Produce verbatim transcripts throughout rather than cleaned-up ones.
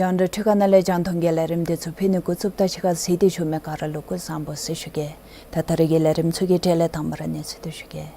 རྒྱང་བསྒྲགས་འཕྲུལ་ཁང་ནང་ལས་རྒྱང་མཐོང་གི་ལས་རིམ་འདི་ཚུ་ཕུལ་ནི་འགོ་བཙུགསཔ་ད་ཕྱི་ཁར་གཟིགས་ཏེ་བཞུགས་མི་ག་ར་ལུ་སྐུ་གཟུགས་བཟང་པོ་ཟེར་ཞུ་གེ། ད་ད་རེས་ཀྱི་ལས་རིམ་ཚུ་གི་གྲས་ལས་དང་པ་ར་གནས་ཚུལ་འདི་ཞུ་གེ།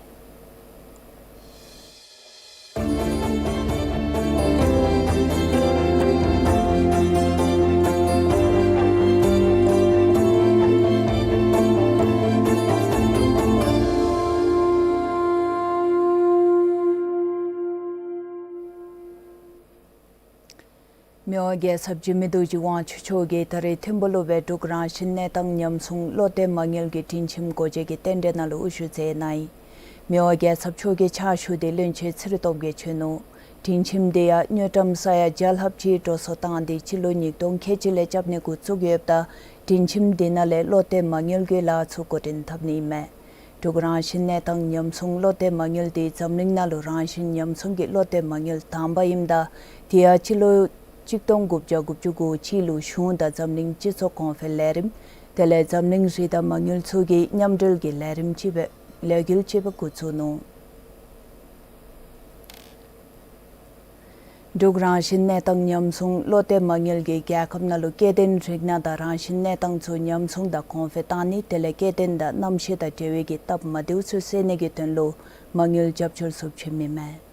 མི་དབང་རྒྱལ་ཚབ་འཇིགས་མེད་རྡོ་རྗེ་དབང་ཕྱུག་མཆོག་གིས་ད་རེས་ཐིམ་ཕུག་ལུ་སྦེ་འབྲུག་རང་བཞིན་གནས་སྟངས་ཉམས་སྲུང་བློ་གཏད་མ་དངུལ་གྱི་སྒྲིང་ཁྱིམ་སྒོ་འབྱེད་ཀྱི་རྟེན་འབྲེལ་ནང་ལུ་དབུ་བཞུགས་མཛད་གནང་ཡི། མི་དབང་རྒྱལ་ཚབ་མཆོག་གི་ཕྱག་ཞུ་འདི་བློན་ཆེན་ཚེ་རིང་སྟོབས་རྒྱས་བྱོན་ནུག། སྒྲིང་ཁྱིམ་འདི་ཡང་དངུལ་ཀྲམ་ས་ཡ་བརྒྱ་ལྷགཔ་ཅིག་འགྲོ་སོང་བཏང་སྟེ་སྤྱི་ལོ་ཉིས་སྟོང་ཁལ་གཅིག་ལས་རྐྱབ་ནི་འགོ་བཙུགས་ཡོདཔ་ད་སྒྲིང་ཁྱིམ་འདི་ནང་ལས་བློ་གཏད་མ་དངུལ་གྱི་ལཱ་ཚུ་འགོ་འདྲེན་འཐབ་ནི་ཨིན་མས། འབྲུག་རང་བཞིན་གནས་སྟངས་ཉམས་སྲུང་བློ་གཏད་མ་དངུལ་འདི་འཛམ་གླིང་ནང་ལུ་རང་བཞིན་ཉམས་སྲུང་གི་བློ་གཏད་མ་དངུལ་དང་པ་ཨིནམ་ད་དེ་ཡང་སྤྱི་ལོ་གཅིག་སྟོང་དགུ་བརྒྱ་དགུ་བཅུ་གོ་གཅིག་ལུ་གཞུང་དང་འཛམ་གླིང་སྤྱི་ཚོགས་གོང་འཕེལ་ལས་རིམ་དེ་ལས་འཛམ་གླིང་རི་དྭགས་མ་དངུལ་ཚུ་གི་མཉམ་འབྲེལ་གྱི་ལས་རིམ་ཅིག་སྦེ་ལས་འགུལ་ཅིག་སྦེ་འགོ་བཙུགས་ནུག། འབྲུག་རང་བཞིན་གནས་སྟངས་ཉམས་སྲུང་བློ་གཏད་མ་དངུལ་གྱིས་རྒྱལ་ཁབ་ནང་ལུ་སྐྱེ་ལྡན་རིགས་སྣ་དང་རང་བཞིན་གནས་སྟངས་ཚུ་ཉམས་སྲུང་དང་གོང་འཕེལ་བཏང་ནི་དེ་ལས་སྐྱེ་ལྡན་དང་གནམ་གཤིས་དང་འབྲེལ་བའི་གི་སྟབས་མ་བདེཝ་ཚུ་སེལ་ནི་གི་དོན་ལུ་མ་དངུལ་རྒྱབ་སྐྱོར་ཚུ་བྱིནམ་ཨིན་མས།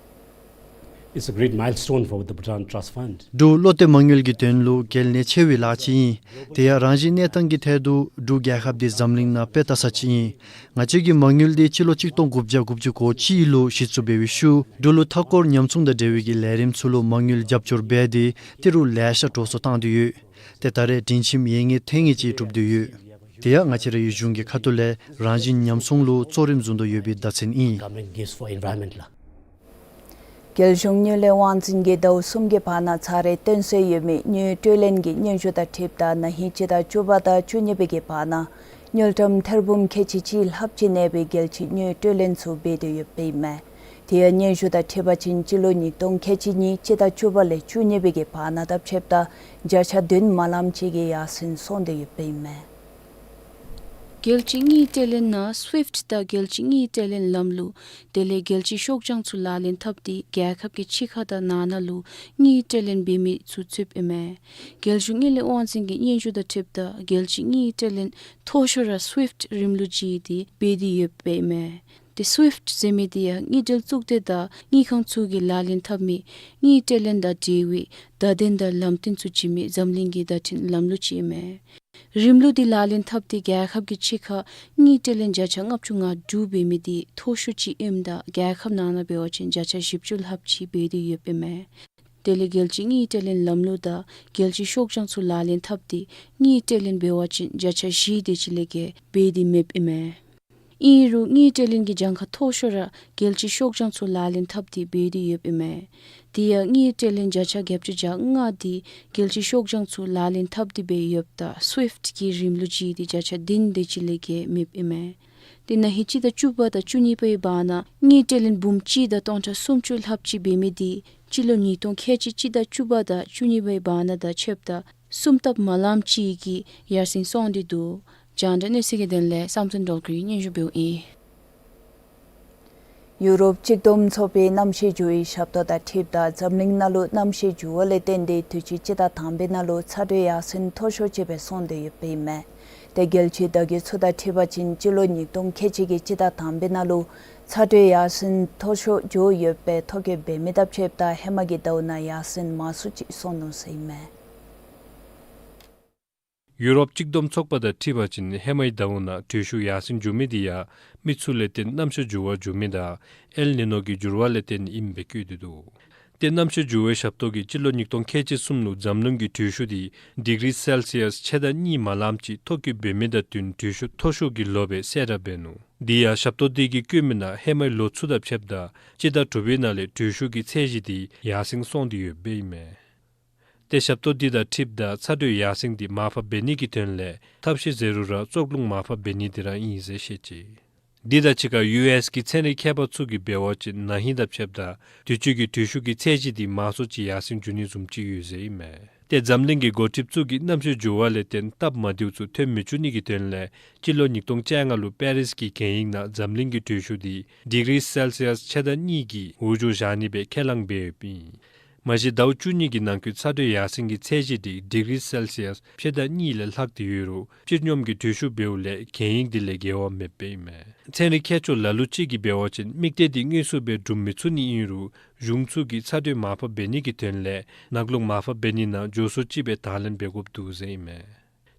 It's a great milestone for the Bhutan Trust Fund. འབྲུག་བློ་གཏད་མ་དངུལ་གྱི་དོན་ལུ་གལ་གནད་ཆེ་བའི་ལཱ་ཅིག་ཨིན། དེ་ཡང་རང་བཞིན་གནས་སྟངས་ཀྱི་ཐད་དུ་འབྲུག་རྒྱལ་ཁབ་འདི་འཛམ་གླིང་ནང་དཔེ་ལྟ་ས་ཅིག་ཨིན། ང་བཅས་ཀྱི་མ་དངུལ་འདི་སྤྱི་ལོ་གཅིག་སྟོང་དགུ་བརྒྱ་དགུ་བཅུ་གོ་གཅིག་ལུ་གཞི་བཙུགས་འབད་བའི་ཤུལ་འབྲུག་ལུ་མཐའ་འཁོར་ཉམས་སྲུང་དང་འབྲེལ་བའི་གི་ལས་རིམ་ཚུ་ལུ་མ་དངུལ་རྒྱབ་སྐྱོར་འབད་དེ་ཏི་རུ་ལེ་ཤ་འགྲོ་སོང་བཏང་སྟེ་ཡོད། ཏེ་ད་རེས་སྒྲིང་ཁྱིམ་ཡོད་ངེས་ཐོན་ངེས་ཅིག་གྲུབ་སྟེ་ཡོད། དེ་ཡང་ང་བཅས་རའི་གཞུང་གི་ཁ་ཐུག་ལས་རང་བཞིན་ཉམས་སྲུང་ལུ་གཙོ་རིམ་བཟུང་དོ་ཡོད་པའི་བརྡ་མཚོན་ཨིན། Government gives for environment ལགས། རྒྱལ་གཞུང་དངུལ་ལས་དབང་འཛིན་གྱིས་ཟླཝ་གསུམ་གྱི་བར་ན་ཚར་རེ་བཏོན་སྲོལ་ཡོད་མི་དངུལ་སྤྲོད་ལེན་གྱི་སྙན་ཞུ་དང་འཁྲིལཝ་ད་ན་ཧིང་སྤྱི་ཟླ་བཅུ་པ་དང་བཅུ་གཉིས་པའི་གི་བར་ན་དངུལ་ཀྲམ་ཐེར་འབུམ་ཁལ་གཅིག་གཅིག་ལྷགཔ་ཅིག་གནས་པའི་རྒྱལ་སྤྱིའི་དངུལ་སྤྲོད་ལེན་ཚུ་འབད་དེ་ཡོདཔ་ཨིན་མས། དེ་ཡང་སྙན་ཞུ་དང་འཁྲིལ་བ་ཅིན་སྤྱི་ལོ་ཉིས་སྟོང་ཁལ་གཅིག་གཉིས་སྤྱི་ཟླ་བཅུ་པ་ལས་བཅུ་གཉིས་པའི་གི་བར་ན་དང་ཕྱདཔ་ད་བརྒྱ་ཆ་བདུན་མ་ལངམ་ཅིག་གི་ཡར་སེང་སོང་སྟེ་ཡོདཔ་ཨིན་མས། རྒྱལ་སྤྱིའི་དངུལ་སྤྲོད་ལེན་ནང་སུའིཕཊ་དང་རྒྱལ་སྤྱིའི་དངུལ་སྤྲོད་ལེན་ལམ་ལུགས་དེ་ལས་རྒྱལ་སྤྱིའི་ཤོག་བྱང་ཚུ་ལག་ལེན་འཐབ་སྟེ་རྒྱལ་ཁབ་ཀྱི་ཕྱི་ཁ་དང་ནང་ན་ལུ་དངུལ་སྤྲོད་ལེན་འབད་མི་ཚུ་ཚུདཔ་ཨིན་མས། རྒྱལ་གཞུང་དངུལ་ལས་དབང་འཛིན་གྱི་སྙན་ཞུ་དང་འཁྲིལཝ་ད་རྒྱལ་སྤྱིའི་དངུལ་སྤྲོད་ལེན་མཐོ་ཤོས་ར་སུའིཕཊ་རིམ་ལུགས་ཅིག་འདི་འབད་དེ་ཡོདཔ་ཨིན་མས། ཏེ་སུའིཕཊ་ཟེར་མི་འདི་ཡང་དངུལ་འབྲེལ་གཙུག་སྡེ་དང་དངུལ་ཁང་ཚུ་གིས་ལག་ལེན་འཐབ་མི་དངུལ་སྤྲོད་ལེན་དང་འབྲེལ་བའི་བརྡ་དོན་དང་ལམ་སྟོན་ཚུ་བྱིན་མི་འཛམ་གླིང་གི་བརྡ་འཕྲིན་ལམ་ལུགས་ཅིག་ཨིན་མས། རིམ་ལུགས་འདི་ལག་ལེན་འཐབ་སྟེ་རྒྱལ་ཁབ་ཀྱི་ཕྱི་ཁར་དངུལ་སྤྲོད་ལེན་བརྒྱ་ཆ་ལྔ་བཅུ་ང་དྲུག་འབད་མི་འདི་མཐོ་ཤོས་ཅིག་ཨིནམ་ད་རྒྱལ་ཁབ་ནང་ན་འབད་བ་ཅིན་བརྒྱ་ཆ་བཞི་བཅུ་ལྷགཔ་ཅིག་འབད་དེ་ཡོདཔ་ཨིན་མས། དེ་ལས་རྒྱལ་སྤྱིའི་དངུལ་སྤྲོད་ལེན་ལམ་ལུགས་དང་རྒྱལ་སྤྱིའི་ཤོག་བྱང་ཚུ་ལག་ལེན་འཐབ་སྟེ་དངུལ་སྤྲོད་ལེན་འབད་བ་ཅིན་བརྒྱ་ཆ་བཞི་དེ་ཅིག་ལས་བརྒལ་འབད་དེ་མེདཔ་ཨིན་མས། ཨིན་རུང་དངུལ་སྤྲོད་ལེན་གྱི་གྱངས་ཁ་མཐོ་ཤོས་ར་རྒྱལ་སྤྱིའི་ཤོག་བྱང་ཚུ་ལག་ལེན་འཐབ་སྟེ་འབད་དེ་ཡོདཔ་ཨིན་མས། དེ་ཡང་དངུལ་སྤྲོད་ལེན་བརྒྱ་ཆ་བརྒྱད་ཅུ་གྱ་ལྔ་འདི་རྒྱལ་སྤྱིའི་ཤོག་བྱང་ཚུ་ལག་ལེན་འཐབ་སྟེ་འབད་ཡོདཔ་ད་སུའིཕཊ་གི་རིམ་ལུགས་ཅིག་འདི་བརྒྱ་ཆ་བདུན་དེ་ཅིག་ལས་བརྒལ་མེདཔ་ཨིན་མས། ཏེ་ན་ཧིང་སྤྱི་ཟླ་བཅུ་པ་དང་བཅུ་གཉིས་པའི་བར་ན་དངུལ་ཀྲིལ་ལིན་འབུམ་གཅིག་དང་སྟོང་ཕྲག་སུམ་ཅུ་ལྷགཔ་ཅིག་འབད་མི་འདི་སྤྱི་ལོ་ཉིས་སྟོང་ཁལ་གཅིག་སྤྱི་ཟླ་བཅུ་པ་དང་བཅུ་གཉིས་པའི་བར་ན་དང་ཕྱདཔ་ད་གསུམ་ལྟབ་མ་ལངམ་ཅིག་གིས་ཡར་སེང་སོང་སྟེ་འདུག། རྒྱང་བསྒྲགས་གནས་ཚུལ་གྱི་དོན་ལས་བསམ་གཏན་སྒྲོལ་དཀར་གྱིས་སྙན་ཞུ་འབདཝ་ཨིན། ཡུ་རོབ་གཅིག་བསྡོམས་ཚོགས་པའི་གནམ་གཤིས་འགྱུར་བའི་ཞབས་ཏོག་དང་འཁྲིལཝ་ད་འཛམ་གླིང་ནང་ལུ་གནམ་གཤིས་འགྱུར་བ་ལས་བརྟེན་ཏེ་དུས་ཅི་སྤྱི་ཟླ་དང་པའི་ནང་ལུ་ཚ་དྲོད་ཡར་སེང་མཐོ་ཤོས་ཅིག་སྦེ་སོང་སྟེ་ཡོདཔ་ཨིན་མས། ཏེ་རྒྱལ་སྤྱིའི་བརྡ་བརྒྱུད་ཚུ་དང་འཁྲིལ་བ་ཅིན་སྤྱི་ལོ་ཉིས་སྟོང་ཁལ་གཅིག་གི་སྤྱི་ཟླ་དང་པའི་ནང་ལུ་ཚ་དྲོད་ཡར་སེང་མཐོ་ཤོས་འགྱོ་ཡོད་པའི་ཐོ་བཀོད་འབད་མི་དང་ཕྱདཔ་ད་ཧེ་མ་གི་ཟླཝ་ནང་ཡར་སེང་མང་སུ་ཅིག་སོང་ནུག་ཟེར་ཨིན་མས། ཡུ་རོབ་གཅིག་བསྡོམས་ཚོགས་པ་དང་འཁྲིལ་བ་ཅིན་ཧེ་མའི་ཟླཝ་ནང་དྲོད་ཤུགས་ཡར་སེང་འགྱོ་མི་འདི་ཡང་མི་ཚུ་ལས་བརྟེན་གནམ་གཤིས་འགྱུར་བ་འགྱོ་མི་དང་ཨེལ་ནི་ནོ་གི་འགྱུར་བ་ལས་བརྟེན་ཨིནམ་སྦེ་བཀོད་དེ་འདུག། ཏེ་གནམ་གཤིས་འགྱུར་བའི་ཞབས་ཏོག་གིས་སྤྱི་ལོ་ཉིས་སྟོང་ཁལ་གཅིག་གསུམ་ལུ་འཛམ་གླིང་གི་དྲོད་ཤུགས་འདི་ཌིག་རི་སེལ་སི་ཡས་ཕྱེད་དང་གཉིས་མ་ལངམ་ཅིག་ཐོ་བཀོད་འབད་མི་དང་བསྟུན་དྲོད་ཤུགས་མཐོ་ཤོས་ཀྱི་ལོ་སྦེ་གསལ་བསྒྲགས་འབད་ནུག། དེ་ཡང་ཞབས་ཏོག་དེ་གིས་བཀོད་མི་ནང་ཧེ་མའི་ལོ་ཚུ་དང་ཕྱདཔ་ད་སྤྱི་ཟླ་དྲུག་པའི་ནང་ལས་དྲོད་ཤུགས་ཀྱི་ཚད་གཞི་འདི་ཡར་སེང་སོང་སྟེ་ཡོདཔ་ཨིན་མས། ཏེ་ཞབས་ཏོག་འདི་དང་འཁྲིལཝ་ད་ཚ་དྲོད་ཡར་སེང་འདི་མར་ཕབ་འབད་ནི་གི་དོན་ལས་ཐབས་ཤེས་ཟེར་རུང་ར་བཙོག་རླུང་མར་ཕབ་འབད་ནི་འདི་ར་ཨིན་ཟེར་བཤད་ཅི། འདི་དང་གཅིག་ཁར་ཡུ་ཨེས་ཀྱི་ཚན་རིག་མཁས་པ་ཚུ་གིས་འབད་བ་ཅིན་ན་ཧིང་དང་ཕྱདཔ་ད་དུས་ཅི་གི་དྲོད་ཤུགས་ཀྱི་ཚད་གཞི་འདི་མང་སུ་ཅིག་ཡར་སེང་འགྱོ་ནི་བཟུམ་ཅིག་ཡོད་ཟེར་ཨིན་མས། ཏེ་འཛམ་གླིང་གི་འགོ་ཁྲིདཔ་ཚུ་གིས་གནམ་གཤིས་འགྱུར་བ་ལས་བརྟེན་སྟབས་མ་བདེཝ་ཚུ་ཐོན་མི་བཅུག་ནི་གི་དོན་ལས་སྤྱི་ལོ་ཉིས་སྟོང་བཅོ་ལྔ་ལུ་པེ་རིས་ཀྱི་གན་ཡིག་ནང་འཛམ་གླིང་གི་དྲོད་ཤུགས་འདི་ཌིག་རི་སེལ་སི་ཡས་ཕྱེད་དང་གཉིས་ཀྱི་འོག་འགྱོ་བཞག་ནི་སྦེ་ཁས་བླངས་འབད་ཡོདཔ་ཨིན། མ་གཞི་ཟླཝ་བཅུ་གཉིས་ཀྱི་ནང་འཁོད་ཚ་དྲོད་ཡར་སེང་གི་ཚད་གཞི་འདི་ཌིག་རི་སེལ་སི་ཡས་ཕྱེད་དང་གཉིས་ལས་ལྷག་སྟེ་ཡོད་རུང་སྤྱི་སྙོམས་ཀྱི་དྲོད་ཤུགས་འབདཝ་ལས་གན་ཡིག་འདི་ལས་འགལ་བ་མེདཔ་ཨིན་མས། ཚན་རིག་མཁས་མཆོག་ལ་ལུ་ཅིག་གིས་འབད་བ་ཅིན་དམིགས་གཏད་འདི་དངོས་སུ་སྦེ་སྒྲུབ་མི་ཚུགས་ནི་ཨིན་རུང་གཞུང་ཚུ་གིས་ཚ་དྲོད་མར་ཕབ་འབད་ནི་གི་དོན་ལས་ནག་རླུང་མར་ཕབ་འབད་ནི་ནང་མགྱོགས་སུ་ཅིག་སྦེ་དང་ལེན་འབད་དགོཔ་འདུག་ཟེར་ཨིན་མས།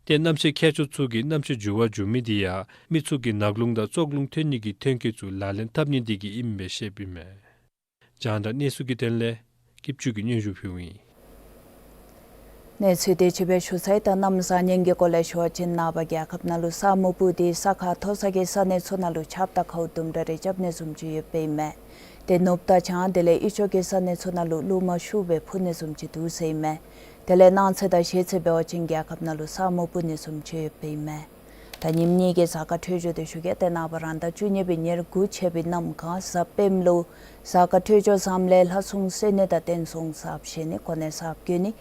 ཏེ་གནམ་གཤིས་མཁས་མཆོག་ཚུ་གིས་གནམ་གཤིས་འགྱུར་བ་འགྱོ་མི་འདི་ཡང་མི་ཚུ་གིས་ནག་རླུང་དང་བཙོག་རླུང་ཐོན་ནི་གི་ཐོན་སྐྱེད་ཚུ་ལག་ལེན་འཐབ་ནི་འདི་གིས་ཨིནམ་སྦེ་བཤདཔ་ཨིན་མས། རྒྱང་བསྒྲགས་གནས་ཚུལ་གྱི་དོན་ལས་སྐྱིདཔ་ཆོས་ཀྱིས་སྙན་ཞུ་ཕུལཝ་ཨིན། གནས་ཚུལ་དེ་ཅིག་སྦེ་ཞུ་ཚར་ཡི། ད་གནམ་བཟང་ངན་གྱི་སྐོར་ལས་ཞུ་བ་ཅིན་ནངས་པ་རྒྱལ་ཁབ་ནང་ལུ་ས་སྨུག་སྤུབས་ཏེ་ས་ཁ་མཐོ་ས་གི་ས་གནས་ཚུ་ནང་ལུ་ཆརཔ་དང་ཁཝ་དུམ་གྲ་རེ་རྐྱབ་ནི་བཟུམ་ཅིག་ཡོདཔ་ཨིན་མས། ཏེ་ནུབ་དང་བྱང་དེ་ལས་དབུས་ཕྱོགས་ཀྱི་ས་གནས་ཚུ་ནང་ལུ་རླུང་མ་ཤུགས་སྦེ་འཕུ་ནི་བཟུམ་ཅིག་འདུག་ཟེར་ཨིན་མས། དེ་ལས་གནངས་ཚེ་དང་གཞེས་ཚེ་འབད་བ་ཅིན་རྒྱལ་ཁབ་ནང་ལུ་ས་སྨུག་སྤུབ་ནི་བཟུམ་ཅིག་ཡོདཔ་ཨིན་མས། ད་ཉིནམ་གཉིས་ཀྱི་གཟའ་སྐར་འཕྲོད་སྦྱོར་དེ་ཞུ་གེ། ཏེ་ནངས་པ་རང་ཟླ་བཅུ་གཉིས་པའི་ཉེར་དགུ་ཚེས་པའི་གནམ་གང་གཟའ་སྤེནམ་ལུ་གཟའ་སྐར་འཕྲོད་སྦྱོར་བཟངམ་ལས་ལྷ་སྲུང་གསོལ་ནི་དང་རྟེན་སྲུང་གསརཔ་བཞེངས་ནི་གོ་གནས་གསརཔ་བསྐོ་ནི་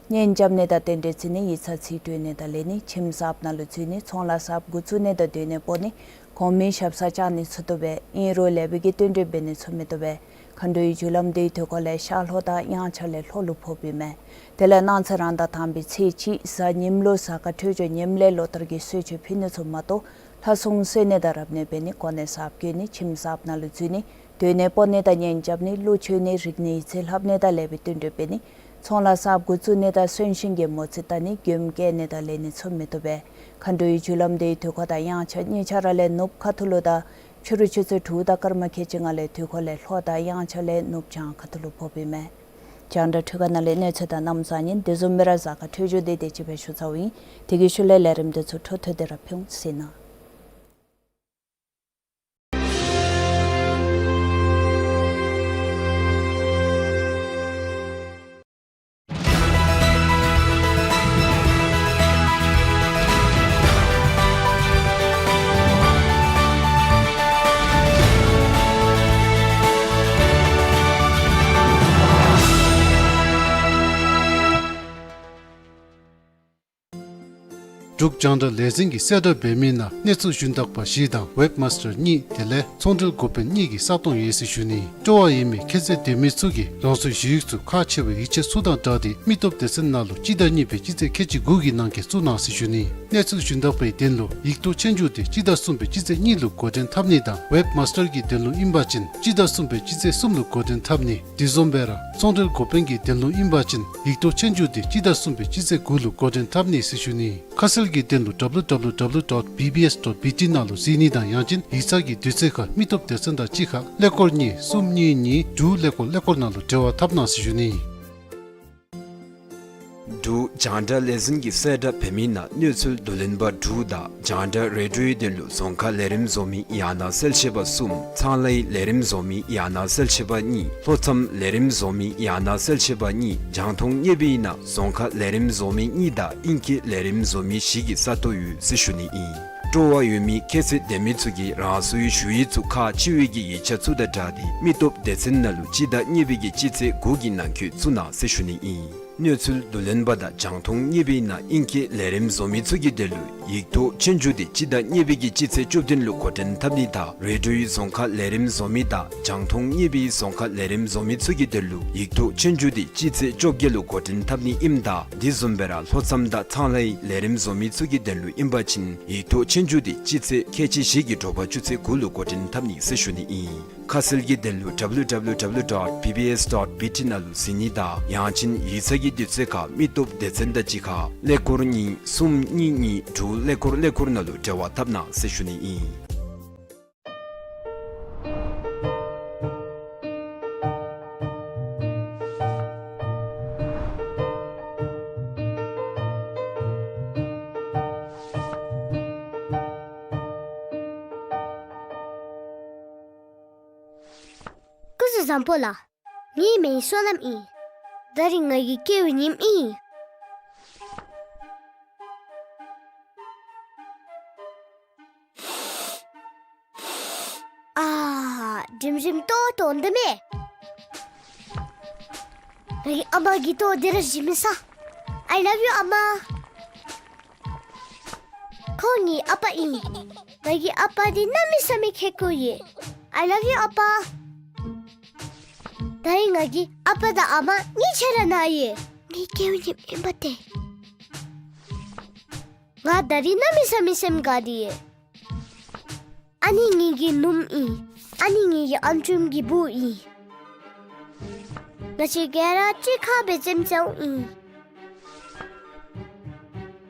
གཉེན་རྐྱབ་ནི་དང་རྟེན་འབྲེལ་བརྩི་ནི་ཡིག་ཚང་རྩིས་སྤྲོད་ནི་དང་ལེན་ནི་ཁྱིམ་གསརཔ་ནང་ལུ་འཛུལ་ནི་ཚོང་ལཱ་གསརཔ་འགོ་བཙུགས་ནི་དང་སྡོད་གནས་སྤོ་ནི་གོང་མའི་ཞབས་སར་བཅར་ནི་ཚུ་བཏུབ་པས། ཨིན་རུང་ལེགས་པའི་གི་བསྟུན་གྲོས་འབད་ནི་ཚུ་མི་བཏུབ་པས། མཁའ་འགྲོའི་རྒྱུ་ལམ་དེའི་དུས་འཁོར་ལས་ཤར་ལྷོ་དང་དབྱངས་འཆར་ལས་ལྷོ་ལུ་ཕོགཔ་ཨིན་མས། དེ་ལས་གནངས་ཚེ་རང་ཟླ་དང་པའི་ཚེས་གཅིག་གཟའ་ཉིམ་ལུ་གཟའ་སྐར་འཕྲོད་སྦྱོར་ཉིམ་ལས་ལོ་ལྟར་གྱི་གསོལ་མཆོད་ཕུལ་ནི་ཚུ་མ་གཏོགས་ལྷ་སྲུང་གསོལ་ནི་དང་རབ་གནས་འབད་ནི་གོ་གནས་གསརཔ་བསྐོ་ནི་ཁྱིམ་གསརཔ་ནང་ལུ་འཛུལ་ནི་སྡོད་གནས་སྤོ་ནི་དང་གཉེན་རྐྱབ་ནི་གླུ་མཆོད་ནི་རིག་གནས་ཡིག་རྩིས་ལྷབ་ནི་དང་ལེགས་པའི་བསྟུན་གྲོས་འབད་ནི་ཚོང་ལཱ་གསརཔ་འགོ་བཙུགས་ནི་དང་གསོན་གཤིན་གྱི་མོ་རྩིས་བལྟ་ནི་མགྱོནམ་བསྐྱལ་ནི་དང་ལེན་ནི་ཚུ་མི་བཏུབ་པས། མཁའ་འགྲོའི་རྒྱུ་ལམ་དེའི་དུས་འཁོར་དང་དབྱངས་འཆར་གཉིས་ཆ་ར་ལས་ནུབ་ཁ་ཐུག་ལུ་དང་ཕྱི་རུ་ཆུ་ཚོད་དྲུག་དང་སྐར་མ་ཁལ་གཅིག་ལྔ་ལས་དུས་འཁོར་ལས་ལྷོ་དང་དབྱངས་འཆར་ལས་ནུབ་བྱང་ཁ་ཐུག་ལུ་ཕོགཔ་ཨིན་མས། རྒྱང་བསྒྲགས་འཕྲུལ་ཁང་ནང་ལས་གནས་ཚུལ་དང་གནམ་བཟང་ངན་དེ་བཟུམ་སྦེ་ར་གཟའ་སྐར་འཕྲོད་སྦྱོར་དེ་དེ་ཅིག་སྦེ་ཞུ་ཚརཝ་ཨིན། དེ་གི་ཤུལ་ལས་ལས་རིམ་དེ་ཚུ་འཕྲོ་མཐུད་དེ་ར་ཕུལ་ཟེར་ན། འབྲུག་རྒྱང་བསྒྲགས་ལས་འཛིན་གྱིས་གསལ་བསྒྲགས་འབད་མི་ནང་གནས་ཚུལ་ཞུན་དག་པ་བཞི་དང་ཝེབ་མཱས་ཊར་གཉིས་དེ་ལས་ཚོང་འབྲེལ་འགོ་དཔོན་གཉིས་ཀྱི་ས་སྟོང་ཡོད་ཟེར་ཞུ་ནི། སྤྲོ་བ་ཡོད་མི་ཁྱད་ཚད་ལྡན་མི་ཚུ་གིས་རང་སོའི་ཞུ་ཡིག་ཚུ་ཁག་ཆེ་བའི་ཡིག་ཆ་ཚུ་དང་སྦྲགས་ཏེ་མི་སྟོབས་སྡེ་ཚན་ནང་ལུ་སྤྱི་ཟླ་གཉིས་པའི་སྤྱི་ཚེས་ཁལ་གཅིག་དགུ་གི་ནང་འཁོད་བཙུགས་གནང་ཟེར་ཞུ་ནི། གནས་ཚུལ་ཞུན་དག་པའི་དོན་ལུ་ཡིག་ཐོག་ཆོས་རྒྱུགས་དེ་སྤྱི་ཟླ་གསུམ་པའི་སྤྱི་ཚེས་གཉིས་ལུ་འགོ་འདྲེན་འཐབ་ནི་དང་ཝེབ་མཱས་ཊར་གྱི་དོན་ལུ་ཨིན་པ་ཅིན་སྤྱི་ཟླ་གསུམ་པའི་སྤྱི་ཚེས་གསུམ་ལུ་འགོ་འདྲེན་འཐབ་ནི། དེ་བཟུམ་སྦེ་ར་ཚོང་འབྲེལ་འགོ་དཔོན་གྱི་དོན་ལུ་ཨིན་པ་ཅིན་ཡིག་ཐོག་ཆོས་རྒྱུགས་དེ་སྤྱི་ཟླ་གསུམ་པའི་སྤྱི་ཚེས་དགུ་ལུ་འགོ་འདྲེན་འཐབ་ནི་ཟེར་ཞུ་ནི། ཁ་གསལ་གྱི་དོན་ལུ་ཌབ་ལུ་ཌབ་ལུ་ཌབ་ལུ་ཌོཊ་བི་བི་ཨེསི་ཌོཊ་བི་ཊི་ནང་ལུ་གཟིགས་ནི་དང་ཡང་ཅིན་ཡིག་ཚང་གི་དུས་ཚོད་ཁར་མི་སྟོབས་སྡེ་ཚན་དང་གཅིག་ཁར་ཀླད་ཀོར་གཉིས་གསུམ་གཉིས་གཉིས་དྲུག་ཀླད་ཀོར་ཀླད་ཀོར་ནང་ལུ་འབྲེལ་བ་འཐབ་གནང་ཟེར་ཞུ་ནི། འབྲུག་རྒྱང་བསྒྲགས་ལས་འཛིན་གྱིས་གསལ་བསྒྲགས་འབད་མི་ནང་གནས་ཚུལ་བསྡུ་ལེན་པ་དྲུག་དང་རྒྱང་བསྒྲགས་རེ་ཌིའོའི་དོན་ལུ་རྫོང་ཁ་ལས་རིམ་བཟོ་མི་ཡང་ན་གསལ་བཤད་པ་གསུམ། ཚང་ལས་ལས་རིམ་བཟོ་མི་ཡང་ན་གསལ་བཤད་པ་གཉིས། ལྷོ་མཚམས་ལས་རིམ་བཟོ་མི་ཡང་ན་གསལ་བཤད་པ་གཉིས། རྒྱང་མཐོང་གཉེར་པའི་ནང་རྫོང་ཁ་ལས་རིམ་བཟོ་མི་གཉིས་དང་དབྱིན་སྐད་ལས་རིམ་བཟོ་མི་བཞི་གི་ས་སྟོང་ཡོད་ཟེར་ཞུ་ནི་ཨིན། སྤྲོ་བ་ཡོད་མི་ཁྱད་ཚད་ལྡན་མི་ཚུ་གིས་རང་སོའི་ཞུ་ཡིག་ཚུ་ཁག་ཆེ་བའི་གི་ཡིག་ཆ་ཚུ་དང་སྦྲགས་ཏེ་མི་སྟོབས་སྡེ་ཚན་ནང་ལུ་སྤྱི་ཟླ་གཉིས་པའི་གི་སྤྱི་ཚེས་དགུ་གི་ནང་འཁོད་བཙུགས་གནང་ཟེར་ཞུ་ནི་ཨིན། གནས་ཚུལ་བསྡུ་ལེན་པ་དང་རྒྱང་མཐོང་གཉིས་པའི་ནང་ཨིང་སྐད་ལས་རིམ་བཟོ་མི་ཚུ་གི་དོན་ལུ་ཡིག་ཐོག་ཆོས་རྒྱུགས་འདི་སྤྱི་ཟླ་གཉིས་པའི་གི་སྤྱི་ཚེས་བཅུ་བདུན་ལུ་འགོ་འདྲེན་འཐབ་ནི་དང་རེ་ཌིའོ་རྫོང་ཁ་ལས་རིམ་བཟོ་མི་དང་རྒྱང་མཐོང་གཉིས་པའི་རྫོང་ཁ་ལས་རིམ་བཟོ་མི་ཚུ་གི་དོན་ལུ་ཡིག་ཐོག་ཆོས་རྒྱུགས་འདི་སྤྱི་ཚེས་བཅོ་བརྒྱད་ལུ་འགོ་འདྲེན་འཐབ་ནི་ཨིནམ་ད་དེ་བཟུམ་སྦེ་ར་ལྷོ་མཚམས་དང་ཚངས་ལྷའི་ལས་རིམ་བཟོ་མི་ཚུ་གི་དོན་ལུ་ཨིན་པ་ཅིན་ཡིག་ཐོག་ཆོས་རྒྱུགས་འདི་སྤྱི་ཚེས་ཁལ་གཅིག་བཞི་གི་དྲོ་པ་ཆུ་ཚོད་དགུ་ལུ་འགོ་འདྲེན་འཐབ་ནི་ཟེར་ཞུ་ནི་ཨིན། ཁ་གསལ་གྱི་དོན་ལུ་W W W dot B B S dot B T ནང་ལུ་གཟིགས་ནི་དང་ཡང་ཅིན་ཡིག་ཚང་གི་དུས་ཚོད་ཁར་མི་སྟོབས་སྡེ་ཚན་དང་གཅིག་ཁར་ཀླད་ཀོར་གཉིས་གསུམ་གཉིས་གཉིས་དྲུག་ཀླད་ཀོར་ཀླད་ཀོར་ནང་ལུ་འབྲེལ་བ་འཐབ་གནང་ཟེར་ཞུ་ནི་ཨིན། སྐུ་གཟུགས་བཟང་པོ་ལགས། ངེའི་མིང་བསོད་ནམས་ཨིན། ད་རིས་ང་གི་སྐྱེ་བའི་ཉིནམ་ཨིན། ཨ་ཧ། འགྲིམ་འགྲིམ་ཏོག་ཏོ་འདི་མས། ངེའི་ཨ་མ་གི་ཏོ་འདི་ར་བཞེས་མི་ས། I love you ཨ་མ། ཁོང་ངེའི་ཨ་པ་ཨིན། ངེའི་ཨ་པ་འདི་གནམ་མེད་ས་མེད་ཁེ་ཀོ་ཡོད། I love you ཨ་པ། ད་རིས་ངེའི་ཨ་པ་དང་ཨ་མ་གཉིས་ཆ་ར་ན་ཡོད། ངེའི་སྐྱེ་བའི་ཉིནམ་ཨིན་པ་ཏེ། ང་ད་རིས་གནམ་མེད་ས་མེད་སེམས་དགའ་སྟེ་ཡོད། ཨ་ནི་ངེའི་གི་ནུམོ་ཨིན། ཨ་ནི་ངེའི་གི་ཨམ་ཅུམ་གྱི་བུ་ཨིན། ང་བཅས་ག་ར་གཅིག་ཁར་སྦེ་འཛོམས་འཛོམསམ་ཨིན།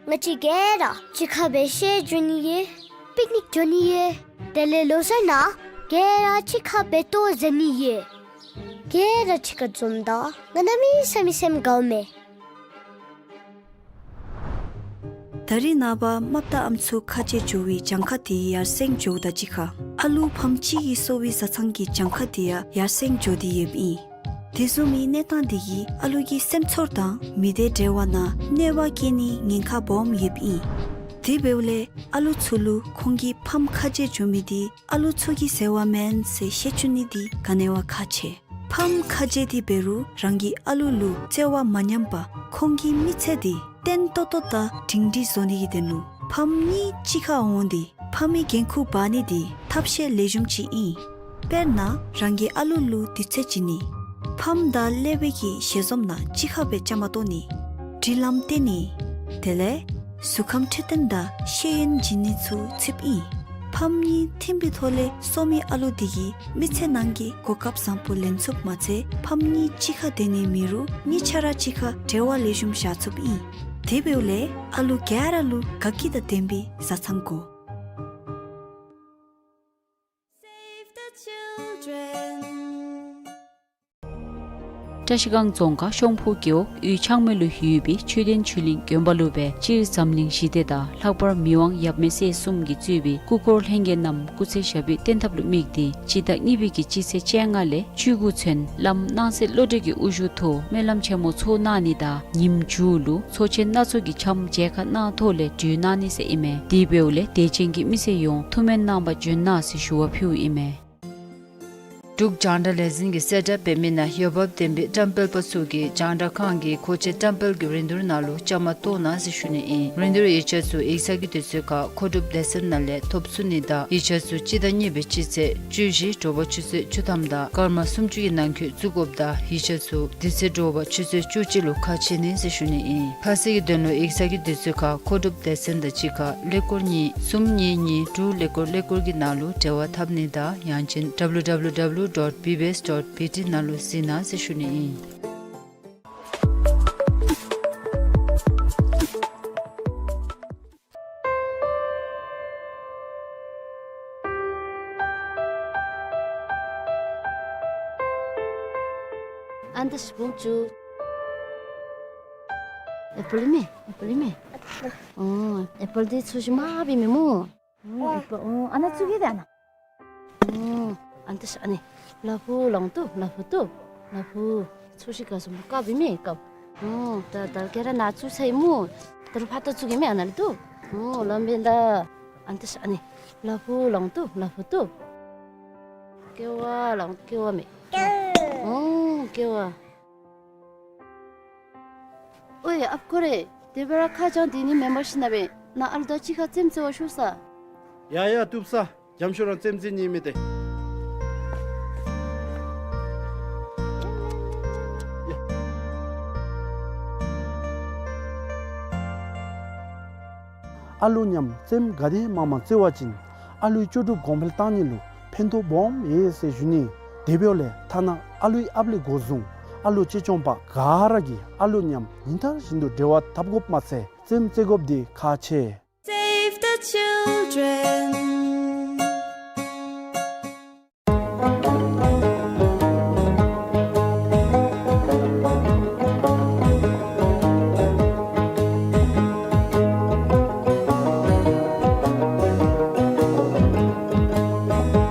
ང་བཅས་ག་ར་གཅིག་ཁར་སྦེ་བཤལ་འགྱོ་ནི་ཡོད། པིག་ནིག་འགྱོ་ནི་ཡོད། དེ་ལས་ལོ་གསར་ནང་ག་ར་གཅིག་ཁར་སྦེ་ལྟོ་བཟའ་ནི་ཡོད། ག་ར་གཅིག་ཁར་འཛོམས་ད་ང་གནམ་མེད་ས་མེད་སེམས་དགའཝ་མས། ད་རིས་ནངས་པ་རྨགཔ་དང་ཨམ་སྲུ་ཁ་རྗེ་འགྱོ་བའི་གྱངས་ཁ་དེ་ཡར་སེང་འགྱོཝ་དང་གཅིག་ཁར་ཨ་ལུ་ཕམ་གཅིག་གིས་གསོ་བའི་བཟའ་ཚང་གི་གྱངས་ཁ་དེ་ཡང་ཡར་སེང་འགྱོ་སྟེ་ཡོདཔ་ཨིན། དེ་བཟུམ་མའི་གནས་སྟངས་དེ་གིས་ཨ་ལུ་གི་སེམས་ཚོར་དང་མི་སྡེ་འབྲེལ་བ་ནང་གནོད་པ་བསྐྱལ་ནིའི་ཉེན་ཁ་སྦོམ་ཡོདཔ་ཨིན། དེ་འབདཝ་ལས་ཨ་ལུ་ཚུ་ལུ་ཁོང་གི་ཕམ་ཁ་རྗེ་འགྱོ་མི་དེ་ཨ་ལུ་ཚུ་གི་ཟེར་བ་མེན་ཟེར་ཤེས་བཅུག་ནི་དེ་ག་ནི་བ་ཁག་ཆེ། ཕམ་ཁ་རྗེ་དེ་འབད་རུང་རང་གི་ཨ་ལུ་ལུ་བརྩེ་བ་མ་ཉམས་པར་ཁོང་གི་མི་ཚེ་དེ་བརྟན་ཏོག་ཏོ་དང་སྒྲིང་སྒྲིང་བཟོ་ནི་གི་དོན་ལུ་ཕམ་གཉིས་གཅིག་ཁར་འོང་སྟེ་ཕམ་གྱི་འགན་ཁུར་འབག་ནི་དེ་ཐབས་ཤེས་ལེགས་ཤོམ་ཅིག་ཨིན། དཔེར་ན་རང་གི་ཨ་ལུ་ལུ་དུས་ཚོད་བྱིན་ནི། ཕམ་དང་ཀླད་པའི་གི་ཞལ་འཛོམས་ནང་གཅིག་ཁར་སྦེ་བཅའ་མར་གཏོགས་ནི། སྒྲིག་ལམ་བསྟན་ནི། དེ་ལས་གཟུགས་ཁམས་འཕྲོད་བསྟེན་དང་ཤེས་ཡོན་བྱིན་ནི་ཚུ་ཚུདཔ་ཨིན། ཕམ་གཉིས་མཐུན་པའི་ཐོག་ལས་གསོ་མི་ཨ་ལུ་དེ་གིས་མི་ཚེ་ནང་གི་གོ་སྐབས་བཟང་པོ་ལེན་ཚུགསཔ་མ་ཚད་ཕམ་གཉིས་གཅིག་ཁར་སྡོད་ནི་མེད་རུང་གཉིས་ཆ་ར་གཅིག་ཁར་འབྲེལ་བ་ལེགས་ཤོམ་བཞག་ཚུགསཔ་ཨིན། དེ་འབདཝ་ལས་ཨ་ལུ་ག་ར་ལུ་དགའ་སྐྱིད་དང་ལྡན་པའི་བཟའ་ཚང་དགོ། Save the children. བཀྲ་ཤིས་སྒང་རྫོང་ཁག་ཤོང་ཕུ་རྒེད་འོག་ཡུལ་ཆག་མེ་ལུ་ཡོད་པའི་ཆོས་ལྡན་ཆོས་གླིང་དགོན་པ་ལུ་སྦེ་སྤྱིར་འཛམ་གླིང་ཞི་བདེ་དང་ལྷག་པར་མི་དབང་ཡབ་མེས་སྲས་གསུམ་གྱིས་གཙོས་པའི་སྐུ་འཁོར་ལྷན་རྒྱས་རྣམས་སྐུ་ཚེ་ཞབས་པད་བརྟན་ཐབས་ལུ་དམིགས་ཏེ་སྤྱི་ཟླ་གཉིས་པའི་གི་སྤྱི་ཚེས་བཅོ་ལྔ་ལས་བཅུ་དགུ་ཚུན་བླམ་སྣང་གསལ་བློ་གྲོས་ཀྱི་དབུ་བཞུགས་ཐོག་སྨོན་ལམ་ཆེན་མོ་ཚོགས་གནང་ནི་དང་ཉིནམ་མཇུག་ལུ་ཚོགས་ཆེན་སྣ་ཚོགས་ཀྱི་འཆམ་མཇལ་ཁ་གནང་ཐོག་ལས་གྲོལ་གནང་ནི་ཟེར་ཨིན་མས། དེ་འབདཝ་ལས་དད་ཅན་གྱི་མི་སེར་ཡོངས་ཐུགས་སྨོན་གནང་བར་འབྱོན་གནང་ཟེར་ཞུ་བ་ཕུལཝ་ཨིན་མས། འབྲུག་རྒྱང་བསྒྲགས་ལས་འཛིན་གྱི་གསལ་བསྒྲགས་འབད་མི་ནང་འོས་འབབ་ལྡན་པའི་བཀྲམ་སྤེལ་པ་ཚུ་གིས་རྒྱང་བསྒྲགས་ཁང་གི་མཁོ་ཆས་བཀྲམ་སྤེལ་གྱི་རིན་བསྡུར་ནང་ལུ་བཅའ་མར་གཏོགས་གནང་ཟེར་ཞུ་ནི་ཨིན། རིན་བསྡུར་ཡིག་ཆ་ཚུ་ཡིག་ཚང་གི་དུས་ཚོད་ཁར་མཁོ་སྒྲུབ་སྡེ་ཚན་ནང་ལས་ཐོབ་ཚུགས་ནི་དང་ཡིག་ཆ་ཚུ་སྤྱི་ཟླ་གཉིས་པའི་སྤྱི་ཚེས་བཅུ་བཞི་དྲོ་པ་ཆུ་ཚོད་བཅུ་ཐམ་དང་སྐར་མ་སུམ་ཅུ་གི་ནང་འཁོད་བཙུགས་དགོཔ་དང་ཡིག་ཆ་ཚུ་དེ་ཚེ་དྲོ་པ་ཆུ་ཚོད་བཅུ་གཅིག་ལུ་ཁ་ཕྱེ་ནི་ཟེར་ཞུ་ནི་ཨིན། ཁ་གསལ་གྱི་དོན་ལུ་ཡིག་ཚང་གི་དུས་ཚོད་ཁར་མཁོ་སྒྲུབ་སྡེ་ཚན་དང་གཅིག་ཁར་ཀླད་ཀོར་གཉིས་གསུམ་གཉིས་གཉིས་དྲུག་ཀླད་ཀོར་ཀླད་ཀོར་གྱི་ནང་ལུ་འབྲེལ་བ་འཐབ་ནི་དང་ཡང་ཅིན་W W W dot B B S dot B T ནང་ལུ་གཟིགས་གནང་ཟེར་ཞུ་ནི་ཨིན། ཨ་ད་སྤུངས་བཅུག། ཨེ་པཱལ་མས། ཨེ་པཱལ་མས། ཨོ་ཨེ་པཱལ་འདི་ཚོས་ཤིག་མ་པ་མས་སྨོ། ཨོ་ཨེ་པཱལ། ཨོ་ཨ་ནཱ་བཙུགས་གེ་ད་ཨ་ནཱ། ཨོ་ཨ་ད་ཨ་ནི་ལ་ཕུག་ལང་ཏོ་ལ་ཕུག་ཏོ་ལ་ཕུག་ཚོས་ཤིག་ག་སོ་མ་ཀ་པ་མས་ཀ་པ། ཨོ་ད་ད་ག་ར་ནཱ་བཙུགས་ཚར་ཡི་སྨོ། ད་རུང་ཕར་ད་བཙུགས་གེ་མས་ཨ་ནཱ་ལས་ཏོ། ཨོ་ལམ་བེན་ད། ཨ་ནི་ད་ཨ་ནི་ལ་ཕུག་ལང་ཏོ་ལ་ཕུག་ཏོ། ཀེ་བ་ལང་ཀེ་བ་མེ། ཨོ་ཀེ་བ། ཨོའེ་ཨཔ་ཁོ་རེ། དེ་སྦེ་ར་ཁ་བྱང་དེ་ནི་མེན་པར་ཤེས་ན་སྦེ་ནཱ་ཨ་ལུ་དང་གཅིག་ཁར་རྩེདམོ་རྩེ་བར་ཤོག་ས། ཡ་ཡ་བཏུབ་ས། འཇམ་ཤོས་རང་རྩེདམོ་རྩེ་ནི་མེད་དེ། ཡ། ཨ་ལུ་མཉམ་རྩེདམོ་ག་དེ་མང་མང་རྩེ་བ་ཅིན་ཨ་ལུའི་ལྕོགས་གྲུབ་གོང་འཕེལ་གཏང་ནི་ལུ་ཕན་ཐོགས་སྦོམ་ཡོད་ཟེར་ཞུ་ནི། དེ་འབདཝ་ལས་ཐ་ན་ཨ་ལུའི་ཨཔ་ལས་འགོ་བཟུང་ཨ་ལུ་གཅེས་སྐྱོང་པ་ག་ར་གིས་ཨ་ལུ་མཉམ་ཉིན་ལྟར་བཞིན་དུ་འབྲེལ་བ་འཐབ་དགོཔ་མ་ཚད་རྩེདམོ་རྩེ་དགོཔ་འདི་ཁག་ཆེ། Save the children.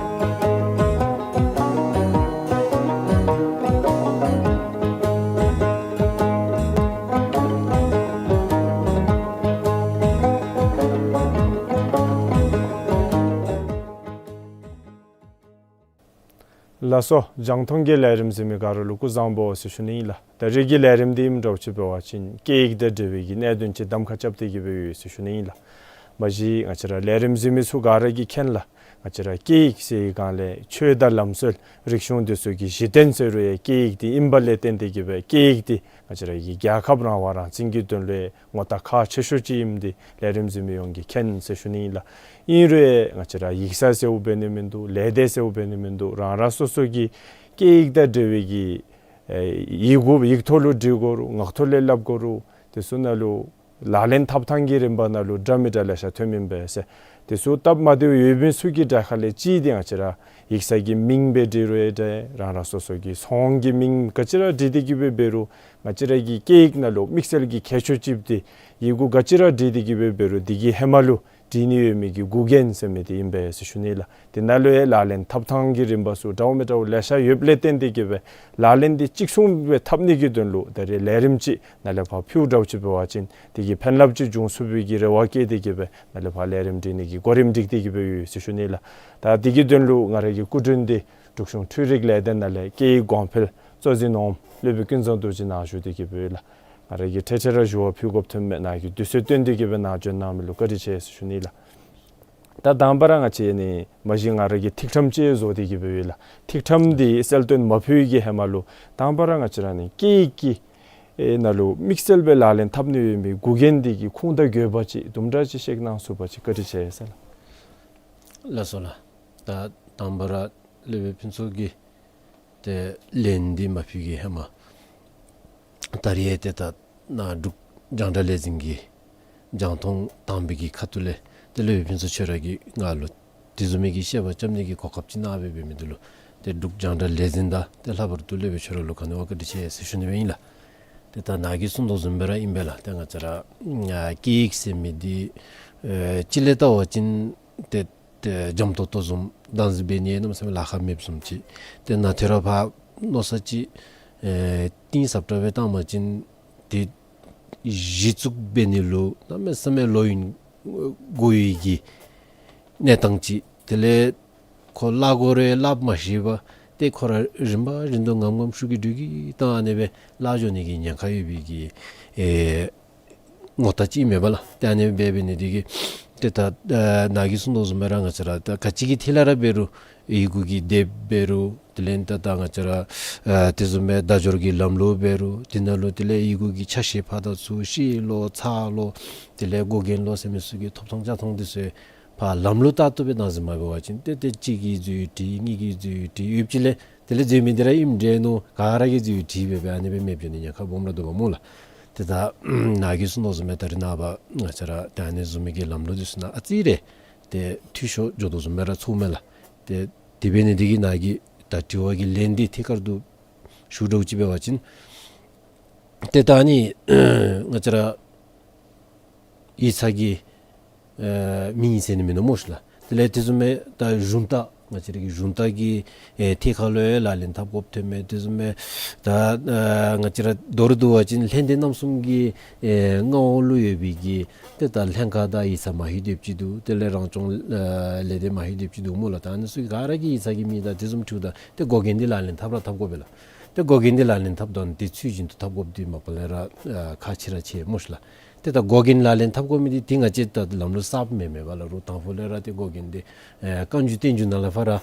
ལགས་སོ། རྒྱང་མཐོང་གི་ལས་རིམ་གཟིགས་མི་ག་ར་ལུ་སྐུ་གཟུགས་བཟང་པོ་ཟེར་ཞུ་ནི་ཨིན་ལགས། ད་རེས་ཀྱི་ལས་རིམ་འདི་ཨིནམ་འདྲཝ་ཅིག་འབད་བ་ཅིན་སྐད་ཡིག་དང་འབྲེལ་བའི་གི་གནད་དོན་ཅིག་གདམ་ཁ་རྐྱབ་སྟེ་གི་སྦེ་ཡོད་ཟེར་ཞུ་ནི་ཨིན་ལགས། མ་གཞི་ང་བཅས་ར་ལས་རིམ་གཟིགས་མི་ཚུ་ག་ར་གིས་མཁྱེན་ལགས། ང་བཅས་ར་སྐད་ཡིག་ཟེར་བའི་སྒང་ལས་ཆོས་དང་ལམ་སྲོལ་རིག་གཞུང་འདི་ཚུ་གི་གཞི་རྟེན་ཟེར་རུང་ཡང་སྐད་ཡིག་འདི་ཨིནམ་ལས་བརྟེན་ཏེ་གི་སྦེ་སྐད་ཡིག་འདི་ང་བཅས་ར་གི་རྒྱལ་ཁབ་རང་དབང་རང་བཙན་གྱི་དོན་ལུ་ངོ་རྟགས་ཁག་ཆེ་ཤོས་ཅིག་ཨིནམ་འདི་ལས་རིམ་གཟིགས་མི་ཡོངས་ཀྱིས་མཁྱེན་ཟེར་ཞུ་ནི་ཨིན་ལགས། ཨིན་རུང་ང་བཅས་ར་ཡིག་ཚང་ཟེརཝ་འབད་ནི་མིན་འདུག། ལས་སྡེ་ཟེརཝ་འབད་ནི་མིན་འདུག། རང་རང་སོ་སོ་གི་སྐད་ཡིག་དང་འབྲེལ་བའི་གི་ཨེ་ཡི་གུ་ཡིག་ཐོག་ལུ་འབྲི་དགོ་རུང་ངག་ཐོག་ལས་སླབ་དགོ་རུང་དེ་ཚུ་ནང་ལུ་ལག་ལེན་འཐབ་ཐངས་ཀྱི་རིམ་པ་ནང་ལུ་འདྲ་མི་འདྲ་ལེ་ཤ་ཐོནམ་ཨིན་པས་ཟེར། དེ་ཚུ་སྟབས་མ་བདེཝ་ཡོད་མི་ཚུ་གི་གྲས་ཁ་ལས་གཅིག་འདི་ང་བཅས་ར་ཡིག་ཚང་གི་མིང་སྦེ་འབྲི་རུང་ཡང་འདྲ། རང་རང་སོ་སོ་གི་ཚོང་གི་མིང་ག་ཅི་ར་འབྲི་སྟེ་གི་སྦེ་འབད་རུང་ང་བཅས་ར་གི་སྐད་ཡིག་ནང་ལུ་དམིགས་བསལ་གྱི་ཁྱད་ཆོས་ཅིག་འདི་ཡི་གུ་ག་ཅི་ར་འབྲི་སྟེ་གི་སྦེ་འབད་རུང་དེ་གི་ཧེ་མ་ལུ་འབྲི་ནི་ཡོད་མི་གི་འགོ་རྒྱན་ཟེར་མི་འདི་ཨིན་པས་ཟེར་ཞུ་ནི་ལགས། དེ་ནང་ལུ་ཡང་ལག་ལེན་འཐབ་ཐངས་ཀྱི་རིམ་པ་ཚུ་འདྲཝ་མི་འདྲཝ་ལེ་ཤ་ཡོདཔ་ལས་བརྟེན་ཏེ་གི་སྦེ་ལག་ལེན་འདི་གཅིག་མཚུངས་སྦེ་འཐབ་ནི་གི་དོན་ལུ་ད་རེས་ལས་རིམ་ཅིག་ནཱ་ལས་ཕར་ཕུལཝ་འདྲཝ་ཅིག་འབད་བ་ཅིན་དེ་གིས་ཕན་རླབས་ཅིག་འབྱུང་ཚུགས་པའི་གི་རེ་བ་བསྐྱེད་དེ་གི་སྦེ་ནཱ་ལས་ཕར་ལས་རིམ་སྒྲིག་ནི་གི་གོ་རིམ་སྒྲིག་སྟེ་གི་སྦེ་ཡོད་ཟེར་ཞུ་ནི་ལགས། ད་དེ་གི་དོན་ལུ་ང་ར་གི་སྐུ་མགྲོན་འདི་འབྲུག་གཞུང་འཕྲུལ་རིག་ལས་སྡེ་ནང་ལས་སྐད་ཡིག་གོང་འཕེལ་གཙོ་འཛིན་འོགམ་སློབ་དཔོན་ཀུན་བཟང་རྡོ་རྗེ་ནཱ་བཞུགས་ཏེ་གི་སྦེ་ཡོད་ལགས། ང་ར་གིས་ཐད་ཐད་ར་ཞུ་བ་ཕུལ་དགོཔ་ཐོནམ་མས། ནཱ་གིས་དུས་ཚོད་བཏོན་ཏེ་གི་སྦེ་ནཱ་བྱོན་གནང་མི་ལུ་བཀའ་དྲིན་ཆེ་ཟེར་ཞུ་ནི་ལགས། ད་དང་པ་ར་ང་བཅས་ནི་མ་གཞི་ང་ར་གིས་ཐིག་ཕྲེང་ཅིག་བཟོ་སྟེ་གི་སྦེ་ཡོད་ལགས། ཐིག་ཕྲེང་འདི་གསལ་སྟོན་མ་ཕུལ་བའི་གི་ཧེ་མ་ལུ་དང་པ་ར་ང་བཅས་ར་ནི་སྐད་ཡིག་གི་ཨེ་ནང་ལུ་དམིགས་བསལ་སྦེ་ལག་ལེན་འཐབ་ནི་ཡོད་མི་འགོ་རྒྱན་འདི་གི་ཁུངས་དང་དགོས་པ་ཅིག་དུམ་གྲ་ཅིག་བཤད་གནང་ཚུགས་པ་ཅིན་བཀའ་དྲིན་ཆེ་ཟེར་ལགས། ལགས་སོ་ལགས། ད་དང་པ་ར་སློབ་དཔོན་ཕུན་ཚོགས་ཀྱིས་ཏེ་ལན་འདི་མ་ཕུལ་གི་ཧེ་མ་ད་རེས་ཏེ་ད་ནཱ་འབྲུག་རྒྱང་བསྒྲགས་ལས་འཛིན་གྱི་རྒྱང་མཐོང་དང་པའི་གི་ཁ་ཐུག་ལས་ཏེ་སློབ་དཔོན་ཕུན་ཚོགས་ཁྱོད་ར་གིས་ང་ལུ་དེ་བཟུམ་མའི་གི་བཤད་པ་རྐྱབ་ནི་གི་གོ་སྐབས་ཅིག་གནང་སྦེ་འབད་མི་འདི་ལུ་ཏེ་འབྲུག་རྒྱང་བསྒྲགས་ལས་འཛིན་དང་ཏེ་ལྷག་པར་དུ་སློབ་དཔོན་ཁྱོད་ར་ལུ་ག་ནི་བ་བཀའ་དྲིན་ཆེ་ཟེར་ཞུ་ནི་སྦེ་ཨིན་ལགས། ཏེ་ད་ནཱ་གིས་གསུངས་དོ་བཟུམ་སྦེ་ར་ཨིན་པས་ལགས། ཏེ་ང་བཅས་ར་ཨ་སྐད་ཡིག་ཟེར་མི་འདི་ཨེ་སྤྱི་ལས་བལྟ་བ་ཅིན་ཏེ་ཏེ་འཇམ་ཏོང་ཏོ་བཟུམ་བདག་འཛིན་འབད་ནི་གནམ་མེད་ས་མེད་ལཱ་ཁག་མེདཔ་བཟུམ་ཅིག། ཏེ་ནཱ་ཐད་རི་བ་ཕར་མནོ་བསམ་ཅིག་ཨེ་གཏིང་ཟབ་དྲགས་སྦེ་བཏང་བ་ཅིན་ཏེ་གཞི་བཙུགས་འབད་ནི་ལུ་གནམ་མེད་ས་མེད་ལོ་ཡུན་འགོར་བའི་གི་གནས་སྟངས་ཅིག། དེ་ལས་ཁོ་སླབ་དགོ་རུང་སླབ་མ་ཤེས་པར་ཏེ་ཁོ་ར་རིམ་པ་བཞིན་དུ་ངམ་ངམ་ཤུགས་ཀྱིས་འགྲོས་ཀྱིས་བཏང་ཨ་ནི་སྦེ་བརླག་འགྱོ་ནི་གི་ཉེན་ཁ་ཡོད་པའི་གི་ཨེ་ངོ་རྟགས་ཅིག་མས་པ་ལགས། ཏེ་ཨ་ནི་སྦེ་འབད་ནི་འདི་གིས་ཏེ་ད་ཨ་ནཱ་གིས་གསུངས་དོ་བཟུམ་སྦེ་ར་ང་བཅས་ར་ད་ག་ཅི་གི་ཐད་ལས་ར་འབད་རུང་ཡི་གུ་གི་དེབ་འབད་རུང་དེ་ལས་ད་ད་ང་བཅས་ར་ཨ་དེ་བཟུམ་སྦེ་བརྡ་སྦྱོར་གྱི་ལམ་ལུགས་འབད་རུང་དེ་ནང་ལུ་དེ་ལས་ཡི་གུ་གི་ཆ་ཤས་ཕར་དང་ཚུར་ཤེས་ལོ་ཚར་ལོ་དེ་ལས་འགོ་རྒྱན་ལོ་ཟེར་མི་ཚུ་གི་ཐོབ་ཐང་ཆ་ཚང་འདི་ཚུ་ཕར་ལམ་ལུགས་ལྟར་དུ་སྦེ་བདག་འཛིན་མ་འབད་བ་ཅིན་ཏེ་ཏེ་གཅིག་གིས་འཛོལ་ཡོད་དེ་གཉིས་ཀྱིས་འཛོལ་ཡོད་དེ་ཡོདཔ་ཅིག་ལས་དེ་ལས་འཛོལ་མི་འདི་ར་ཨིནམ་འདྲས་མནོ་ག་ར་གིས་འཛོལ་ཡོད་དེ་སྦེ་སྦེ་ཨ་ནི་སྦེ་མེདཔ་འགྱོ་ནི་ཉེན་ཁ་སྦོམ་ར་འདུག་པ་སྨོ་ལགས། ཏེ་ད་ནཱ་གིས་གསུངས་དོ་བཟུམ་སྦེ་ད་རེས་ནངས་པ་ང་བཅས་ར་ད་ཨ་ནི་བཟུམ་མའི་གི་ལམ་ལུགས་འདི་ཚུ་ནང་ཨ་ཙི་རེ་ཏེ་འཐུས་ཤོར་འགྱོ་དོ་བཟུམ་སྦེ་ར་ཚོརཝ་མས་ལགས། ཏེ་དེ་འབད་ནི་འདི་གིས་ནཱ་གི་ད་དྲི་བ་གི་ལན་འདི་ཐད་ཀར་དུ་ཞུ་འདྲཝ་ཅིག་འབད་བ་ཅིན་ཏེ་ད་ཨ་ནི་ང་བཅས་ར་ཡིག་ཚང་གི་ཨེ་མིང་ཟེར་ནི་མིན་ནུག་སྨོ་ཤིག་ལགས། དེ་ལས་དེ་བཟུམ་སྦེ་ད་གཞུང་རྟ་ ང་བཅས་ར་གི་གཞུང་དག་གི་ཨེ་ཐད་ཁར་ལུ་ཡང་ལག་ལེན་འཐབ་དགོཔ་ཐོནམ་མས། དེ་བཟུམ་སྦེ་ད་ཨ་ང་བཅས་ར་མདོར་བསྡུ་བ་ཅིན་ལྷན་སྡེ་རྣམ་གསུམ་གྱི་ཨེ་མངའ་འོག་ལུ་ཡོད་པའི་གི་ཏེ་ད་ལྷན་ཁག་དང་ཡིག་ཚང་མ་ཧེ་སྡོདཔ་ཅིག་འདུག། དེ་ལས་རང་སྐྱོང་ཨ་ལས་སྡེ་མ་ཧེ་སྡོདཔ་ཅིག་འདུག་སྨོ་ལགས། ད་ཨ་ནི་ཚུ་ག་ར་གི་ཡིག་ཚང་གི་མིང་དང་དེ་བཟུམ་འཁྲིལཝ་ད་ཏེ་འགོག་འགན་འདི་ལག་ལེན་འཐབ་ར་འཐབ་དགོ་པས་ལགས། ཏེ་འགོག་འགན་འདི་ལག་ལེན་འཐབ་དོ་ན་ཏེ་ཚུལ་བཞིན་དུ་འཐབ་དགོཔ་འདི་མ་པ་ལས་ར་ཨ་ཁག་ཆེ་ར་ཆེ་སྨོ་ཤིག་ལགས། ཏེ་ད་འགོག་འགན་ལག་ལེན་འཐབ་དགོ་མི་འདི་ཏེ་ང་བཅས་ད་ལམ་ལུགས་གསརཔ་མེན་མེན་པ་ལགས། རོགས་དང་ཕུ་ལས་ར་ཏེ་འགོག་འགན་འདི་ཨེ་བཀའ་འགྱུར་བསྟན་འགྱུར་ནང་ལས་ཕར་ར་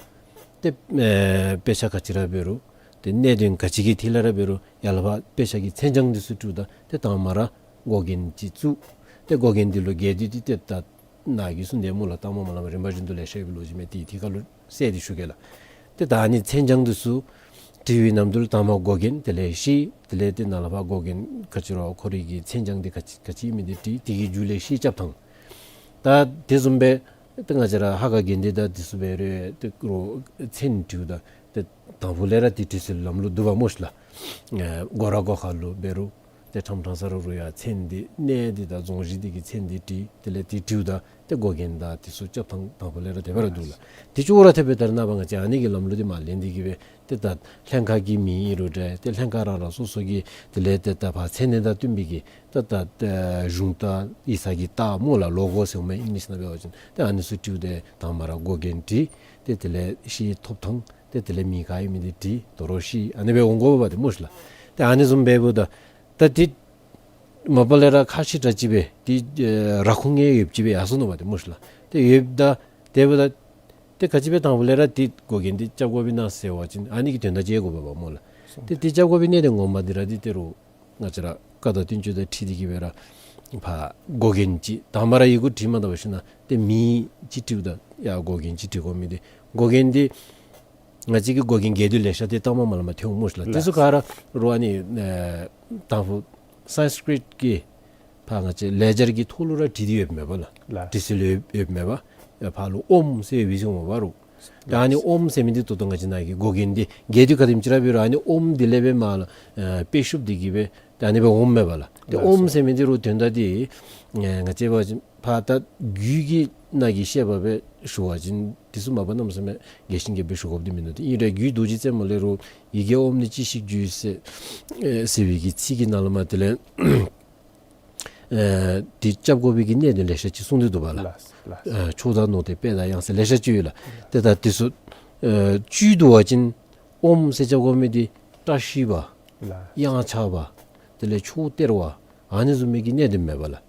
ཏེ་ཨེ་དཔེ་ཆ་ག་ཅི་ར་འབད་རུང་ཏེ་གནད་དོན་ག་ཅི་གི་ཐད་ལས་ར་འབད་རུང་ཡར་ལས་ཕར་དཔེ་ཆ་གི་མཚན་བྱང་འདི་ཚུ་བྲིཝ་ད་ཏེ་དང་པ་ར་འགོག་འགན་ཅིག་བཙུགས། ཏེ་འགོག་འགན་འདི་ལུ་རྒྱས་བསྡུས་ཏེ་ཏེ་ད་ནཱ་གིས་གསུངས་དེ་སྨོ་ལགས། ལྟག་མ་མ་ལངམ་རིམ་པ་བཞིན་དུ་ལེ་ཤ་ཡོདཔ་ལོ་རྒྱུས་མས། ཏེ་དེ་ཁར་ལུ་གསལ་ཏེ་ཞུ་གེ་ལགས། ཏེ་ད་ཨ་ནི་མཚན་བྱང་འདི་ཚུ་བྲི་བའི་ནམ་དུས་ལུ་དང་པ་འགོག་འགན། དེ་ལས་ཤེས། དེ་ལས་ཏེ་ནཱ་ལས་ཕར་འགོག་འགན་ག་ཅི་རུང་ཁོ་རའི་གི་མཚན་བྱང་འདི་ག་ཅི་ག་ཅི་ཨིན་མི་འདི་བྲི། དེ་གི་མཇུག་ལས་ཤེས་རྐྱབ་ཐངས། ད་དེ་བཟུམ་སྦེ་ཏེ་ང་བཅས་ར་ཧ་ག་འགན་འདི་དང་དེ་ཚུ་འབད་རུང་ཏེ་རོགས་མཚན་བྲིཝ་ད་ཏེ་དང་ཕུ་ལས་ར་ཏེ་བྲི་སྲོལ་ལམ་ལུགས་འདུག་པ་སྨོ་ཤིག་ལགས། ཨེ་སྒོ་ར་སྒོ་ཁ་ལུ་འབད་རུང་ཏེ་ཁྲམ་ཁྲང་ས་ར་རུང་ཡང་མཚན་འདི་གནས་འདི་དང་རྫོང་གཞི་འདི་གི་མཚན་འདི་བྲི། དེ་ལས་ཏེ་བྲིཝ་ད་ཏེ་འགོག་འགན་དང་དེ་ཚུ་རྐྱབ་ཐངས་དང་ཕུ་ལས་ར་དེ་སྦེ་ར་འདུག་ལགས། དེ་ཅོག་ར་འཐདཔ་སྦེ་ད་རེས་ནངས་པ་ང་བཅས་ཨ་ནི་གི་ལམ་ལུགས་འདི་མར་ལེན་ཏེ་གི་སྦེ་ཏེ་ད་ལྷན་ཁག་གི་མིང་ཨིན་རུང་འདྲ་ཏེ་ལྷན་ཁག་རང་རང་སོ་སོ་གི་དེ་ལས་ཏེ་ད་ཕར་མཚན་གནས་དང་བསྟུན་པའི་གི་ཏེ་ད་ཨེ་གཞུང་རྟ་ཡིག་ཚང་གི་རྟགས་སྨོ་ལགས། ལོ་གོ་ཟེར་མི་ཨིང་ལིཤ་ནང་འབད་བ་ཅིན་ཏེ་ཨ་ནི་ཚུ་བྲིཝ་ད་དང་པ་ར་འགོག་འགན་བྲི། ཏེ་དེ་ལས་ཤེས་ཐོབ་ཐངས། ཏེ་དེ་ལས་མིང་ག་ཨིན་མི་འདི་བྲི། དོ་རུང་ཤེས། ཨ་ནི་སྦེ་འོང་དགོཔ་འདི་སྨོ་ཤིག་ལགས། ཏེ་ཨ་ནི་བཟུམ་འབདཝ་ད་ད་འདི་མ་པ་ལས་ར་ཁག་ཆེ་དྲགས་ཅིག་སྦེ་འདི་ཨེ་ར་ཁུངས་ཡོདཔ་ཅིག་སྦེ་ཡར་སོ་ནུག་པ་འདི་སྨོ་ཤིག་ལགས། ཏེ་ཡོདཔ་ད་དེ་འབདཝ་ད་ཏེ་ག་ཅི་སྦེ་དང་ཕུ་ལས་ར་འདི་འགོག་འགན་འདི་རྐྱབ་དགོཔ་ཨིན་ན་ཟེར་བ་ཅིན་ཨ་ནི་གི་དོན་དག་མཇལ་དགོ་པས་པ་སྨོ་ལགས། ཏེ་འདི་རྐྱབ་དགོ་པའི་གནད་དོན་ངོ་མ་འདི་ར་འདི་ཏེ་རོགས་ང་བཅས་ར་བཀའ་དང་བསྟན་བཅོས་དང་འཁྲིལ་ཏེ་གི་སྦེ་ར་ཕར་འགོག་འགན་ཅིག་དང་པ་ར་ཡི་གུ་བྲིས་མ་ད་པ་ཞུ་ན་ཏེ་མིང་ཅིག་བྲིཝ་ད་ཡར་འགོག་འགན་ཅིག་བྲི་དགོ་མི་འདི་འགོག་འགན་འདི་ང་བཅས་ཀྱི་འགོག་འགན་འགལ་འདུ་ལེ་ཤ་འདི་ལྟག་མ་མ་ལངམ་ཐོན་འོང་སྨོ་ཤིག་ལགས། དེ་ཚུ་ག་ར་རོགས་ཨ་ནི་ཨེ་དང་ཕུ་སཾསྐྲྀཏ་གི་ཕར་ང་བཅས་ལེ་ཇར་གྱི་ཐོག་ལུ་ར་བྲིས་ཏེ་ཡོདཔ་མས་པ་ལགས། ལགས། བྲི་སྲོལ་ཡོད་ཡོདཔ་མས་པ། ཕར་ལུ་ཨོམ་ཟེར་ཡོད་པས་ཟེར་འོང་པ་རོགས། ད་ཨ་ནི་ཨོམ་ཟེར་མི་འདི་ད་ལྟོ་ང་བཅས་ནཱ་གི་འགོག་འགན་འདི་འགལ་འདུ་ག་དེམ་ཅིག་ར་འབད་རུང་ཨ་ནི་ཨོམ་འདི་ལས་སྦེ་མར་ལུ་ཨེ་དཔེ་ཤུབས་འདི་གིས་སྦེ་ད་ཨ་ནི་སྦེ་འོངམ་མས་པ་ལགས། ཏེ་ལགས་ཨོམ་ཟེར་མི་འདི་རོགས་དོན་དག་འདི་ཨེ་ང་བཅས་འབད་བ་ཅིན་ཕར་ད་རྒྱུད་ཀྱི་ནང་གི་བཤད་པ་སྦེ་ཞུ་བ་ཅིན་འདི་ཚུ་མ་པ་གནམ་མེད་ས་མེད་རྒྱས་ཤིང་རྒྱས་པ་སྦེ་ཞུ་དགོཔ་འདི་མིན་འདུག། ཏེ་ཨིན་རུང་རྒྱུད་རྡོ་རྗེ་རྩེ་མོ་ལས་རོགས་ཡི་གེ་ཨོམ་ནི་ཅི་ཞིག་རྒྱུ་ཟེར་ཨེ་ཟེར་བའི་གི་ཚིག་གི་ནང་ལུ་མར་དེ་ལས་ཨེ་འདི་རྐྱབ་དགོ་པའི་གི་གནད་དོན་ལེ་ཤ་ཅིག་གསུངས་ཏེ་འདུག་པ་ལགས། ལགས་ལགས། ཨེ་ཕྱོགས་དང་ནོར་དེ་དཔེ་དང་དབྱངས་ཟེར་ལེ་ཤ་ཅིག་ཡོད་ལགས། ཏེ་ད་འདི་ཚུ་ཨེ་བཅུད་བསྡུ་བ་ཅིན་ཨོམ་ཟེར་རྐྱབ་དགོ་མི་འདི་བཀྲ་ཤིས་པ་ལགས། གཡང་ཆགས་པ་དེ་ལས་ཕྱོགས་སྟེར་བ་ཨ་ནི་བཟུམ་མའི་གི་གནད་དོན་མས་པ་ལགས།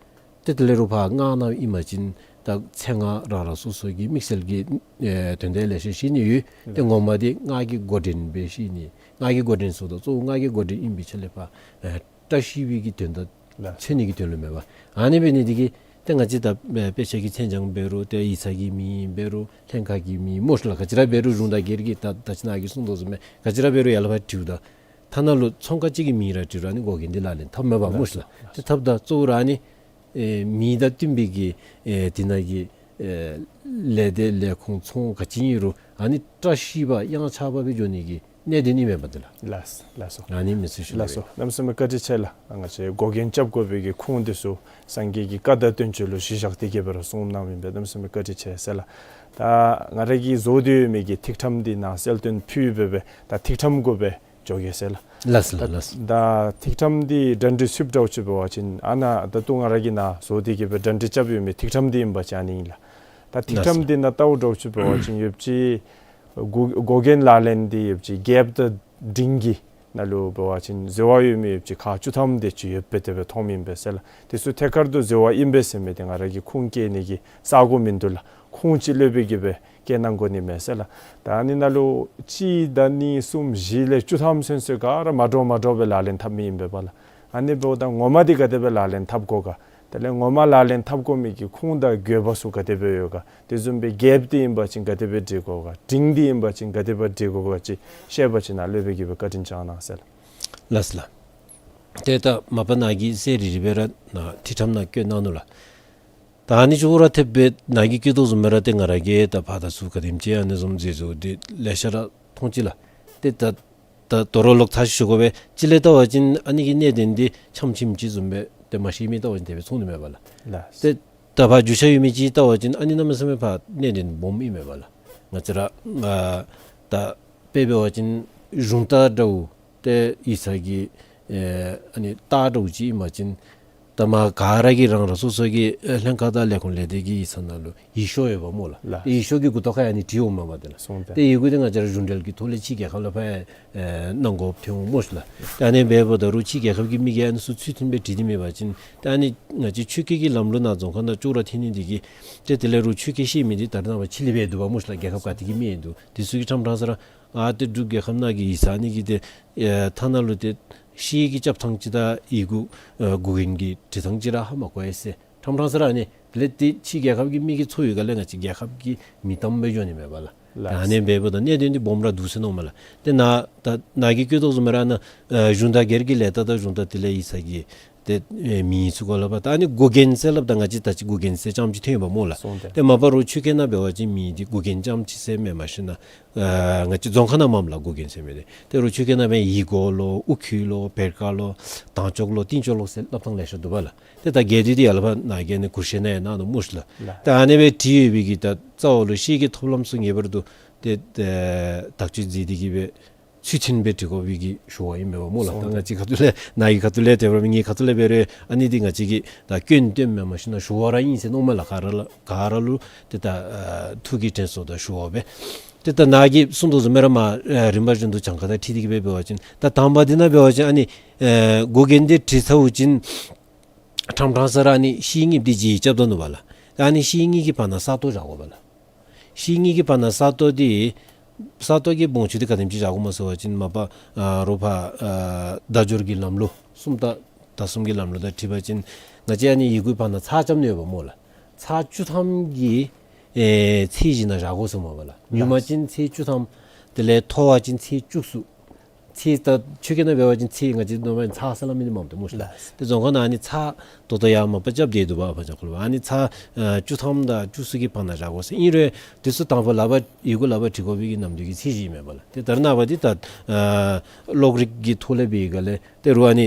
ཏེ་དེ་ལས་རོགས་ཕར་སྔགས་ནང་ཨིན་པ་ཅིན་ད་མཚན་སྔགས་རང་རང་སོ་སོ་གི་དམིགས་བསལ་གྱི་ཨེ་དོན་དག་ལེ་ཤ་བཤད་ནི་ཡོད། ཏེ་ངོ་མ་འདི་སྔགས་ཀྱི་འགོ་འདྲེན་སྦེ་བཤད་ནི། སྔགས་ཀྱི་འགོ་འདྲེན་ཟེརཝ་ད་གཙོ་བོ་སྔགས་ཀྱི་འགོ་འདྲེན་ཨིན་པའི་ཆ་ལས་ཕར་ཨེ་བཀྲ་ཤིས་པའི་གི་དོན་དག་ལགས། མཚོན་ནི་གི་དོན་ལུ་མས་པ། ཨ་ནི་འབད་ནི་འདི་གིས་ཏེ་ང་བཅས་ད་ཨེ་དཔེ་ཆ་གི་མཚན་བྱང་འབད་རུང་ཏེ་ཡིག་ཚང་གི་མིང་འབད་རུང་ལྷན་ཁག་གི་མིང་སྨོ་ཤིག་ལགས། ག་ཅི་ར་འབད་རུང་གཞུང་དང་སྒེར་གྱི་ད་ད་ཅི་ནཱ་གིས་གསུངས་དོ་བཟུམ་སྦེ་ག་ཅི་ར་འབད་རུང་ཡར་ལས་ཕར་བྲིཝ་ད་ཐ་ན་ལུ་ཚོང་ཁང་ཅིག་གི་མིང་ར་བྲིས་རུང་ཨ་ནི་འགོག་འགན་འདི་ལག་ལེན་འཐབ་མས་པ་སྨོ་ཤིག་ལགས། ཏེ་འཐབ་ད་གཙོ་བོ་ར་ཨ་ནི་ཨེ་མིང་དང་བསྟུན་པའི་གི་ཨེ་འདི་ནང་གི་ཨེ་ལས་སྡེ་ལས་ཁུངས་ཚོང་ག་ཅི་ཨིན་རུང་ཨ་ནི་བཀྲ་ཤིས་པ་གཡང་ཆགས་པ་སྦེ་འགྱོ་ནི་གི་གནད་དོན་ཨིན་མས་པ་འདི་ལགས། ལགས་ལགས་སོ། ཨ་ནི་མི་ཚུ་ཞུ་ལགས་སོ། གནམ་མེད་ས་མེད་བཀའ་དྲིན་ཆེ་ལགས། ང་བཅས་འགོག་འགན་རྐྱབ་དགོ་པའི་གི་ཁུངས་འདི་ཚུ་སངས་རྒྱས་ཀྱི་བཀའ་དང་བསྟན་བཅོས་ལུ་གཞི་བཞག་སྟེ་གི་སྦེ་ར་གསུངས་གནངམ་ཨིན་པས། གནམ་མེད་ས་མེད་བཀའ་དྲིན་ཆེ་ཟེར་ལགས། ད་ང་ར་གིས་བཟོ་སྟེ་ཡོད་མི་གི་ཐིག་ཕྲེང་འདི་ནཱ་གསལ་སྟོན་ཕུལ་སྦེ་སྦེ་ད་ཐིག་ཕྲེང་གུ་སྦེ་འགྱོ་གེ་ཟེར་ལགས། ལགས་སོ་ལགས། ལགས་སོ། ད་ཐིག་ཕྲེང་འདི་གྲ་སྒྲིག་ཚུ་འབད་བ་ཅིན་འབད་བ་ཅིན་ཨ་ནཱ་ད་ལྟོ་ང་ར་གིས་ནཱ་བཟོ་སྟེ་གི་སྦེ་གྲ་སྒྲིག་རྐྱབ་ཡོད་མི་ཐིག་ཕྲེང་འདི་ཨིན་པ་ཅིན་ཨ་ནི་ཨིན་ལགས། ད་ཐིག་ལགས་ཕྲེང་འདི་ནང་ལྟཝ་འདྲཝ་ཅིག་འབད་བ་ཅིན་ཡོདཔ་ཅིག་འགོག་འགོག་འགན་ལག་ལེན་འདི་ཡོདཔ་ཅིག་གེབ་དང་འབྲིང་གི་ནང་ལུ་འབད་བ་ཅིན་འཛོལ་བ་ཡོད་མི་ཡོདཔ་ཅིག་ཁག་བཅུ་ཐམ་དེ་ཅིག་ཡོདཔ་སྦེ་དེ་སྦེ་མཐོངམ་ཨིན་པས་ཟེར་ལགས། དེ་ཚུ་ཐད་ཀར་དུ་འཛོལ་བ་ཨིན་པས་ཟེར་མི་འདི་ང་ར་གིས་ཁུངས་བཀལ་ནི་གི་ས་སྒོ་མིན་འདུག་ལགས། ཁུངས་ཅིག་ལྷོད་པའི་གི་སྦེ་བཀལ་གནང་དགོ་ནི་མས་ཟེར་ལགས། ད་ཨ་ནི་ནང་ལུ་གཅིག་དང་གཉིས་གསུམ་བཞི་ལས་བཅུ་ཐམ་ཚུན་ཚོད་ག་ར་མ་འདྲཝ་མ་འདྲཝ་སྦེ་ལག་ལེན་འཐབ་མི་ཨིན་པས་པ་ལགས། ཨ་ནི་འབདཝ་ད་ངོ་མ་འདི་ག་དེ་སྦེ་ལག་ལེན་འཐབ་དགོ་ག། དེ་ལས་ངོ་མ་ལག་ལེན་འཐབ་དགོ་མི་གི་ཁུངས་དང་དགོས་པ་ཚུ་ག་དེ་སྦེ་ཡོད་ག། དེ་བཟུམ་སྦེ་གེབ་འདི་ཨིན་པ་ཅིན་ག་དེ་སྦེ་སྒྲིག་དགོ་ག། འབྲིང་འདི་ཨིན་པ་ཅིན་ག་དེ་སྦེ་སྒྲིག་དགོ་ག་ཅིག་བཤད་པ་ཅིན་ནཱ་ལྷོད་པའི་གི་སྦེ་བཀའ་དྲིན་བསྐྱང་གནང་ཟེར་ལགས། ལགས་སོ་ལགས། ཏེ་ད་མ་པ་ནཱ་གིས་གསལ་རི་རི་སྦེ་ར་ནཱ་ཐིག་ཕྲེང་ནང་བཀོད་གནང་ནུག་ལགས། ད་ཨ་ནི་ཅོག་ར་འཐདཔ་སྦེ་ནཱ་གིས་བཀོད་དོ་བཟུམ་སྦེ་ར་ཏེ་ང་ར་གིས་ད་ཕར་དང་ཚུར་ག་དེམ་ཅིག་ཨ་ནི་བཟུམ་མཛད་བཟོ་འདི་ལེ་ཤ་ར་མཐོང་ཅི་ལགས། ཏེ་ད་ད་དོ་རུང་ལོག་ཐ་ཞུ་དགོ་པས། གཅིག་ལས་བལྟ་བ་ཅིན་ཨ་ནི་གི་གནད་དོན་འདི་ཆམ་ཆིམ་ཅིག་བཟུམ་སྦེ་ཏེ་མ་ཤེས་མི་བལྟ་བ་ཅིན་དེ་སྦེ་མཐོང་ནི་མས་པ་ལགས། ལགས། ཏེ་ད་ཕར་རྒྱུས་ཆ་ཡོད་མི་ཅིག་བལྟ་བ་ཅིན་ཨ་ནི་གནམ་མེད་ས་མེད་ཕར་གནད་དོན་སྦོམ་ཨིན་མས་པ་ལགས། ང་བཅས་ར་ཨ་ད་དཔེ་འབད་བ་ཅིན་གཞུང་རྟ་འདྲཝ་ཏེ་ཡིག་ཚང་གི་ཨེ་ཨ་ནི་རྟ་འདྲཝ་ཅིག་ཨིན་པ་ཅིན་ད་མ་ག་ར་གིས་རང་རང་སོ་སོ་གི་ཨེ་ལྷན་ཁག་དང་ལས་ཁུངས་ལས་སྡེ་གི་ཡིག་ཚང་ནང་ལུ་ཡིག་ཤོག་ཡོདཔ་སྨོ་ལགས། ལགས། ཏེ་ཡིག་ཤོག་གི་མགུ་ཏོ་ཁར་ཨ་ནི་བྲིས་འོངམ་མས་པ། ཏེ་ལགས། སོང་སྟེ། ཏེ་ཡི་གུ་འདི་ང་བཅས་ར་གཞུང་འབྲེལ་གྱི་ཐོག་ལས་ཕྱི་རྒྱལ་ཁབ་ལུ་ཕར་ཨེ་གནང་དགོཔ་ཐོན་འོང་སྨོ་ལགས། ཏེ་ཨ་ནི་འབདཝ་ད་རུང་ཕྱི་རྒྱལ་ཁབ་ཀྱི་མི་གིས་ཨ་ནི་ཚུ་ཚུལ་མཐུན་སྦེ་བྲིས་ཏེ་མེད་པ་ཅིན་ཏེ་ཨ་ནི་ང་བཅས་ཆོས་སྐད་ཀྱི་ལམ་ལུགས་ནང་རྫོང་ཁ་ནང་ཅོག་ར་འཐད་ནི་འདི་གིས་ཏེ་དེ་ལས་རུང་ཆོས་སྐད་ཤེས་མི་འདི་ད་རེས་ནངས་པ་ཕྱི་ལས་འབད་འདུག་པ་སྨོ་ལགས། རྒྱལ་ཁབ་ག་ཏེ་གི་མི་ཡང་འདུག། དེ་ཚུ་གིས་ཕྲང་ཕྲང་ས་ར་ཨ་ཏེ་འབྲུག་རྒྱལ་ཁབ་ནང་གི་ཡིག་ཚང་ཨ་ནི་གི་ཏེ་ཨེ་ཐ་ན་ལུ་ཏེ་ཤེལ་གྱི་རྐྱབ་ཐངས་ཅིག་དང་ཡི་གུ་ཨེ་མགུ་རྒྱན་གྱི་བྲི་ཐངས་ཅིག་ར་ཧ་མ་གོ་ཡི་ཟེར། ཕྲང་ཕྲང་ས་ར་ཨ་ནི་དེ་ལས་ཏེ་ཕྱི་རྒྱལ་ཁབ་ཀྱི་མི་གིས་ཚོར་ཡོད་ག་ལས་ང་བཅས་རྒྱལ་ཁབ་ཀྱི་མི་དམ་སྦེ་འགྱོ་ནི་མས་པ་ལགས། ལགས། ཨ་ནི་འབདཝ་ད་གནད་དོན་འདི་སྦོམ་ར་འདུག་ཟེར་མནོཝ་མས་ལགས། ཏེ་ནཱ་ད་ནཱ་གིས་བཀོད་དོ་བཟུམ་སྦེ་ར་ནཱ་ཨེ་གཞུང་དང་སྒེར་གྱི་ལས་རྟགས་དང་གཞུང་དང་དེ་ལས་ཡིག་ཚང་གི་ཏེ་ཨེ་མིང་ཚུ་གུ་ལུ་ཕར་ད་ཨ་ནི་མགུ་རྒྱན་ཟེར་སླབ་ད་ང་བཅས་ད་ཅི་མགུ་རྒྱན་ཟེར་རྐྱངམ་ཅིག་ཐོན་པ་སྨོ་ལགས། སོང་སྟེ། ཏེ་མ་པ་རོགས་ཆོས་སྐད་ནང་འབད་བ་ཅིན་མིང་འདི་མགུ་རྒྱན་རྐྱངམ་ཅིག་ཟེར་མས། མ་གཞི་ནཱ་ཨ་ང་བཅས་རྫོང་ཁ་ནང་མས་ལགས་མགུ་རྒྱན་ཟེར་མི་འདི། ཏེ་རོགས་ཆོས་སྐད་ནང་འབད་ཡི་གོ་ལོ་ཨུ་ཁུ་ལོ་བེར་ཀ་ལོ་དང་ཅོག་ལོ་ཏིང་ཅོག་ལོ་ཟེར་སླབ་ཐངས་ལེ་ཤ་འདུག་པ་ལགས། ཏེ་ད་གལ་ཏེ་འདི་ཡར་ལས་ཕར་ནཱ་གིས་ཨ་ནི་གུར་ཤེས་ནང་ཡང་གནང་ནུག་སྨོ་ཤི་ལགས། ལགས། ད་ཨ་ནི་སྦེ་བྲིས་ཡོད་པའི་གི་ད་རྩ་བ་ལུ་ཤེལ་གྱི་ཐོབ་ལམ་ཚུ་ངེས་པར་དུ་ཏེ་ཨེ་དག་བཅོས་མཛད་དེ་གི་སྦེ་ཚུལ་མཐུན་སྦེ་བྲི་དགོ་པའི་གི་ཞུ་བ་ཨིན་མས་པ་སྨོ་ལགས། ད་ང་བཅས་ཁ་ཐུག་ལས་ནཱ་གི་ཁ་ཐུག་ལས་དེ་འབད་རུང་ངེའི་ཁ་ཐུག་ལས་འབད་རུང་ཨ་ནི་འདི་ང་བཅས་ཀྱིས་ད་སྐྱོན་སྟོནམ་མས། མ་གཞི་ནཱ་ཞུ་བ་ར་ཨིན་ཟེར་མནོཝ་མས་ལགས། ག་ར་ལུ་ག་ར་ལུ་ཏེ་ད་ཨ་ཐུགས་ཀྱི་དྲན་གསོ་དང་ཞུ་བ་སྦེ། ཏེ་ད་ནཱ་གིས་གསུངས་དོ་བཟུམ་སྦེ་ར་མར་ཨེ་རིམ་པ་བཞིན་དུ་གྱངས་ཁ་དང་འཁྲིལ་ཏེ་གི་སྦེ་འབད་བ་ཅིན་ད་དང་པ་འདི་ནང་འབད་བ་ཅིན་ཨ་ནི་ཨེ་མགུ་རྒྱན་འདི་བྲིས་ཚརཝ་ཅིག་ཕྲང་ཕྲང་ས་ར་ཨ་ནི་ཤེལ་གཉིས་འདི་བརྗེ་རྐྱབ་ད་ནུག་པ་ལགས། ད་ཨ་ནི་ཤེལ་གཉིས་ཀྱི་བར་ན་ས་སྟོང་བཞག་དགོ་པ་ལགས། ཤེལ་གཉིས་ཀྱི་བར་ན་ས་སྟོང་འདི་ས་སྟོང་གི་སྦོམ་ཆུང་འདི་ག་དེམ་ཅིག་བཞག་དགོཔ་སྨོ་ཟེར་བ་ཅིན་མ་པ་ཨ་རོགས་ཕར་ཨ་བརྡ་སྦྱོར་གྱི་ལམ་ལུགས་སུམ་རྟགས་དང་གསུམ་གྱི་ལམ་ལུགས་དང་འཁྲིལ་བ་ཅིན་ང་བཅས་ཨ་ནི་ཡི་གུའི་བར་ན་ཚར་རྐྱབ་ནི་ཡོདཔ་སྨོ་ལགས། ཚར་བཅུ་ཐམ་གྱི་ཨེ་ཚད་གཞི་ནང་བཞག་དགོ་ཟེར་སྨོ་པ་ལགས། ཉུང་མ་ཅིན་ཚད་བཅུ་ཐམ། དེ་ལས་མཐོ་བ་ཅིན་ཚད་བཅུ་གསུམ། ཚད་ད་ཆོས་སྐད་ནང་འབད་བ་ཅིན་ཚད་ང་བཅས་ནོར་མ་ཚར་ཟེར་སླབ་མི་འདི་མངམ་འདུག་སྨོ་ཤི་ལགས། ལགས། ཏེ་རྫོང་ཁ་ནང་ཨ་ནི་ཚར་ད་ལྟོ་ཡང་མ་པ་རྐྱབ་སྟེ་འདུག་པ། ཕར་ཅང་ཁོ་ལུ་ཨ་ནི་ཚར་ཨ་བཅུ་ཐམ་དང་བཅུ་གསུམ་གྱི་བར་ན་བཞག་དགོ་ཟེར། ཨིན་རུང་དེ་ཚུ་དང་པ་ལག་པར་ཡི་གུ་ལག་པར་བྲི་དགོ་པའི་གི་ནམ་དུས་ཀྱི་ཚད་གཞི་ཨིན་མས་པ་ལགས། ཏེ་ད་རེས་ནངས་པ་འདི་ད་ཨ་གློག་རིག་གི་ཐོག་ལས་འབད་བའི་སྒང་ལས་ཏེ་རོགས་ཨ་ནི་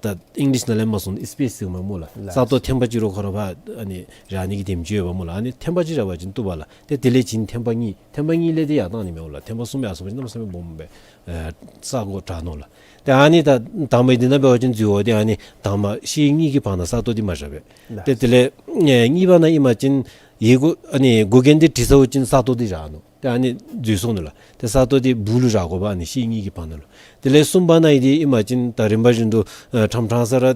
ད་ཨིང་ལིཤ་ནང་ལས་མར་སོང་སི་པེསི་ཟེར་མས་སྨོ་ལགས། ལགས། ས་སྟོང་ཐེངས་པ་གཅིག་རོགས་ཁོ་ར་ཕར་ཨ་ནི་བཞག་ནི་གི་དེམ་ཅིག་ཡོདཔ་སྨོ་ལགས། ཨ་ནི་ཐེངས་པ་གཅིག་བཞག་པ་ཅིན་བཏུབ་པ་ལགས། ཏེ་དེ་ལས་བྱིན་ཐེངས་པ་གཉིས། ཐེངས་པ་གཉིས་ལས་ཏེ་ཡར་བཏང་ནི་མས་སྨོ་ལགས། ཐེངས་པ་གསུམ་ཡར་སོང་པ་ཅིན་གནམ་མེད་ས་མེད་སྦོམ་སྦེ་ཨེ་ས་སྒོ་དྲག་ནུག་ལགས། ཏེ་ཨ་ནི་ད་དང་པའི་འདི་ནང་འབད་བ་ཅིན་འཛུལ་བ་འདི་ཨ་ནི་དང་པ་ཤེལ་གཉིས་ཀྱི་བར་ན་ས་སྟོང་འདི་མ་བཞག་པས། ལགས། ཏེ་དེ་ལས་ཨེ་གཉིས་པ་ནང་ཨིན་པ་ཅིན་ཡི་གུ་ཨ་ནི་མགུ་རྒྱན་འདི་བྲིས་ཚརཝ་ཅིག་ས་སྟོང་འདི་བཞག་ནུག། ཏེ་ཨ་ནི་འཛུལ་སོང་ནུག་ལགས། ཏེ་ས་སྟོང་འདི་སྦུག་ལུ་བཞག་དགོ་པ། ཨ་ནི་ཤེལ་གཉིས་ཀྱི་བར་ན་ལུ། དེ་ལས་གསུམ་པ་ནང་ཨིན་འདི་ཨིན་པ་ཅིན་ད་རིམ་པ་བཞིན་དུ་ཨ་ཕྲང་ཕྲང་ས་ར་ཨ་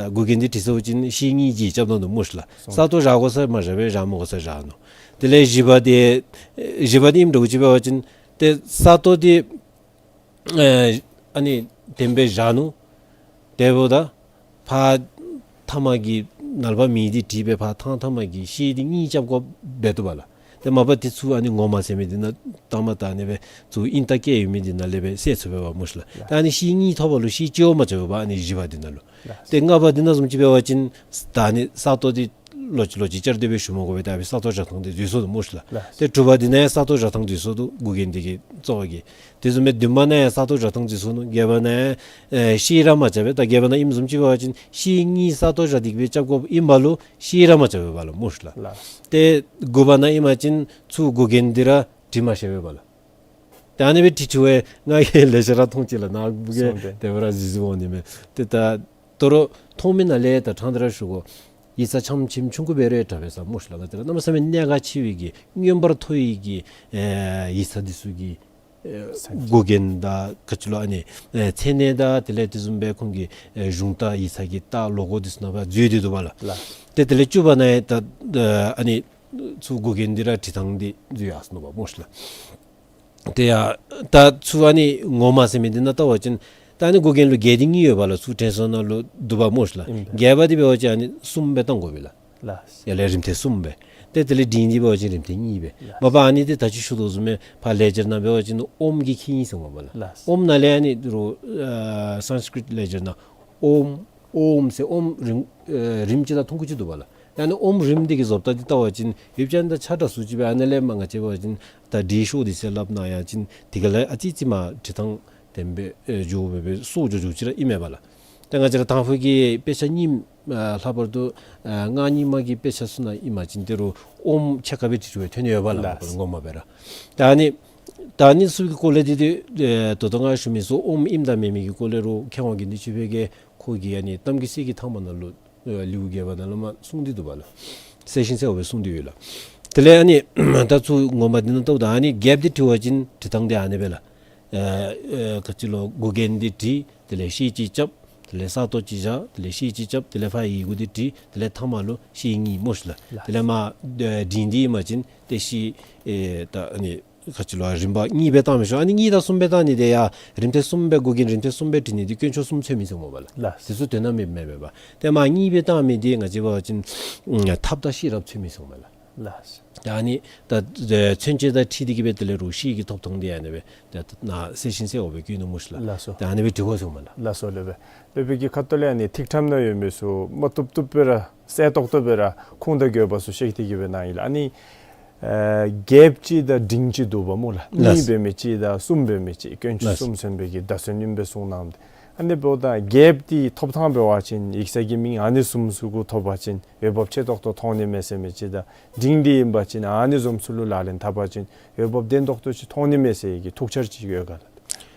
མགུ་རྒྱན་འདི་བྲིས་ཚརཝ་ཅིག་ཤེལ་གཉིས་བརྗེ་རྐྱབ་ད་ནུག་སྨོ་ཤི་ལགས། སོང་། ས་སྟོང་བཞག་དགོ་ས་མ་བཞག་པས། བཞག་མི་དགོ་ས་བཞག་ནུག། དེ་ལས་བཞི་པ་འདི་ཨ་བཞི་པ་འདི་ཨིནམ་འདྲཝ་ཅིག་འབད་བ་ཅིན་ཏེ་ས་སྟོང་འདི་ཨེ་ཨ་ནི་དེམ་སྦེ་བཞག་ནུག། དེ་འབདཝ་ད་ཕར་མཐའ་མ་གི་ནཱ་ལས་ཕར་མིང་འདི་བྲིས་སྦེ་ཕར་ཐང་མཐའ་མ་གི་ཤེལ་འདི་གཉིས་རྐྱབ་དགོཔ་འབད་བཏུབ་པ་ལགས། ཏེ་མ་པ་འདི་ཚུ་ཨ་ནི་ངོ་མ་ཟེར་མི་འདི་ནང་ལྟག་མ་ད་ཨ་ནི་སྦེ་ཚུར་ཨིན་རྟགས་བཀལ་ཡོད་མི་འདི་ནང་ལས་སྦེ་གསལ་ཚུགས་པས་པ་སྨོ་ཤི་ལགས། ལགས། ད་ཨ་ནི་ཤེལ་གཉིས་ཐོབ་པ་ལུ་ཤེལ་གཅིག་བ་མ་རྐྱབ་པས་པ། ཨ་ནི་བཞི་པ་འདི་ནང་ལུ། ལགས། ཏེ་ལྔ་པ་འདི་ནང་བཟུམ་ཅིག་འབད་བ་ཅིན་ད་ཨ་ནི་ས་སྟོང་འདི་ལོག་ཅི་ལོག་ཅི་བསྐྱར་ཟློས་སྦེ་ཞུ་མ་དགོ་པས། ད་ཨ་ནི་ས་སྟོང་བཞག་ཐངས་འདི་འཛོལ་སོང་ནུག་སྨོ་ཤི་ལགས། ལགས། ཏེ་དྲུག་པ་འདི་ནང་ཡང་ས་སྟོང་བཞག་ཐངས་འཛོལ་སོང་ནུག། མགུ་རྒྱན་འདི་གི་གཙོ་བོ་གི། དེ་བཟུམ་སྦེ་བདུན་པ་ནང་ཡང་ས་སྟོང་བཞག་ཐངས་འཛོལ་སོང་ནུག། བརྒྱད་པ་ནང་ཡང་ཨེ་ཤེལ་ར་མ་རྐྱབ་པས། ད་བརྒྱད་པ་ནང་ཨིནམ་བཟུམ་ཅིག་འབད་བ་ཅིན་ཤེལ་གཉིས་ས་སྟོང་བཞག་སྟེ་གི་སྦེ་རྐྱབ་དགོཔ་ཨིན་པ་ལུ་ཤེལ་ར་མ་རྐྱབ་པས་པ་ལགས་སྨོ་ཤི་ལགས། ལགས། ཏེ་དགུ་པ་ནང་ཨིན་པ་ཅིན་ཚུར་མགུ་རྒྱན་འདི་ར་བྲི་མ་ཤེས་པས་པ་ལགས། ད་ཨ་ནི་སྦེ་བྲིས་བྲིསཝ་ང་གིས་ལེ་ཤ་ར་མཐོང་ཅི་ལགས། ནཱ་བུ་གིས་སོང་སྟེ་དེ་སྦེ་ར་གཟིགས་གཟིགསཔ་འོང་ནི་མས། ཏེ་ད་དོ་རུང་མཐོང་མི་ནང་ལས་ད་ཕྲང་སྟེ་ར་ཞུ་དགོ། ཡིག་ཚང་ཆམ་ཆིམ་ཆུང་ཀུ་འབད་རུང་དྲག་པས་ཟེར་སྨོ་ཤི་ལགས། ང་བཅས་ར་གནམ་མེད་ས་མེད་གནད་འགག་ཆེ་བའི་གི་མངོན་པར་མཐོ་བའི་གི་ཨེ་ཡིག་ཚང་འདི་ཚུ་གི་ཨེ་མགུ་རྒྱན་དང་ག་ཅི་ལོ་ཨ་ནི་ཨེ་མཚན་གནས་དང་དེ་ལས་དེ་བཟུམ་སྦེ་ཁོང་གི་ཨེ་གཞུང་རྟ་ཡིག་ཚང་གི་རྟ་ལོ་གོ་འདི་ཚུ་ནང་ཕར་འཛུལ་ཏེ་འདུག་པ་ལགས། ལགས། ཏེ་དེ་ལས་བཅུ་པ་ནང་ཡང་ད་ཨ་ནི་ཚུར་མགུ་རྒྱན་འདི་ར་བྲི་ཐངས་འདི་འཛོལ་ཡར་སོང་ནུག་པ་སྨོ་ཤི་ལགས། དེ་ཡང་ད་ཚུར་ཨ་ནི་ངོ་མ་ཟེར་མི་འདི་ནང་བལྟ་བ་ཅིན་ད་ཨ་ནི་མགུ་རྒྱན་ལུ་བརྒྱད་དེ་གཉིས་ཡོད་པ་ལགས། ཚུར་དྲན་གསོ་ནང་ལུ་འདུག་པ་སྨོ་ཤི་ལགས། ཨིན་པས། བརྒྱད་པ་འདི་འབད་བ་ཅིན་ཨ་ནི་གསུམ་སྦེ་བཏང་དགོ་པས་ལགས། ལགས། ཡར་ལས་རིམ་ཐེངས་གསུམ་སྦེ། ཏེ་དེ་ལས་འབྲིང་འདི་འབད་བ་ཅིན་རིམ་ཐེངས་གཉིས་སྦེ། ལགས། མ་པ་ཨ་ནི་འདི་ད་ཅི་ཞུ་དོ་བཟུམ་སྦེ་ཕར་ལེགས་སྦྱར་ནང་འབད་བ་ཅིན་ཨོམ་གྱིས་འཁྱིད་ཨིན་ཟེར་སྨོ་པ་ལགས། ལགས། ཨོམ་ནང་ལས་ཨ་ནི་རོགས་ཨ་སཾསྐྲྀཏ་ལེགས་སྦྱར་ནང་ཨོམ་ཨོམ་ཟེར་ཨོམ་རིམ་ཨེ་རིམ་གཅིག་དང་ཐུང་ཀུ་ཅིག་འདུག་པ་ལགས། ཨ་ནི་ཨོམ་རིམ་འདི་གི་བཟོ་ལྟ་འདི་བལྟ་བ་ཅིན་ཡུལ་ཅན་དང་ཆ་འདྲ་སུ་ཅིག་སྦེ། ཨ་ནི་ལས་མར་ང་བཅས་འབད་བ་ཅིན་ད་འབྲི་ཤོག་འདི་ཟེར་སླབ་ནི་ཡང་ཅིན་དེ་ག་ལས་ཨ་ཙི་ཙི་མར་བྲི་ཐངས་དེམ་སྦེ་ཨེ་འགྱོ་སྦེ་སྦེ་སོར་འགྱོ་འགྱོཝ་ཅིག་ར་ཨིན་མས་པ་ལགས། ད་ང་བཅས་ར་དང་ཕུ་གི་དཔེ་ཆ་རྙིངམ་ཨ་ལྷག་པར་དུ་ཨ་སྔགས་རྙིང་མ་གི་དཔེ་ཆ་ཚུ་ནང་ཨིན་པ་ཅིན་དེ་རུ་ཨོམ་ཕྱེད་ཀ་སྦེ་བྲིས་བྲིསཝ་ཐོན་ཡོདཔ་ལགས། ལགས། ངོ་མ་སྦེ་ར། ད་ཨ་ནི་ད་ཨ་ནི་ཚུ་གི་སྐོར་ལས་འདི་ཏེ་ཨེ་ད་ལྟོ་ང་ཞུ་མི་ཚུ་ཨོམ་ཨིནམ་དང་མེན་མི་གི་སྐོར་ལས་རུང་མཁས་དབང་དགེ་འདུན་ཆོས་འཕེལ་གྱིས་ཁོ་གི་ཨ་ནི་གཏམ་རྒྱུད་གསེར་གྱི་ཐང་པ་ནང་ལུ་ཨེ་ལེའུ་བརྒྱད་པ་ནང་ལུ་མར་གསུངས་ཏེ་འདུག་པ་ལགས། གསལ་ཞིང་གསལཝ་སྦེ་གསུངས་ཏེ་ཡོད་ལགས། དེ་ལས་ཨ་ནི་ད་ཚུར་ངོ་མ་འདི་ནང་ལྟཝ་ད་ཨ་ནི་རྒྱསཔ་འདི་བྲི་བ་ཅིན་བྲི་ཐངས་འདི་ཨ་ནི་སྦེ་ལགས། ཨེ་ཨེ་ག་ཅི་ལོ་མགུ་རྒྱན་འདི་བྲི། དེ་ལས་ཤེལ་ཅིག་རྐྱབ། དེ་ལས་ས་སྟོང་ཅིག་བཞག། དེ་ལས་ཤེལ་ཅིག་རྐྱབ། དེ་ལས་ཕར་ཡི་གུ་འདི་བྲི། དེ་ལས་ཐ་མ་ལུ་ཤེལ་གཉིས་སྨོ་ཤི་ལགས། ལགས། དེ་ལས་མར་ཨེ་འབྲིང་འདི་ཨིན་པ་ཅིན་ཏེ་ཤེལ་ཨེ་ད་ཨ་ནི་ག་ཅི་ལོ་རིམ་པ་གཉིས་སྦེ་བཏང་མི་ཆོག། ཨ་ནི་གཉིས་དང་གསུམ་སྦེ་བཏང་ནི་འདི་ཡང་རིམ་ཐེངས་གསུམ་སྦེ་མགུ་རྒྱན་རིམ་ཐེངས་གསུམ་སྦེ་བྲི་ནི་འདི་དཀོན་མཆོག་གསུམ་ཚུད་མི་ཚུགས་སྨོ་པ་ལགས། ལགས། དེ་ཚུ་དོན་དག་མེདཔ་མས་པ། ཏེ་མར་གཉིས་སྦེ་བཏང་མི་འདི་ང་བཅས་འབད་བ་ཅིན་ཨ་ཐབས་དང་ཤེས་རབ་ཚུད་མི་ཚུགས་སྨོ་ལགས། ལགས། ད་ཨ་ནི་ད་ཨེ་མཚོན་བྱེད་དང་འཁྲིལ་ཏེ་གི་སྦེ་དེ་ལས་རུང་ཤེལ་གྱི་ཐོབ་ཐངས་འདི་ཨ་ནི་སྦེ་ད་ནཱ་གསལ་ཞིང་གསལཝ་སྦེ་བཀོད་ནུག་སྨོ་ཤི་ལགས། ལགས་སོ། ད་ཨ་ནི་སྦེ་འབྲི་དགོ་ཟེརཝ་མས་ལགས། ལགས་སོ་ལགས། སློབ་དཔོན་གྱི་ཁ་ཐུག་ལས་ཨ་ནི་ཐིག་ཁྲམ་ནང་ཡོད་མི་ཚུ་མ་བཏུབ་བཏུབ་སྦེ་ར་གསལ་ཏོག་ཏོ་སྦེ་ར་ཁུངས་དང་དགོས་པ་ཚུ་བཤད་དེ་གི་སྦེ་གནང་ཡི་ལགས། ཨ་ནི་ཨེ་རྒསཔ་ཅིག་དང་འབྲིང་ཅིག་འདུག་པ་སྨོ་ལགས། ལགས། གཉིས་འབད་མི་ཅིག་དང་གསུམ་འབད་མི་ཅིག་དཀོན་མཆོག་གསུམ་མཚོན་པའི་གི་བརྡ་མཚོན་ཨིནམ་སྦེ་གསུངས་གནངམ་ད། ཨ་ནི་འབདཝ་ད་རྒསཔ་འདི་ཐོབ་ཐངས་འབད་བ་ཅིན་ཡིག་ཚང་གི་མིང་ཨ་ནི་བཟུམ་ཚུ་གུ་ཐོབ་པ་ཅིན་འོས་འབབ་ཆེ་ཏོག་ཏོ་མཐོང་ནི་མས་ཟེར་མི་ཅིག་དང་འབྲིང་འདི་ཨིན་པ་ཅིན་ཨ་ནི་བཟུམ་ཚུ་ལུ་ལག་ལེན་འཐབ་པ་ཅིན་འོས་འབབ་ལྡན་ཏོག་ཏོ་ཅིག་མཐོང་ནི་མས་ཟེར་གྱི་ཐུགས་འཆར་ཅིག་ཡོད་ག་ལགས།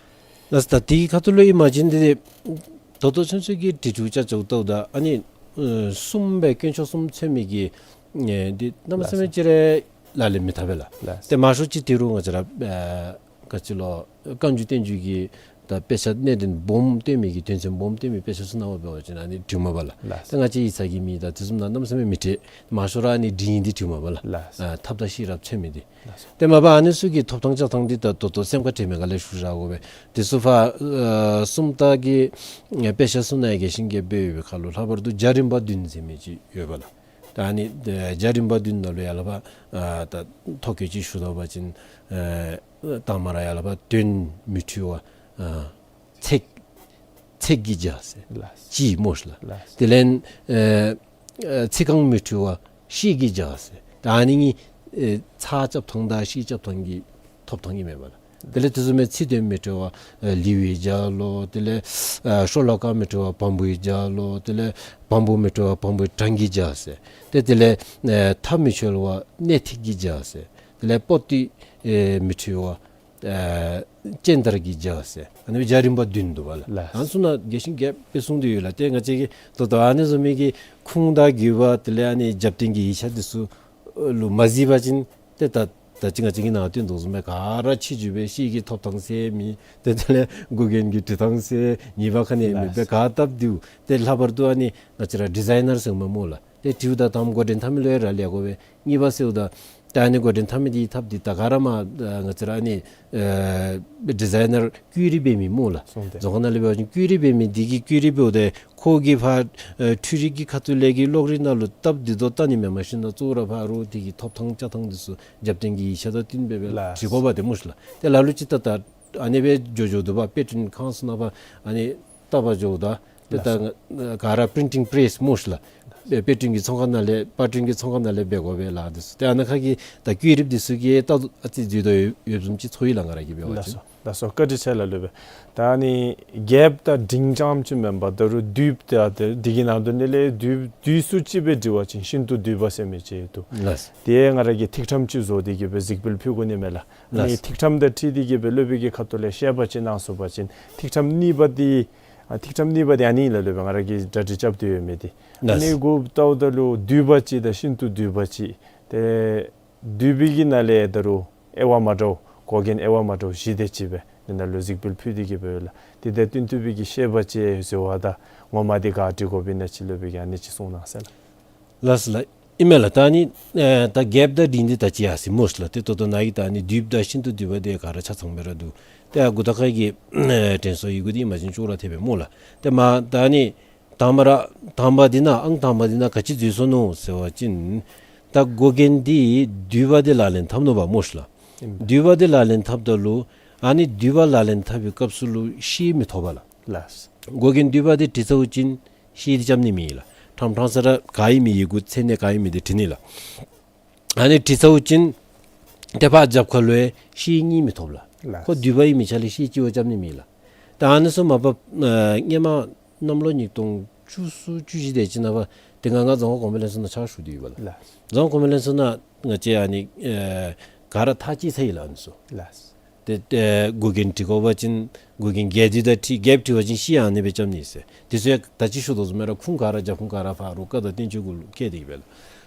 ལགས། ད་དེའི་ཁ་ཐུག་ལུ་ཨིན་པ་ཅིན་འདི་ད་ལྟོ་ཚུན་ཚོད་ཀྱི་བྲིས་བྲིསཝ་ཅ་ཅ་ལྟཝ་ད་ཨ་ནི་ཨེ་གསུམ་སྦེ་དཀོན་མཆོག་གསུམ་མཚོན་མི་གི་ཨེ་འདི་གནམ་མེད་ས་མེད་ཅིག་ར་ལག་ལེན་མི་འཐབ་པས་ལགས། ལགས། ཏེ་མང་ཤོས་ཅིག་དེ་རུ་ང་བཅས་ར་ཨེ་ག་ཅི་ལོ་བཀའ་འགྱུར་བསྟན་འགྱུར་གྱི་ད་དཔེ་ཆ་གནད་དོན་སྦོམ་སྟོན་མི་གི་དོན་ཚན་སྦོམ་སྟོན་མི་དཔེ་ཆ་ཚུ་ནང་འབད་བ་ཅིན་ཨ་ནི་བྲིཝ་མས་པ་ལགས། ལགས། ཏེ་ང་བཅས་ཡིག་ཚང་གི་མིང་དང་དེ་བཟུམ་ནང་གནམ་མེད་ས་མེད་མི་བྲི། མང་ཤོས་ར་ཨ་ནི་འབྲིང་འདི་བྲིཝ་མས་པ་ལགས། ལགས། ཨ་ཐབས་དང་ཤེས་རབ་མཚོན་མི་འདི། ལགས་སོ། ཏེ་མ་པ་ཨ་ནི་ཚུ་གི་ཐོབ་ཐངས་བཅའ་ཐངས་འདི་ད་ད་ལྟོ་སེམས་ཁར་དྲན་མི་ག་ལས་ཞུ་བཞག་དགོ་པས། དེ་ཚུ་ཕར་ཨ་སུམ་རྟགས་ཀྱི་ཨེ་དཔེ་ཆ་ཚུ་ནང་ཡང་རྒྱས་ཤིང་རྒྱསཔ་སྦེ་ཡོད་པའི་ཁར་ལུ་ལྷག་པར་དུ་རྒྱ་རིམ་པ་བདུན་ཟེར་མི་ཅིག་ཡོད་པ་ལགས། ད་ཨ་ནི་ཨེ་རྒྱ་རིམ་པ་བདུན་ནང་ལུ་ཡར་ལས་ཕར་ཨ་ད་ཐོ་བཀོད་ཅིག་ཞུ་དོ་བ་ཅིན་ཨེ་དང་པ་ར་ཡར་ལས་ཕར་དོན་མི་འཁྲུལ་བ་ཨ་ཚེགས་ཚེགས་ཀྱིས་བྱ་ཟེར། ལགས། ཅིག་སྨོ་ཤི་ལགས། ལགས། དེ་ལས་ཨེ་ཨེ་ཚིག་རྐང་མི་འཁྲུལ་བ་ཤེལ་གྱིས་བྱ་ཟེར། ད་ཨ་ནི་གཉིས་ཨེ་ཚགས་རྐྱབ་ཐངས་དང་ཤེལ་རྐྱབ་ཐངས་ཀྱི་ཐོབ་ཐངས་ཨིན་མས་པ་ལགས། དེ་ལས་དེ་བཟུམ་སྦེ་ཚིག་དོན་མི་འཁྲུལ་བ་ཨེ་ལེའུ་ཡིས་བྱ་ལོ། དེ་ལས་ཨེ་ཤོ་ལོ་ཀ་མི་འཁྲུལ་བ་བམ་པོ་ཡིས་བྱ་ལོ། དེ་ལས་བམ་པོ་མི་འཁྲུལ་བ་བམ་པོའི་གྲངས་ཀྱིས་བྱ་ཟེར། ཏེ་དེ་ལས་ཨེ་མཐའ་མི་འཁྲུལ་བ་སྣེ་ཐིག་གིས་བྱ་ཟེར། དེ་ལས་པོ་ཏི་ཨེ་མི་འཁྲུལ་བ་ཨེ་སྤྱན་དར་གྱིས་བྱ་ཟེར། ཨ་ནི་རྒྱ་རིམ་པ་བདུན་འདུག་པ་ལགས། ལགས། ཨ་ནི་ཚུ་ནང་རྒྱས་ཤིང་རྒྱསཔ་སྦེ་གསུངས་ཏེ་ཡོད་ལགས། ཏེ་ང་བཅས་ཀྱིས་ད་ལྟོ་ཨ་ནི་བཟུམ་མའི་གི་ཁུངས་དང་དགོས་པ་དེ་ལས་ཨ་ནི་རྒྱབ་རྟེན་གྱི་ཡིག་ཆ་འདི་ཚུ་ལུ་མ་གཟིགས་པ་ཅིན་ཏེ་ད་ད་ཅི་ང་བཅས་ཀྱིས་ནཱ་སྟོན་དོ་བཟུམ་སྦེ་ག་ར་ཕྱི་འགྱུར་སྦེ་ཤེལ་གྱི་ཐོབ་ཐངས་ཟེར་མི་ཏེ་དེ་ལས་མགུ་རྒྱན་གྱི་བྲི་ཐངས་ཟེར་གཉིས་པ་ཁ་ནི་མེདཔ་སྦེ་ག་བཏབ་སྡོད། ཏེ་ལྷག་པར་དུ་ཨ་ནི་ང་བཅས་ར་ཌི་ཛའི་ནར་ཟེརཝ་མས་སྨོ་ལགས། ཏེ་བྲིཝ་ད་དང་པ་མགོ་འདྲེན་འཐབ་མི་ལུ་ཡང་རག་ལས་དགོ་པས། གཉིས་པ་ཟེརཝ་ད་ད་ཨ་ནི་མགོ་འདྲེན་འཐབ་མི་འདི་ཐབས་འདི་ད་ག་ར་མར་ཨ་ང་བཅས་ར་ཨ་ནི་ཨེ་ཌི་ཛའི་ནར་བཀོད་རིས་འབད་མི་སྨོ་ལགས། སོང་སྟེ། རྫོང་ཁ་ནང་ལས་འབད་བ་ཅིན་བཀོད་རིས་འབད་མི་འདི་གིས་བཀོད་རིས་འབདཝ་ད་ཁོ་གིས་ཕར་ཨེ་འཕྲུལ་རིག་གི་ཁ་ཐུག་ལས་ཀྱི་གློག་རིག་ནང་ལུ་སྟབས་བདེ་ཏོག་ཏོ་བལྟ་ནི་མེན། མ་གཞི་ནཱ་གཙོ་བོ་ར་ཕར་རོགས་འདི་གི་ཐོབ་ཐངས་བཅའ་ཐངས་འདི་ཚུ་རྒྱབ་རྟེན་གྱི་ཡིག་ཆ་དང་བསྟུན་སྦེ་སྦེ་ལགས། བྲི་དགོཔ་འདི་སྨོ་ཤི་ལགས། ཏེ་ལ་ལུ་ཅིག་ད་ད་ཨ་ནི་སྦེ་འགྱོ་འགྱོཝ་འདུག་པ། དཔེ་སྐྲུན་ཁང་ཚུ་ནང་ཕར་ཨ་ནི་བལྟ་བར་འགྱོཝ་ད་ཏེ་ད་ལགས། ག་ར་པི་རིན་ཊིང་པེ་རེསི་སྨོ་ཤི་ལགས། དཔེ་སྐྲུན་གྱི་ཚོང་ཁང་ནང་ལས་པར་སྐྲུན་གྱི་ཚོང་ཁང་ནང་ལས་འབད་དགོ་པས་ལགས། འདི་ཚུ་ཏེ་ཨ་ནཱ་ཁ་གི་ད་བཀོད་རིས་འདི་ཚུ་གིས་ད་ཨ་ཙི་འཛོལ་དོ་ཡོདཔ་བཟུམ་ཅིག་ཚོར་ཡི་ལགས། ང་ར་གིས་འབད་བ་ཅིན། ལགས་སོ། ལགས་སོ། བཀའ་དྲིན་ཆེ་ལགས་སློབ་དཔོན། ད་ཨ་ནི་རྒསཔ་དང་འབྲིང་རྐྱངམ་ཅིག་མེན་པར་ད་རུང་བསྡུས་ཏེ་ཨ་ཏེ་འདི་གི་ནང་དོན་འདི་ལས་བསྡུས་བསྡུས་སུ་ཅིག་སྦེ་འབྲི་བ་ཅིན་ཤིན་ཏུ་བསྡུས་པ་ཟེར་མི་ཅིག་འདུག། ལགས། དེ་ང་ར་གིས་ཐིག་ཁྲམ་ཅིག་བཟོ་སྟེ་གི་སྦེ་གཟིགས་འབུལ་ཕུལ་དགོ་ནི་མས་ལགས། ཨ་ནི་ལགས། ཐིག་ཁྲམ་དང་འཁྲིལ་ཏེ་གི་སྦེ་སློབ་དཔོན་གྱི་ཁ་ཐུག་ལས་བཤད་པ་ཅིན་གནང་ཚུགས་པ་ཅིན་ཐིག་ཁྲམ་གཉིས་པ་འདི་ཨ་ཐིག་ཁྲམ་གཉིས་པ་འདི་ཨ་ནི་ཨིན་ལགས་སློབ་དཔོན། ང་ར་གིས་གྲ་སྒྲིག་རྐྱབ་སྟེ་ཡོད་མི་འདི། ཨ་ལགས། ནི་གུ་ལྟཝ་ད་ལུ་བསྡུས་པ་ཅིག་དང་ཤིན་ཏུ་བསྡུས་པ་ཅིག། ཏེ་བསྡུས་པའི་གི་ནང་ལས་ད་རུང་དབྱེ་བ་མ་འདྲཝ་མགོ་རྒྱན་དབྱེ་བ་མ་འདྲཝ་བཞི་དེ་ཅིག་སྦེ་འདི་ནང་ལུ་གཟིགས་འབུལ་ཕུལ་ཏེ་གི་སྦེ་ཡོད་ལགས། དེ་དང་བསྟུན་ཐུབ་པའི་གི་བཤད་པ་ཅིག་ཟེརཝ་ད་ངོ་མ་འདི་ག་འབྲི་དགོཔ་ཨིན་ན་ཅིག་སློབ་དཔོན་གྱིས་ཨ་ནི་ཅིག་གསུང་གནང་ཟེར་ལགས། ལགས་སོ་ལགས། ཨིན་མས་ལགས། ད་ཨ་ནི་ཨེ་ད་རྒསཔ་དང་འབྲིང་འདི་ད་ཅི་ཡར་སོ་ཡི་སྨོ་ཤི་ལགས། ཏེ་ད་ལྟོ་ནཱ་གི་ད་ཨ་ནི་བསྡུས་པ་དང་ཤིན་ཏུ་བསྡུས་པ་འདི་ག་ར་ཆ་ཚང་སྦེ་ར་འདུག། ཏེ་ཨ་མགུ་ཐོག་ཁ་གི་ཨེ་དྲན་གསོ་ཡི་གུ་འདི་ཨིན་པ་ཅིན་ཅོག་ར་འཐད་པས་སྨོ་ལགས། ཏེ་མ་ད་ཨ་ནི་དང་པ་ར་དང་པ་འདི་ནང་ཨང་དང་པ་འདི་ནང་ག་ཅི་འཛོལ་སོ་ནུག་ཟེར་བ་ཅིན་ད་མགོ་རྒྱན་འདི་བསྡུས་པ་འདི་ལག་ལེན་འཐབ་ནུག་པ་སྨོ་ཤི་ལགས། ཨིན། བསྡུས་པ་འདི་ལག་ལེན་འཐབ་ད་ལུ་ཨ་ནི་བསྡུས་པ་ལག་ལེན་འཐབ་པའི་སྐབས་སུ་ལུ་ཤེལ་མི་ཐོབ་པས་ལགས། ལགས། མགོ་རྒྱན་བསྡུས་པ་འདི་བྲི་ཚརཝ་ཅིན་ཤེལ་འདི་རྐྱབ་ནི་མེད་ལགས། ཕྲང་ཕྲང་ས་ར་ག་ཨིན་མི་ཡི་གུ་མཚན་གནས་ག་ཨིན་མི་འདི་བྲི་ནི་ལགས། ཨ་ནི་བྲི་ཚརཝ་ཅིན་ཏེ་ཕར་རྒྱབ་ཁ་ལུ་ཡང་ཤེལ་གཉིས་མི་ཐོབ་ལགས། ལགས། ཁོ་བསྡུས་པ་ཨིན་མི་ཆ་ལས་ཤེལ་གཅིག་བ་རྐྱབ་ནི་མེད་ལགས། ད་ཨ་ནི་ཚུ་མ་པ་ཨ་སྔོན་མ་ གནམ་ལོ་ཉིས་སྟོང་བཅུ་གསུམ་བཅུ་བཞི་དེ་ཅིག་ནང་པ་དེ་སྒང་ང་རྫོང་ཁ་གོང་མའི་ལྷན་ཚོགས་ནང་ཕྱག་ཞུ་དོ་ཡོདཔ་ལགས། ལགས། རྫོང་ཁ་གོང་མའི་ལྷན་ཚོགས་ནང་ང་བཅས་ཨ་ནི་ཨེ་ག་ར་ཐག་བཅད་ཚར་ཡི་ལགས་ཨ་ནི་ཚུ། ལགས། ཏེ་ཨེ་འགོག་རྐྱེན་འབྲི་དགོ་པ་ཅིན་འགོག་རྐྱེན་བརྒྱད་འདི་དང་འཁྲིལ་བརྒྱད་འབྲི་བ་ཅིན་ཤེལ་ཡང་ཨ་ནི་སྦེ་རྐྱབ་ནི་ཟེར། དེ་ཚུ་ཡང་ད་ཅི་ཞུ་དོ་བཟུམ་སྦེ་ར་ཁུངས་ག་ར་རྒྱབ་ཁུངས་ག་ར་ཕར་རོགས་ཀ་དང་བསྟན་བཅོས་གུ་ལུ་བཀལ་ཏེ་གི་སྦེ་ལགས།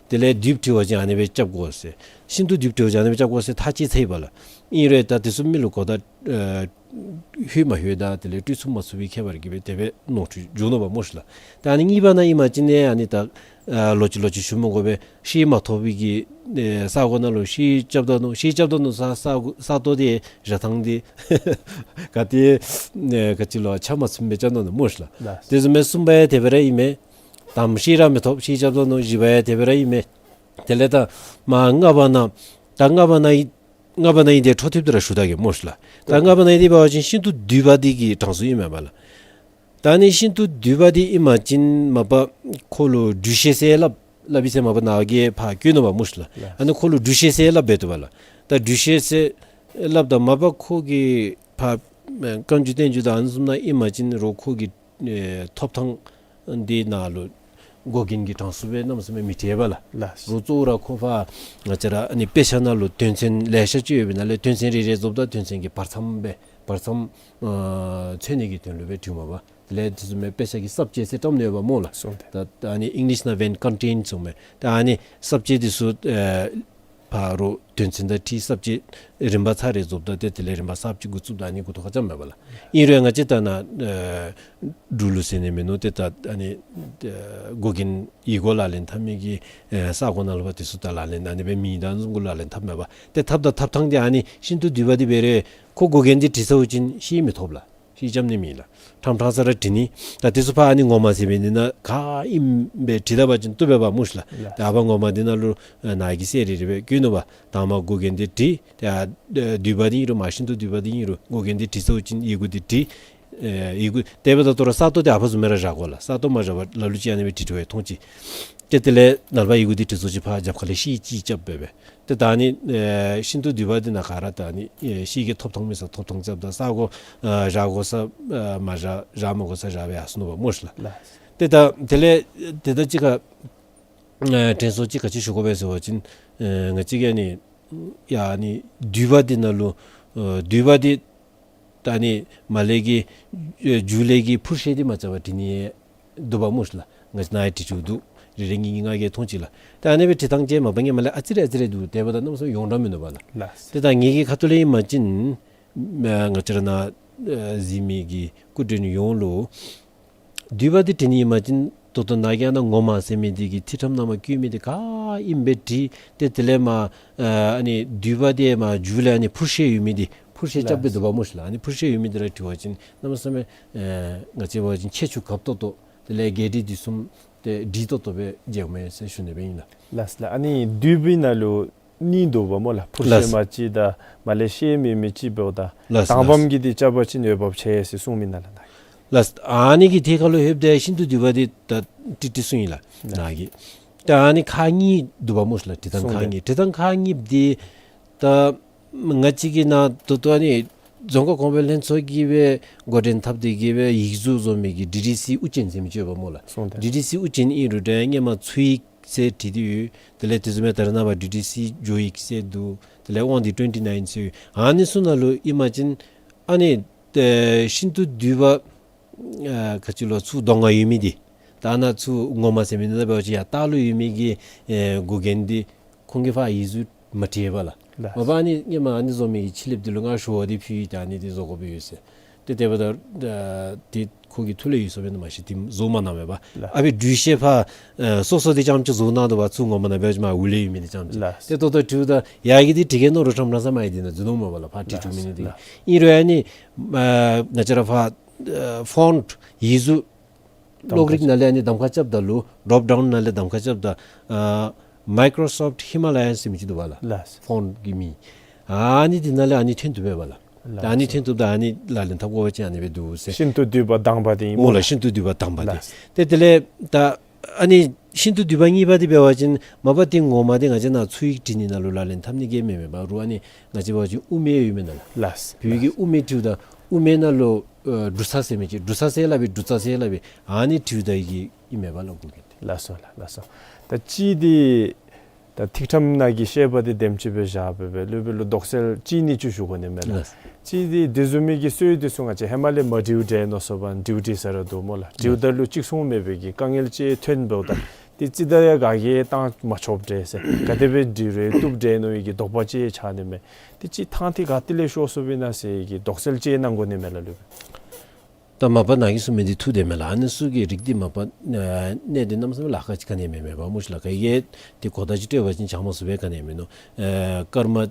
དེ་ལས་བསྡུས་འབྲི་བ་ཅིན་ཨ་ནི་སྦེ་རྐྱབ་དགོ་ཟེར། ཤིན་ཏུ་བསྡུས་འབྲི་བ་ཅིན་ཨ་ནི་སྦེ་རྐྱབ་དགོ་ཟེར་ཐག་བཅད་ཚར་ཡི་པ་ལགས། ཨིན་རུང་ད་དེ་ཚུ་མི་ལུ་གོ་བརྡ་ཨེ་ལྷོད་མ་ལྷོད་དང་དེ་ལས་སྤྲོད་ཚུགས་མ་ཚུགས་པའི་ཁྱད་པར་གྱིས་སྦེ་དེ་སྦེ་ནོར་འཁྲུལ་འབྱུང་ནུག་པ་སྨོ་ལགས། ད་ཨ་ནི་གཉིས་པ་ནང་ཨིན་པ་ཅིན་ཨ་ནི་ད་ཨ་ལོག་ཅི་ལོག་ཅི་ཞུ་མི་དགོ་པས། ཤེལ་མ་ཐོབ་པའི་གི་ཨེ་ས་གོ་ནང་ལུ་ཤེལ་རྐྱབ་ད་ནུག། ཤེལ་རྐྱབ་ད་ནུག་ས་ས་ས་སྟོང་དེ་ར་ཐང་དེ་ག་ཏེ་ཨེ་ག་ཅི་ལོ་ཆ་མ་ཚུམ་སྦེ་རྐྱབ་ད་ནུག་སྨོ་ལགས། ལགས། དེ་བཟུམ་སྦེ་གསུམ་པ་ཡང་དེ་སྦེ་ར་ཨིན་མས། དམ་ཤེལ་ར་མི་ཐོབ། ཤེལ་རྐྱབ་ད་ནུག། བཞི་པ་ཡང་དེ་སྦེ་ར་ཨིན་མས། དེ་ལས་ད་མ་ལྔ་པ་ནང་ད་ལྔ་པ་ནང་ལྔ་པ་ནང་ཨིན་དེ་འཕྲོ་མཐུད་དེ་ར་ཞུ་ད་གེ་སྨོ་ལགས། ད་ལྔ་པ་ནང་ཨིན་དེ་འབད་བ་ཅིན་ཤིན་ཏུ་བསྡུས་པ་འདི་གི་གྲངས་སུ་ཨིན་མས་པ་ལགས། ད་ཨ་ནི་ཤིན་ཏུ་བསྡུས་པ་འདི་ཨིན་པ་ཅིན་མ་པ་ཁོ་ལུ་སྦྲུལ་ཤེལ་ཟེར་སླབ་སླབ་ཨིན་ཟེར་མ་པ་ནཱ་གིས་ཕར་བཀོད་ནུག་པ་སྨོ་ལགས། ལགས། ཨ་ནི་ཁོ་ལུ་སྦྲུལ་ཤེལ་ཟེར་སླབ་སྦེ་འདུག་པ་ལགས། ད་སྦྲུལ་ཤེལ་ཟེར་སླབ་ད་མ་པ་ཁོ་གི་ཕར་ཨེ་བཀའ་འགྱུར་བསྟན་འགྱུར་དང་ཨ་ནི་བཟུམ་ནང་ཨིན་པ་ཅིན་རོགས་ཁོ་གི་ཨེ་ཐོབ་ཐང་འདི་ནང་ལུ་འགོག་རྐྱེན་གྱི་གྲངས་སུ་སྦེ་གནམ་མེད་ས་མེད་མི་འདུག་པ་ལགས། ལགས། རོགས་གཙོ་བོ་ར་ཁོ་ཕར་ང་བཅས་ར་ཨ་ནི་དཔེ་ཆ་ནང་ལུ་དོན་ཚན་ལེ་ཤ་ཅིག་ཡོད་པའི་ནང་ལས་དོན་ཚན་རེ་རེ་རྫོགསཔ་ད་དོན་ཚན་གྱི་བར་མཚམས་སྦེ་བར་མཚམས་ཨ་མཚོན་ནི་གི་དོན་ལུ་སྦེ་བྲིཝ་མས་པ། དེ་ལས་དེ་བཟུམ་མའི་དཔེ་ཆ་གི་ས་བཅད་ཟེར་བཀྲམ་ནི་ཡོདཔ་སྨོ་ལགས། སོང་སྟེ། ད་ད་ཨ་ནི་ཨིང་ལིཤ་ནང་when contained གསུངམ་མས། ད་ཨ་ནི་ས་བཅད་འདི་ཚུ་ཨེ་ཕར་རོགས་དོན་ཚན་དང་འཁྲིལ་ས་བཅད་རིམ་པ་ཚར་རེ་རྫོགསཔ་ད་ཏེ་དེ་ལས་རིམ་པ་གསརཔ་ཅིག་འགོ་བཙུགསཔ་ད་ཨ་ནི་འགོ་ཐོག་ཁར་རྐྱབ་མས་པ་ལགས། ཨིན་རུང་ང་བཅས་ད་ནཱ་ཨེ་འབྲུག་ལུགས་ཟེར་ནི་མིན་ནུག། ཏེ་ད་ཨ་ནི་ཨེ་འགོག་རྐྱེན་ཡིག་མགོ་ལག་ལེན་འཐབ་མི་གི་ཨེ་ས་གོ་ནང་ལུ་འབད་དེ་ཚུ་ད་ལག་ལེན་ཨ་ནི་སྦེ་མེད། ད་ཨ་ནི་བཟུམ་གྱི་ལག་ལེན་འཐབ་མས་པ། ཏེ་འཐབ་ད་འཐབ་ཐངས་འདི་ཨ་ནི་ཤིན་ཏུ་བསྡུས་པ་འདི་འབད་རུང་ཁོ་འགོག་རྐྱེན་འདི་བྲིས་ཚརཝ་ཅིག་ཤེལ་མི་ཐོབ་ལགས། ཤེལ་རྐྱབ་ནི་མེད་ལགས། ཕྲང་ཕྲང་ས་ར་བྲི་ནི། ད་དེ་ཚུ་ཕར་ཨ་ནི་ངོ་མ་ཟེར་མི་འདི་ནང་ག་ཨིནམ་སྦེ་བྲིས་ད་པ་ཅིན་བཏུབ་པས་པ་སྨོ་ལགས། ལགས། ད་ཨ་ཕར་ངོ་མ་འདི་ནང་ལུ་ཨེ་ནཱ་གིས་གསལ་རི་རི་སྦེ་བཀོད་ནུག་པ། དང་པ་འགོག་རྐྱེན་འདི་བྲིས། ད་ཨ་བསྡུས་པ་འདི་ཨིན་རུང་མ་ཤིན་ཏུ་བསྡུས་པ་འདི་ཨིན་རུང་འགོག་རྐྱེན་འདི་བྲིས་ཚརཝ་ཅིག་ཡི་གུ་འདི་བྲིས། ཨེ་ཡི་གུ་དེ་འབདཝ་ད་ད་རུང་ས་སྟོང་འདི་ཨ་ཕར་བཟུམ་སྦེ་ར་བཞག་དགོ་ལགས། ས་སྟོང་མ་བཞག་པར་ལ་ལུ་ཅིག་ཨ་ནི་སྦེ་བྲིས་བྲིསཝ་ཡང་མཐོང་ཅི། ཏེ་དེ་ལས་ནངས་པ་ཡི་གུ་འདི་བྲིས་ཚརཝ་ཅིག་ཕར་རྒྱབ་ཁ་ལས་ཤེལ་ཅིག་རྐྱབ་སྦེ་སྦེ། ཏེ་ད་ཨ་ནི་ཨེ་ཤིན་ཏུ་བསྡུས་པ་འདི་ནང་ག་ར་ད་ཨ་ནི་ཨེ་ཤེལ་གྱི་ཐོབ་ཐངས་མེད་ས་ཐོབ་ཐངས་རྐྱབ་ད་ས་གོ་ཨ་བཞག་དགོ་ས་ཨ་མ་བཞག་བཞག་མ་དགོ་ས་བཞག་སྦེ་ཡར་སོང་ནུག་པ་སྨོ་ལགས། ལགས། ཏེ་ད་དེ་ལས་དེ་ད་ཅི་ག་ཨེ་དྲན་གསོ་ཅིག་ག་ཅི་ཞུ་དགོ་པས་ཟེར་བ་ཅིན་ཨེ་ང་བཅས་ཀྱིས་ཨ་ནི་ཡ་ཨ་ནི་བསྡུས་པ་འདི་ནང་ལུ་ཨེ་བསྡུས་པ་འདི་ད་ཨ་ནི་མར་ལས་ཀྱི་ཨེ་མཇུག་ལས་ཀྱི་ཕུར་ཤེལ་འདི་མ་རྐྱབ་པར་བྲིས་ནི་འདུག་པ་སྨོ་ལགས། ང་བཅས་ནཱ་ཡང་བྲིས་བྲིསཝ་འདུག། རེ་རེ་གཉིས་གཉིས་ང་གིས་མཐོང་ཅི་ལགས། ད་ཨ་ནི་སྦེ་བྲིས་ཐངས་ཅིག་མ་པ་ངེ་མ་ལས་ཨ་ཙི་རེ་ཨ་ཙི་རེ་འདུག། དེ་འབདཝ་ད་གནམ་མེད་ས་མེད་ཡོངས་གྲགས་མིན་འདུག་པ་ལགས། ལགས། ཏེ་ད་ངེ་གི་ཁ་ཐུག་ལས་ཨིན་པ་ཅིན་ཨ་ང་བཅས་ར་ནཱ་ཨ་གཟིགས་མི་གི་སྐུ་མགྲོན་ཡོངས་ལུ་བསྡུས་པ་འདི་བྲིས་ནི་ཨིན་པ་ཅིན་ད་ལྟོ་ནཱ་གིས་ཨ་ནཱ་ངོ་མ་ཟེར་མི་འདི་གི་ཐིག་ཁྲམ་ནང་མར་བཀོད་མི་འདི་ག་ཨིནམ་སྦེ་བྲིས། ཏེ་དེ་ལས་མར་ཨ་ཨ་ནི་བསྡུས་པ་འདི་མར་མཇུག་ལས་ཨ་ནི་ཕུར་ཤེལ་ཡོད་མི་འདི་ཕུར་ཤེལ་རྐྱབ་སྦེ་འདུག་པ་སྨོ་ལགས། ཨ་ནི་ཕུར་ཤེལ་ཡོད་མི་འདི་ར་བྲིས་པ་ཅིན་གནམ་མེད་ས་མེད་ཨེ་ང་བཅས་འབད་བ་ཅིན་ཁྱད་ཆོས་གབ་ཏོག་ཏོ་དེ་ལས་རྒྱས་འབྲིས་འདི་བཟུམ་ཏེ་འབྲིང་ཏོག་ཏོ་སྦེ་མཇལཝ་མས་ཟེར་ཞུ་ནི་སྦེ་ཨིན་ལགས། ལགས་ལགས། ཨ་ནི་བསྡུས་པའི་ནང་ལུ་གཉིས་འདུག་པ་སྨོ་ལགས། ཕུར་ཤེལ་ལགས། མ་གཅིག་དང་མར་ལས་ཤེལ་མེད་མི་གཅིག་འབདཝ་ད། ལགས་དང་པམ་ལགས། གི་འདི་རྐྱབ་པ་ཅིན་འོས་འབབ་ཆེ་ཟེར་གསུངས་མི་ནང་ལགས། ལགས། ཨ་ནི་གི་ཐད་ཁར་ལུ་ལྷོདཔ་ད་ཤིན་ཏུ་བསྡུས་པ་འདི་ད་ཏིག་ཏིག་གསུངས་ཡི་ལགས། ལགས། ནཱ་གིས། ད་ཨ་ནི་ཁག་གཉིས་འདུག་པ་སྨོ་ལགས། འབྲི་ཐངས་གསུངས་ཏེ། ཁག་གཉིས། འབྲི་ཐངས་ཁག་གཉིས་འདི་ད་ང་བཅས་ཀྱིས་ནཱ་ད་ལྟོ་ཨ་ནི་རྫོང་ཁ་གོང་འཕེལ་ལྷན་ཚོགས་ཀྱིས་སྦེ་འགོ་འདྲེན་འཐབ་སྟེ་གི་སྦེ་ཡིག་གཟུགས་བཟོ་མི་གི་ཌི་ཌི་སི་དབུ་ཅན་ཟེར་མི་ཅིག་ཡོདཔ་སྨོ་ལགས། སོང་སྟེ། ཌི་ཌི་སི་དབུ་ཅན་ཨིན་རུང་ད་སྔོན་མ་ཚུ་ཡིག་ཟེར་བྲིས་ཏེ་ཡོད། དེ་ལས་དེ་བཟུམ་སྦེ་ད་རེས་ནངས་པ་ཌི་ཌི་སི་ཇོ་ཡིག་ཟེར་འདུག། དེ་ལས་དབང་འདུས་ཊུ་ཝེན་ཊི་ནའིན་ཟེར་ཡོད། ཨ་ནི་ཚུ་ནང་ལུ་ཨིན་པ་ཅིན་ཨ་ནི་ཨེ་ཤིན་ཏུ་བསྡུས་པ་ཨ་ག་ཅི་ལོ་ཚུར་གདོང་ཁར་ཡོད་མི་འདི་ད་ནཱ་ཚུར་ངོ་མ་ཟེར་མི་འདི་ད་འབད་བ་ཅིན་ཡར་ལྟག་ལུ་ཡོད་མི་གི་ཨེ་འགོག་རྐྱེན་འདི་ཁོང་གིས་ཕར་ཡིག་གཟུགས་མ་བྲིས་པ་ལགས། ལགས། མ་པ་ཨ་ནི་སྔོན་མ་ཨ་ནི་བཟོ་མི་གི་ཕྱི་གླིངཔ་འདི་ལུ་ང་ཞུ་བ་འདི་ཕུལ་ཡི། ད་ཨ་ནི་འདི་བཟོ་དགོཔ་ཡོད་ཟེར། ཏེ་དེ་འབདཝ་ད་ཨ་འདི་ཁོ་གི་ཐུགས་ལས་ཡོལ་སོང་པས་ན་མ་ཤེས། འདི་བཟོ་མ་གནང་པས་པ། ལགས། ཨ་ཕི་སྦྲུལ་ཤེལ་ཕར་ཨ་སོ་སོ་འདི་རྐྱངམ་ཅིག་བཟོ་གནང་དོ་བ། ཚུར་ངོ་མ་ནང་འབད་བ་ཅིན་མར་འོག་ལས་ཡོད་མི་འདི་རྐྱངམ་ཅིག། ལགས། ཏེ་ད་ལྟོ་འབྲིཝ་ད་ཡར་གྱི་འདི་འབྲི་གེ་མནོ་རུང་ཕྲང་ཕྲང་ས་མར་ཡར་འདི་ནང་འཛུལ་ནུག་སྨོ་པ་ལགས། ཕར་བྲིས་བྲིསཝ་མི་འདི་དེ་གིས། ལགས། ཨིན་རུང་ཨ་ནི་ཨ་ང་བཅས་ར་ཕར་ཨ་ཕོནཊ་ཡིག་གཟུགས་གློག་རིག་ནང་ལས་ཨ་ནི་གདམ་ཁ་རྐྱབ་ད་ལུ་ཌོརོཔ་ཌའུན་ནང་ལས་གདམ་ཁ་རྐྱབ་ད་ཨ་མའི་ཀོརོ་སོཕཊ་ཧི་མ་ལ་ཡཱན་ཟེར་མི་ཅིག་འདུག་པ་ལགས། ལགས། ཕོནཊ་གི་མིང་། ཨ་ནི་འདི་ནང་ལས་ཨ་ནི་ཐོན་བཏུབ་པས་པ་ལགས། ལགས། ད་ཨ་ནི་ཐོན་བཏུབ་ད་ཨ་ནི་ལག་ལེན་འཐབ་དགོ་པ་ཅིན་ཨ་ནི་སྦེ་འདུག་ཟེར། ཤིན་ཏུ་བསྡུས་པ་དང་པ་འདི་ཨིན་སྨོ་ལགས། ཤིན་ཏུ་བསྡུས་པ་དང་པ་འདི། ལགས། ཏེ་དེ་ལས་ད་ཨ་ནི་ཤིན་ཏུ་བསྡུས་པ་གཉིས་པ་འདི་འབད་བ་ཅིན་མ་པ་འདི་ངོ་མ་འདི་ང་བཅས་ནཱ་ཚུ་ཡིག་བྲི་ནི་ནང་ལུ་ལག་ལེན་འཐབ་ནི་གི་མེན་མས་པ། རུང་ཨ་ནི་ང་བཅས་འབད་བ་ཅིན་དབུ་མེད་ཡོད་མི་ནང་ལགས། ལགས། བོད་ཡིག་གི་དབུ་མེད་བྲིཝ་ད་དབུ་མེད་ནང་ལུ་ ཨ་འབྲུ་ཚ་ཟེར་མི་ཅིག་འབྲུ་ཚ་ཟེར་སླབ་པའི་འབྲུ་ཚ་ཟེར་སླབ་པའི་ཨ་ནི་འབྲུ་ཚ་གི་ཨིན་མས་པ་ལགས་གོ་གི། ལགས་སོ་ལགས། ལགས་སོ། ད་གཅིག་འདི་ད་ཐིག་ཕྲེང་ནང་གི་བཤད་པ་འདི་དེམ་ཅིག་སྦེ་བཞག་སྦེ་སྦེ་ལུ་སྦེ་ལུ་དོགས་སེལ་གཅིག་གཉིས་ཅིག་ཞུ་དགོ་ནི་མས་ལགས། ལགས། གཅིག་འདི་དེ་བཟུམ་མའི་གི་སྲོལ་འདི་ཚུ་ང་བཅས་ཧེ་མ་ལས་མ་འབྲུ་འདྲས་མནོ་སོ་བ་འབྲུ་འདྲས་ས་ར་འདུག་སྨོ་ལགས། འབྲུ་ད་ལུ་ཅིག་སོང་མེད་པའི་གི་དཀའ་ངལ་ཅིག་ཐོན་འབདཝ་ད་འདི་རྩིས་ད་ཡང་ག་གིས་བཏང་མ་ཆོགཔ་འདྲས་ཟེར་ག་དེ་སྦེ་འབྲུ་རེ་བཏུབ་འདྲས་མནོ་བའི་གི་དོགས་པ་ཅིག་ཆགས་ནི་མས། འདི་ཅིག་ཐང་འདི་ག་ཏེ་ལས་ཤོར་སོ་བའི་ན་ཟེར་གི་དོགས་སེལ་ཅིག་གནང་དགོ་ནི་མས་ལགས་ལུ་སྦེ། ད་མ་པ་ནང་གི་གསུང་མི་འདི་ཐུགས་བདེན་མས་ལགས། ཨ་ནི་ཚུ་གི་རིགས་འདི་མ་པ་ཨ་གནད་དོན་གནམ་མེད་ས་མེད་ལཱ་ཁག་ཅིག་ག་ནི་མེད་མས་པ་སྨོ་ཤི་ལགས། ག་གིས་འདི་གོ་བརྡ་ཅིག་སྤྲོད་པ་ཅིན་བྱང་མ་ཚུགས་པའི་ག་ནི་མེད་ནོ། ཨ་སྐར་མ་ཨ་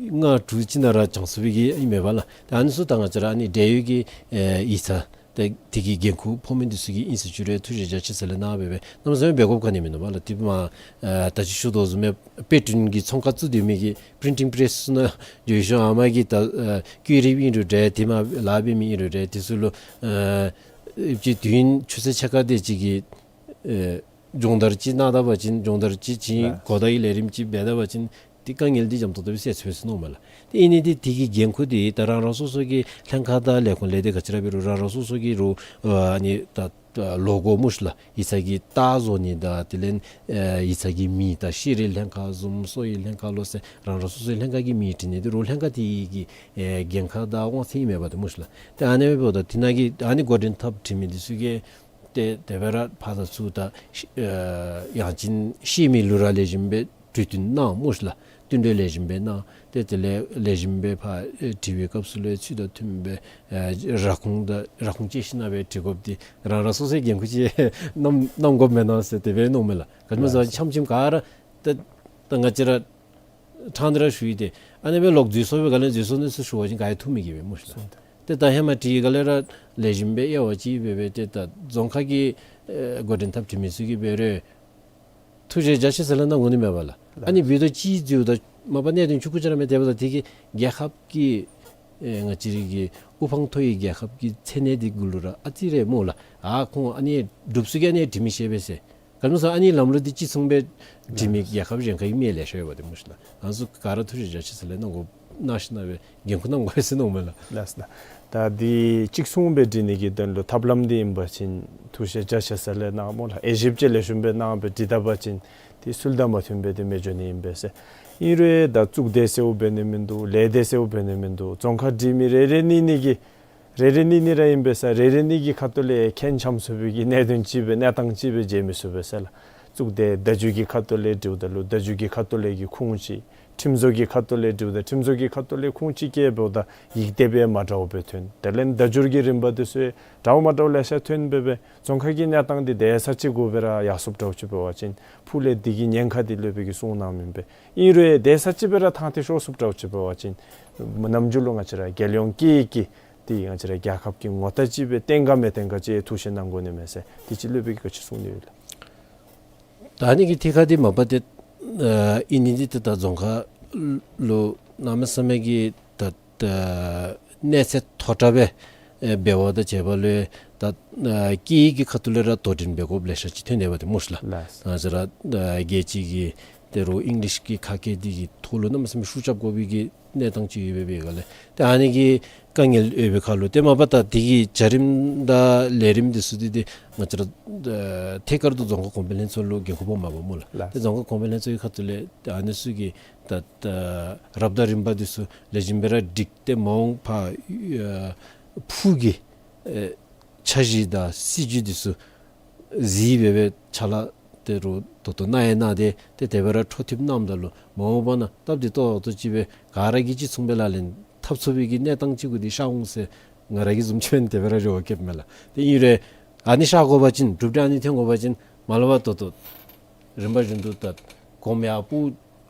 ལྔ་དྲུག་ཅིག་ནང་ར་བྱང་ཚུགས་པའི་གི་ཨིན་མས་པ་ལགས། ད་ཨ་ནི་ཚུ་ད་ང་བཅས་ར་ཨ་ནི་འབྲེལ་ཡོད་ཀྱི་ཨ་ཡིག་ཚང་ད་དེ་གི་འགན་ཁུར་ཕོག་མི་འདི་ཚུ་གིས་ཨིན་ཟེར་ཞུ་རུང་ཐུགས་རྗེ་རྒྱ་ཆེ་ཟེར་ལས་གནང་སྦེ་སྦེ་གནམ་མེད་ས་མེད་འབད་དགོཔ་ག་ནི་མེད་ནོ་པ་ལགས། དེ་མ་ཨ་ད་ཅི་ཞུ་དོ་བཟུམ་སྦེ་དཔེ་སྐྲུན་གྱི་ཚོང་ཁང་བཙུགས་སྡོད་མི་གི་པི་རིན་ཊིང་པེ་རེསི་ནང་འགྱོ་ཞིནམ་ཨ་མ་གི་ད་ཨ་བརྒྱུད་རིམ་ཨིན་རུང་འདྲ་དེ་མ་ལཱ་འབད་མི་ཨིན་རུང་འདྲ་དེ་ཚུ་ལུ་ཨ་ཅིག་དུས་ཡུན་ཆུ་ཚོད་ཕྱེད་ཀ་དེ་ཅིག་གི་ཨ་སྦྱོང་བརྡར་ཅིག་གནང་ད་པ་ཅིན་སྦྱོང་བརྡར་ཅིག་ཅིག་ལགས། གོ་བརྡ་གི་ལས་རིམ་ཅིག་འབད་ད་པ་ཅིན་དེ་དཀའ་ངལ་འདི་འཇམ་ཏོག་ཏོ་སྦེ་སེལ་ཚུགས་པས་ཟེར་མནོཝ་མས་ལགས། དེ་ཨིན་ནི་འདི་དེ་གི་འགན་ཁུར་འདི་ད་རང་རང་སོ་སོ་གི་ལྷན་ཁག་དང་ལས་ཁུངས་ལས་སྡེ་ག་ཅི་ར་འབད་རུང་རང་རང་སོ་སོ་གི་རུང་ཨ་ནི་ད་ད་ལོ་གོ་སྨོ་ཤི་ལགས། ཡིག་ཚང་གི་རྟགས་བཟོ་ནི་དང་དེ་ལས་ཨ་ཡིག་ཚང་གི་མིང་དང་ཤེས་རིག་ལྷན་ཁག་བཟུམ་གསོ་བའི་ལྷན་ཁག་ལོ་ཟེར་རང་རང་སོ་སོའི་ལྷན་ཁག་གི་མིང་བྲི་ནི་འདི་རུང་ལྷན་ཁག་དེ་གི་ཨ་འགན་ཁག་དང་དབང་ཚད་ཨིན་མས་པ་ཏེ་སྨོ་ཤི་ལགས། ཏེ་ཨ་ནི་འབདཝ་ད་དེ་ནང་གི་ཨ་ནི་འགོ་འདྲེན་འཐབ་བྲིས་མི་འདི་ཚུ་གིས་ཏེ་དེ་སྦེ་ར་ཕར་དང་ཚུར་ད་ཨ་ཡང་ཅིན་ཤེས་མི་ལུ་ར་ལེགས་ཤོམ་སྦེ་གྲོས་བསྟུན་གནང་སྨོ་ཤི་ལགས། བསྟུན་གྲོས་ལེགས་ཤོམ་སྦེ་གནང་། ཏེ་དེ་ལས་ལེགས་ཤོམ་སྦེ་ཕར་ཨེ་བྲི་བའི་སྐབས་སུ་ལུ་ཚུལ་དང་མཐུནམ་སྦེ་ཨེ་ར་ཁུངས་དང་ར་ཁུངས་བཅད་ཞིནམ་སྦེ་བྲི་དགོཔ་འདི་རང་རང་སོ་སོའི་འགན་ཁུར་ཅིག་གནང་གནང་དགོཔ་མེན་ན་ཟེར་དེ་སྦེ་མནོཝ་མས་ལགས། ག་ཅི་སྨོ་ཟེར་བ་ཅིན་ཆམ་ཆིམ་ག་ར་ཏེ་ད་ང་བཅས་ར་ཕྲང་སྟེ་ར་ཞུ་ཡི། ཏེ་ཨ་ནི་སྦེ་ལོག་འཛུལ་སོང་པའི་སྒང་ལས་འཛུལ་སོང་ནི་ཚུ་ཞུ་བ་ཅིན་ག་ཡང་ཐུགས་མི་དགྱེས་པས་སྨོ་ཤི་ལགས། ཏེ་ད་ཧེ་མ་བྲིས་སྒང་ལས་ར་ལེགས་ཤོམ་སྦེ་དབྱེ་བ་ཅིག་འབད་སྦེ་ཏེ་ད་རྫོང་ཁག་གི་ཨེ་འགོ་འདྲེན་འཐབ་བྲིས་མི་ཚུ་གིས་འབད་རུང་ཐུགས་རྗེ་རྒྱ་ཆེ་ཟེར་ལས་གནང་དགོ་ནི་མས་པ་ལགས། ཨ་ནི་འབདཝ་ད་ཅིག་འཛུལཝ་ད་མ་པ་གནད་དོན་ཆུང་ཀུ་ཅིག་ར་མེན། དེ་འབདཝ་ད་དེ་གིས་རྒྱལ་ཁབ་ཀྱི་ཨེ་ང་བཅས་རའི་གི་དབུ་འཕང་མཐོ་བའི་རྒྱལ་ཁབ་ཀྱི་མཚན་གནས་འདི་གུ་ལུ་ར་ཨ་ཙི་རེ་སྨོ་ལགས། ཨ་ཁོང་ཨ་ནི་སྒྲུབ་ཚུགས་ཀྱི་ཨ་ནི་བྲིས་མི་ཤེས་པས་ཟེར། ག་ཅི་སྨོ་ཟེར་བ་ཅིན་ཨ་ནི་ལམ་ལུགས་འདི་གཅིག་མཚུངས་སྦེ་བྲིས་མི་རྒྱལ་ཁབ་གཞན་ཁར་ཡང་མི་ལེ་ཤ་ཡོད་པ་ཏེ་སྨོ་ཤི་ལགས། ང་ཚུ་ག་ར་ཐུགས་རྗེ་རྒྱ་ཆེ་ཟེར་ལས་གནང་དགོ་གནང་ཞིནམ་སྦེ་འགན་ཁུར་གནང་དགོ་ཟེར་མནོཝ་མས་ལགས། ལགས་སོ་ལགས། ད་འདི་གཅིག་མཚུངས་སྦེ་བྲི་ནི་གི་དོན་ལུ་ཐབས་ལམ་འདི་ཨིན་པ་ཅིན་ཐུགས་རྗེ་རྒྱ་ཆེ་ཟེར་ལས་གནང་སྨོ་ལགས། དབྱེ་ཞིབ་ཅིག་ལེགས་ཤོམ་སྦེ་གནང་སྦེ་བྲི་ད་པ་ཅིན་འདི་ཚུལ་དང་མ་མཐུནམ་སྦེ་འདི་མི་འགྱོ་ནི་ཨིན་པས་ཟེར། ཨིན་རུང་ད་གཙུག་སྡེ་ཟེརཝ་འབད་ནི་མིན་འདུག། ལས་སྡེ་ཟེརཝ་འབད་ནི་མིན་འདུག། རྫོང་ཁག་འབྲི་མི་རེ་རེ་གཉིས་གཉིས་ཀྱིས་རེ་རེ་གཉིས་གཉིས་ར་ཨིན་པས་ཟེར་རེ་རེ་གཉིས་ཀྱི་ཁ་ཐུག་ལས་ཁྱད་འཆམ་ཚུགས་པའི་གི་གནད་དོན་ཅིག་སྦེ་གནས་སྟངས་ཅིག་སྦེ་མཇལ་མི་ཚུགས་པས་ཟེར་ལགས། གཙུག་སྡེ་བརྡ་བརྒྱུད་ཀྱི་ཁ་ཐུག་ལས་འབྲིཝ་ད་ལུ་བརྡ་བརྒྱུད་ཀྱི་ཁ་ཐུག་ལས་ཀྱི་ཁུངས་ཅིག། ཁྲིམས་བཟོ་གི་ཁ་ཐུག་ལས་འབྲིཝ་ད་ཁྲིམས་བཟོ་གི་ཁ་ཐུག་ལས་ཁུངས་ཅིག་བཀལཝ་ད་ཡིག་དེབ་ཡང་མ་འདྲཝ་སྦེ་ཐོན། དེ་ལས་བརྡ་བརྒྱུད་ཀྱི་རིམ་པ་འདི་ཚུ་འདྲཝ་མ་འདྲཝ་ལེ་ཤ་ཐོན་སྦེ་སྦེ་རྫོང་ཁག་གི་གནས་སྟངས་འདི་དེ་ས་ཅིག་གུ་སྦེ་ར་ཡར་སོངམ་འདྲཝ་ཅིག་འབད་བ་ཅིན་ཕུགས་ལས་འདི་གི་ཉེན་ཁ་འདི་ལུ་སྦེ་གི་གསུང་གནངམ་ཨིན་པས། ཨིན་རུང་དེ་ས་ཅིག་སྦེ་ར་ཐང་འདི་ཤོར་སོངམ་འདྲཝ་ཅིག་འབད་བ་ཅིན་ནམ་རྒྱུན་ལུ་ང་བཅས་ར་རྒྱལ་ཡོངས་སྐད་ཡིག་གི་འདི་ང་བཅས་ར་རྒྱལ་ཁབ་ཀྱི་ངོ་རྟགས་ཅིག་སྦེ་བརྟན་ག་མི་བརྟན་ག་ཅིག་ཐུགས་ཞིབ་གནང་དགོ་ནི་མས་ཟེར་འདི་ཅིག་ལུ་སྦེ་གི་ག་ཅི་གསུང་ནི་ཡོད་ལགས། ད་ཨ་ནི་གི་ཐད་ཁར་འདི་མ་པ་ཏེ་ཨ་ཨིན་ནི་འདི་ཏེ་ད་རྫོང་ཁག་ལུ་གནམ་མེད་ས་མེད་ཀྱི་ད་ད་གནས་ཚད་མཐོ་དྲགས་སྦེ་ཨེ་འབད་བ་དང་བཅས་པ་ལུ་ད་ཨ་སྐད་ཡིག་གི་ཁ་ཐུག་ལས་ར་དོ་འགྲན་འབད་དགོཔ་ལེ་ཤ་ཅིག་ཐོན་ནི་ཨིན་པ་ཏེ་སྨོ་ཤི་ལགས། ལགས། ང་བཅས་ར་ཨ་རྒྱལ་སྤྱི་གི་ཏེ་རུང་ཨིང་ལིཤ་གི་ཁ་སྐད་འདི་གི་ཐོག་ལུ་གནམ་མེད་ས་མེད་ཤུགས་རྐྱབ་དགོ་པའི་གི་གནས་སྟངས་ཅིག་ཡོད་པའི་སྒང་ལས་ཏེ་ཨ་ནི་གི་དཀའ་ངལ་ཡོད་པའི་ཁར་ལུ་ཏེ་མ་པ་ད་འདི་གི་བྱ་རིམ་དང་ལས་རིམ་འདི་ཚུ་འདི་ཏེ་ང་བཅས་ར་ཨ་ཐད་ཀར་དུ་རྫོང་ཁག་གོང་འཕེལ་ལྷན་ཚོགས་ལུ་འགན་ཁུར་ཕོགཔ་མས་པ་སྨོ་ལགས། ལགས། ཏེ་རྫོང་ཁག་གོང་འཕེལ་ལྷན་ཚོགས་ཀྱི་ཁ་ཐུག་ལས་ཏེ་ཨ་ནི་ཚུ་གི་ད་ད་རབ་དང་རིམ་པ་འདི་ཚུ་ལེགས་ཤོམ་སྦེ་ར་སྒྲིག་སྟེ་མ་འོངས་པར་ཨ་ཕུགས་ཀྱི་ཨེ་འཆར་གཞི་དང་སྲིད་བྱུས་འདི་ཚུ་གཟིགས་སྦེ་སྦེ་ཕྱག་ལཱ་ཏེ་རུང་ད་ལྟོ་གནང་ཡང་གནང་སྟེ་ཏེ་དེ་སྦེ་ར་འཕྲོ་མཐུད་གནངམ་ད་ལུ་མ་འོངས་པ་ན་སྟབས་བདེ་ཏོག་ཏོ་ཅིག་སྦེ་ག་ར་གིས་ཅིག་མཚུངས་སྦེ་ལག་ལེན་འཐབ་ཚུགས་པའི་གི་གནས་སྟངས་ཅིག་གུ་འདི་ཤར་འོང་ཟེར་ང་ར་གིས་བཟུམ་ཅིག་འབད་ན་དེ་སྦེ་ར་རེ་བ་བསྐྱེདཔ་མས་ལགས། ཏེ་ཨིན་རུང་ཨ་ནི་ཤར་དགོ་པ་ཅིན་གྲུབ་འབྲས་ཨ་ནི་ཐོན་དགོ་པ་ཅིན་མ་ལས་ཕར་ད་ལྟོ་རིམ་པ་བཞིན་དུ་ད་གོངམ་ཡར་སྤུ་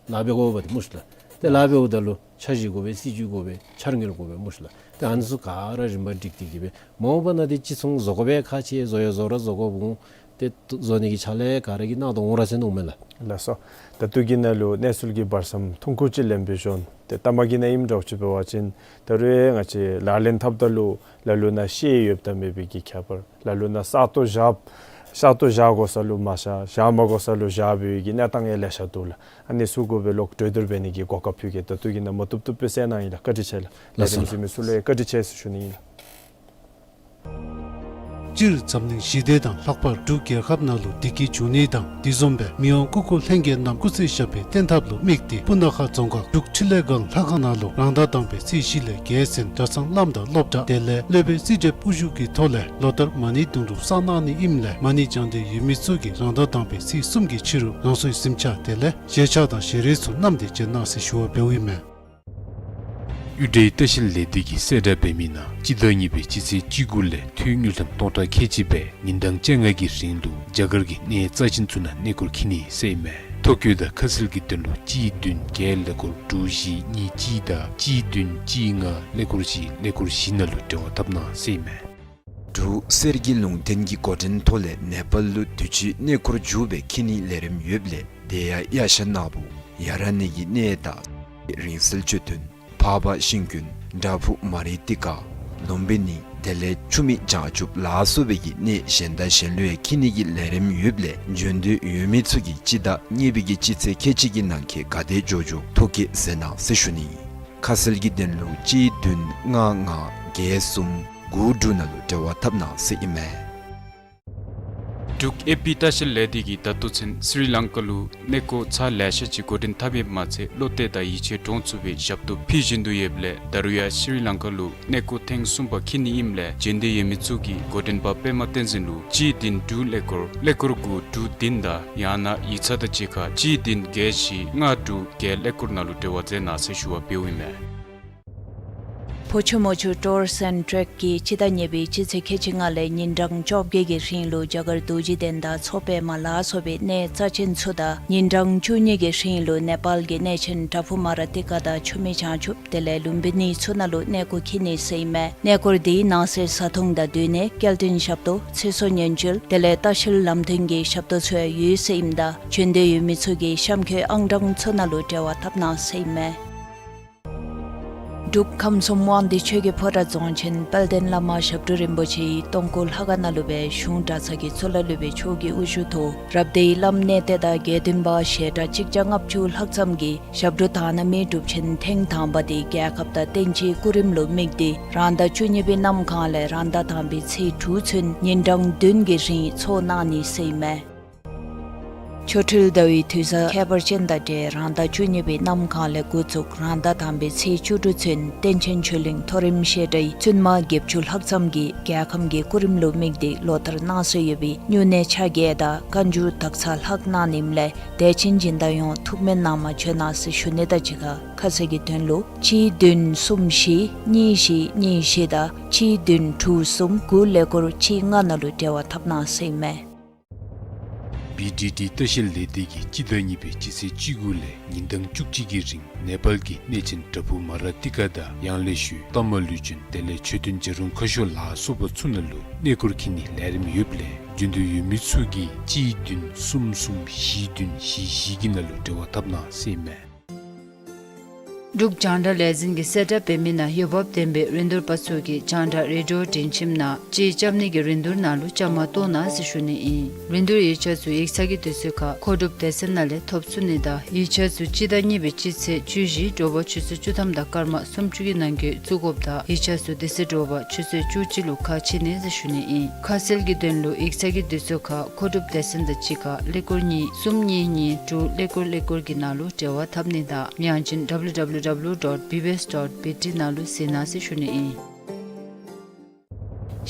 ལཱ་འབད་དགོ་པ་ཏེ་སྨོ་ཤི་ལགས། ཏེ་ལཱ་འབདཝ་ད་ལུ་འཆར་གཞི་དགོ་པས། སྲིད་བྱུས་དགོ་པས། འཆར་དངུལ་དགོ་པས་སྨོ་ཤི་ལགས། ཏེ་ཨ་ནི་ཚུ་ག་ར་རིམ་པ་སྒྲིག་སྟེ་གི་སྦེ་མ་འོངས་པ་ན་ཏེ་ཅིག་མཚུངས་བཟོ་དགོ་པའི་ཁག་ཆེ། བཟོ་ཡང་བཟོ་ར་བཟོ་དགོཔ་འོང་། ཏེ་བཟོ་ནི་གི་ཕྱག་ལཱ་ག་ར་གིས་གནང་དོ་འོང་ར་ཟེར་མནོཝ་མས་ལགས། ལགས་སོ། ད་ལྟོ་གི་ནང་ལུ་གནས་ཚུལ་གྱི་བར་མཚམས་ཐུང་ཀུ་ཅིག་ལེན་པའི་ཤུལ་ཏེ་ལྟ་མ་གི་ནང་ཨིནམ་འདྲཝ་ཅིག་འབད་བ་ཅིན་ད་རུང་ང་བཅས་ལག་ལེན་འཐབ་ད་ལུ་ལ་ལུ་ནང་ཤེས་ཡོདཔ་དང་མེད་པའི་གི་ཁྱད་པར། ལ་ལུ་ནང་ས་སྟོང་བཞག་ བཞག་དོ་བཞག་དགོ་ས་ལུ་མ་བཞག། བཞག་མ་དགོ་ས་ལུ་བཞག་པའི་གི་གནས་སྟངས་ཡང་ལེ་ཤ་འདུག་ལགས། ཨ་ནི་ཚུ་གུ་སྦེ་ལོག་གྲོས་བསྡུར་འབད་ནི་གི་གོ་སྐབས་ཕུལ་གེ། ད་ལྟོ་གི་ནང་མ་བཏུབ་བཏུབ་སྦེ་གསལ་གནང་ཡི་ལགས། བཀའ་དྲིན་ཆེ་ལགས། ལགས་སོ་ལགས། ལས་རིམ་གཟིགས་མི་ཚུ་ལུ་ཡང་བཀའ་དྲིན་ཆེ་ཟེར་ཞུ་ནི་ཨིན་ལགས། སྤྱིར་འཛམ་གླིང་ཞི་བདེ་དང་ལྷག་པར་འབྲུག་རྒྱལ་ཁབ་ནང་ལུ་བདེ་སྐྱིད་འབྱུང་ནི་དང་དེ་བཟུམ་སྦེ་མི་དབང་སྐུ་འཁོར་ལྷན་རྒྱས་རྣམས་སྐུ་ཚེ་ཞབས་པད་བརྟན་ཐབས་ལུ་དམིགས་ཏེ་སྤུ་ན་ཁ་རྫོང་ཁག་འབྲུག་འཕྲིན་ལས་སྒང་ལྷ་ཁང་ནང་ལུ་རང་ཟླ་དང་པའི་ཚེས་བཞི་ལས་བརྒྱད་ཚུན་གྲྭ་ཚང་བླམ་དང་སློབ་གྲྭ་དེ་ལས་སློབ་དཔོན་རྩིས་ཁྲ་དབུ་བཞུགས་ཀྱི་ཐོག་ལས་ལོ་ལྟར་མ་ཎི་བརྡུང་དྲུག་བསགས་གནང་ནི་ཨིནམ་ལས་མ་ཎི་བགྱང་འདོད་ཡོད་མི་ཚུ་གིས་རང་ཟླ་དང་པའི་ཚེས་གསུམ་གྱི་ཕྱི་རུ་རང་སོའི་གཟིམ་ཆ་དེ་ལས་བཞེས་ཆ་དང་བཞེས་རས་ཚུ་བསྣམས་ཏེ་བྱོན་གནང་ཟེར་ཞུ་བ་འབདཝ་ཨིན་མས། དབུས་འབྲེལ་ལྟ་བཤལ་ལས་སྡེ་གིས་གསལ་བསྒྲགས་འབད་མི་ནང་སྤྱི་ཟླ་གཉིས་པའི་སྤྱི་ཚེས་བཅུ་དགུ་ལས་ཐུན་དངུལ་ཀྲམ་སྟོང་ཕྲག་ཁལ་གཅིག་སྦེ་ཉིན་གྲངས་བཅོ་ལྔ་གི་རིང་ལུ་རྒྱ་གར་གྱི་གནས་རྩ་ཆེན་ཚུ་ནང་གནས་སྐོར་འཁྱིད་ནི་ཟེར་ཨིན་མས། ཐོ་བཀོད་དང་ཁ་གསལ་གྱི་དོན་ལུ་གཅིག་བདུན་བརྒྱད་ཀླད་ཀོར་དྲུག་བཞི་གཉིས་གཅིག་དང་གཅིག་བདུན་གཅིག་ལྔ་ཀླད་ཀོར་བཞི་ཀླད་ཀོར་བཞི་ནང་ལུ་འབྲེལ་བ་འཐབ་གནང་ཟེར་ཨིན་མས། འབྲུག་གསེར་གྱི་ལུང་བསྟན་གྱི་འགོ་འདྲེན་ཐོག་ལས་ནེ་པཱལ་ལུ་དུས་ཅི་གནས་སྐོར་མཇུག་སྦེ་འཁྱིད་ནི་ལས་རིམ་ཡོདཔ་ལས་དེ་ཡང་གཡས་ཤ་ནག་པོ་ཡ་ར་ནི་གི་གནས་དང་རིང་བསྲེལ་ཆོས་ཐུན་འཕགས་པ་ཤིང་ཀུན་བྲག་ཕུག་མ་རི་ཏི་ཀ་ལུམ་བི་ནི་དེ་ལས་ཆུ་མིག་བྱང་ཆུབ་ལ་སོགས་པའི་གི་གནས་གཞན་དང་གཞན་ལུ་ཡང་འཁྱིད་ནི་གི་ལས་རིམ་ཡོདཔ་ལས་འབྱོན་འདོད་ཡོད་མི་ཚུ་གིས་སྤྱི་ཟླ་གཉིས་པའི་གི་སྤྱི་ཚེས་ཁལ་གཅིག་གི་ནང་འཁོད་ག་དེ་འགྱོ་འགྱོ་ཐོ་བཀོད་མཛད་གནང་ཟེར་ཞུ་ནི། ཁ་གསལ་གྱི་དོན་ལུ་གཅིག་བདུན་ལྔ་ལྔ་བརྒྱད་གསུམ་དགུ་དྲུག་ནང་ལུ་འབྲེལ་བ་འཐབ་གནང་ཟེར་ཨིན་མས། འབྲུག་ཨེ་པི་ལྟ་བཤལ་ལས་སྡེ་གིས་ད་ལྟོ་ཚུན་སི་རི་ལང་ཀ་ལུ་གནས་སྐོར་ཚར་ལེ་ཤ་ཅིག་འགོ་འདྲེན་འཐབ་ཡོདཔ་མ་ཚད་བློ་གཏད་དང་ཡིད་ཆེས་འདྲོངས་ཚུགས་པའི་ཞབས་ཏོག་ཕུལ་བཞིན་དུ་ཡོདཔ་ལས་ད་རུང་ཡང་སི་རི་ལང་ཀ་ལུ་གནས་སྐོར་ཐེངས་གསུམ་པ་འཁྱིད་ནི་ཨིནམ་ལས་འབྱོན་འདོད་ཡོད་མི་ཚུ་གིས་འགོ་འདྲེན་པ་པདྨ་བསྟན་འཛིན་ལུ་གཅིག་བདུན་དྲུག་ཀླད་ཀོར་ཀླད་ཀོར་དགུ་དྲུག་བདུན་དང་ཡང་ན་ཡིག་ཚང་དང་གཅིག་ཁར་གཅིག་བདུན་བརྒྱད་བཞི་ལྔ་དྲུག་བརྒྱད་ཀླད་ཀོར་ནང་ལུ་འབྲེལ་བ་མཛད་གནང་ཟེར་ཞུ་བ་འབདཝ་ཨིན་མས། ཕོ་ཆུ་མོ་ཆུ་ཊུར་སེནཊ་གིས་སྤྱི་ཟླ་གཉིས་པའི་སྤྱི་ཚེས་ཁལ་གཅིག་ལྔ་ལས་ཉིན་གྲངས་བཅོ་བརྒྱད་ཀྱི་རིང་ལུ་རྒྱ་གར་རྡོ་རྗེ་གདན་དང་མཚོ་པདྨ་ལ་སོགས་པའི་གནས་རྩ་ཆེན་ཚུ་དང་ཉིན་གྲངས་བཅུ་གཉིས་ཀྱི་རིང་ལུ་ནེ་པཱལ་གྱི་གནས་ཆེན་བྲག་ཕུག་མ་ར་ཏི་ཀ་དང་ཆུ་མིག་བྱང་ཆུབ་དེ་ལས་ལུམ་བི་ནི་ཚུ་ནང་ལུ་གནས་སྐོར་འཁྱིད་ནི་ཟེར་ཨིན་མས། གནས་སྐོར་དེའི་ནང་གསེས་བཟའ་འཐུང་དང་སྡོད་གནས་སྐྱེལ་འདྲེན་ཞབས་ཏོག་ཚེ་སྲོག་ཉེན་བཅོལ་དེ་ལས་ལྟ་བཤལ་ལམ་སྟོན་གྱི་ཞབས་ཏོག་ཚུ་ཡང་ཡོད་ཟེར་ཨིནམ་ད་འབྱོན་འདོད་ཡོད་མི་ཚུ་གིས་གཤམ་འཁོད་ཨང་གྲངས་ཚུ་ནང་ལུ་འབྲེལ་བ་འཐབ་གནང་ཟེར་ཨིན་མས། འབྲུག་ཁམས་གསུམ་དབང་འདུས་ཆོས་ཀྱི་ཕོ་བྲང་རྫོང་ཆེན་དཔལ་ལྡན་བླ་མ་ཞབས་དྲུང་རིན་པོ་ཆེའི་སྟོང་སྐུ་ལྷ་ཁང་ནང་ལུ་སྦེ་གཞུང་གྲྭ་ཚང་གི་གཙུག་ལག་སློབ་དཔོན་མཆོག་གི་དབུ་བཞུགས་ཐོག་རབ་སྡེའི་བླམ་གནས་བརྟན་དང་དགེ་འདུན་པ་ཞལ་གྲངས་གཅིག་བརྒྱ་ལྔ་བཅུ་ལྷག་ཙམ་གྱིས་ཞབས་དྲུང་དག་སྣང་མི་སྒྲུབ་ཆེན་ཐེངས་དང་པ་དེ་རྒྱལ་ཁབ་དང་བསྟན་སྤྱིའི་སྐུ་རིམ་ལུ་དམིགས་ཏེ་རང་ཟླ་བཅུ་གཉིས་པའི་གནམ་གང་ལས་རང་ཟླ་དང་པའི་ཚེས་དྲུག་ཚུན་ཉིན་གྲངས་བདུན་གྱི་རིང་ཚོགས་གནང་ནི་ཟེར་ཨིན་མས། ཆོ་འཕྲུལ་ཟླ་བའི་དུས་བཟང་ཁྱད་པར་ཅན་དང་འབྲེལ་རང་ཟླ་བཅུ་གཉིས་པའི་གནམ་གང་ལས་འགོ་བཙུགས་རང་ཟླ་དང་པའི་ཚེས་བཅུ་དྲུག་ཚུན་བསྟན་ཆེན་ཆོས་གླིང་མཐོ་རིམ་བཤད་གྲྭའི་བཙུན་མ་བརྒྱད་ཅུ་ལྷག་ཙམ་གྱིས་རྒྱལ་ཁམས་ཀྱི་སྐུ་རིམ་ལུ་དམིགས་ཏེ་ལོ་ལྟར་གནང་སྲོལ་ཡོད་པའི་སྨྱུང་གནས་ཆ་བརྒྱད་དང་བཀའ་འགྱུར་དག་ཚར་ལྷག་གནང་ནི་ཨིནམ་ལས་དད་ཅན་སྦྱིན་བདག་ཡོངས་ཐུགས་སྨོན་གནང་མ་བྱོན་གནང་ཟེར་ཞུ་ནི་དང་གཅིག་ཁར་ཁ་གསལ་གྱི་དོན་ལུ་གཅིག་བདུན་གསུམ་བཞི་གཉིས་བཞི་གཉིས་བཞི་དང་གཅིག་བདུན་དྲུག་གསུམ་དགུ་ཀླད་ཀོར་གཅིག་ལྔ་ནང་ལུ་འབྲེལ་བ་འཐབ་གནང་ཟེར་ཨིན་མས། བི་ཌི་ཊི་ལྟ་བཤལ་ལས་སྡེ་གིས་སྤྱི་ཟླ་གཉིས་པའི་སྤྱི་ཚེས་བཅུ་དགུ་ལས་ཉིན་གྲངས་བཅུ་གཅིག་གི་རིང་ནེ་པཱལ་གྱི་གནས་ཆེན་བྲག་ཕུག་མ་ར་ཏི་ཀ་དང་ཡང་ལེ་ཤོད་ཏ་མ་ལུ་ཅུན་དེ་ལས་མཆོད་རྟེན་བྱ་རུང་ཁ་ཤོར་ལ་སོགས་པ་ཚུ་ནང་ལུ་གནས་སྐོར་འཁྱིད་ནིའི་ལས་རིམ་ཡོདཔ་ལས་འབྱོན་འདོད་ཡོད་མི་ཚུ་གིས་གཅིག་བདུན་གསུམ་གསུམ་བཞི་བདུན་བཞི་བཞི་གི་ནང་ལུ་འབྲེལ་བ་འཐབ་གནང་ཟེར་ཨིན་མས། འབྲུག་རྒྱང་བསྒྲགས་ལས་འཛིན་གྱིས་གསལ་བསྒྲགས་འབད་མི་ནང་འོས་འབབ་ལྡན་པའི་རིན་བསྡུར་པ་ཚུ་གིས་རྒྱང་བསྒྲགས་རེ་ཌི་ཡོ་དྲན་ཁྱིམ་ནང་ཅིག་རྐྱབ་ནི་གི་རིན་བསྡུར་ནང་ལུ་བཅའ་མར་གཏོགས་གནང་ཟེར་ཞུ་ནི་ཨིན། རིན་བསྡུར་ཡིག་ཆ་ཚུ་ཡིག་ཚང་གི་དུས་ཚོད་ཁར་མཁོ་སྒྲུབ་སྡེ་ཚན་ནང་ལས་ཐོབ་ཚུགས་ནི་དང་ཡིག་ཆ་ཚུ་སྤྱི་ཟླ་གཉིས་པའི་སྤྱི་ཚེས་བཅུ་བཞི་དྲོ་པ་ཆུ་ཚོད་བཅུ་ཐམ་དང་སྐར་མ་སུམ་ཅུ་གི་ནང་འཁོད་བཙུགས་དགོཔ་དང་ཡིག་ཆ་ཚུ་དེ་ཚེ་དྲོ་པ་ཆུ་ཚོད་བཅུ་གཅིག་ལུ་ཁ་ཕྱེ་ནི་ཟེར་ཞུ་ནི་ཨིན། ཁ་གསལ་གྱི་དོན་ལུ་ཡིག་ཚང་གི་དུས་ཚོད་ཁར་མཁོ་སྒྲུབ་སྡེ་ཚན་དང་གཅིག་ཁར་ཀླད་ཀོར་གཉིས་གསུམ་གཉིས་གཉིས་དྲུག་ཀླད་ཀོར་ཀླད་ཀོར་གྱི་ནང་ལུ་འབྲེལ་བ་འཐབ་ནི་དང་ཡང་ཅིན་ཌབ་ལུ་ཌབ་ལུ་ཌབ་ལུ་ཌོཊ་བི་བི་ཨེསི་ཌོཊ་བི་ཊི་ནང་ལུ་གཟིགས་གནང་ཟེར་ཞུ་ནི་ཨིན།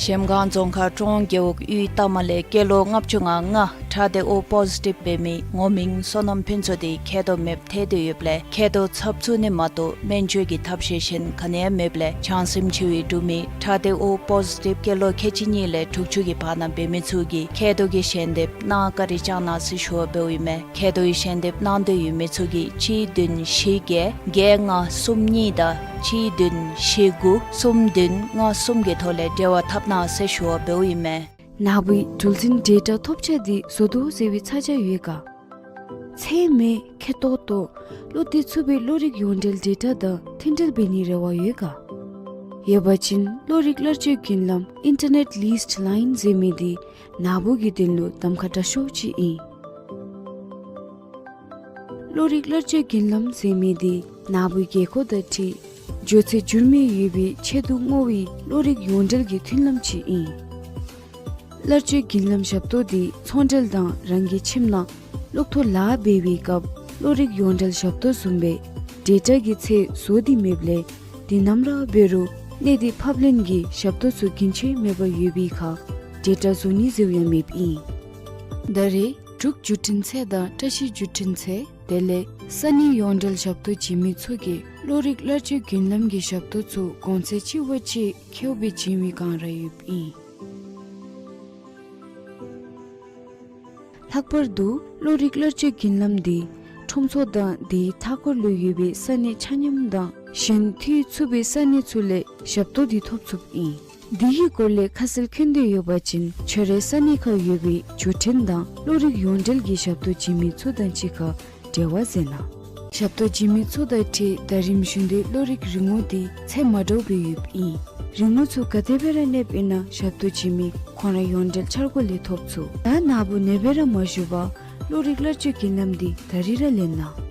གཞལམ་སྒང་རྫོང་ཁག་ཀྲོང་རྒེད་འོག་གཡུས་རྟ་མ་ལས་སྐྱེས་ལོ་ལྔ་བཅུ་ང་ལྔ་ཁྲག་སྡེ་ཨོ་པོ་ཟི་ཊིབ་འབད་མི་ངོ་མིང་བསོད་ནམས་ཕུན་ཚོགས་དེ་མཁལ་རྡོག་མེདཔ་ཐལ་ཏེ་ཡོདཔ་ལས་མཁལ་རྡོག་ཚབ་ཚུགས་ནི་མ་གཏོགས་སྨན་བཅོས་ཀྱི་ཐབས་ཤེས་གཞན་ག་ནི་ཡང་མེདཔ་ལས་བྱང་སེམས་ཆེ་བའི་འབྲུག་མི་ཁྲག་སྡེ་ཨོ་པོ་ཟི་ཊིབ་སྐྱེས་ལོ་ཁལ་གཅིག་གཉིས་ལས་དྲུག་ཅུ་གི་བར་ན་འབད་མི་ཚུ་གིས་མཁལ་རྡོག་གི་ཞལ་འདེབས་གནང་བཀའ་དྲིན་བསྐྱང་གནང་ཟེར་ཞུ་བ་འབདཝ་ཨིན་མས། མཁལ་རྡོག་གི་ཞལ་འདེབས་གནང་འདོད་ཡོད་མི་ཚུ་གིས་གཅིག་བདུན་བཞི་བརྒྱད་བརྒྱད་ལྔ་གསུམ་གཉིས་དང་གཅིག་བདུན་བཞི་དགུ་གསུམ་བདུན་ལྔ་གསུམ་གྱི་ཐོག་ལས་འབྲེལ་བ་འཐབ་གནང་ཟེར་ཞུ་བ་འབདཝ་ཨིན་མས། ནཱ་བུའི་འགྲུལ་འཛིན་ཌེ་ཊ་ཐོབ་ཆ་འདི་བཟོ་དོ་ཟེར་བའི་ཚ་གྱང་ཡོད་ག། ཚད་མེད་ཁེ་ཏོག་ཏོ་བློ་གཏད་ཚུགས་པའི་བློ་རིག་ཡོངས་འབྲེལ་ཌེ་ཊ་དང་མཐུན་འབྲེལ་འབད་ནིའི་རེ་བ་ཡོད་ག། ཡོད་པ་ཅིན་བློ་རིག་གླར་སྤྱོད་བརྒྱུད་ལམ་ཨིན་ཊར་ནེཊ་ལིསཊ་ལའིན་ཟེར་མི་འདི་ནཱ་བུ་གི་དོན་ལུ་གདམ་ཁ་དྲག་ཤོས་ཅིག་ཨིན། བློ་རིག་གླར་སྤྱོད་བརྒྱུད་ལམ་ཟེར་མི་འདི་ནཱ་བུའི་རྒས་འཁོགས་དང་འཁྲིལ་འགྱོ་ཚད་འགྱུར་མེད་ཡོད་པའི་ཆེད་དུ་བསྔོ་བའི་བློ་རིག་ཡོངས་འབྲེལ་གྱི་མཐུན་ལམ་ཅིག་ཨིན། གླར་སྤྱོད་བརྒྱུད་ལམ་ཞབས་ཏོག་འདི་ཚོང་འབྲེལ་དང་རང་གི་ཁྱིམ་ནང་གློག་ཐོག་ལཱ་འབད་བའི་སྐབས་བློ་རིག་ཡོངས་འབྲེལ་ཞབས་ཏོག་བཟུམ་སྦེ་ཌེ་ཊ་གི་ཚད་བཟོ་སྟེ་མེདཔ་ལས། དེ་ནམ་ར་འབད་རུང་གནས་འདི་ཕབ་ལེན་གྱི་ཞབས་ཏོག་ཚུ་རྒྱུན་ཆད་མེད་པར་ཡོད་པའི་ཁར་ཌེ་ཊ་བཟོ་ནི་ཟེརཝ་ཡང་མེདཔ་ཨིན། ད་རེས་འབྲུག་བརྒྱུད་འཕྲིན་ཚད་དང་བཀྲ་ཤིས་བརྒྱུད་འཕྲིན་ཚད་དེ་ལས་ས་གནས་ཡོངས་འབྲེལ་ཞབས་ཏོག་བྱིན་མི་ཚུ་གིས་བློ་རིག་གླར་སྤྱོད་བརྒྱུད་ལམ་གྱི་ཞབས་ཏོག་ཚུ་གོང་ཚད་ཆེ་བ་ཅིག་ཁེཝ་སྦེ་བྱིན་པའི་སྒང་ར་ཡོདཔ་ཨིན། ལྷག་པར་དུ་བློ་རིག་གླར་སྤྱོད་བརྒྱུད་ལམ་འདི་ཁྲོམ་ཚོགས་དང་དེའི་མཐའ་འཁོར་ལུ་ཡོད་པའི་ས་གནས་ཆ་མཉམ་དང་གཞན་འཐུས་ཚུད་པའི་ས་གནས་ཚུ་ལས་ཞབས་ཏོག་འདི་ཐོབ་ཚུགསཔ་ཨིན། འདི་གི་སྐོར་ལས་ཁ་གསལ་མཁྱེན་འདོད་ཡོད་པ་ཅིན་ཁྱོད་རའི་ས་གནས་ཁར་ཡོད་པའི་བརྒྱུད་འཕྲིན་དང་བློ་རིག་ཡོངས་འབྲེལ་གྱི་ཞབས་ཏོག་བྱིན་མི་ཚུ་དང་གཅིག་ཁར་འབྲེལ་བ་མཛད་གནང་། ཞབས་ཏོག་བྱིན་མི་ཚུ་དང་འཁྲིལ་ད་རིམ་བཞིན་དུ་བློ་རིག་རིན་གོང་འདི་ཚད་མ་འདྲཝ་སྦེ་ཡོདཔ་ཨིན། རིན་གོང་ཚུ་ག་དེ་སྦེ་ར་གནསཔ་ཨིན་ན་ཞབས་ཏོག་བྱིན་མི་ཁོང་ར་ཡོངས་འབྲེལ་འཆར་སྒོ་ལས་ཐོབ་ཚུགས། ད་ནཱ་བུ་ནེ་སྦེ་ར་མ་བཞུགས་པར་བློ་རིག་གླར་སྤྱོད་བརྒྱུད་ལམ་འདི་ད་རིས་ར་ལེན་གནང་།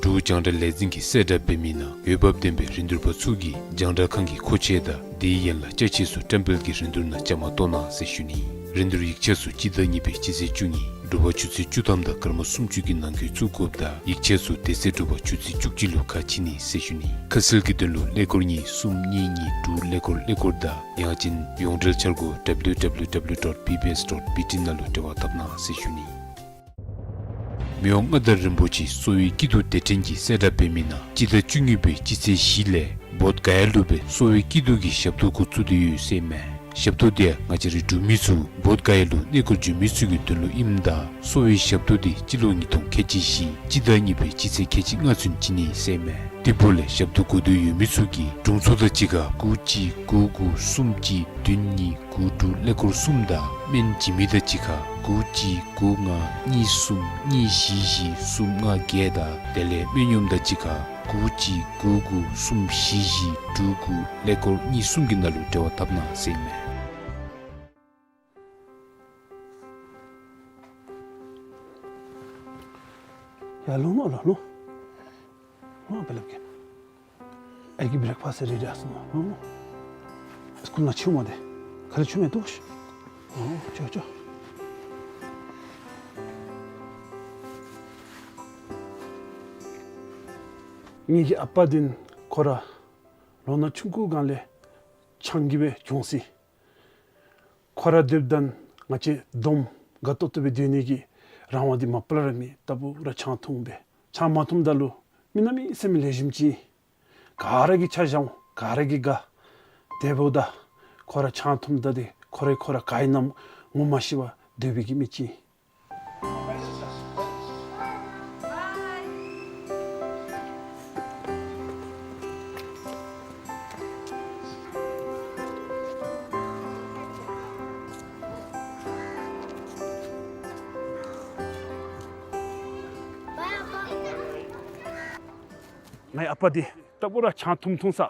འབྲུག་རྒྱང་བསྒྲགས་ལས་འཛིན་གྱིས་གསལ་བསྒྲགས་འབད་མི་ནང་འོས་འབབ་ལྡན་པའི་རིན་བསྡུར་པ་ཚུ་གིས་རྒྱང་བསྒྲགས་ཁང་གི་མཁོ་ཆས་དང་དེའི་ཡན་ལག་ཅ་ཆས་ཚུ་བཀྲམ་སྤེལ་གྱི་རིན་བསྡུར་ནང་བཅའ་མར་གཏོགས་གནང་ཟེར་ཞུ་ནི། རིན་བསྡུར་ཡིག་ཆ་ཚུ་སྤྱི་ཟླ་གཉིས་པའི་སྤྱི་ཚེས་བཅུ་གཉིས་དྲོ་པ་ཆུ་ཚོད་བཅུ་ཐམ་དང་སྐར་མ་སུམ་ཅུ་གི་ནང་འཁོད་བཙུགས་དགོཔ་དང་ཡིག་ཆ་ཚུ་དེ་ཚེ་དྲོ་པ་ཆུ་ཚོད་བཅུ་གཅིག་ལུ་ཁ་ཕྱེ་ནི་ཟེར་ཞུ་ནི། ཁ་གསལ་གྱི་དོན་ལུ་ཀླད་ཀོར་གཉིས་གསུམ་གཉིས་གཉིས་དྲུག་ཀླད་ཀོར་ཀླད་ཀོར་དང་ཡང་ཅིན་ཡོངས་འབྲེལ་འཆར་སྒོ་W W W dot B B S dot B T ནང་ལུ་འབྲེལ་བ་འཐབ་གནང་ཟེར་ཞུ་ནི། མི་དབང་མངའ་བདག་རིན་པོ་ཆེ་གསོ་བའི་སྐྱིད་སྡུག་སྡེ་ཕྲན་གྱིས་གསལ་བསྒྲགས་འབད་མི་ནང་སྤྱི་ཟླ་བཅུ་གཉིས་པའི་སྤྱི་ཚེས་བཞི་ལས་བོདྷ་ག་ཡ་ལུ་སྦེ་གསོ་བའི་སྐྱིད་སྡུག་གི་ཞབས་ཏོག་འགོ་བཙུགས་ཏེ་ཡོད་ཟེར་མས། ཞབས་ཏོག་འདི་ང་བཅས་རའི་འབྲུག་མི་ཚུ་བོདྷ་ག་ཡ་ལུ་གནས་སྐོར་འགྱོ་མི་ཚུ་གི་དོན་ལུ་ཨིནམ་ད་གསོ་བའི་ཞབས་ཏོག་འདི་སྤྱི་ལོ་ཉིས་སྟོང་ཁལ་གཅིག་བཞི་སྤྱི་ཟླ་གཉིས་པའི་སྤྱི་ཚེས་ཁལ་གཅིག་ལྔ་ཚུན་བྱིན་ནི་ཟེར་མས། དེ་འབདཝ་ལས་ཞབས་ཏོག་དགོ་འདོད་ཡོད་མི་ཚུ་གིས་དྲུང་འཚོ་དང་གཅིག་ཁར་དགུ་གཅིག་དགུ་དགུ་གསུམ་གཅིག་བདུན་གཉིས་དགུ་དྲུག་ཀླད་ཀོར་གསུམ་དང་སྨན་བྱིན་མི་དང་གཅིག་ཁར་དགུ་གཅིག་དགུ་ལྔ་གཉིས་གསུམ་གཉིས་བཞི་བཞི་གསུམ་ལྔ་བརྒྱད་དང་དེ་ལས་སྨན་གཡོགམ་དང་གཅིག་ཁར་དགུ་གཅིག་དགུ་དགུ་གསུམ་བཞི་བཞི་དྲུག་དགུ་ཀླད་ཀོར་གཉིས་གསུམ་གྱི་ནང་ལུ་འབྲེལ་བ་འཐབ་གནང་ཟེར་མས། ཡར་ལོང་ལོང་ལོང་ལོང་། ལོང་སྦེ་སླབ་གེ། ཨའི་གི་བྲེག་ཕཱསཊ་རེ་ཌི་ཨིན་ཟེར་མས། ཨོ། སི་ཀུལ་ནང་ཕྱེཝ་མས་ཏེ། ཁ་ལས་ཕྱེཝ་མས་འདུག། ཨོ་ཅོག་ཅོག། ངེ་གི་ཨ་པ་འདི་ཁོ་ར་ལོ་ན་ཆུང་ཀུའི་སྒང་ལས་ཆང་གི་སྦེ་གྱོངས་ཅི། ཁོ་ར་སྡོདཔ་ད་ང་བཅས་སྡོམ་དགའ་ཏོག་ཏོ་སྦེ་སྡོད་ནི་གི་རང་དབང་འདི་མ་པ་ལས་ར་མེད། ལྟ་བུ་ར་ཆང་འཐུང་སྦེ་ཆང་མ་འཐུངམ་ད་ལུ་མི་གནམ་མེད་ས་མེད་ལེགས་ཤོམ་ཅིག། ག་ར་གིས་ཆ་བཞག་འོང་། ག་ར་གིས་དགའ། དེ་འབདཝ་ད་ཁོ་ར་ཆང་འཐུངམ་ད་འདི་ཁོ་ར་ཁོ་ར་ག་ཨིན་ན་ངོ་མ་ཤེས་པར་སྡོད་པའི་གི་མི་ཅིག། ངེའི་ཨ་པ་འདི་ལྟ་བུ་ར་ཆང་འཐུང་འཐུང་ས།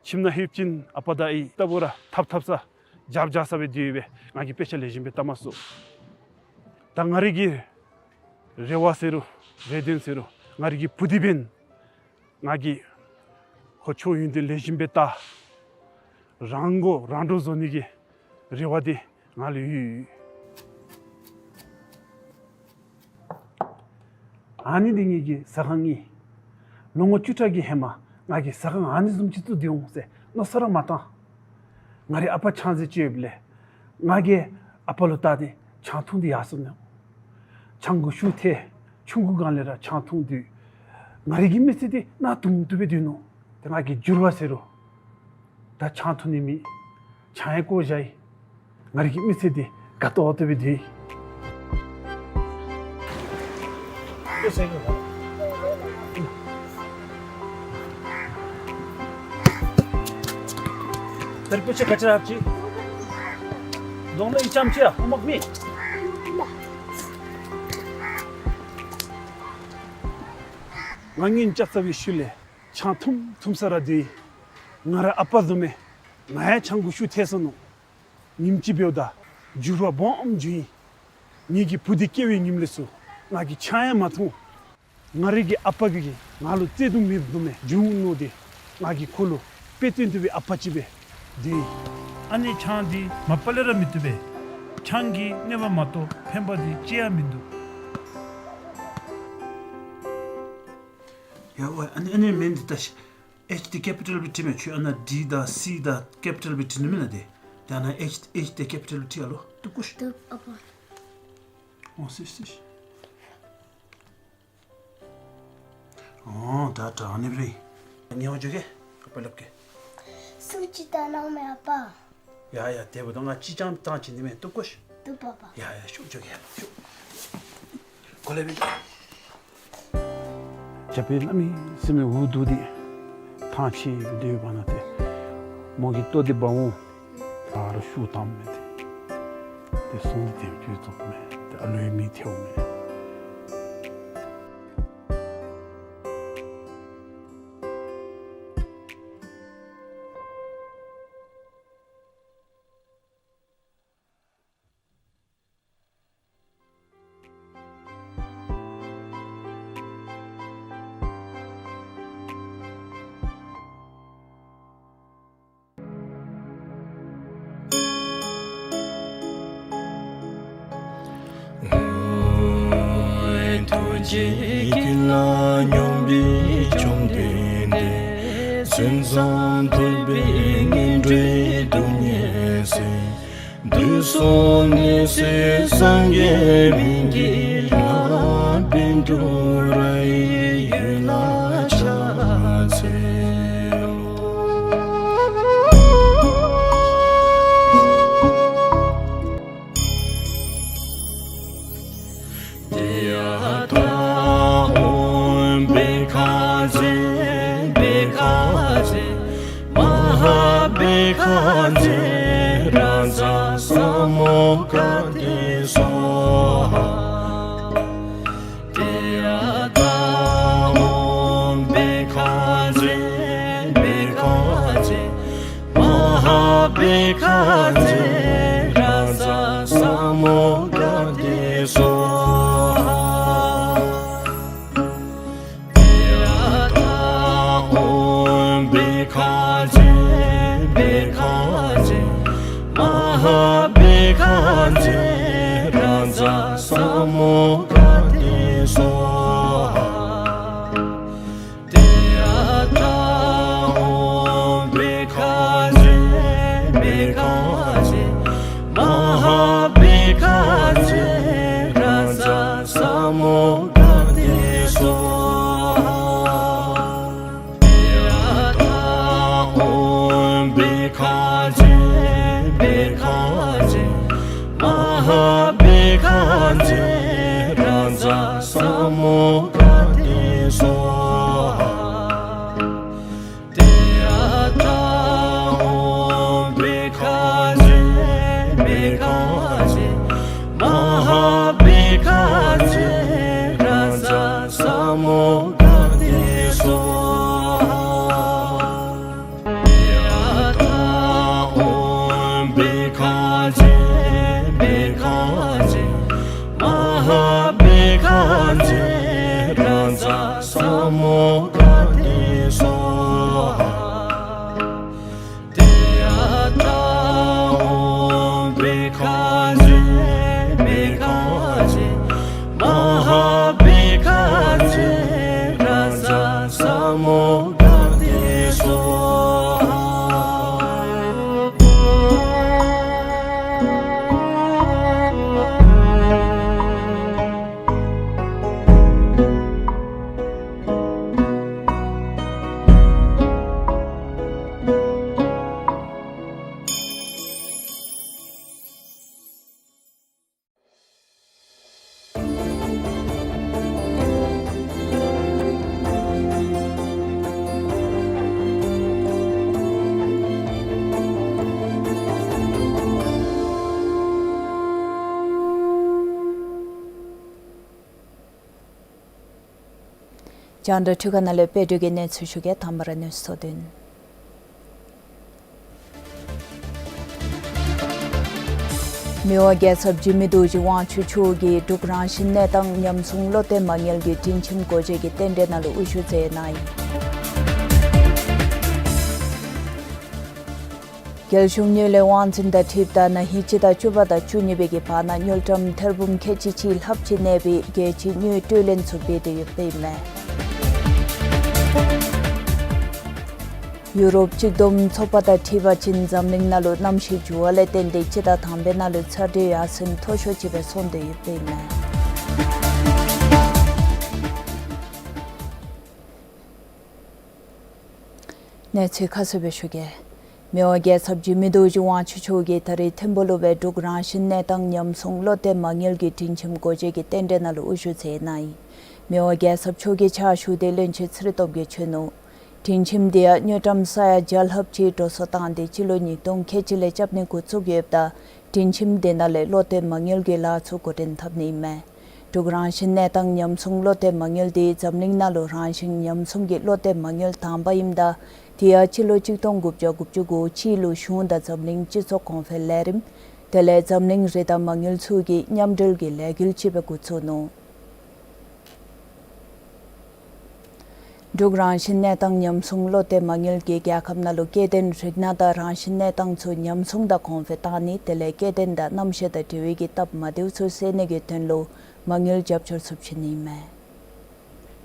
ཁྱིམ་ནང་ལྷོདཔ་ཅིག་ཨ་པ་དང་ཨའི་ལྟ་བུ་ར་འཐབ་འཐབ་ས་རྒྱབ་རྒྱབ་ས་སྦེ་སྡོད་པས། ང་གིས་དཔེ་ཆ་ལེགས་ཤོམ་སྦེ་བལྟ་མ་ཚུགས། ད་ང་རའི་གི་རེ་བ་ཟེར་རུང་རེ་འདུན་ཟེར་རུང་ང་རའི་གི་བུ་འདི་འབདན་ང་གིས་ཁོ་ཆོས་ཡོན་ཏན་ལེགས་ཤོམ་སྦེ་བལྟ། རང་མགོ་རང་འདྲོངས་བཟོ་ནི་གི་རེ་བ་འདི་ང་ལུ་ཡོད། ཨ་ནི་འདི་ངེ་གི་ཟ་ཁང་ཨིན། ལོ་ངོ་བཅུ་ཕྲག་གི་ཧེ་མ་ང་གིས་ཟ་ཁང་ཨ་ནི་བཟུམ་ཅིག་བཙུགས་ཏེ་འོང་ཟེར་མནོ་བསམ་ར་མ་བཏང་། ང་རའི་ཨ་པ་ཆང་རྫས་སྤྱོད་ཡོདཔ་ལས་ང་གིས་ཨ་པ་ལུ་བལྟ་སྟེ་ཆང་འཐུང་སྟེ་ཡར་སོ་ནུག། ཆང་གི་ཤུགས་ཐལ། ཆུང་ཀུའི་སྒང་ལས་ར་ཆང་འཐུང་དུས་ང་རའི་གི་མི་ཚེ་འདི་གནག་དུང་དུ་སྦེ་སྡོད་ནུག། ཏེ་ང་གིས་འགྱུར་བ་ཟེར་རུང་ད་ཆང་འཐུང་ནི་མེད། ཆང་ཡང་བཀོ་བཞག་ཡི། ང་རའི་གི་མི་ཚེ་འདི་དགའ་ཏོག་ཏོ་སྦེ་སྡོད་ཡི། དེ་རིག་པོ་ཆེ་ག་ཅི་ར་ཧབ་ཅི། གདོང་ལ་ཨི་ཙམ་ཅིག་ཡང་ཧོམ་ཝརཀ་མེད། ང་གཉིས་ལྕགས་རྩ་བའི་ཤུལ་ལས་ཆང་འཐུང་འཐུང་ས་ར་སྡོད་ཡི། ང་རའི་ཨ་པ་བཟུམ་མས། ང་ཡང་ཆང་གུ་ཤུགས་ཐལ་སོ་ནུག། ཉིནམ་གཅིག་འབདཝ་ད་འགྱུར་བ་སྦོམ་བྱུང་ཡི། ངེ་གི་བུ་འདི་སྐྱེ་བའི་ཉིནམ་ལས་ཚུར་ང་གིས་ཆང་ཡང་མ་འཐུང་། ང་རའི་གི་ཨ་པ་གིས་ང་ལུ་བརྩེ་གདུང་མེདཔ་བཟུམ་མས་བྱུང་ནུག་ཏེ། ང་གིས་ཁོ་ལུ་དཔེ་སྟོན་བཏུབ་པའི་ཨ་པ་ཅིག་སྦེ་སྡོད་ཡི། ཨ་ནི་ཆང་འདི་མ་པ་ལས་ར་མི་བཏུབ་པས། ཆང་གིས་གནོད་པ་མ་གཏོགས་ཕན་པ་འདི་ཅི་ཡང་མིན་འདུག། ཡ་ཝའི་ཨ་ནི་ཨ་ནི་མིང་འདི་ད་ཤ་ཨེཆ་འདི་ཀེ་པི་ཊལ་སྦེ་བྲིས་མས། ཁྱོད་ཨ་ནཱ་ཌི་དང་སི་དང་ཀེ་པི་ཊལ་སྦེ་བྲིས་ནི་མེན་ན་ཏེ། ད་ཨ་ནཱ་ཨེཆ་ཨེཆ་འདི་ཀེ་པི་ཊལ་སྦེ་བྲིས་ཨ་ལོ། བཏུབ་གོ་ཤ། བཏུབ་ཨ་པ། འོང་སི་སི། འོང་ད་ད་ཨ་ནི་སྦེ་རེད། ཉེ་བར་འགྱོ་གེ། ཨ་པ་སླབ་གེ། སུ་ཅིག་བཏང་གནང་མས་ཨ་པ། ཡ་ཡ་དེ་འབདཝ་ད་ང་ཅི་ཅང་བཏང་བྱིན་ནི་མེན། བཏུབ་གོ་ཤ། བཏུབ་ཨ་པ། ཡ་ཡ་ཤོག་འགྱོ་གེ་ཡ་ཤོག། གོ་ལེ་སྦེ། རྒྱབ་པའི་བླ་མའི་སེམས་འུ་སྡུག་འདི་ཐང་ཆད་སྡོད་པ་ན་ཏེ་མོ་གིས་ལྟོ་འདི་འབག་འོང་། ད་རུང་ཤུགས་བཏངམ་མས་ཏེ། ཏེ་ཟུངས་འདི་དེམ་ཅིག་བཙོགཔ་མས། ཏེ་ཨ་ལོའི་མིག་ཐལཝ་མས། ཐུགས་རྗེ་ཀུན་ལ་སྙོམས་པའི་བཅོམ་ལྡན་འདས། མཚན་ཙམ་ཐོས་པས་ངན་འགྲོའི་སྡུག་བསྔལ་སེལ། དུག་གསུམ་ནད་སེལ་སངས་རྒྱས་སྨན་གྱི་བླ། བཻ་ཌཱུརྱ་ཡི་འོད་ལ་ཕྱག་འཚལ་ལོ། ཏདྱ་ཐཱ། ཨོཾ་བྷཻ་ཥ་ཛྱེ་བྷཻ་ཥ་ཛྱེ་མ་ཧཱ་བྷཻ་ཥ་ཛྱེ་རཱ་ཛ་ས་མུདྒ་ཏེ་སྭཱ་ཧཱ། ཏདྱ་ཐཱ། ཨོཾ་བྷཻ་ཥ་ཛྱེ་བྷཻ་ཥ་ཛྱེ་མ་ཧཱ་བྷཻ་ཥ་ཛྱེ་རཱ་ཛ་ས་མུདྒ་ཏེ་སྭཱ་ཧཱ། ཏདྱ་ཐཱ། ཨོཾ་བྷཻ་ཥ་ཛྱེ་བྷཻ་ཥ་ཛྱེ་མ་ཧཱ་བྷཻ་ཥ་ཛྱེ་རཱ་ཛ་ས་མུདྒ་ཏེ་སྭཱ་ཧཱ། ཏདྱ་ཐཱ། ཨོཾ་བྷཻ་ཥ་ཛྱེ་བྷཻ་ཥ་ཛྱེ་མ་ཧཱ་བྷཻ་ཥ་ཛྱེ་རཱ་ཛ་ས་མུདྒ་ཏེ་སྭཱ་ཧཱ། ཏདྱ་ཐཱ། ཨོཾ་བྷཻ་ཥ་ཛྱེ་བྷཻ་ཥ་ཛྱེ་མ་ཧཱ་བྷཻ་ཥ་ཛྱེ་རཱ་ཛ་ས་མུདྒ་ཏེ་སྭཱ་ཧཱ། ཏདྱ་ཐཱ། ཨོཾ་བྷཻ་ཥ་ཛྱེ་བྷཻ་ཥ་ཛྱེ་མ་ཧཱ་བྷཻ་ཥ་ཛྱེ་རཱ་ཛ་ས་མུདྒ་ཏེ་སྭཱ་ཧཱ། ཏདྱ་ཐཱ། ཨོཾ་བྷཻ་ཥ་ཛྱེ་བྷཻ་ཥ་ཛྱེ་མ་ཧཱ་བྷཻ་ཥ་ཛྱེ་རཱ་ཛ་ས་མུདྒ་ཏེ་སྭཱ་ཧཱ། ཏདྱ་ཐཱ། ཨོཾ་བྷཻ་ཥ་ཛྱེ་བྷཻ་ཥ་ཛྱེ་མ་ཧཱ་བྷཻ་ཥ་ཛྱེ་རཱ་ཛ་ས་མུདྒ་ཏེ་སྭཱ་ཧཱ། རྒྱང་བསྒྲགས་འཕྲུལ་ཁང་ནང་ལས་དཔལ་སྒྲོལ་གྱིས་གནས་ཚུལ་ཞུ་གེ། དང་པ་ར་གནས་ཚུལ་དོན། མི་དབང་རྒྱལ་ཚབ་འཇིགས་མེད་རྡོ་རྗེ་དབང་ཕྱུག་མཆོག་གིས་འབྲུག་རང་བཞིན་གནས་སྟངས་ཉམས་སྲུང་བློ་གཏད་མ་དངུལ་གྱི་སྒྲིང་ཁྱིམ་སྒོ་འབྱེད་ཀྱི་རྟེན་འབྲེལ་ནང་ལུ་དབུ་བཞུགས་མཛད་གནང་ཡི། རྒྱལ་གཞུང་དངུལ་ལས་དབང་འཛིན་དང་འཁྲིལཝ་ད་ན་ཧིང་སྤྱི་ཟླ་བཅུ་པ་དང་བཅུ་གཉིས་པའི་གི་བར་ན་དངུལ་ཀྲམ་ཐེར་འབུམ་ཁལ་གཅིག་གཅིག་ལྷགཔ་ཅིག་གནས་པའི་རྒྱལ་སྤྱིའི་དངུལ་སྤྲོད་ལེན་ཚུ་འབད་དེ་ཡོདཔ་ཨིན་མས། ཡུ་རོབ་གཅིག་བསྡོམས་ཚོགས་པ་དང་འཁྲིལ་བ་ཅིན་འཛམ་གླིང་ནང་ལུ་གནམ་གཤིས་འགྱུར་བ་ལས་བརྟེན་ཏེ་སྤྱི་ཟླ་དང་པའི་ནང་ལུ་ཚ་དྲོད་ཡར་སེང་མཐོ་ཤོས་ཅིག་སྦེ་སོང་སྟེ་ཡོདཔ་ཨིན་མས། གནས་ཚུལ་ཁ་གསལ་སྦེ་ཞུ་གེ། མི་དབང་རྒྱལ་ཚབ་འཇིགས་མེད་རྡོ་རྗེ་དབང་ཕྱུག་མཆོག་གིས་ད་རིས་ཐིམ་ཕུག་ལུ་སྦེ་འབྲུག་རང་བཞིན་གནས་སྟངས་ཉམས་སྲུང་བློ་གཏད་མ་དངུལ་གྱི་སྒྲིང་ཁྱིམ་སྒོ་འབྱེད་ཀྱི་རྟེན་འབྲེལ་ནང་ལུ་དབུ་བཞུགས་མཛད་གནང་ཡི། མི་དབང་རྒྱལ་ཚབ་མཆོག་གིས་ཕྱག་ཞུ་སྟེ་བློན་ཆེན་ཚེ་རིང་སྟོབས་རྒྱས་བྱོན་ནུག། སྒྲིང་ཁྱིམ་དེ་ཡང་དངུལ་ཀྲམ་ས་ཡ་བརྒྱ་ལྷགཔ་ཅིག་འགྲོ་སོང་བཏང་སྟེ་སྤྱི་ལོ་ཉིས་སྟོང་ཁལ་གཅིག་ལས་རྐྱབ་ནི་འགོ་བཙུགས་ཡོདཔ་ད་སྒྲིང་ཁྱིམ་དེ་ནང་ལས་བློ་གཏད་མ་དངུལ་གྱི་ལཱ་ཚུ་འགོ་འདྲེན་འཐབ་ནི་ཨིན་མས། འབྲུག་རང་བཞིན་གནས་སྟངས་ཉམས་སྲུང་བློ་གཏད་མ་དངུལ་དེ་འཛམ་གླིང་ནང་ལུ་རང་བཞིན་ཉམས་སྲུང་གི་བློ་གཏད་མ་དངུལ་དང་པ་ཨིནམ་ད་དེ་ཡང་སྤྱི་ལོ་གཅིག་སྟོང་དགུ་བརྒྱ་དགུ་བཅུ་གོ་གཅིག་ལུ་གཞུང་དང་འཛམ་གླིང་སྤྱི་ཚོགས་གོང་འཕེལ་ལས་རིམ་དེ་ལས་འཛམ་གླིང་རིན་ཐང་མ་དངུལ་ཚུ་གིས་མཉམ་འབྲེལ་གྱི་ལས་འགུལ་ཅིག་སྦེ་འགོ་བཙུགས་ནུག། འབྲུག་རང་བཞིན་གནས་སྟངས་ཉམས་སྲུང་བློ་གཏད་མ་དངུལ་གྱིས་རྒྱལ་ཁབ་ནང་ལུ་སྐྱེ་ལྡན་རིགས་སྣ་དང་རང་བཞིན་གནས་སྟངས་ཚུ་ཉམས་སྲུང་དང་གོང་འཕེལ་བཏང་ནི་དེ་ལས་སྐྱེ་ལྡན་དང་གནམ་གཤིས་དང་འབྲེལ་བའི་གི་སྟབས་མ་བདེཝ་ཚུ་སེལ་ནི་གི་དོན་ལུ་མ་དངུལ་རྒྱབ་སྐྱོར་ཚུ་བྱིན་ནི་ཨིན་མས།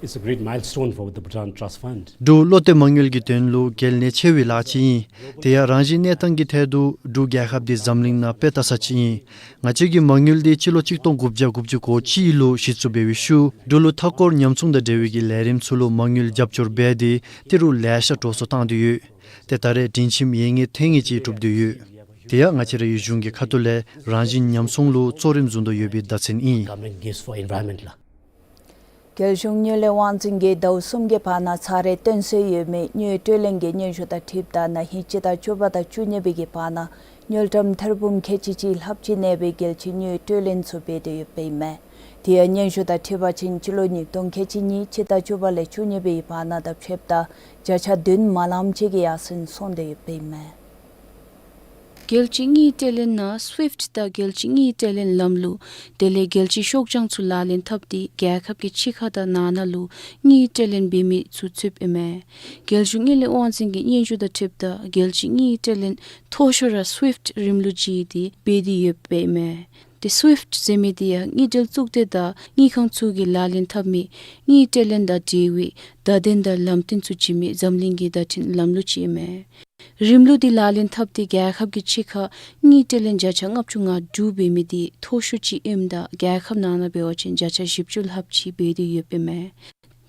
It's a great milestone for the Bhutan Trust Fund. འབྲུག་བློ་གཏད་མ་དངུལ་གྱི་དོན་ལུ་གལ་གནད་ཆེ་བའི་ལཱ་ཅིག་ཨིན། དེ་ཡང་རང་བཞིན་གནས་སྟངས་ཀྱི་ཐད་དུ་འབྲུག་རྒྱལ་ཁབ་དེ་འཛམ་གླིང་ནང་དཔེ་ལྟ་ས་ཅིག་ཨིན། ང་བཅས་ཀྱི་མ་དངུལ་དེ་སྤྱི་ལོ་གཅིག་སྟོང་དགུ་བརྒྱ་དགུ་བཅུ་གོ་གཅིག་ལུ་གཞི་བཙུགས་འབད་བའི་ཤུལ་འབྲུག་ལུ་མཐའ་འཁོར་ཉམས་སྲུང་དང་འབྲེལ་བའི་གི་ལས་རིམ་ཚུ་ལུ་མ་དངུལ་རྒྱབ་སྐྱོར་འབད་དེ་ཏི་རུ་ལེ་ཤ་འགྲོ་སོང་བཏང་སྟེ་ཡོད། ཏེ་ད་རེས་སྒྲིང་ཁྱིམ་ཡོད་ངེས་ཐོན་ངེས་ཅིག་གྲུབ་སྟེ་ཡོད། དེ་ཡང་ང་བཅས་རའི་གཞུང་གི་ཁ་ཐུག་ལས་རང་བཞིན་ཉམས་སྲུང་ལུ་གཙོ་རིམ་བཟུང་དོ་ཡོད་པའི་བརྡ་མཚོན་ཨིན། Government gives for environment ལགས། རྒྱལ་གཞུང་དངུལ་ལས་དབང་འཛིན་གྱིས་ཟླཝ་གསུམ་གྱི་བར་ན་ཚར་རེ་བཏོན་སྲོལ་ཡོད་མི་དངུལ་སྤྲོད་ལེན་གྱི་སྙན་ཞུ་དང་འཁྲིལཝ་ད་ན་ཧིང་སྤྱི་ཟླ་བཅུ་པ་དང་བཅུ་གཉིས་པའི་གི་བར་ན་དངུལ་ཀྲམ་ཐེར་འབུམ་ཁལ་གཅིག་གཅིག་ལྷགཔ་ཅིག་གནས་པའི་རྒྱལ་སྤྱིའི་དངུལ་སྤྲོད་ལེན་ཚུ་འབད་དེ་ཡོདཔ་ཨིན་མས། དེ་ཡང་སྙན་ཞུ་དང་འཁྲིལ་བ་ཅིན་སྤྱི་ལོ་ཉིས་སྟོང་ཁལ་གཅིག་གཉིས་སྤྱི་ཟླ་བཅུ་པ་ལས་བཅུ་གཉིས་པའི་བར་ན་དང་ཕྱདཔ་ད་བརྒྱ་ཆ་བདུན་མ་ལངམ་ཅིག་གི་ཡར་སེང་སོང་སྟེ་ཡོདཔ་ཨིན་མས། རྒྱལ་སྤྱིའི་དངུལ་སྤྲོད་ལེན་ནང་སུའིཕཊ་དང་རྒྱལ་སྤྱིའི་དངུལ་སྤྲོད་ལེན་ལམ་ལུགས་དེ་ལས་རྒྱལ་སྤྱིའི་ཤོག་བྱང་ཚུ་ལག་ལེན་འཐབ་སྟེ་རྒྱལ་ཁབ་ཀྱི་ཕྱི་ཁ་དང་ནང་ན་ལུ་དངུལ་སྤྲོད་ལེན་འབད་མི་ཚུ་ཚུདཔ་ཨིན་མས། རྒྱལ་གཞུང་དངུལ་ལས་དབང་འཛིན་གྱི་སྙན་ཞུ་དང་འཁྲིལཝ་ད་རྒྱལ་སྤྱིའི་དངུལ་སྤྲོད་ལེན་མཐོ་ཤོས་ར་སུའིཕཊ་རིམ་ལུགས་ཅིག་དེ་འབད་དེ་ཡོདཔ་ཨིན་མས། ཏེ་སུའིཕཊ་ཟེར་མི་དེ་ཡང་དངུལ་འབྲེལ་གཙུག་སྡེ་དང་དངུལ་ཁང་ཚུ་གིས་ལག་ལེན་འཐབ་མི་དངུལ་སྤྲོད་ལེན་དང་འབྲེལ་བའི་བརྡ་དོན་དང་ལམ་སྟོན་ཚུ་བྱིན་མི་འཛམ་གླིང་གི་བརྡ་འཕྲིན་ལམ་ལུགས་ཅིག་ཨིན་མས། རིམ་ལུགས་དེ་ལག་ལེན་འཐབ་སྟེ་རྒྱལ་ཁབ་ཀྱི་ཕྱི་ཁར་དངུལ་སྤྲོད་ལེན་བརྒྱ་ཆ་ལྔ་བཅུ་ང་དྲུག་འབད་མི་དེ་མཐོ་ཤོས་ཅིག་ཨིནམ་ད་རྒྱལ་ཁབ་ནང་ན་འབད་བ་ཅིན་བརྒྱ་ཆ་བཞི་བཅུ་ལྷགཔ་ཅིག་འབད་དེ་ཡོདཔ་ཨིན་མས།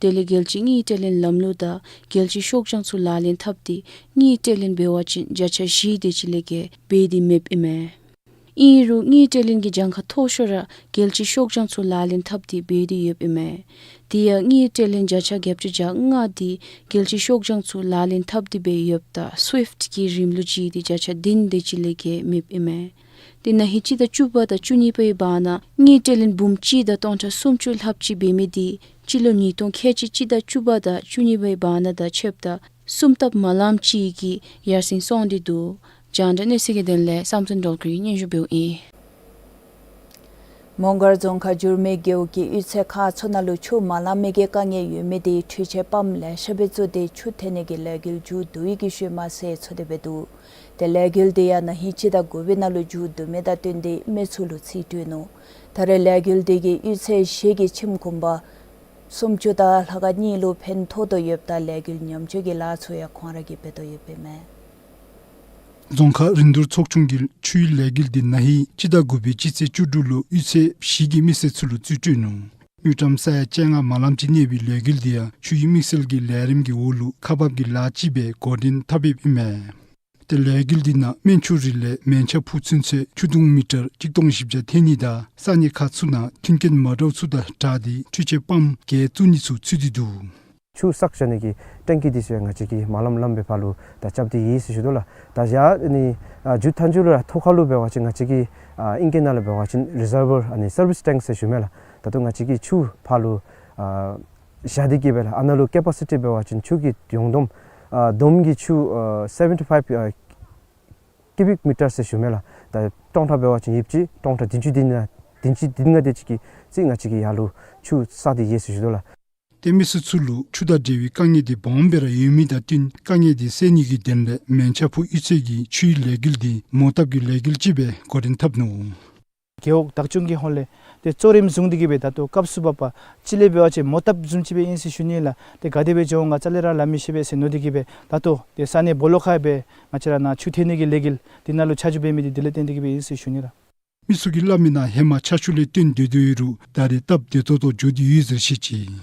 དེ་ལས་རྒྱལ་སྤྱིའི་དངུལ་སྤྲོད་ལེན་ལམ་ལུགས་དང་རྒྱལ་སྤྱིའི་ཤོག་བྱང་ཚུ་ལག་ལེན་འཐབ་སྟེ་དངུལ་སྤྲོད་ལེན་འབད་བ་ཅིན་བརྒྱ་ཆ་བཞི་དེ་ཅིག་ལས་བརྒལ་འབད་དེ་མེདཔ་ཨིན་མས། ཨིན་རུང་དངུལ་སྤྲོད་ལེན་གྱི་གྱངས་ཁ་མཐོ་ཤོས་ར་རྒྱལ་སྤྱིའི་ཤོག་བྱང་ཚུ་ལག་ལེན་འཐབ་སྟེ་འབད་དེ་ཡོདཔ་ཨིན་མས། དེ་ཡང་དངུལ་སྤྲོད་ལེན་བརྒྱ་ཆ་བརྒྱད་ཅུ་གྱ་ལྔ་དེ་རྒྱལ་སྤྱིའི་ཤོག་བྱང་ཚུ་ལག་ལེན་འཐབ་སྟེ་འབད་ཡོདཔ་ད་སུའིཕཊ་གི་རིམ་ལུགས་ཅིག་དེ་བརྒྱ་ཆ་བདུན་དེ་ཅིག་ལས་བརྒལ་མེདཔ་ཨིན་མས། དེ་ན་ཧིང་སྤྱི་ཟླ་བཅུ་པ་དང་བཅུ་གཉིས་པའི་བར་ན་དངུལ་སྤྲོད་ལེན་འབུམ་གཅིག་དང་སྟོང་ཕྲག་སུམ་ཅུ་ལྷགཔ་ཅིག་འབད་མི་དེ་སྤྱི་ལོ་ཉིས་སྟོང་ཁལ་གཅིག་སྤྱི་ཟླ་བཅུ་པ་དང་བཅུ་གཉིས་པའི་བར་ན་དང་ཕྱདཔ་ད་སུམ་ལྡབ་མ་ལངམ་ཅིག་གི་ཡར་སེང་སོང་སྟེ་འདུག། རྒྱང་བསྒྲགས་གནས་ཚུལ་གྱི་དོན་ལས་བསམ་གཏན་སྒྲོལ་དཀར་གྱིས་སྙན་ཞུ་འབདཝ་ཨིན། མོང་སྒར་རྫོང་ཁག་འགྱུར་མེད་རྒེད་འོག་གི་གཡུས་ཚན་ཁག་ཚུ་ནང་ལུ་ཆུ་མ་ལང་མི་གི་དཀའ་ངལ་ཡོད་མི་དེ་འཕྲུལ་ཆས་པམཔ་ལེ་ཤ་སྦེ་བཙུགས་ཏེ་ཆུ་འཐེན་ནི་གི་ལས་འགུལ་མཇུག་བསྡུ་ཡི་གི་ཤུལ་མ་སེལ་ཚུགས་ཏེ་འབད་འདུག། ཏེ་ལས་འགུལ་དེ་ཡང་ན་ཧིང་སྤྱི་ཟླ་དགུ་པའི་ནང་ལུ་མཇུག་བསྡུ་མི་དང་བསྟུན་ཏེ་མི་ཚུ་ལུ་རྩིས་སྤྲོད་ནུག། ད་རེས་ལས་འགུལ་དེ་གིས་གཡུས་ཚན་བཞི་གི་ཁྱིམ་གུང་པ་སུམ་ཅུ་དང་ལྷ་ཁང་གཉིས་ལུ་ཕན་ཐོགས་དོ་ཡོདཔ་ད་ལས་འགུལ་ཉམས་བཅོས་ཀྱི་ལཱ་ཚུ་ཡང་ཁོང་ར་གིས་འབད་དོ་ཡོདཔ་ཨིན་མས། རྫོང་ཁག་རིན་བསྡུར་ཚོགས་ཆུང་གིས་ཆུའི་ལས་འགུལ་དེ་ན་ཧིང་སྤྱི་ཟླ་དགུ་པའི་སྤྱི་ཚེས་བཅུ་དྲུག་ལུ་གཡུས་ཚན་བཞི་གི་མི་སེར་ཚུ་ལུ་རྩིས་སྤྲོད་ནུག། དངུལ་ཀྲམ་ས་ཡ་བཅོ་ལྔ་མ་ལངམ་ཅིག་གནས་པའི་ལས་འགུལ་དེ་ཡང་ཆུའི་དམིགས་བསལ་གྱི་ལས་རིམ་གྱི་འོག་ལུ་ཁག་འབག་གི་ལཱ་ཅིག་སྦེ་འགོ་འདྲེན་འཐབ་ཡོདཔ་ཨིན་མས། ཏེ་ལས་འགུལ་དེ་ནང་སྨན་ཆུ་རི་ལས་མན་ཆད་ཕུག་ཚུན་ཚོད་ཆུ་དུང་མི་ཊར་གཅིག་སྟོང་བཞི་བརྒྱ་འཐེན་ནི་དང་ས་གནས་ཁག་ཚུ་ནང་མཐུན་རྐྱེན་མ་འདྲཝ་ཚུ་དང་སྦྲགས་ཏེ་འཕྲུལ་ཆས་པམཔ་བརྒྱད་བཙུགས་ནི་ཚུ་ཚུད་དེ་འདུག། ཆུ་བསགས་བཞག་ནི་གི་ཊེང་ཀི་འདི་ཚུ་ཡང་ང་བཅས་ཀྱིས་མ་ལངམ་ལངམ་སྦེ་ཕར་ལུ་ད་རྐྱབ་སྟེ་ཡོད་ཟེར་ཞུ་དོ་ལགས། ད་ཡ་ཨ་ནི་ཨ་མཇུག་མཐའ་མཇུག་ལུ་ཐོག་ཁ་ལུ་འབད་བ་ཅིན་ང་བཅས་ཀྱིས་ཨ་ཨིང་སྐད་ནང་ལུ་འབད་བ་ཅིན་རི་ཟར་བར་ཨ་ནི་སར་བིསི་ཊེང་ཟེར་ཞུ་མས་ལགས། ད་ལྟོ་ང་བཅས་ཀྱིས་ཆུ་ཕར་ལུ་ཨ་ བཞག་སྟེ་གི་སྦེ་ལགས། ཨ་ནཱ་ལུ་ཀེ་པ་སི་ཊི་འབད་བ་ཅིན་ཆུ་གི་ཡོངས་བསྡོམས་ཨ་བསྡོམས་ཀྱི་ཆུ་ཨ་སེ་བེན་ཊི་ཕའིབ་ཨ་ཀིའུ་བིག་མི་ཊར་ཟེར་ཞུ་མས་ལགས། ད་ཊོང་ཊ་འབད་བ་ཅིན་ཡོདཔ་ཅིག་ཊོང་ཊ་བདུན་ཅུ་དོན་ལྔ་དོན་ཅུ་དོན་ལྔ་དེ་ཅིག་གི་རྩིས་ང་བཅས་ཀྱིས་ཡར་ལུ་ཆུ་བསགས་ཏེ་ཡོད་ཟེར་ཞུ་དོ་ལགས། ཏེ་མི་སེར་ཚུ་ལུ་ཆུ་དང་འབྲེལ་བའི་དཀའ་ངལ་དེ་སྦོམ་སྦེ་ར་ཡོད་མི་དང་བསྟུན་དཀའ་ངལ་དེ་སེལ་ནི་གི་དོན་ལས་མན་ཆ་ཕུག་གཡུས་ཚན་གྱིས་ཆུའི་ལས་འགུལ་དེ་མོ་བཏབ་ཀྱི་ལས་འགུལ་ཅིག་སྦེ་འགོ་འདྲེན་འཐབ་ནུག། རྒེད་འོག་བདག་སྐྱོང་གི་ཧོངས་ལས་ཏེ་གཙོ་རིམ་བཟུང་སྟེ་གི་སྦེ་ད་ལྟོ་སྐབས་སུ་བབ་པ་ཅིག་ལས་འབད་བ་ཅིན་མོ་བཏབ་བཟུམ་ཅིག་སྦེ་ཨིན་ཟེར་ཞུ་ནི་ལགས། ཏེ་ག་དེ་སྦེ་འགྱོ་འོང་ག་རྩ་ལས་ར་སླབ་མི་ཤེས་པས་ཟེར་མནོ་སྟེ་གི་སྦེ་ད་ལྟོ་ཏེ་ས་གནས་སྦོ་ལོགས་ཁར་སྦེ་ང་བཅས་ར་ནཱ་ཆུ་ཐོན་ནི་གི་ལས་འགུལ་འདི་ནང་ལུ་ཆ་འཇོག་འབད་མི་འདི་དེ་ལས་བརྟེན་ཏེ་གི་སྦེ་ཨིན་ཟེར་ཞུ་ནི་ལགས། མི་ཚུ་གིས་སླབ་མིའི་ནང་ཧེ་མ་ཆར་ཆུ་ལས་བརྟེན་སྡོད་དོ་ཡོད་རུང་ད་རེས་སྟབས་བདེ་ཏོག་ཏོ་འགྱོ་སྟེ་ཡོད་ཟེར་བཤད་ཅི།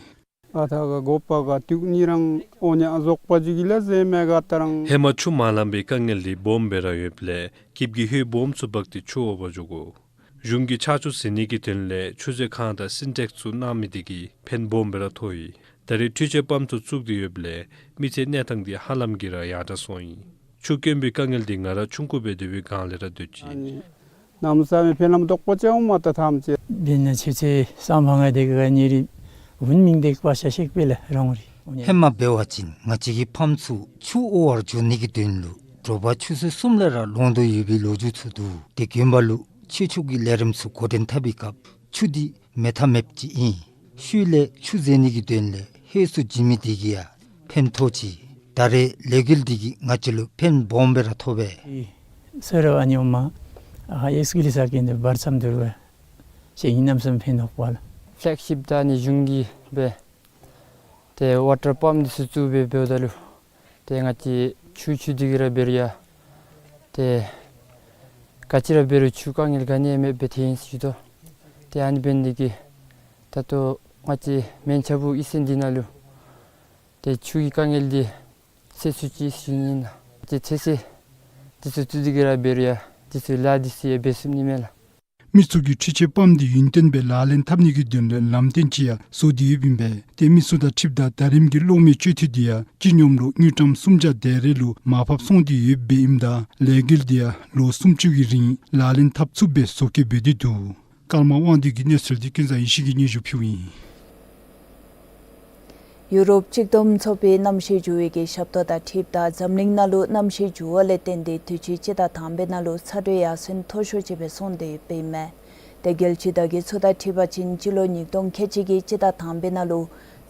ཨ་ཐ་ག་གོ་པ་ག་ཏུག་ནི་རང་ཨོ་ཉ་ཟོག་པ་ཇི་གི་ལ་ཟེ་མེ་ག་ཏ་རང་། ཧེ་མ་ཆུ་མ་ལང་པའི་དཀའ་ངལ་འདི་སྦོམ་སྦེ་ར་ཡོདཔ་ལས་སྐྱིདཔ་གི་ཧོད་སྦོམ་ཚུ་འབག་སྟེ་ཆུ་དབོར་བར་འགྱོ་དགོ། གཞུང་གིས་ཆར་ཆུ་ཟད་ནི་གི་དོན་ལས་ཆུ་མཛོད་ཁང་དང་སིན་ཊེགསི་ཚུ་གནང་མི་དེ་གིས་ཕན་སྦོམ་སྦེ་ར་ཐོགས་ཡི། ད་རེས་འཕྲུལ་ཆས་པམཔ་ཚུ་བཙུགས་ཏེ་ཡོདཔ་ལས་མི་ཚེའི་གནས་སྟངས་འདི་ཧ་ལམ་གྱིས་ར་ཡར་དྲག་སོང་ཡི། ཆུ་དཀོན་པའི་དཀའ་ངལ་འདི་ང་ར་ཆུང་ཀུ་སྦེ་སྡོད་པའི་སྒང་ལས་ར་འདོད་ཅི། ཨ་ནི་གནམ་ས་མེད་ཕན་ལམ་དོག་པ་ཅིག་འོང་མས་ད་ཐམས་ཅད། འབད་ན་ཆུ་ཚོད་སམ་བྷ་ང་དེ་ག་ཉེ་རི་བུན་མིང་དེ་བ་ཤ་ཤེག་པེ་ལ་རང་རི། ཧེ་མ་འབད་བ་ཅིན་ང་བཅས་ཀྱི་ཕམ་ཚུ་ཆུ་དབོར་བར་འགྱོ་ནི་གི་དོན་ལུ་དྲོ་པ་ཆུ་ཚོད་གསུམ་ལས་ར་ལོང་དོ་ཡོད་པའི་ལོ་རྒྱུས་ཚུ་འདུག། ཏེ་དགོན་པ་ལུ་ཆོས་ཕྱོགས་ཀྱི་ལས་རིམ་ཚུ་འགོ་འདྲེན་འཐབ་པའི་སྐབས་ཆུ་འདི་མེད་ཐབས་མེདཔ་ཅིག་ཨིན། ཤུལ་ལས་ཆུ་ཟད་ནི་གི་དོན་ལས་ཧོད་ཚུ་བྱིན་མི་དེ་གིས་ཡང་ཕན་ཐོགས་ཅི། ད་རེས་ལས་འགུལ་འདི་གིས་ང་བཅས་ལུ་ཕན་སྦོམ་སྦེ་ར་ཐོགས་པས། ཨི་སོ་ར་ཨ་ནི་ཨོ་མ་ཨ་ཧ་ཨིས་ཀི་ལི་ས་ཀེན་དེ་བར་མཚམས་དུར་བ་ཤེས་ཡིན་ནམ་སམ་ཕན་ཐོགས་པ་ལ། ཕེ་ལེག་ཤིཔ་ད་ནི་གཞུང་གིས་སྦེ་ཏེ་ཝ་ཊར་པམཔ་འདི་ཚུ་བཙུགས་སྦེ་འབདཝ་ད་ལུ་ཏེ་ང་བཅས་ཆུ་ཆུ་འདི་གིས་ར་འབད་རུང་ཡང་ཏེ་ག་ཅི་ར་འབད་རུང་ཆུ་དཀའ་ངལ་ག་ནི་ཡང་མེདཔ་སྦེ་ཐོན་ཡི་ཟེར་ཞུ་དོ། ཏེ་ཨ་ནི་འབད་ནི་དེ་གིས་ད་ལྟོ་ང་བཅས་མན་ཆ་ཕུག་གཡུས་ཚན་འདི་ནང་ལུ་ཏེ་ཆུ་གི་དཀའ་ངལ་འདི་སེལ་ཚུགས་ཅི་ཟེར་ཞུ་ནི་ཨིན་ལགས། ཏེ་ཚོད་བསྲེ་འདི་ཚུ་བཙུགས་ཏེ་གིས་ར་འབད་རུང་ཡང་འདི་ཚུ་ལཱ་འདི་ཚུ་ཡང་འབད་ཚུགས་ནི་མས་ལགས། མི་ཚུ་གིས་འཕྲུལ་ཆས་པམཔ་འདི་ཡུན་བརྟན་སྦེ་ལག་ལེན་འཐབ་ནི་གི་དོན་ལས་ལམ་སྟོན་ཅིག་ཡང་བཟོ་སྟེ་ཡོདཔ་ཨིན་པས། ཏེ་མི་ཚུ་དང་འཁྲིལཝ་ད་ད་རིམ་གྱི་གློག་མེའི་སྤྱོད་འཐུས་འདི་ཡང་སྤྱི་སྙོམས་ལུ་དངུལ་ཀྲམ་སུམ་བརྒྱ་དེ་རེ་ལུ་མར་ཕབ་སོང་སྟེ་ཡོདཔ་ཨིནམ་ད་ལས་འགུལ་འདི་ཡང་ལོ་སུམ་ཅུ་གི་རིང་ལག་ལེན་འཐབ་ཚུགསཔ་སྦེ་བཟོ་བཀོད་འབད་དེ་འདུག། ཀརྨ་དབང་འདུས་ཀྱི་གནས་ཚུལ་འདི་ཀུན་བཟང་ཡེ་ཤེས་ཀྱིས་སྙན་ཞུ་ཕུལཝ་ཨིན། ཡུ་རོབ་གཅིག་བསྡོམས་ཚོགས་པའི་གནམ་གཤིས་འགྱུར་བའི་གི་ཞབས་ཏོག་དང་འཁྲིལཝ་ད་འཛམ་གླིང་ནང་ལུ་གནམ་གཤིས་འགྱུར་བ་ལས་བརྟེན་ཏེ་དུས་ཅི་སྤྱི་ཟླ་དང་པའི་ནང་ལུ་ཚ་དྲོད་ཡར་སེང་མཐོ་ཤོས་ཅིག་སྦེ་སོང་སྟེ་ཡོདཔ་ཨིན་མས། ཏེ་རྒྱལ་སྤྱི་བརྡ་བརྒྱུད་ཚུ་དང་འཁྲིལ་བ་ཅིན་སྤྱི་ལོ་ཉིས་སྟོང་ཁལ་གཅིག་གི་སྤྱི་ཟླ་དང་པའི་ནང་ལུ་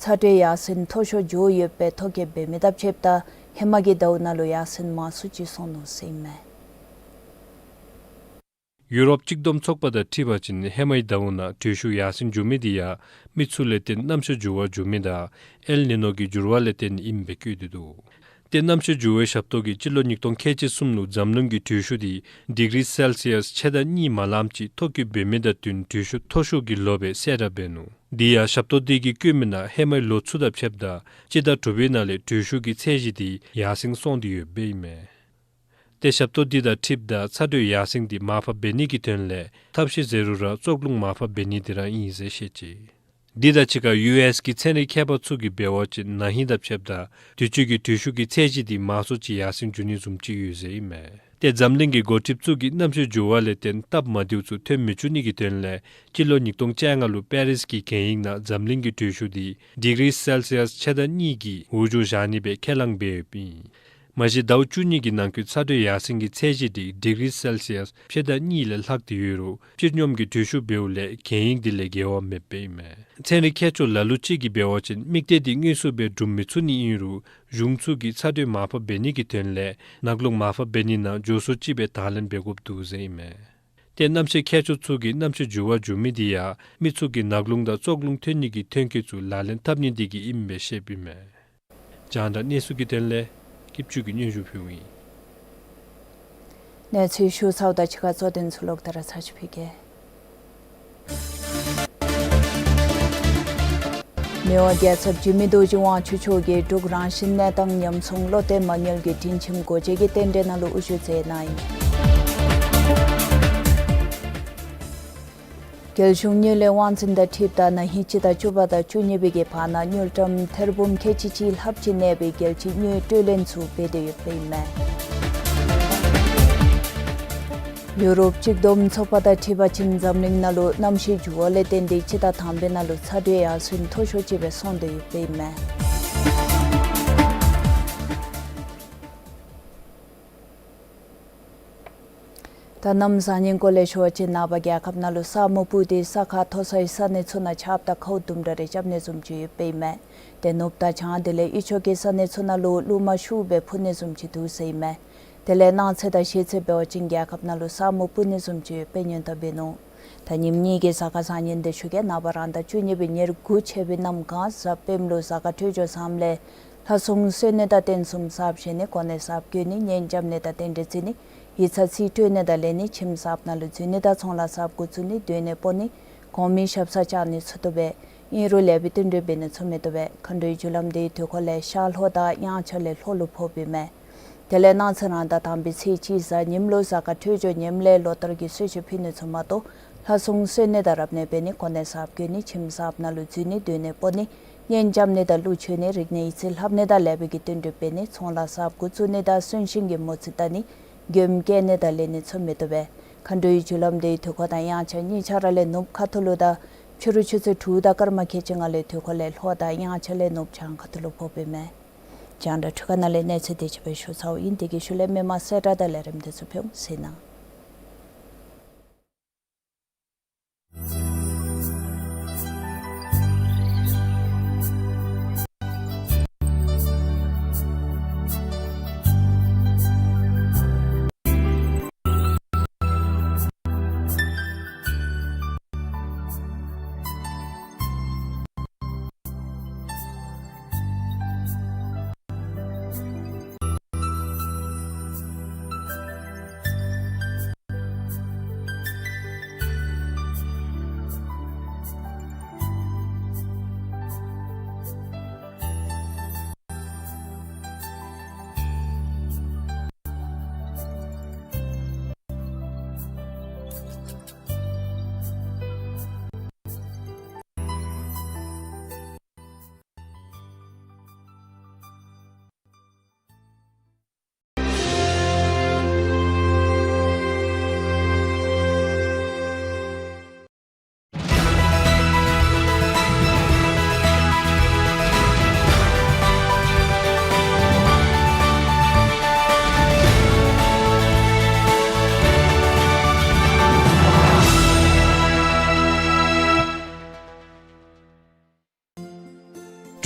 ཚ་དྲོད་ཡར་སེང་མཐོ་ཤོས་འགྱོ་ཡོདཔ་སྦེ་ཐོ་བཀོད་འབད་མི་དང་ཕྱདཔ་ད་ཧེ་མ་གི་ཟླཝ་ནང་ལུ་ཡར་སེང་མང་སུ་ཅིག་སོང་ནུག་ཟེར་ཨིན་མས། ཡུ་རོབ་གཅིག་བསྡོམས་ཚོགས་པ་དང་འཁྲིལ་བ་ཅིན་ཧེ་མའི་ཟླཝ་ནང་དྲོད་ཤུགས་ཡར་སེང་འགྱོ་མི་དེ་ཡང་མི་ཚུ་ལས་བརྟེན་གནམ་གཤིས་འགྱུར་བ་འགྱོ་མི་དང་ཨེལ་ནི་ནོ་གི་འགྱུར་བ་ལས་བརྟེན་ཨིནམ་སྦེ་བཀོད་དེ་འདུག། ཏེ་གནམ་གཤིས་འགྱུར་བའི་ཞབས་ཏོག་གིས་སྤྱི་ལོ་ཉིས་སྟོང་ཁལ་གཅིག་གསུམ་ལུ་འཛམ་གླིང་གི་དྲོད་ཤུགས་དེ་ཌིག་རི་སེལ་སི་ཡས་ཕྱེད་དང་གཉིས་མ་ལངམ་ཅིག་ཐོ་བཀོད་འབད་མི་དང་བསྟུན་དྲོད་ཤུགས་མཐོ་ཤོས་ཀྱི་ལོ་སྦེ་གསལ་བསྒྲགས་འབད་ནུག། དེ་ཡང་ཞབས་ཏོག་དེ་གིས་བཀོད་མི་ནང་ཧེ་མའི་ལོ་ཚུ་དང་ཕྱདཔ་ད་སྤྱི་ཟླ་དྲུག་པའི་ནང་ལས་དྲོད་ཤུགས་ཀྱི་ཚད་གཞི་དེ་ཡར་སེང་སོང་སྟེ་ཡོདཔ་ཨིན་མས། ཏེ་ཞབས་ཏོག་འདི་དང་འཁྲིལཝ་ད་ཚ་དྲོད་ཡར་སེང་འདི་མར་ཕབ་འབད་ནི་གི་དོན་ལས་ཐབས་ཤེས་ཟེར་རུང་ར་བཙོག་རླུང་མར་ཕབ་འབད་ནི་དེ་ར་ཨིན་ཟེར་བཤད་ཅི། འདི་དང་གཅིག་ཁར་ཡུ་ཨེསི་གི་ཚན་རིག་མཁས་པ་ཚུ་གིས་འབད་བ་ཅིན་ན་ཧིང་དང་ཕྱདཔ་ད་དུས་ཅི་གི་དྲོད་ཤུགས་ཀྱི་ཚད་གཞི་འདི་མང་སུ་ཅིག་ཡར་སེང་འགྱོ་ནི་བཟུམ་ཅིག་ཡོད་ཟེར་ཨིན་མས། ཏེ་འཛམ་གླིང་གི་འགོ་ཁྲིདཔ་ཚུ་གིས་གནམ་གཤིས་འགྱུར་བ་ལས་བརྟེན་སྟབས་མ་བདེཝ་ཚུ་ཐོན་མི་བཅུག་ནི་གི་དོན་ལས་སྤྱི་ལོ་ཉིས་སྟོང་བཅོ་ལྔ་ལུ་པེ་རིས་ཀྱི་གན་ཡིག་ནང་འཛམ་གླིང་གི་དྲོད་ཤུགས་འདི་ཌིག་རི་སེལ་སི་ཡས་ཕྱེད་དང་གཉིས་ཀྱི་འོག་འགྱོ་བཞག་ནི་སྦེ་ཁས་བླངས་འབད་ཡོདཔ་ཨིན། མ་གཞི་ཟླཝ་བཅུ་གཉིས་ཀྱི་ནང་འཁོད་ཚ་དྲོད་ཡར་སེང་གི་ཚད་གཞི་དེ་ཌིག་རི་སེལ་སི་ཡས་ཕྱེད་དང་གཉིས་ལས་ལྷག་སྟེ་ཡོད་རུང་སྤྱི་སྙོམས་ཀྱི་དྲོད་ཤུགས་འབདཝ་ལས་གན་ཡིག་དེ་ལས་འགལ་བ་མེདཔ་ཨིན་མས། ཚན་རིག་མཁས་མཆོག་ལ་ལུ་ཅིག་གིས་འབད་བ་ཅིན་དམིགས་གཏད་དེ་དངོས་སུ་སྦེ་སྒྲུབ་མི་ཚུགས་ནི་ཨིན་རུང་གཞུང་ཚུ་གིས་ཚ་དྲོད་མར་ཕབ་འབད་ནི་གི་དོན་ལས་ནག་རླུང་མར་ཕབ་འབད་ནི་ནང་མགྱོགས་སུ་ཅིག་སྦེ་དང་ལེན་འབད་དགོཔ་འདུག་ཟེར་ཨིན་མས། ཏེ་གནམ་གཤིས་མཁས་མཆོག་ཚུ་གིས་གནམ་གཤིས་འགྱུར་བ་འགྱོ་མི་དེ་ཡང་མི་ཚུ་གིས་ནག་རླུང་དང་བཙོག་རླུང་ཐོན་ནི་གི་ཐོན་སྐྱེད་ཚུ་ལག་ལེན་འཐབ་ནི་དེ་གིས་ཨིནམ་སྦེ་བཤདཔ་ཨིན་མས། རྒྱང་བསྒྲགས་གནས་ཚུལ་གྱི་དོན་ལས་སྐྱིདཔ་ཆོས་ཀྱིས་སྙན་ཞུ་ཕུལཝ་ཨིན། གནས་ཚུལ་ཞུ་ཚརཝ་དང་གཅིག་ཁར་གཙོ་དོན་ཚུ་ལོག་སྟེ་ར་ཚར་ཅིག་ཕུལ་གེ། མི་དབང་རྒྱལ་ཚབ་འཇིགས་མེད་རྡོ་རྗེ་དབང་ཕྱུག་མཆོག་གིས་འབྲུག་རང་བཞིན་གནས་སྟངས་ཉམས་སྲུང་བློ་གཏད་མ་དངུལ་གྱི་སྒྲིང་ཁྱིམ་སྒོ་འབྱེད་ཀྱི་རྟེན་འབྲེལ་ནང་ལུ་དབུ་བཞུགས་མཛད་གནང་ཡི། རྒྱལ་གཞུང་དངུལ་ལས་དབང་འཛིན་དང་འཁྲིལཝ་ད་ན་ཧིང་སྤྱི་ཟླ་བཅུ་པ་དང་བཅུ་གཉིས་པའི་གི་བར་ན་དངུལ་ཀྲམ་ཐེར་འབུམ་ཁལ་གཅིག་གཅིག་ལྷགཔ་ཅིག་གནས་པའི་རྒྱལ་སྤྱིའི་དངུལ་སྤྲོད་ལེན་ཚུ་འབད་དེ་ཡོདཔ་ཨིན་མས། ཡུ་རོབ་གཅིག་བསྡོམས་ཚོགས་པ་དང་འཁྲིལ་བ་ཅིན་འཛམ་གླིང་ནང་ལུ་གནམ་གཤིས་འགྱུར་བ་ལས་བརྟེན་ཏེ་སྤྱི་ཟླ་དང་པའི་ནང་ལུ་ཚ་དྲོད་ཡར་སེང་མཐོ་ཤོས་ཅིག་སྦེ་སོང་སྟེ་ཡོདཔ་ཨིན་མས། ད་གནམ་བཟང་ངན་སྐོར་ལས་ཞུ་བ་ཅིན་ནངས་པ་རྒྱལ་ཁབ་ནང་ལུ་ས་སྨུག་སྤུབས་ཏེ་ས་ཁ་མཐོ་སའི་ས་གནས་ཚུ་ནང་ཆརཔ་དང་ཁཝ་དུམ་གྲ་རེ་རྐྱབ་ནི་བཟུམ་ཅིག་ཡོདཔ་ཨིན་མས། ཏེ་ནུབ་དང་བྱང་དེ་ལས་དབུས་ཕྱོགས་ཀྱི་ས་གནས་ཚུ་ནང་ལུ་རླུང་མ་ཤུགས་སྦེ་འཕུ་ནི་བཟུམ་ཅིག་འདུག་ཟེར་ཨིན་མས། དེ་ལས་གནངས་ཚེ་དང་གཞེས་ཚེ་འབད་བ་ཅིན་རྒྱལ་ཁབ་ནང་ལུ་ས་སྨུག་སྤུབས་ནི་བཟུམ་ཅིག་ཡོདཔ་སྦེ་སྙན་ཐོ་འབད་ནུག། ད་ཉིནམ་གཉིས་ཀྱི་གཟའ་སྐར་བཟང་ངན་དེ་ཞུ་གེ། ནངས་པ་རང་ཟླ་བཅུ་གཉིས་པའི་ཉེར་དགུ་ཚེས་པའི་གནམ་གང་གཟའ་སྤེནམ་ལུ་གཟའ་སྐར་འཕྲོད་སྦྱོར་བཟངམ་ལས་ལྷ་སྲུང་གསོལ་ནི་དང་རྟེན་གསུམ་གསརཔ་བཞེངས་ནི། གོ་གནས་གསརཔ་བཀོད་ནི། གཉེན་རྐྱབ་ནི་དང་རྟེན་འབྲེལ་བརྩི་ནི། ཡིག་ཚང་རྩིས་སྤྲོད་ནི་དང་ལེན་ནི། ཁྱིམ་གསརཔ་ནང་ལུ་འཛུལ་ནི་དང་ཚོང་ལཱ་གསརཔ་འགོ་བཙུགས་ནི། སྡོད་གནས་སྤོ་ནི། གོང་མའི་ཞབས་སར་བཅར་ནི་ཚུ་བཏུབ་པས། ཨིན་རུང་ལེགས་པའི་བསྟུན་གྲོས་འབད་ནི་ཚུ་མི་བཏུབ་པས། མཁའ་འགྲོའི་རྒྱུ་ལམ་དེ་དུས་འཁོར་ལས་ཤར་ལྷོ་དང་དབྱངས་འཆར་ལས་ལྷོ་ལུ་ཕོགཔ་ཨིན་མས། དེ་ལས་གནངས་ཚེ་རང་ཟླ་དང་པའི་ཚེས་གཅིག་གཟའ་ཉིམ་ལུ་གཟའ་སྐར་འཕྲོད་སྦྱོར་ངནམ་ལས་ལོ་ལྟར་གྱི་གསོལ་མཆོད་ཕུལ་ནི་ཚུ་མ་གཏོགས་ལྷ་སྲུང་གསོལ་ནི་དང་རབ་གནས་འབད་ནི། གོ་གནས་གསརཔ་བཀོད་ནི། ཁྱིམ་གསརཔ་ནང་ལུ་འཛུལ་ནི། སྡོད་གནས་སྤོ་ནི། གཉེན་རྐྱབ་ནི་དང་གླུ་མཆོད་ནི། རིག་གནས་ཡིག་རྩིས་ལྷབ་ནི་དང་ལེགས་པའི་གི་བསྟུན་གྲོས་འབད་ནི། ཚོང་ལཱ་གསརཔ་འགོ་བཙུགས་ནི་དང་གསོན་གཤིན་གྱི་མོ་རྩིས་བལྟ་ནི། མགྱོནམ་བསྐྱལ་ནི་དང་ལེན་ནི་ཚུ་མི་བཏུབ་པས། མཁའ་འགྲོའི་རྒྱུ་ལམ་དེ་དུས་འཁོར་དང་དབྱངས་འཆར་གཉིས་ཆ་ར་ལས་ནུབ་ཁ་ཐུག་ལུ་དང་ཕྱི་རུ་ཆུ་ཚོད་དྲུག་དང་སྐར་མ་ཁལ་གཅིག་ལྔ་ལས་དུས་འཁོར་ལས་ལྷོ་དང་དབྱངས་འཆར་ལས་ནུབ་བྱང་ཁ་ཐུག་ལུ་ཕོགཔ་ཨིན་མས། རྒྱང་བསྒྲགས་འཕྲུལ་ཁང་ནང་ལས་གནས་ཚུལ་དེ་ཅིག་སྦེ་ཞུ་ཚརཝ་ཨིན། དེ་གི་ཤུལ་ལས་མི་མང་གསལ་བསྒྲགས་དང་ལས་རིམ་དེ་ཚུ་ཕུལ་ཟེར་ན།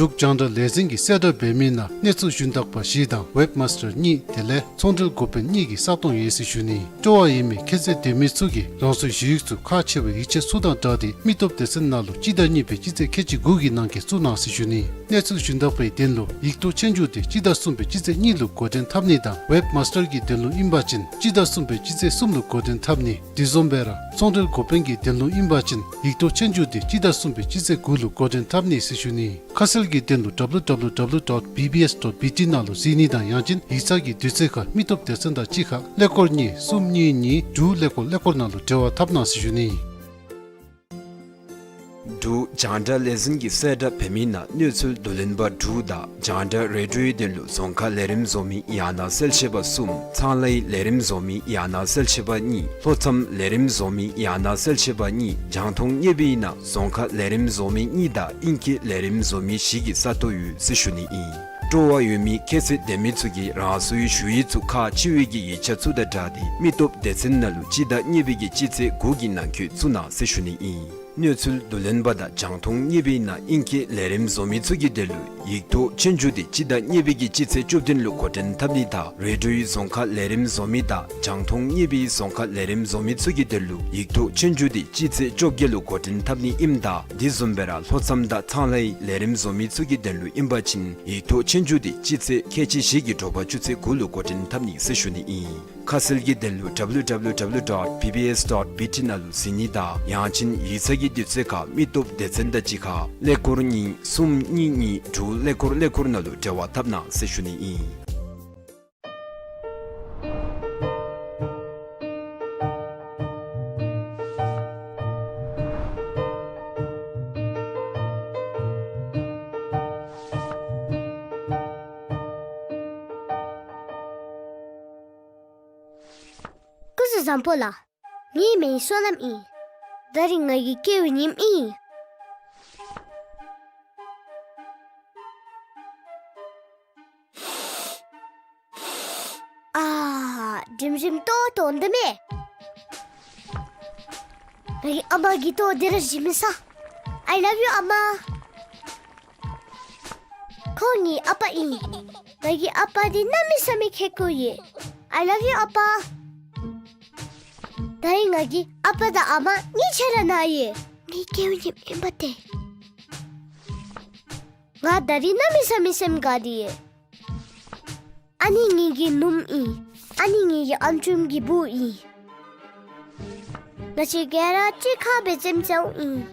འབྲུག་རྒྱང་བསྒྲགས་ལས་འཛིན་གྱིས་གསལ་བསྒྲགས་འབད་མི་ནང་གནས་ཚུལ་ཞུན་དག་པ་བཞི་དང་ཝེབ་མཱས་ཊར་གཉིས་དེ་ལས་ཚོང་འབྲེལ་འགོ་དཔོན་གཉིས་ཀྱི་ས་སྟོང་ཡོད་ཟེར་ཞུ་ནི། སྤྲོ་བ་ཡོད་མི་ཁྱད་ཚད་ལྡན་མི་ཚུ་གིས་རང་སོའི་ཞུ་ཡིག་ཚུ་ཁག་ཆེ་བའི་ཡིག་ཆ་ཚུ་དང་སྦྲགས་ཏེ་མི་སྟོབས་སྡེ་ཚན་ནང་ལུ་སྤྱི་ཟླ་གཉིས་པའི་སྤྱི་ཚེས་ཁལ་གཅིག་དགུ་གི་ནང་འཁོད་བཙུགས་གནང་ཟེར་ཞུ་ནི། གནས་ཚུལ་ཞུན་དག་པའི་དོན་ལུ་ཡིག་ཐོག་ཆོས་རྒྱུགས་དེ་སྤྱི་ཟླ་གསུམ་པའི་སྤྱི་ཚེས་གཉིས་ལུ་འགོ་འདྲེན་འཐབ་ནི་དང་ཝེབ་མཱས་ཊར་གྱི་དོན་ལུ་ཨིན་པ་ཅིན་སྤྱི་ཟླ་གསུམ་པའི་སྤྱི་ཚེས་གསུམ་ལུ་འགོ་འདྲེན་འཐབ་ནི། དེ་བཟུམ་སྦེ་ར་ཚོང་འབྲེལ་འགོ་དཔོན་གྱི་དོན་ལུ་ཨིན་པ་ཅིན་ཡིག་ཐོག་ཆོས་རྒྱུགས་དེ་སྤྱི་ཟླ་གསུམ་པའི་སྤྱི་ཚེས་དགུ་ལུ་འགོ་འདྲེན་འཐབ་ནི་ཟེར་ཞུ་ནི། ཁ་གསལ་གྱི་དོན་ལུ་W W W dot B B S dot B T ནང་ལུ་གཟིགས་ནི་དང་ཡང་ཅིན་ཡིག་ཚང་གི་དུས་ཚོད་ཁར་མི་སྟོབས་སྡེ་ཚན་དང་གཅིག་ཁར་ཀླད་ཀོར་གཉིས་གསུམ་གཉིས་གཉིས་དྲུག་ཀླད་ཀོར་ཀླད་ཀོར་ནང་ལུ་འབྲེལ་བ་འཐབ་གནང་ཟེར་ཞུ་ནི། འབྲུག་རྒྱང་བསྒྲགས་ལས་འཛིན་གྱིས་གསལ་བསྒྲགས་འབད་མི་ནང་གནས་ཚུལ་བསྡུ་ལེན་པ་དྲུག་དང་རྒྱང་བསྒྲགས་རེ་ཌིའོའི་དོན་ལུ་རྫོང་ཁ་ལས་རིམ་བཟོ་མི་ཡང་ན་གསལ་བཤད་པ་གསུམ། ཚང་ལྷའི་ལས་རིམ་བཟོ་མི་ཡང་ན་གསལ་བཤད་པ་གཉིས། ལྷོ་མཚམས་ལས་རིམ་བཟོ་མི་ཡང་ན་གསལ་བཤད་པ་གཉིས། རྒྱང་མཐོང་བརྙེས་པའི་ནང་རྫོང་ཁ་ལས་རིམ་བཟོ་མི་གཉིས་དང་དབྱིན་སྐད་ལས་རིམ་བཟོ་མི་བཞི་གི་ས་སྟོང་ཡོད་ཟེར་ཞུ་ནི་ཨིན། སྤྲོ་བ་ཡོད་མི་ཁྱད་ཚད་ལྡན་མི་ཚུ་གིས་རང་སོའི་ཞུ་ཡིག་ཚུ་ཁག་ཆེ་བའི་གི་ཡིག་ཆ་ཚུ་དང་སྦྲགས་ཏེ་མི་སྟོབས་སྡེ་ཚན་ནང་ལུ་སྤྱི་ཟླ་གཉིས་པའི་གི་སྤྱི་ཚེས་དགུ་གི་ནང་འཁོད་བཙུགས་གནང་ཟེར་ཞུ་ནི་ཨིན། གནས་ཚུལ་བསྡུ་ལེན་པ་དང་རྒྱང་མཐོང་བརྙེས་པའི་ནང་དབྱིན་སྐད་ལས་རིམ་བཟོ་མི་ཚུ་གི་དོན་ལུ་ཡིག་ཐོག་ཆོས་རྒྱུགས་དེ་སྤྱི་ཟླ་གཉིས་པའི་གི་སྤྱི་ཚེས་བཅུ་བདུན་ལུ་འགོ་འདྲེན་འཐབ་ནི་དང་རེ་ཌིའོའི་རྫོང་ཁ་ལས་རིམ་བཟོ་མི་དང་རྒྱང་མཐོང་བརྙེས་པའི་རྫོང་ཁ་ལས་རིམ་བཟོ་མི་ཚུ་གི་དོན་ལུ་ཡིག་ཐོག་ཆོས་རྒྱུགས་དེ་སྤྱི་ཚེས་བཅོ་བརྒྱད་ལུ་འགོ་འདྲེན་འཐབ་ནི་ཨིནམ་ད་དེ་བཟུམ་སྦེ་ར་ལྷོ་མཚམས་དང་ཚང་ལྷའི་ལས་རིམ་བཟོ་མི་ཚུ་གི་དོན་ལུ་ཨིན་པ་ཅིན་ཡིག་ཐོག་ཆོས་རྒྱུགས་དེ་སྤྱི་ཚེས་ཁལ་གཅིག་བཞི་གི་དྲོ་པ་ཆུ་ཚོད་དགུ་ལུ་འགོ་འདྲེན་འཐབ་ནི་ཟེར་ཞུ་ནི་ཨིན། ཁ་གསལ་གྱི་དོན་ལུ་W W W dot B B S dot B T ནང་ལུ་གཟིགས་ནི་དང་ཡང་ཅིན་ཡིག་ཚང་གི་དུས་ཚོད་ཁར་མི་སྟོབས་སྡེ་ཚན་དང་གཅིག་ཁར་ཀླད་ཀོར་གཉིས་གསུམ་གཉིས་གཉིས་དྲུག་ཀླད་ཀོར་ཀླད་ཀོར་ནང་ལུ་འབྲེལ་བ་འཐབ་གནང་ཟེར་ཞུ་ནི་ཨིན། སྐུ་ བཟང་པོ་ལགས། ངེའི་མིང་བསོད་ནམས་ཨིན། ད་རིས་ང་གི་སྐྱེ་བའི་ཉིནམ་ཨིན། ཨ། འགྲིམ་འགྲིམ་ལྟོ་ལྟོ་འདི་མས། ངེའི་ཨ་མ་གི་ལྟོ་འདི་ར་བཞེས་མི་ས། I love you ཨ་མ། ཁོང་ངེའི་ཨ་པ་ཨིན། ངེའི་ཨ་པ་འདི་གནམ་མེད་ས་མེད་ཁེ་ཀོ་ཡོད། I love you ཨ་པ། ད་རིས་ངེའི་ཨ་པ་དང་ཨ་མ་གཉིས་ཆ་ར་ན་ཡོད། ངེའི་སྐྱེ་བའི་ཉིནམ་ཨིན་པ་ཏེ། ང་ད་རིས་གནམ་མེད་ས་མེད་སེམས་དགའ་སྟེ་ཡོད། ཨ་ནི་ངེའི་ནུམོ་ཨིན། ཨ་ནི་ངེའི་ཨམ་ཅུང་གི་བུ་ཨིན། ང་བཅས་ག་ར་གཅིག་ཁར་སྦེ་རྩེདམོ་རྩེཝ་ཨིན།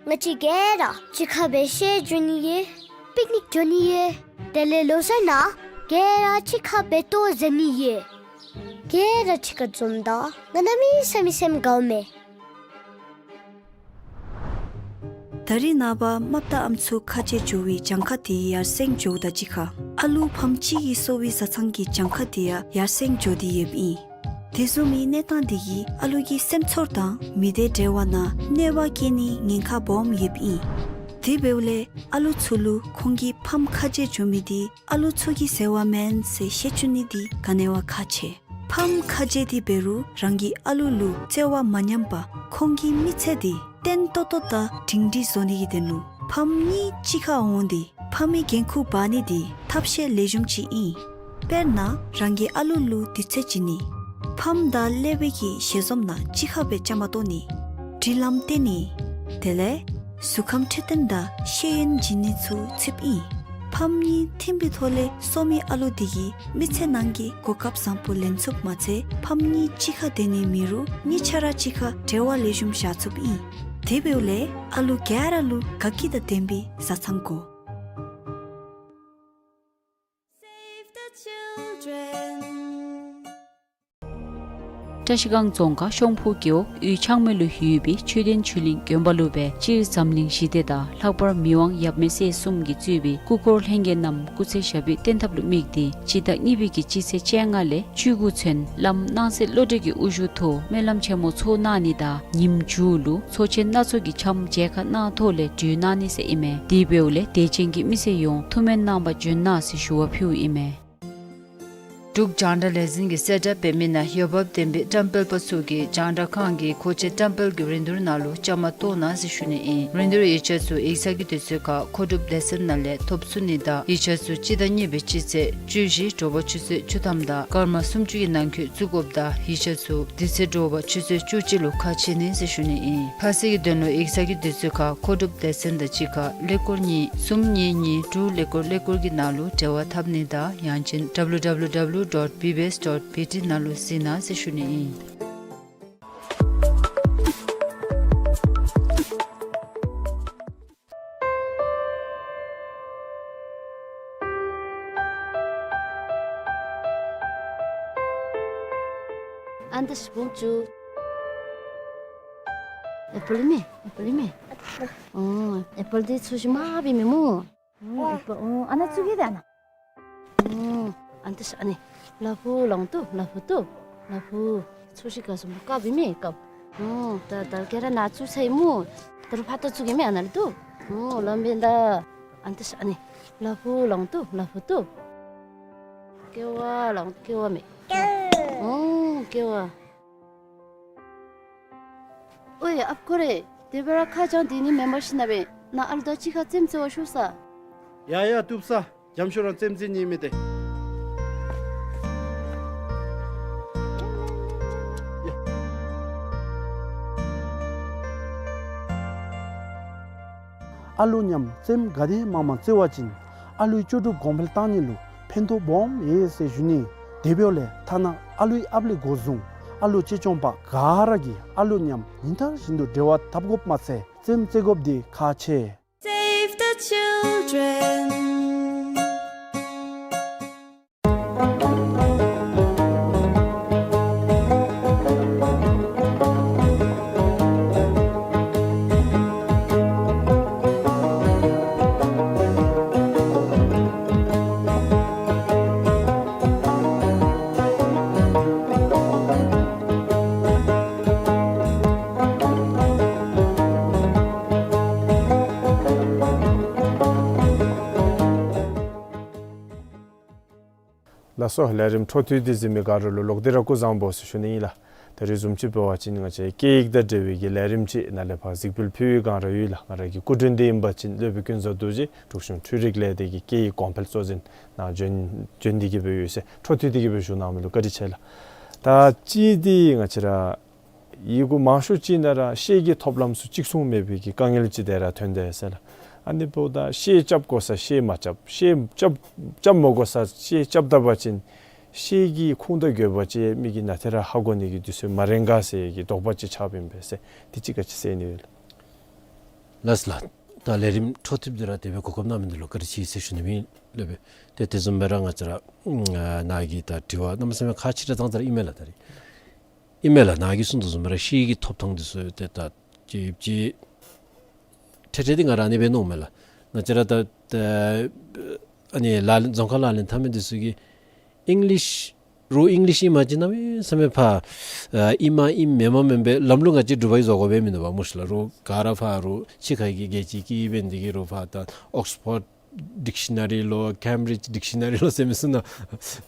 ང་བཅས་ག་ར་གཅིག་ཁར་སྦེ་ཤར་འགྱོ་ནི་ཡོད། པིག་ནིག་འགྱོ་ནི་ཡོད། དེ་ལས་ལོ་གསར་ནང་ག་ར་གཅིག་ཁར་སྦེ་ལྟོ་བཟའ་ནི་ཡོད། ག་ར་གཅིག་ཁར་འཛོམས་ད་ང་གནམ་མེད་ས་མེད་སེམས་དགའཝ་མས། ད་རིས་ནངས་པ་རྨགཔ་དང་ཨམ་སྲུ་ཁ་རྗེ་འགྱོ་བའི་གྱངས་ཁ་དེ་ཡར་སེང་འགྱོཝ་དང་གཅིག་ཁར་ཨ་ལུ་ཕམ་གཅིག་གིས་གསོ་བའི་བཟའ་ཚང་གི་གྱངས་ཁ་དེ་ཡང་ཡར་སེང་འགྱོ་སྟེ་ཡོདཔ་ཨིན། དེ་བཟུམ་མའི་གནས་སྟངས་དེ་གིས་ཨ་ལུ་གི་སེམས་ཚོར་དང་མི་སྡེ་འབྲེལ་བ་ནང་གནོད་པ་བསྐྱལ་ནིའི་ཉེན་ཁ་སྦོམ་ཡོདཔ་ཨིན། དེ་འབདཝ་ལས་ཨ་ལུ་ཚུ་ལུ་ཁོང་གི་ཕམ་ཁ་རྗེ་འགྱོ་མི་དེ་ཨ་ལུ་ཚུ་གི་ཟེར་བ་མེན་ཟེར་ཤེས་བཅུག་ནི་དེ་ག་ནི་བ་ཁག་ཆེ། ཕམ་ཁ་རྗེ་དེ་འབད་རུང་རང་གི་ཨ་ལུ་ལུ་བརྩེ་བ་མ་ཉམས་པར་ཁོང་གི་མི་ཚེ་དེ་བརྟན་ཏོག་ཏོ་དང་སྒྲིང་སྒྲིང་བཟོ་ནི་གི་དོན་ལུ་ཕམ་གཉིས་གཅིག་ཁར་འོང་སྟེ་ཕམ་གྱི་འགན་ཁུར་འབག་ནི་དེ་ཐབས་ཤེས་ལེགས་ཤོམ་ཅིག་ཨིན། དཔེར་ན་རང་གི་ཨ་ལུ་ལུ་དུས་ཚོད་བྱིན་ནི། ཕམ་དང་ཀླད་པའི་གི་ཞལ་འཛོམས་ནང་གཅིག་ཁར་སྦེ་བཅའ་མར་གཏོགས་ནི། སྒྲིག་ལམ་བསྟན་ནི། དེ་ལས་གཟུགས་ཁམས་འཕྲོད་བསྟེན་དང་ཤེས་ཡོན་བྱིན་ནི་ཚུ་ཚུདཔ་ཨིན། ཕམ་གཉིས་མཐུན་པའི་ཐོག་ལས་གསོ་མི་ཨ་ལུ་དེ་གིས་མི་ཚེ་ནང་གི་གོ་སྐབས་བཟང་པོ་ལེན་ཚུགསཔ་མ་ཚད་ཕམ་གཉིས་གཅིག་ཁར་སྡོད་ནི་མེད་རུང་གཉིས་ཆ་ར་གཅིག་ཁར་འབྲེལ་བ་ལེགས་ཤོམ་བཞག་ཚུགསཔ་ཨིན། དེ་འབདཝ་ལས་ཨ་ལུ་ག་ར་ལུ་དགའ་སྐྱིད་དང་ལྡན་པའི་བཟའ་ཚང་དགོ། Save the children. བཀྲ་ཤིས་སྒང་རྫོང་ཁག་ཤོང་ཕུ་རྒེད་འོག་ཡུལ་ཆང་མེ་ལུ་ཡོད་པའི་ཆོས་ལྡན་ཆོས་གླིང་དགོན་པ་ལུ་སྦེ་སྤྱིར་འཛམ་གླིང་ཞི་བདེ་དང་ལྷག་པར་མི་དབང་ཡབ་མེས་སྲས་གསུམ་གྱིས་གཙོས་པའི་སྐུ་འཁོར་ལྷན་རྒྱས་རྣམས་སྐུ་ཚེ་ཞབས་པད་བརྟན་ཐབས་ལུ་དམིགས་ཏེ་སྤྱི་ཟླ་གཉིས་པའི་གི་སྤྱི་ཚེས་བཅོ་ལྔ་ལས་བཅུ་དགུ་ཚུན་བླམ་སྣང་གསལ་བློ་གྲོས་ཀྱི་དབུ་བཞུགས་ཐོག་སྨོན་ལམ་ཆེན་མོ་ཚོགས་གནང་ནི་དང་ཉིནམ་མཇུག་ལུ་ཚོགས་ཆེན་སྣ་ཚོགས་ཀྱི་འཆམ་མཇལ་ཁ་གནང་ཐོག་ལས་གྲོལ་གནང་ནི་ཟེར་ཨིན་མས། དེ་འབདཝ་ལས་དད་ཅན་གྱི་མི་སེར་ཡོངས་ཐུགས་སྨོན་གནང་བར་འབྱོན་གནང་ཟེར་ཞུ་བ་ཕུལཝ་ཨིན་མས། འབྲུག་རྒྱང་བསྒྲགས་ལས་འཛིན་གྱིས་གསལ་བསྒྲགས་འབད་མི་ནང་འོས་འབབ་ལྡན་པའི་བཀྲམ་སྤེལ་པ་ཚུ་གིས་རྒྱང་བསྒྲགས་ཁང་གི་མཁོ་ཆས་བཀྲམ་སྤེལ་གྱི་རིན་བསྡུར་ནང་ལུ་བཅའ་མར་གཏོགས་གནང་ཟེར་ཞུ་ནི་ཨིན། རིན་བསྡུར་ཡིག་ཆ་ཚུ་ཡིག་ཚང་གི་དུས་ཚོད་ཁར་མཁོ་སྒྲུབ་སྡེ་ཚན་ནང་ལས་ཐོབ་ཚུགས་ནི་དང་ཡིག་ཆ་ཚུ་སྤྱི་ཟླ་གཉིས་པའི་སྤྱི་ཚེས་བཅུ་བཞི་དྲོ་པ་ཆུ་ཚོད་བཅུ་ཐམ་དང་སྐར་མ་སུམ་ཅུ་གི་ནང་འཁོད་བཙུགས་དགོཔ་དང་ཡིག་ཆ་ཚུ་དེ་ཚེ་དྲོ་པ་ཆུ་ཚོད་བཅུ་གཅིག་ལུ་ཁ་ཕྱེ་ནི་ཟེར་ཞུ་ནི་ཨིན། ཁ་གསལ་གྱི་དོན་ལུ་ཡིག་ཚང་གི་དུས་ཚོད་ཁར་མཁོ་སྒྲུབ་སྡེ་ཚན་དང་གཅིག་ཁར་ཀླད་ཀོར་གཉིས་གསུམ་གཉིས་གཉིས་དྲུག་ཀླད་ཀོར་ཀླད་ཀོར་གྱི་ནང་ལུ་འབྲེལ་བ་འཐབ་ནི་དང་ཡང་ཅིན་W W W dot B B S dot B T ནང་ལུ་གཟིགས་གནང་ཟེར་ཞུ་ནི་ཨིན། ཨ་ནི་ད་ཤི་བོང་ཅུ། ཨེ་པཱལ་མས། ཨེ་པཱལ་མས། ཨོ་ཨེ་པཱལ་འདི་ཚོས་ཤིག་མ་འབད་མི་སྨོ། ཨོ་ཨེ་པཱལ་ཨོ་ཨ་ནཱ་བཙུགས་གེ་ད་ཨ་ནཱ། ཨོ་ཨ་ནི་ད་ཤི་ཨ་ནི་ལ་ཕུག་ལོང་ཏོ་ལ་ཕུག་ཏོ་ལ་ཕུག་ཚོས་ཤིག་ག་སོང་བཀབ་འབད་མི་བཀབ། ཨོ་ད་ད་ག་ར་ནཱ་བཙུགས་ཚར་ཡི་སྨོ། ད་རུང་ཕར་ད་བཙུགས་གེ་མས་ཨ་ནཱ་ལུ་ཏོ། ཨོ་ལམ་འབད་ད། ཨ་ནི་ད་ཤི་ཨ་ནི་ལ་ཕུག་ལོང་ཏོ་ལ་ཕུག་ཏོ། ཀེ་བ་ལོང་ཀེ་བ་མས། ཨོ་ཀེ་བ། ཨོའི་ཨཔ་ཁོ་རེ། དེ་སྦེ་ར་ཁ་བྱང་དེ་ནི་མེན་པར་ཤིག་ན་སྦེ་ནཱ་ཨ་ལུ་དང་གཅིག་ཁར་རྩེདམོ་རྩེ་བར་ཤོག་ས། ཡ་ཡ་བཏུབ་ས། འཇམ་ཤོས་རང་རྩེདམོ་རྩེ་ནི་མས་ཏེ། ཡ། ཨ་ལུ་མཉམ་རྩེདམོ་ག་དེ་མང་མང་རྩེ་བ་ཅིན་ཨ་ལུའི་ལྕོགས་གྲུབ་གོང་འཕེལ་གཏང་ནི་ལུ་ཕན་ཐོགས་སྦོམ་ཡོད་ཟེར་ཞུ་ནི། དེ་འབདཝ་ལས་ཐ་ན་ཨ་ལུའི་ཨཔ་ལས་འགོ་བཟུང་ཨ་ལུ་གཅེས་སྐྱོང་པ་ག་ར་གིས་ཨ་ལུ་མཉམ་ཉིན་ལྟར་བཞིན་དུ་འབྲེལ་བ་འཐབ་དགོཔ་མ་ཚད་རྩེདམོ་རྩེ་དགོཔ་འདི་ཁག་ཆེ། Save the children. ལགས་སོ། ལས་རིམ་འཕྲོ་མཐུད་དེ་གཟིགས་མི་ག་ར་ལུ་ལོག་སྟེ་ར་སྐུ་གཟུགས་བཟང་པོ་ཟེར་ཞུ་ནི་ཨིན་ལགས། ད་རེས་བཟུམ་ཅིག་འབད་བ་ཅིན་ང་བཅས་སྐད་ཡིག་དང་འབྲེལ་བའི་གི་ལས་རིམ་ཅིག་ནང་ལས་ཕར་གཟིགས་འབུལ་ཕུལ་བའི་བསྒང་ར་ཡོད་ལགས། ང་ར་གི་སྐུ་མགྲོན་འདི་ཨིན་པ་ཅིན་སློབ་དཔོན་ཀུན་བཟང་རྡོ་རྗེ་འབྲུག་གཞུང་འཕྲུལ་རིག་ལས་སྡེ་གི་སྐད་ཡིག་གོང་འཕེལ་གཙོ་འཛིན་ནང་འབྱོན་འབྱོན་ཏེ་གི་སྦེ་ཡོད་ཟེར། འཕྲོ་མཐུད་དེ་གི་སྦེ་ཞུ་གནང་མི་ལུ་བཀའ་དྲིན་ཆེ་ལགས། ད་ཅིག་འདི་ང་བཅས་ར་ཡི་གུ་མང་ཤོས་ཅིག་ནང་ར་ཤེལ་གྱི་ཐོབ་ལམ་ཚུ་གཅིག་མཚུངས་མེད་པའི་གི་དཀའ་ངལ་ཅིག་དེ་ར་ཐོན་དེས་ཟེར་ལགས། ཨ་ནི་འབདཝ་ད་ཤེལ་རྐྱབ་དགོ་ས་ཤེལ་མ་རྐྱབ། ཤེལ་རྐྱབ་རྐྱབ་མ་དགོ་ས་ཤེལ་རྐྱབ་ད་པ་ཅིན་ཤེལ་གྱི་ཁུངས་དང་དགོས་པ་ཅིག་མི་གིས་ནང་ཐད་ར་ཧ་གོ་ནི་གི་དུས་ཚོད་མ་རན་ག་ཟེར་གྱི་དོགས་པ་ཅིག་ཆགསཔ་ཨིན་པས་ཟེར། དེ་ཅིག་ག་ཅི་ཟེར་ནི་ཡོད་ལགས། ལགས་ལགས། ད་ལས་རིམ་འཕྲོ་མཐུད་དེ་ར་དེ་སྦེ་གོ་སྐབས་གནང་མི་འདི་ལུ་བཀའ་དྲིན་ཆེ་ཟེར་ཞུ་ནི་ཨིན་ལགས། ཏེ་དེ་བཟུམ་སྦེ་ར་ང་བཅས་ར་ནཱ་གི་ད་དྲི་བ་གནམ་མེད་ས་མེད་ཁག་ཆེ་དྲགས་ཙང་ཙ་ར་ཨིན་མས་ལགས། ད་རེས་ཨིན་མས་ལགས། ནཱ་གིས་གསུངས་དོ་བཟུམ་སྦེ་ར་ཤེལ་གྱི་ཐོབ་ཐང་འདི་ཚུ་ཏེ་ད་ཅིག་ཅིག་ཁྲེ་ཁྲེ་འདི་ང་ར་ཨ་ནི་སྦེ་མནོཝ་མས་ལགས། ང་བཅས་ར་ད་ད་ཨ་ནི་ལག་ལེན་རྫོང་ཁ་ལག་ལེན་འཐབ་མི་འདི་ཚུ་གིས་ཨིང་ལིཤ་རོགས་ཨིང་ལིཤ་ཨིན་པ་ཅིན་གནམ་མེད་ས་མེད་ཕར་ཨ་ཨིནམ་ཨིན་མེནམ་མེན་པའི་ལམ་ལུགས་ང་བཅས་འབྲུག་པ་གིས་བཟོ་དགོ་པས་མིན་འདུག་པ་སྨོ་ཤིག་ལགས། རོགས་ག་ར་ཕར་རོགས་ཕྱི་ཁ་གི་རྒྱལ་སྤྱིའི་སྐད་ཡིག་འབད་ནི་འདི་གིས་རོགས་ཕར་ད་ཨོགསི་ཕོཌ་ཌིག་ཤི་ན་རི་ལོ་ཀེམ་བི་རིཇ་ཌིག་ཤི་ན་རི་ལོ་ཟེར་མི་ཚུ་ནང་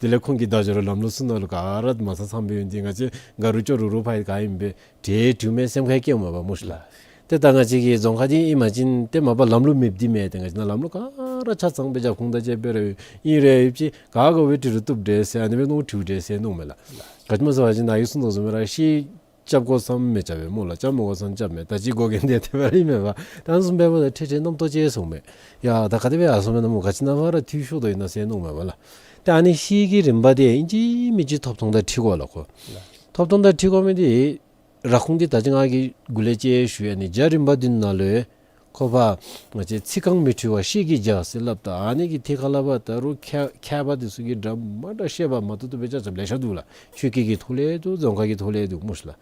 དེ་ལས་ཁོང་གི་བརྡ་སྦྱོར་ལམ་ལུགས་ཚུ་ནང་ལུ་ག་ར་མ་ཚང་ཚངམ་སྦེ་ཡོད། འདི་ང་བཅས་ག་རུང་ཅོག་རུ་རུང་ཕར་ག་ཨིན་པས་འབྲེལ་འདུག་མས་སེམས་ཁར་སྐྱེཝ་མས་པ་སྨོ་ཤིག་ལགས། ཏེ་ད་ང་བཅས་ཀྱི་རྫོང་ཁ་འདི་ཨིན་པ་ཅིན་ཏེ་མ་པ་ལམ་ལུགས་མེདཔ་འདི་མེན། ཏེ་ང་བཅས་ནང་ལམ་ལུགས་ག་ར་ཆ་ཚང་སྦེ་རྒྱབ་ཁུངས་དང་བཅས་སྦེ་ར་ཡོད། ཨིན་རུང་ཡང་ཅིག་ག་དགོ་པའི་འབྲི་རུང་བཏུབ་འདྲས་ཟེར་ཨ་ནི་སྦེ་མནོ་འཁྲུལ་འདྲས་ཟེར་མནོཝ་མས་ལགས། ག་ཅི་སྨོ་ཟེར་བ་ཅིན་ནཱ་གིས་གསུངས་དོ་བཟུམ་སྦེ་ར་ཤེལ་རྐྱབ་དགོ་བསམ་མི་རྐྱབ་པས་སྨོ་ལགས། རྐྱབ་མི་དགོ་བསམ་རྐྱབ་མས། ད་ཅི་དགོ་མཁན་འདི་དེ་སྦེ་ར་ཨིན་མས་པ། ད་ཨ་ནི་བཟུམ་འབདཝ་ད་ཁྲེ་ཁྲེ་རྣམ་རྟོག་སྐྱེ་སོང་མས། ཡ་ད་ག་དེ་སྦེ་ཡར་སོང་མས་ན་སྨོ། ག་ཅི་ནང་ཕར་ར་འཐུས་ཤོར་དོ་ཨིན་ན་ཟེར་མནོཝ་མས་པ་ལགས། ཏེ་ཨ་ནི་ཤེལ་གྱི་རིམ་པ་འདི་ཨིན་ཅི་མིན་ཅི་ཐོབ་ཐང་དང་འཁྲིལ་དགོ་ལགས་ཁོ། ལགས། ཐོབ་ཐང་དང་འཁྲིལ་དགོ་མི་འདི་ར་ཁུངས་འདི་ད་ཅི་ང་གིས་འགོ་ལས་ཅིག་ཞུ་ཡི། ཨ་ནི་རྒྱ་རིམ་པ་འདི་ནང་ལུ་ཁོ་པ་ང་བཅས་ཚིག་རྐང་མི་འཁྲུལ་བ་ཤེལ་གྱི་རྒྱ་ཟེར་སླབ་ད་ཨ་ནི་གི་ཐད་ཁར་ལས་ཕར་ད་རུང་མཁས་མཁས་པ་འདི་ཚུ་གིས་འདྲ་མ་འདྲ་བཤད་པ་མ་བཏུབ་བཏུབ་སྦེ་རྐྱབ་རྐྱབ་ལེ་ཤ་འདུག་ལགས། ཆོས་སྐད་ཀྱི་ཐོག་ལས་འདུག། རྫོང་ཁ་གི་ཐོག་ལས་འདུག་སྨོ་ཤིག་ལགས།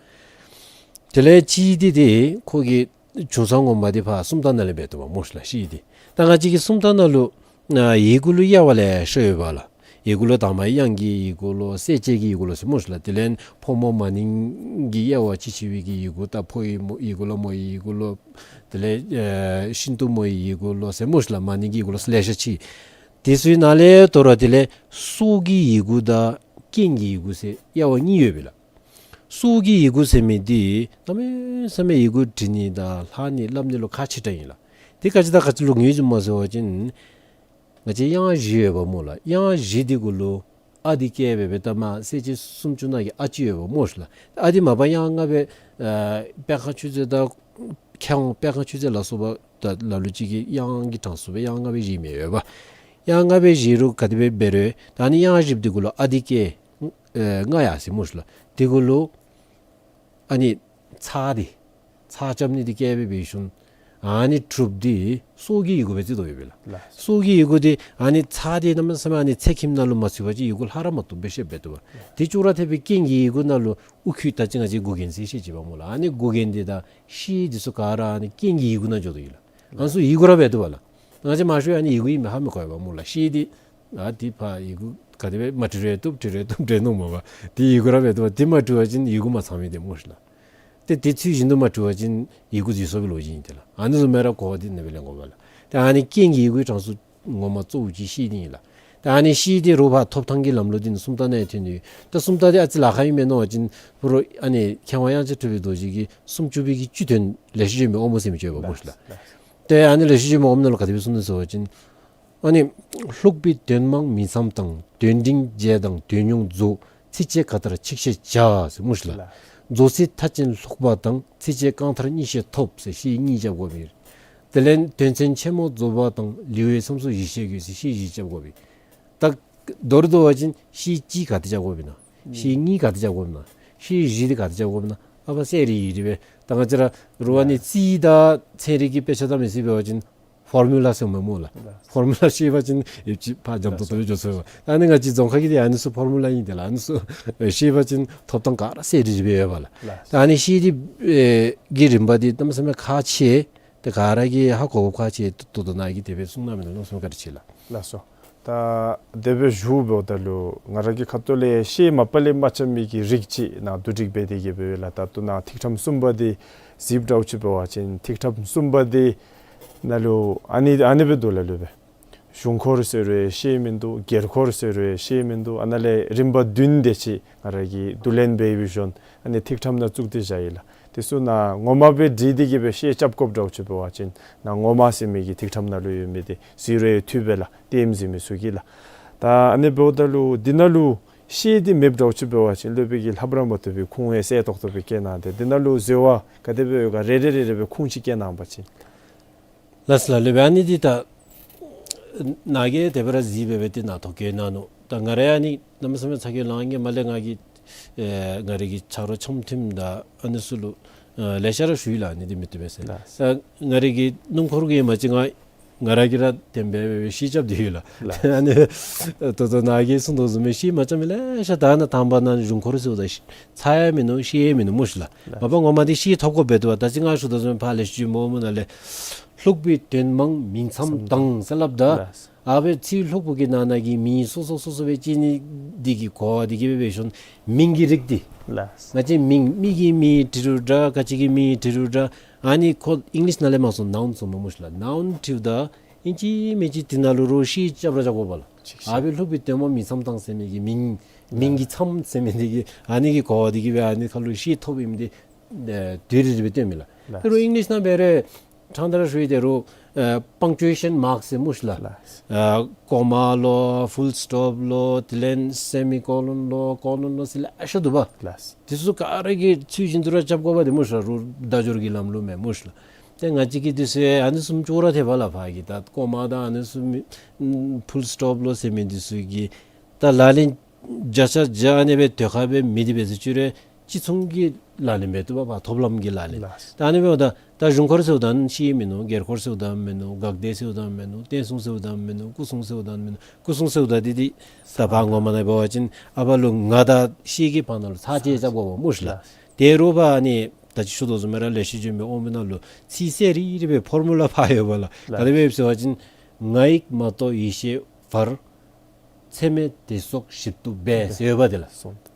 དེ་ལས་ཅིག་འདི་ཏེ་ཁོ་གི་བྱུང་ས་ངོ་མ་འདི་ཕར་སུམ་རྟགས་ནང་ལས་འབད་དོ་བ་སྨོ་ཤིག་ལགས། ཤེལ་འདི་ད་ང་བཅས་ཀྱི་སུམ་རྟགས་ནང་ལུ་ཨ་ཡི་གུ་ལུ་དབྱེ་བ་ལེ་ཤ་ཡོད་པ་ལགས། ཡི་གུ་ལུ་དང་པ་དབྱངས་ཀྱི་ཡི་གུ་ལོ་གསལ་བྱེད་ཀྱི་ཡི་གུ་ལོ་ཟེར་སྨོ་ཤིག་ལགས། དེ་ལས་ཕོ་མོ་མ་ནིང་གི་དབྱེ་བ་ཅིག་ཕྱེ་བའི་གི་ཡི་གུ་ད་ཕོ་ཡི་མོ་ཡི་གུ་ལོ་མོ་ཡི་ཡི་གུ་ལོ་དེ་ལས་ཨེ་ཤིན་ཏུ་མོ་ཡི་ཡི་གུ་ལོ་ཟེར་སྨོ་ཤིག་ལགས། མ་ནིང་གི་ཡི་གུ་ལོ་ལེ་ཤ་ཅིག། དེ་ཚུའི་ནང་ལས་དོ་རུང་དེ་ལས་སྲོག་གི་ཡི་གུ་དང་རྐྱེན་གྱི་ཡི་གུ་ཟེར་དབྱེ་བ་གཉིས་ཡོད་པས་ལགས། སྲོག་གི་ཡི་གུ་ཟེར་མི་འདི་གནམ་མེད་ས་མེད་ཡི་གུ་འབྲི་ནི་དང་ལྷག་ནི་སླབ་ནི་ལུ་ཁག་ཆེ་དྲགས་ཨིན་ལགས། དེ་ག་ཅི་དང་ག་ཅི་ལུ་ངོས་འཛིན་སྨོ་ཟེར་བ་ཅིན་ང་བཅས་དབྱངས་བཞི་ཡོད་པ་སྨོ་ལགས། དབྱངས་བཞི་འདི་གུ་ལུ་ཨ་འདི་བཀལ་སྦེ་སྦེ་ད་མ་གསལ་བྱེད་སུམ་ཅུ་ནང་གི་ཨ་ཅིག་ཡོད་པ་སྨོ་ཤིག་ལགས། ཨ་འདི་མ་པ་དབྱངས་ལྔ་སྦེ་ཨ་སྤེལ་ཁང་མཆོད་རྫས་དང་མཁས་དབང་སྤེལ་ཁང་མཆོད་རྫས་ལ་སོགས་པ་ད་ལ་ལུ་ཅིག་གིས་དབྱངས་ཀྱི་གྲངས་སུ་སྦེ་དབྱངས་ལྔ་སྦེ་བཞེས་མི་ཡོད་པ། དབྱངས་ལྔ་སྦེ་བཞེས་རུང་ག་དེ་སྦེ་འབད་རུང་ད་ཨ་ནི་དབྱངས་བཞི་འདི་གུ་ལུ་ཨ་འདི་བཀལ་ཨེ་ལྔ་ཡར་སོ་སྨོ་ཤིག་ལགས། དེ་གུ་ལུ་ཨ་ནི་ཚེག་འདི་ཚེག་རྐྱབ་ནི་འདི་བཀལ་སྦེ་འབད་ཞིནམ་ཨ་ནི་དྲུག་འདི་སྲོག་གི་ཡི་གུ་སྦེ་བརྩི་དོ་ཡོད་པས་ལགས། ལགས། སྲོག་གི་ཡི་གུ་འདི་ཨ་ནི་ཚེག་འདི་གནམ་མེད་ས་མེད་ཨ་ནི་ཚེག་ཁྱིམ་ནང་ལུ་མ་ཚུད་པ་ཅིན་ཡི་གུ་ལྷག་ར་མ་བཏུབ་སྦེ་བཤདཔ་འབད་དོ་བ། ལགས། དེ་ཅོག་ར་འཐདཔ་སྦེ་རྐྱེན་གྱི་ཡི་གུ་ནང་ལུ་དབུ་ཁྱུད་ད་ཅི་ང་བཅས་མགུ་རྒྱན་ཟེར་བཤད་ཅི་པ་སྨོ་ལགས། ཨ་ནི་མགུ་རྒྱན་འདི་དང་ཤེལ་འདི་ཚུ་ག་ར་ཨ་ནི་རྐྱེན་གྱི་ཡི་གུ་ནང་འགྱོ་དོ་ཡོད་ལགས། ཨ་ནི་ཚུ་ཡི་གུ་ར་འབད་དོ་བ་ལགས། ང་བཅས་མང་ཤོས་ཨ་ནི་ཡི་གུ་ཨིན་མས་ཧ་མི་གོ་བས་པ་སྨོ་ལགས། ཤེལ་འདི་ཨ་འདི་ཕར་ཡི་གུ་ག་དེ་སྦེ་མ་འབྲི་རུང་བཏུབ་འབྲི་རུང་བཏུབ་འདྲས་མནོཝ་མས་པ། དེ་ཡི་གུ་ར་འབད་དོ་བ། དེ་མ་འབྲི་བ་ཅིན་ཡི་གུ་མ་ཚང་མི་འདི་སྨོ་ཤིག་ལགས། ཏེ་དེ་ཚུལ་བཞིན་དུ་མ་འབྲི་བ་ཅིན་ཡི་གུ་འཛོལ་སོང་བའི་ལོ་རྒྱུས་ཨིན་ཏེ་ལགས། ཨ་ནི་བཟུམ་སྦེ་ར་གོ་བ་འདི་ཨ་ནི་སྦེ་ལེན་དགོ་པས་ལགས། ཏེ་ཨ་ནི་རྐྱེན་གྱི་ཡི་གུའི་གྲངས་སུ་ངོ་མ་གཙོ་བོ་ཅིག་ཤེལ་འདི་ཨིན་ལགས། ཏེ་ཨ་ནི་ཤེལ་འདི་རོགས་ཕར་ཐོབ་ཐང་གི་ལམ་ལུགས་འདི་ནི་སུམ་རྟགས་ནང་ཡང་ཐོན་ནི་ཡོད། ཏེ་སུམ་རྟགས་འདི་ཨ་ཙི་ལཱ་ཁག་ཨིན་མས་མནོ་བ་ཅིན་ཕུ་རོ་ཨ་ནི་མཁས་དབང་དབྱངས་ཅན་གྲུབ་པའི་རྡོ་རྗེ་གིས་སུམ་ཅུ་པའི་གི་བཅུ་དོན་ལེགས་བཤད་ལྗོན་པའི་དབང་པོ་ཟེར་མི་ཅིག་ཡོད་པ་སྨོ་ཤིག་ལགས། ལགས། ཏེ་ཨ་ནི་ལེགས་བཤད་ལྗོན་པའི་དབང་པོ་ནང་ལུ་ག་དེ་སྦེ་གསུངས་ནུག་ཟེར་བ་ཅིན་ཨ་ནི་ལྷུག་པའི་དོན་མང་མིང་ཙམ་དང་། དོན་འབྲིང་རྒྱས་དང་དོན་ཉུང་རྫོགས། ཚིགས་བཅད་ག་མཐར་ཆིག་ཤད་བྱ་ཟེར་སྨོ་ཤིག་ལགས། ལགས། རྫོགས་ཚིག་མཐའ་ཅན་ལྷུག་པ་དང་། ཚིགས་བཅད་རྐང་མཐར་གཉིས་ཤད་ཐོབ་ཟེར་ཤེལ་གཉིས་རྐྱབ་དགོ་པས། དེ་ལས་དོན་ཚན་ཆེན་མོ་རྫོགས་པ་དང་། ལེའུའི་མཚམས་སུ་བཞི་ཤད་དགོས་ཟེར་ཤེལ་བཞི་རྐྱབ་དགོ་པས། ད་མདོར་བསྡུ་བ་ཅིན་ཤེལ་གཅིག་ག་དེ་རྐྱབ་དགོ་པས་ན། ཤེལ་གཉིས་ག་དེ་རྐྱབ་དགོ་པས་ན། ཤེལ་བཞི་འདི་ག་དེ་རྐྱབ་དགོ་པས་ན། ཨ་པ་གསལ་རི་རི་སྦེ་ད་ང་བཅས་ར་རུང་ཨ་ནི་རྩིས་དང་ཚན་རིག་གི་དཔེ་ཆ་ད་མི་ཤེས་པ་ཅིན་ཕོར་མུ་ལ་ཟེར་མི་སྨོ་ལགས། ལགས། ཕོར་མུ་ལ་ཤེས་པ་ཅིན་ཡོད་ཅིག་ཕར་འཇམ་ཏོང་ཏོ་སྦེ་འགྱོ་ཚུགས་པས། ཨ་ནི་ང་བཅས་རྫོང་ཁ་གི་འདི་ཨ་ནི་ཚུ་ཕོར་མུ་ལ་ཨིན་ཏེ་ལགས། ཨ་ནི་ཚུ་ཤེས་པ་ཅིན་ཐོབ་ཐང་ག་ར་གསལ་རི་རི་སྦེ་ཡོད་པས་ལགས། ལགས། ད་ཨ་ནི་ཤེལ་འདི་ཨེ་གི་རིམ་པ་འདི་གནམ་མེད་ས་མེད་ཁག་ཆེ། ཏེ་ག་ར་གིས་ཧ་གོ་དགོཔ་ཁག་ཆེ་ཏོག་ཏོ་ནཱ་གིས་དེ་སྦེ་གསུངས་གནང་མི་ལུ་གནམ་མེད་ས་མེད་བཀའ་དྲིན་ཆེ་ལགས། ལགས་སོ། ད་དེ་སྦེ་ཞུ་འབདཝ་ད་ལུ་ང་ར་གི་ཁ་ཐུག་ལས་ཤེལ་མ་པ་ལས་མ་རྐྱབ་མི་གི་རིགས་ཅིག་ནཱ་བསྡུ་སྒྲིག་འབད་དེ་གི་སྦེ་ཡོད་ལགས། ད་ལྟོ་ནཱ་ཐིག་ཕྲེང་གསུམ་པ་འདི་གཟིགསཔ་འདྲཝ་ཅིག་འབད་བ་ཅིན་ཐིག་ཕྲེང་གསུམ་པ་འདི་ནང་ལུ་ཨ་ནི་ཨ་ནི་སྦེ་འདུག་ལགས་སློབ་དཔོན། གཞུང་འཁོར་ཟེར་རུང་ཤེས་མིན་འདུག། སྒེར་འཁོར་ཟེར་རུང་ཤེས་མིན་འདུག། ཨ་ནཱ་ལས་རིམ་པ་བདུན་དེ་ཅིག་ང་ར་གིས་བསྡུ་ལེན་འབད་བའི་ཤུལ་ཨ་ནི་ཐིག་ཕྲེང་ནང་བཙུགས་ཏེ་བཞག་ཡི་ལགས། དེ་ཚུ་ནཱ་ངོ་མ་སྦེ་བྲིས་ཏེ་གི་སྦེ་ཤེས་རྐྱབ་དགོཔ་འདྲཝ་ཅིག་འབད་བ་ཅིན་ནཱ་ངོ་མ་ཟེར་མི་གི་ཐིག་ཕྲེང་ནང་ལུ་ཡོད་མི་དེ་གཟིགས་རུང་འཐུས་པས་ལགས། ལྟདམོ་གཟིགས་མི་ཚུ་གིས་ལགས། ད་ཨ་ནི་འབདཝ་ད་ལུ་འདི་ནང་ལུ་ཤེས་དེ་མེདཔ་འདྲཝ་ཅིག་འབད་བ་ཅིན་སློབ་དཔོན་གྱིས་ལྷབ་ར་མ་བཏུབ་པའི་ཁུངས་ཡང་གསལ་ཏོག་ཏོ་སྦེ་བཀལ་གནང་སྟེ་འདི་ནང་ལུ་འཛོལ་བ་ག་དེ་སྦེ་ཡོད་ག་རེ་རེ་རེ་རེ་སྦེ་ཁུངས་ཅིག་བཀལ་གནང་པ་ཅིན། ལགས་སོ་ལགས། སློབ་དཔོན་ཨ་ནི་འདི་ད་ནཱ་གིས་དེ་སྦེ་ར་གཟིགས་སྦེ་སྦེ་ཏེ་ནཱ་ཐོ་བཀོད་གནང་ནུག། ད་ང་ར་ཨ་ནི་གནམ་མེད་ས་མེད་ཚ་གྱང་ལང་ཡི། མ་ལས་ང་གིས་ཨེ་ང་རའི་གི་ཆ་རོགས་འཆམ་མཐུན་དང་ཨ་ནི་ཚུ་ལུ་ཨེ་ལེ་ཤ་ར་ཞུ་ཡི་ལགས། ཨ་ནི་འདི་མི་བཏུབ་པས་ཟེར། ལགས། ད་ང་རའི་གི་སྣུམ་འཁོར་གྱི་མ་གཞི་ང་ང་ར་གིས་ར་བདེན་པའི་སྦེ་ཤེས་རྐྱབ་སྟེ་ཡོད་ལགས། ལགས། ཨ་ནི་ད་ལྟོ་ནཱ་གིས་གསུངས་དོ་བཟུམ་སྦེ་ཤེས་མ་རྐྱབ་མི་ལེ་ཤ་ད་ནཱ་དང་པ་ནཱ་གཞུང་འཁོར་ཟེརཝ་ད་ཤེས་ཚར་ཡང་མིན་ནུག། ཤེས་ཡང་མིན་ནུག་སྨོ་ཤི་ལགས། ལགས། མ་པ་ངོ་མ་འདི་ཤེས་ཐོབ་དགོཔ་འབད་དོ་བ། ད་ཅི་ང་ཞུ་དོ་བཟུམ་ཕར་ལས་ཞུ་མི་ནང་ལས་ལྷུག་པའི་དོན་མང་མིང་ཙམ་དང་ཟེར་སླབ་ད། ལགས། ཨ་སྦེ་ཚིག་ལྷུག་པོ་གི་ནང་ན་གི་མིང་སོ་སོ་སོ་སོ་སྦེ་བརྩི་ནི་འདི་གིས་གོ་བ་འདི་གིས་སྦེ་འབད་ཞིནམ་མིང་གི་རིགས་འདི། ལགས། ང་བཅས་མིང་མི་གི་མིང་བྲི་རུང་འདྲ། ག་ཅི་གི་མིང་བྲི་རུང་འདྲ། ཨ་ནི་ཁོ་ཨིང་ལིཤ་ནང་ལས་མར་སོང་ནའུན་ཟེར་མི་སྨོ་ཤི་ལགས། ནའུན་བྲིཝ་ད་ཨིན་ཅི་མིན་ཅི་འདི་ནང་ལུ་རོགས་ཤེས་རྐྱབ་ར་རྐྱབ་དགོ་པས་ལགས། ཅིག་ཤེས། ཨ་སྦེ་ལྷུག་པའི་དོན་མང་མིང་ཙམ་དང་ཟེར་མི་གི་མིང་མིང་གི་ཙམ་ཟེར་མི་འདི་གིས་ཨ་ནི་གི་གོ་བ་འདི་གིས་སྦེ་ཨ་ནི་ཁ་ལུ་ཤེས་ཐོབ་ཨིནམ་འདི་ཨེ་དུས་རེ་རེ་སྦེ་སྟོན་མས་ལགས། ལགས། དེ་རུང་ཨིང་ལིཤ་ནང་འབད་རུང་ཕྲང་སྟེ་ར་ཞུ་ཡི། དེ་རུང་ཨེ་པང་ཅུ་ཨེ་ཤཱན་མཱརཀ་ཟེར་སྨོ་ཤི་ལགས། ལགས། ཨེ་ཀོ་མ་ལོ་ཕུལ་སི་ཊོཔ་ལོ་དེ་ལས་སེ་མི་ཀོ་ལོན་ལོ་ཀོ་ལོན་ལོ་ཟེར་ལེ་ཤ་འདུག་པ། ལགས། དེ་ཚུ་ག་ར་གིས་ཚུལ་བཞིན་དུ་ར་རྐྱབ་དགོ་པས་ཏེ་སྨོ་ཤི་ལགས། རུང་བརྡ་སྦྱོར་གྱི་ལམ་ལུགས་མས་སྨོ་ཤི་ལགས། ཏེ་ང་བཅས་ཀྱིས་དེ་ཚུ་ཨ་ནི་བཟུམ་ཅོག་ར་འཐདཔ་ལགས། ཕར་གྱི་ད་ཀོ་མ་དང་ཨ་ནི་བཟུམ་མི་ཕུལ་སི་ཊོཔ་ལོ་ཟེར་མི་དེ་ཚུ་གི་ད་ལག་ལེན་བརྒྱ་ཆ་བརྒྱ་ཨ་ནི་སྦེ་དེ་ཁར་སྦེ་མེད་དེ་འབད་ཟེར་ཅི་རུང་ཅིག་མཚུངས་ཀྱི་ལག་ལེན་འབད་བཏུབ་པས། ཐོབ་ལམ་གྱི་ལག་ལེན། ལགས། ད་ཨ་ནི་འབདཝ་ད་ད་གཞུང་འཁོར་ཟེརཝ་ད་ཤེས་མིན་ནུག། སྒེར་འཁོར་ཟེརཝ་ད་མིན་ནུག། འགག་སྡེ་ཟེརཝ་ད་མིན་ནུག། བསྟན་སྲུང་ཟེརཝ་ད་མིན་ནུག། སྐུ་སྲུང་ཟེརཝ་ད་མིན་ནུག། སྐུ་སྲུང་ཟེརཝ་ད་འདི་འདི་ད་ཕར་ངོ་མ་ནང་འབད་བ་ཅིན་ཨ་ཕར་ལུ་ང་དང་ཤེས་ཀྱི་བར་ན་ལུ་ཚར་བཅད་རྐྱབ་དགོ་པས་སྨོ་ཤི་ལགས། ལགས། དེ་རུང་ཕར་ཨ་ནི་ད་ཅི་ཞུ་དོ་བཟུམ་སྦེ་ར་ལེགས་བཤད་ལྗོན་པའི་དབང་པོའི་ནང་ལུ་ཚིག་གསལ་རི་རི་སྦེ་ཕོར་མུ་ལ་ཕར་ཡོད་པས་ལགས། ལགས། ག་དེ་སྦེ་ཟེར་བ་ཅིན་ང་ཡིག་མ་གཏོགས་ཡེ་ཤེས་བར། ཚད་མེད་དེ་སོགས་ཞིབ་ཏུ་སྦས་ཟེར་ཡོད་པ་དེ་ལགས། སོང་།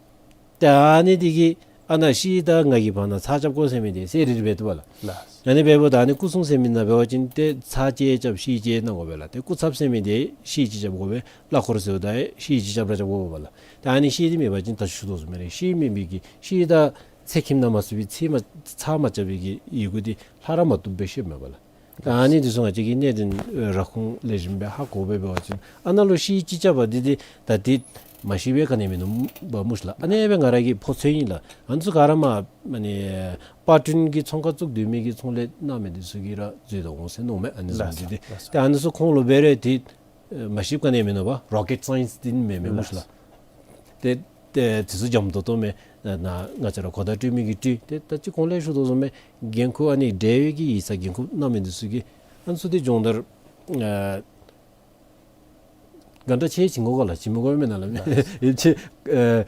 ཏེ་ཨ་ནི་འདི་གིས་ཨ་ནཱ་ཤེས་དང་ངག་གི་བར་ན་ཚར་རྐྱབ་དགོ་ཟེར་མི་འདི་གསལ་རི་རི་སྦེ་འདུག་པ་ལགས། ལགས། ཨ་ནི་འབདཝ་ད་ཨ་ནི་སྐུ་སྲུང་ཟེར་མི་ནང་འབད་བ་ཅིན་ཏེ་ཚར་བཅད་རྐྱབ་ཤེས་བཅད་གནང་དགོ་པས་ལགས། ཏེ་སྐུ་ཚབ་ཟེར་མི་འདི་ཤེས་བཅད་རྐྱབ་དགོ་པས། གླ་འཁོར་ཟེརཝ་ད་ཤེས་བཅད་རྐྱབ་ར་རྐྱབ་དགོ་པས་ལགས། ཏེ་ཨ་ནི་ཤེས་འདི་མེད་པ་ཅིན་ད་ཞུ་དོ་བཟུམ་སྦེ་ར་ཤེས་མེད་མི་གི་ཤེས་དང་ཚད་ཁྱིམ་ནང་མ་ཚུད་པའི་ཚད་མ་ཚར་མ་རྐྱབ་པའི་གི་ཡི་གུ་འདི་ལྷག་ར་མ་བཏུབ་སྦེ་ཤེས་མས་པ་ལགས། ད་ཨ་ནི་འདི་ཚུ་ང་བཅས་ཀྱིས་གནད་དོན་ར་ཁུངས་ལེགས་ཤོམ་སྦེ་ཧ་གོ་སྦེ་འབད་བ་ཅིན་ཨ་ནཱ་ལུ་ཤེས་ཅིག་རྐྱབ་པ་འདི་འདི་ད་འདི་མ་ཤེས་པའི་ག་ནི་མིན་ནུག་པ་སྨོ་ཤི་ལགས། ཨ་ནི་སྦེ་ང་ར་གིས་ཕོ་ཚོད་ཨིན་ལགས། ཨ་ནི་ཚུ་ག་ར་མ་ཨ་ནི་པར་སྐྲུན་གྱི་ཚོང་ཁང་བཙུགས་སྡོད་མི་གི་ཚོང་ལས་གནང་མི་འདི་ཚུ་གིས་ར་འཛོལ་དོ་འོང་ཟེར་མནོཝ་མས། ཨ་ནི་བཟུམ་ལགས་འདི་འདི་ལགས། ཏེ་ཨ་ནི་ཚུ་ཁོང་ལུ་འབད་རུང་འདི་མ་ཤེསཔ་ག་ནི་མིན་ནུག་པ། རོ་ཀེཊ་སའིནསི་འདི་མེན་མས་སྨོ་ཤི་ལགས། ཏེ་ཏེ་དེ་ཚུ་འཇམ་ཏོང་ཏོ་མས། ནཱ་ང་བཅས་ར་གོ་བརྡ་སྤྲོད་མི་གིས་སྤྲོད། ཏེ་ད་ཅི་གོང་ལས་ཞུ་དོ་བཟུམ་སྦེ་འགན་ཁུར་ཨ་ནི་འབྲེལ་ཡོད་ཀྱི་ཡིག་ཚང་འགན་ཁུར་གནང་མི་འདི་ཚུ་གིས་ཨ་ནི་ཚུ་འདི་སྦྱོང་བརྡར་ཨ་ག་འདྲ་ཅིག་བྱིན་དགོ་ག་ལགས། བྱིན་མི་དགོ་མེན་ན་ལགས། ལགས། ཡིད་ཆེས་ཨ་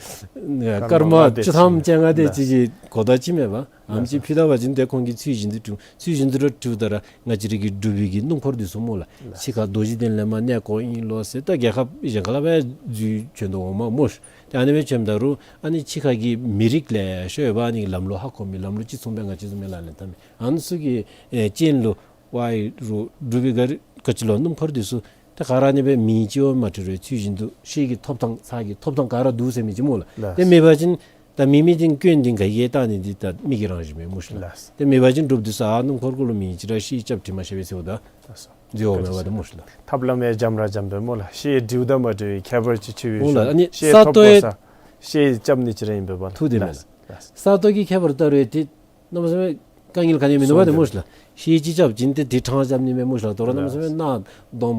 ཨ་སྐར་མ་སྐར་མ་བཅུ་ཐམ་ཅན་ལྔ་དེ་ལགས། ཅིག་གི་གོ་བརྡ་ཅིག་མས་པ། ལགས། ཨམ་ཅིག་ཕུལ་ད་པ་ཅིན་ཏེ་ཁོང་གིས་ཚུལ་བཞིན་དུ་སྒྲུབ། ཚུལ་བཞིན་དུ་ར་སྒྲུབ་ད་ར་ང་བཅས་ར་གི་འབྲུག་པའི་གི་སྣུམ་འཁོར་འདི་ཚུ་སྨོ་ལགས། ལགས། ཕྱི་ཁར་རྡོ་རྗེ་གདན་ལས་མར་གནས་སྐོར་ཨིན་ལོ་ཟེར་ད་རྒྱལ་ཁབ་གཞན་ཁ་ལས་འབད་འཛུལ་བྱོན་དོ་འོང་མས་སྨོ་ཤི། ཏེ་ཨ་ནི་སྦེ་བྱོནམ་ད་རུང་ཨ་ནི་ཕྱི་ཁ་གི་མི་རིགས་ལེ་ཤ་ཡོད་པ། ཨ་ནི་ལམ་ལུགས་ཧ་གོ་མི་ལམ་ལུགས་ཅིག་མཚུངས་པའི་ང་བཅས་བཟུམ་སྦེ་ལག་ལེན་འཐབ་མི་ཨ་ནི་ཚུ་གི་ཨེ་རྐྱེན་ལུ་ཝའི་རུང་འབྲུག་པའི་ག་ར་ག་ཅི་ལོ་སྣུམ་འཁོར་འདི་ཚུ་ཏེ་ག་ར་ཨ་ནི་སྦེ་མིང་ཅིག་ཡང་མ་བྲི་རུང་ཚུལ་བཞིན་དུ་ཤེས་ཀྱི་ཐོབ་ཐང་ཚར་གྱི་ཐོབ་ཐང་ག་ར་འདུག་ཟེར་མི་ཅིག་སྨོ་ལགས། ལགས། ཏེ་མེད་པ་ཅིན་ད་མི་མི་འདི་སྐྱོན་འདི་ག་གིས་བལྟ་ནི་འདི་ད་མི་གི་རང་བཞིན་མས་སྨོ་ཤི་ལགས། ལགས། ཏེ་མེད་པ་ཅིན་འབྲུགཔ་འདི་ཚུ་ཨ་སྣུམ་འཁོར་གུ་ལུ་མིང་ཅིག་ར་ཤེས་རྐྱབ་བྲི་མ་ཤེས་པས་ཟེརཝ་ད་ལགས་སོ། འཛོལ་བ་མེད་པ་ཏེ་སྨོ་ཤི་ལགས། ཐབས་ལམ་ཡང་འཇམ་ར་འཇམ་པས་སྨོ་ལགས། ཤེས་འབྲིཝ་དང་མ་འབྲིཝ་ཁྱད་པར་ཅིག་ཆེ་བའི་སྨོ་ལགས། ཤུལ་ཨ་ནི་ཤེས་ཐོབ་དགོ་ས་ཤེས་རྐྱབ་ནི་ཅིག་ར་ཨིན་པས་པ་ལགས། ཐུགས་བདེན་མས་ལགས། ལགས། ས་སྟོང་གི་ཁྱད་པར་ལྟ་རུང་ཏེ་གནམ་མེད་ས་མེད་དཀའ་ངལ་ག་ནི་མིན་ནུག་པ་ཏེ་སྨོ་ཤི་ལགས། ཤེས་ཅིག་རྐྱབ་ཅིན་ཏེ་དེ་ཕྲང་རྐྱབ་ནི་མས་སྨོ་ཤི་ལགས། དོ་རུང་གནམ་མེད་ས་མེད་ནཱ་སྡོམ་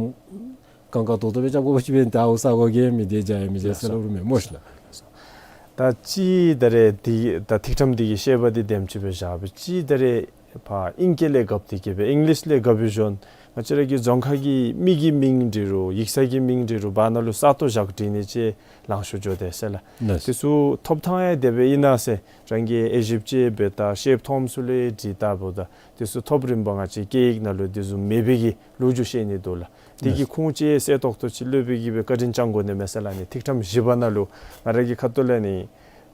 གང་ག་ཏོག་ཏོ་སྦེ་རྐྱབ་དགོ་པ་ཅིན་འབད་ད་འོ་ས་གོ་གེ་མི་དེ་བྱ་ཡི་མི་བྱ་ཟེར་སླབ་རུང་མེད་སྨོ་ཤི་ལགས། ད་ཅི་ད་རེས་འདི་ད་ཐིག་ཕྲེང་འདི་གི་བཤད་པ་འདི་དེམ་ཅིག་སྦེ་བཞག་པས། ཅི་ད་རེས་ཕར་ཨིང་སྐད་ལས་བཀབ་སྟེ་གི་སྦེ་ཨིང་ལིཤ་ལས་བཀབ་པའི་ཤུལ་ང་བཅས་ར་གི་རྫོང་ཁག་གི་མི་གི་མིང་འབྲི་རུང་ཡིག་ཚང་གི་མིང་འབྲི་རུང་བར་ན་ལུ་ས་སྟོང་བཞག་བྲིས་ནི་ཅིག་ལང་ཤོར་འགྱོ་དེས་ཟེར་ལགས། ལགས། དེ་ཚུ་ཐོབ་ཐང་ཡང་དེ་སྦེ་ཨིན་ན་ཟེར་རང་གིས་དབྱེ་ཞིབ་ཅིག་འབད་ད་ཤེསཔ་མཐོངམ་ཚུ་ལུ་ཡང་འདྲི་ད་འབདཝ་ད་དེ་ཚུ་ཐོབ་རིམ་པ་ང་བཅས་སྐད་ཡིག་ནང་ལུ་དེ་བཟུམ་མེད་པའི་གི་ལོ་རྒྱུས་བཤད་ནི་འདུག་ལགས། དེ་གི་ལགས། ཁུངས་ཅིག་གསལ་ཏོག་ཏོ་ཅིག་སློབ་དཔོན་གྱིས་སྦེ་བཀའ་དྲིན་བསྐྱང་དགོ་ནི་མས་ཟེར་ལགས། ཨ་ནི་ཐིག་ཕྲེང་བཞི་པ་ནང་ལུ་ང་ར་གི་ཁ་ཐུག་ལས་ཨ་ནི་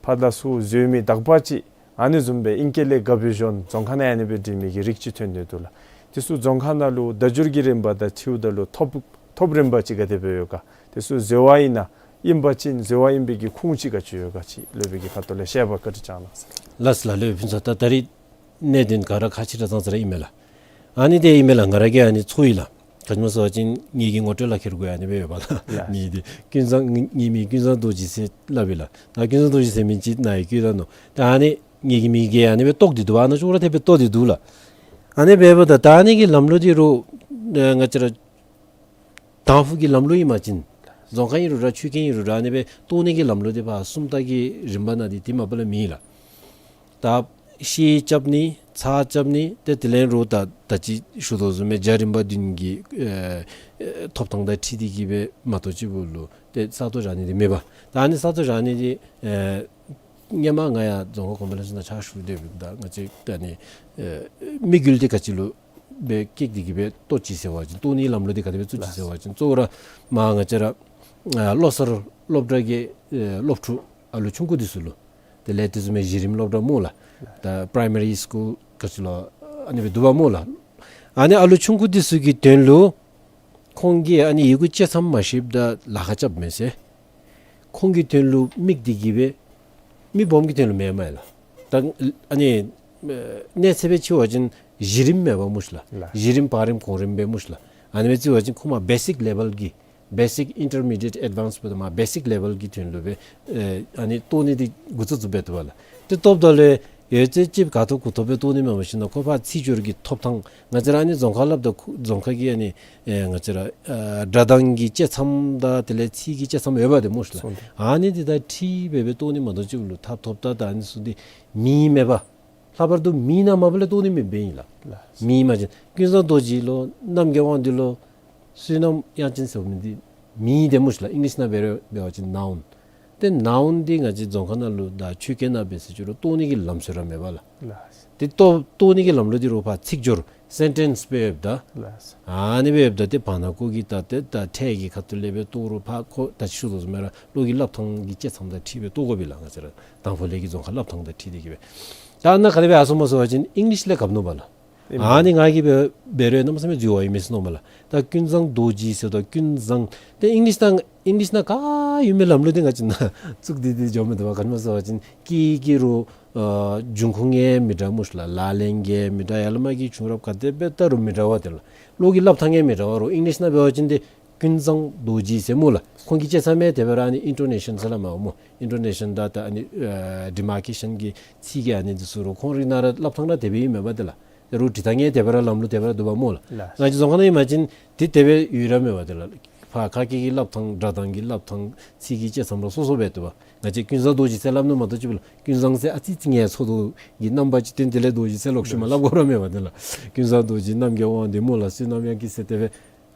ཕར་ལས་ཚུར་འཛོལ་མི་དག་པ་ཅིག་ཨ་ནི་བཟུམ་སྦེ་ཨིང་སྐད་ལས་བཀབ་པའི་ཤུལ་རྫོང་ཁ་ནང་ཨ་ནི་སྦེ་འབྲི་མི་གི་རིགས་ཅིག་ཐོན་ནི་འདུག་ལགས། དེ་ཚུ་རྫོང་ཁ་ནང་ལུ་བརྡ་སྦྱོར་གྱི་རིམ་པ་དང་འཁྲིལཝ་ད་ལུ་ཐོབ་ ཐོབ་རིམ་པ་ཅིག་ག་དེ་སྦེ་ཡོད་ག། དེ་ཚུ་འཛོལ་བ་ཨིན་ན་ཨིན་པ་ཅིན་འཛོལ་བ་ཨིན་པའི་གི་ཁུངས་ཅིག་ག་ཅི་ཡོད་ག་ཅིག་སློབ་དཔོན་གྱི་ཁ་ཐུག་ལས་བཤད་པ་བཀའ་དྲིན་བསྐྱང་གནང་ཟེར། ལགས་ལགས། སློབ་དཔོན་ཕུན་ཚོགས། ད་ད་རིས་གནད་དོན་ག་ར་ཁག་ཆེ་དྲགས་ཙང་ཙ་ར་ཨིན་མས་ལགས། ཨ་ནི་དེ་ཨིན་མས་ལགས། ང་ར་གིས་ཨ་ནི་ཚོར་ཡི་ལགས། ག་ཅི་སྨོ་ཟེར་བ་ཅིན་ངེ་གི་ངོ་སྤྲོད་ལག་ཁྱེར་གུ་ཡང་ཨ་ནི་སྦེ་ཡོད་པ་ལགས། ལགས། ངེ་དེ་ཀུན་བཟང་ངེ་ངེ་མིང་ཀུན་བཟང་རྡོ་རྗེ་ཟེར་སླབ་ཨིན་ལགས། ད་ཀུན་བཟང་རྡོ་རྗེ་ཟེར་མི་ཅིག་ནཱ་ཡང་བཀོད་ད་ནུག། ད་ཨ་ནི་ངེ་གི་མིང་གི་ཨ་ནི་སྦེ་བཏོག་སྟེ་འདུག་པ། ཨ་ནཱ་ཅོག་ར་འཐདཔ་སྦེ་བཏོག་སྟེ་འདུག་ལགས། ཨ་ནི་འབདཝ་ད་ད་ཨ་ནི་གི་ལམ་ལུགས་འདི་རུང་ཨེ་ང་བཅས་ར་དང་ཕུ་གི་ལམ་ལུགས་ཨིན་པ་ཅིན་རྫོང་ཁ་ཨིན་རུང་ར་ཆོས་ཁང་ཨིན་རུང་ར་ཨ་ནི་སྦེ་བཏོག་ནི་གི་ལམ་ལུགས་འདི་ཕར་སུམ་རྟགས་ཀྱི་རིམ་པ་ནང་འདི་དེ་མ་པ་ལས་མེད་ལགས། ད་ཤེལ་རྐྱབ་ནི་ཚགས་རྐྱབ་ནི་ཏེ་དེ་ལས་རུང་ད་ད་ཅི་ཞུ་དོ་བཟུམ་སྦེ་རྒྱ་རིམ་པ་བདུན་གྱི་ཨེ་ཨེ་ཐོབ་ཐངས་དང་འཁྲིལ་ཏེ་གི་སྦེ་མ་གཏོགས་ཅིག་པོ་ལུ་ཏེ་ས་སྟོང་བཞག་ནི་འདི་མེད་པ། ད་ཨ་ནི་ས་སྟོང་བཞག་ནི་འདི་ཨེ་སྔོན་མ་ང་ཡང་རྫོང་ཁ་གོང་འཕེལ་ལས་ཚོགས་ནང་ཕྱག་ཞུ་སྡོདཔ་ད་ང་བཅས་ད་ཨ་ནི་ཨེ་དམིགས་ཡུལ་འདི་ག་ཅི་ལུ་སྦེ་བསྐྱེད་དེ་གི་སྦེ་བཏོག་ཅི་ཟེར་བ་ཅིན་བཏོག་ནི་ལམ་ལུགས་འདི་ག་དེ་སྦེ་བཙུགས་ཅི་ཟེར་བ་ཅིན་གཙོ་བོ་ར་མར་ང་བཅས་ར་ཨ་བློ་གསར་སློབ་གྲྭ་གི་ཨེ་སློབ་ཕྲུག་ཨ་ལུ་ཆུང་ཀུ་འདི་ཚུ་ལུ་དེ་ལས་དེ་བཟུམ་མའི་གཞི་རིམ་སློབ་གྲྭ་སྨོ་ལགས། ད་པ་རའི་མ་རི་སི་ཀུལ་ག་ཅི་ལོ་ཨ་ནི་སྦེ་འདུག་པ་སྨོ་ལགས། ཨ་ནི་ཨ་ལུ་ཆུང་ཀུ་འདི་ཚུ་གི་དོན་ལུ་ཁོང་གིས་ཨ་ནི་ཡི་གུ་བཅད་མཚམས་མ་ཤེསཔ་ད་ལཱ་ཁག་རྐྱབ་མས་ཟེར། ཁོང་གི་དོན་ལུ་དམིགས་ཏེ་གི་སྦེ་མི་སྦོམ་གྱི་དོན་ལུ་མེན་མས་ལགས། ད་ཨ་ནི་ཨེ་གནས་ཚད་སྦེ་ཅིག་འབད་བ་ཅིན་གཞི་རིམ་མེན་པ་སྨོ་ཤིག་ལགས། ལགས། གཞི་རིམ་བར་རིམ་གོང་རིམ་སྦེ་སྨོ་ཤིག་ལགས། ཨ་ནི་སྦེ་བརྩི་བ་ཅིན་ཁོ་མར་བེ་སིཀ་ལེ་བཱལ་གྱི་བེ་སིཀ་ཨིན་ཊར་མི་ཌི་ཡེཊ་ཨེཌ་ཝཱནསི་འབདཝ་ད་མར་བེ་སིཀ་ལེ་བཱལ་གྱི་དོན་ལུ་སྦེ་ཨེ་ཨ་ནི་བཏོག་ནི་འདི་འགོ་བཙུགས་བཙུགསཔ་སྦེ་འདུག་པ་ལགས། ཏེ་བཏོགཔ་ད་ལུ་ཡོད་ཚད་ཅིག་ག་ཐོབ་གུ་ཐོབ་སྦེ་བཏོག་ནི་མེན་པ་ཅིན་ཁོ་ཕར་ཚིག་སྦྱོར་གྱི་ཐོབ་ཐངས་ང་བཅས་ར་ཨ་ནི་རྫོང་ཁ་སླབ་ད་ཁོ་རྫོང་ཁ་གི་ཨ་ནི་ཨེ་ང་བཅས་ར་ཨ་སྒྲ་གདངས་ཀྱི་བཅད་མཚམས་དང་དེ་ལས་ཚིག་གི་བཅད་མཚམས་ཡོད་པ་དེ་སྨོ་ཤིག་ལགས། སོང་སྟེ། ཨ་ནི་འདི་དང་འཁྲིལ་སྦེ་སྦེ་བཏོག་ནི་མ་གཏོགས་ཅིག་ལུ་ཐབས་ཐོབ་ད་ད་ཨ་ནི་ཚུ་འདི་མེད་མས་པ། ལྷག་པར་དུ་མེད་ན་མ་པ་ལས་བཏོག་ནི་མེདཔ་ཨིན་ལགས། ལགས། མེད་པ་ཅིན་ཀུན་བཟང་རྡོ་རྗེ་ལོ་རྣམ་རྒྱལ་དབང་འདུས་ལོ་བསོད་ནམས་དབྱངས་ཅན་ཟེར་མི་འདི་མེད་དེ་སྨོ་ཤིག་ལགས། ཨིང་ལིཤ་ནང་འབད་རུང་འབད་བ་ཅིན་ནའུན། ཏེ་ནའུན་འདི་ང་བཅས་རྫོང་ཁ་ནང་ལུ་དང་ཆོས་སྐད་ནང་འབད་ཟེར་ཅི་རུང་བཏོག་ནི་གི་ལམ་སྲོལ་ར་མེད་པ་ལགས། ལགས། ཏེ་བཏོག་བཏོག་ནི་གི་ལམ་ལུགས་འདི་རུང་ཕར་ཚིག་སྦྱོར་སེན་ཊེནསི་སྦེ་ཡོདཔ་ད། ལགས། ཨ་ནི་སྦེ་ཡོདཔ་ད་ཏེ་བར་ན་ཀོ་གི་ད་ཏེ་ད་ཕྲད་ཀྱི་ཁ་ཐུག་ལས་སྦེ་བཏོག་རུང་ཕར་ཁོ་ད་ཅི་ཞུ་དོ་བཟུམ་སྦེ་ར་བློ་གི་སླབ་ཐངས་ཀྱི་བཅད་མཚམས་དང་འཁྲིལ་སྦེ་བཏོག་དགོ་པས་ལགས། ང་བཅས་ར་དང་ཕུ་ལས་ཀྱི་རྫོང་ཁ་སླབ་ཐངས་དང་འཁྲིལ་ཏེ་གི་སྦེ། ད་ནཱ་ག་དེ་སྦེ་ཨ་སོང་སྨོ་ཟེར་བ་ཅིན་ཨིང་ལིཤ་ལས་གབ་ནུག་པ་ལགས། ཨིན། ཨ་ནི་ང་གིས་འབད་འབད་རུང་གནམ་མེད་ས་མེད་འཛོལ་བ་ཨིན་མས་ཟེར་མནོཝ་མས་ལགས། ད་ཀུན་བཟང་རྡོ་རྗེ་ཟེརཝ་ད་ཀུན་བཟང་ཏེ་ཨིང་ལིཤ་ནང་ཨིང་ལིཤ་ནང་ག་ཡོད་མི་ལམ་ལུགས་འདི་ང་བཅས་ནང་བཙུགས་ཏེ་འདི་འགྱོ་མི་འདུག་པ། ག་ཅི་སྨོ་ཟེར་བ་ཅིན་སྐད་ཀྱི་རུང་ཨ་འབྱུང་ཁུངས་ཡང་མི་འདྲ་སྨོ་ཤིག་ལགས། ལག་ལེན་གྱི་ཡང་མི་འདྲ། ཡར་ལས་མར་གྱི་བྱུང་རབས་ག་དེ་སྦེ་བལྟ་རུང་མི་འདྲ་བ་དེ་ལགས། བློ་གི་སླབ་ཐངས་ཡང་མི་འདྲ་བ་རུང་ཨིང་ལིཤ་ནང་འབད་བ་ཅིན་ཏེ་ཀུན་བཟང་རྡོ་རྗེ་ཟེར་སྨོ་ལགས། ཁོང་གི་བཅད་མཚམས་ཡང་དེ་སྦེ་ར་ཨ་ནི་ཨིན་ཊོ་ནེ་ཤཱན་ཟེར་སླབ་མས་སྨོ། ཨིན་ཊོ་ནེ་ཤཱན་དང་ད་ཨ་ནི་ཨ་ཌི་མར་ཀེ་ཤཱན་གྱི་ཚིག་གི་ཨ་ནི་འདི་ཚུ་རུང་ཁོང་རའི་ནང་ར་སླབ་ཐངས་ར་དེ་སྦེ་ཨིན་མས་པ་དེ་ལགས། ད་རུང་འབྲི་ཐངས་ཡང་དེ་སྦེ་ར་ལམ་ལུགས་དེ་སྦེ་ར་འདུག་པ་སྨོ་ལགས། ལགས། ང་བཅས་རྫོང་ཁ་ནང་ཨིན་པ་ཅིན་ཏེ་དེ་སྦེ་ཡོད་ར་མེད་པ་དེ་ལགས། ཕར་ཁ་སྐད་ཀྱི་སླབ་ཐངས་སྒྲ་གདངས་ཀྱི་སླབ་ཐངས་ཚིག་གི་བཅད་མཚམས་ར་སོ་སོ་སྦེ་འདུག་པ། ང་བཅས་ཀུན་བཟང་རྡོ་རྗེ་ཟེར་སླབ་ནི་མ་གཏོགས་ཅིག་པོ་ལགས། ཀུན་བཟང་ཟེར་ཨ་ཙི་ཙི་ངལ་འཚོ་དོ་གི་རྣམ་པ་ཅིག་སྟོན། དེ་ལས་རྡོ་རྗེ་ཟེར་ལོག་ཤུལ་མ་སླབ་དགོ་ར་མེད་པ་དེ་ལགས། ཀུན་བཟང་རྡོ་རྗེ་རྣམ་རྒྱལ་དབང་འདུས་སྨོ་ལགས། བསོད་ནམས་དབྱངས་སྐྱིད་ཟེར་དེ་སྦེ་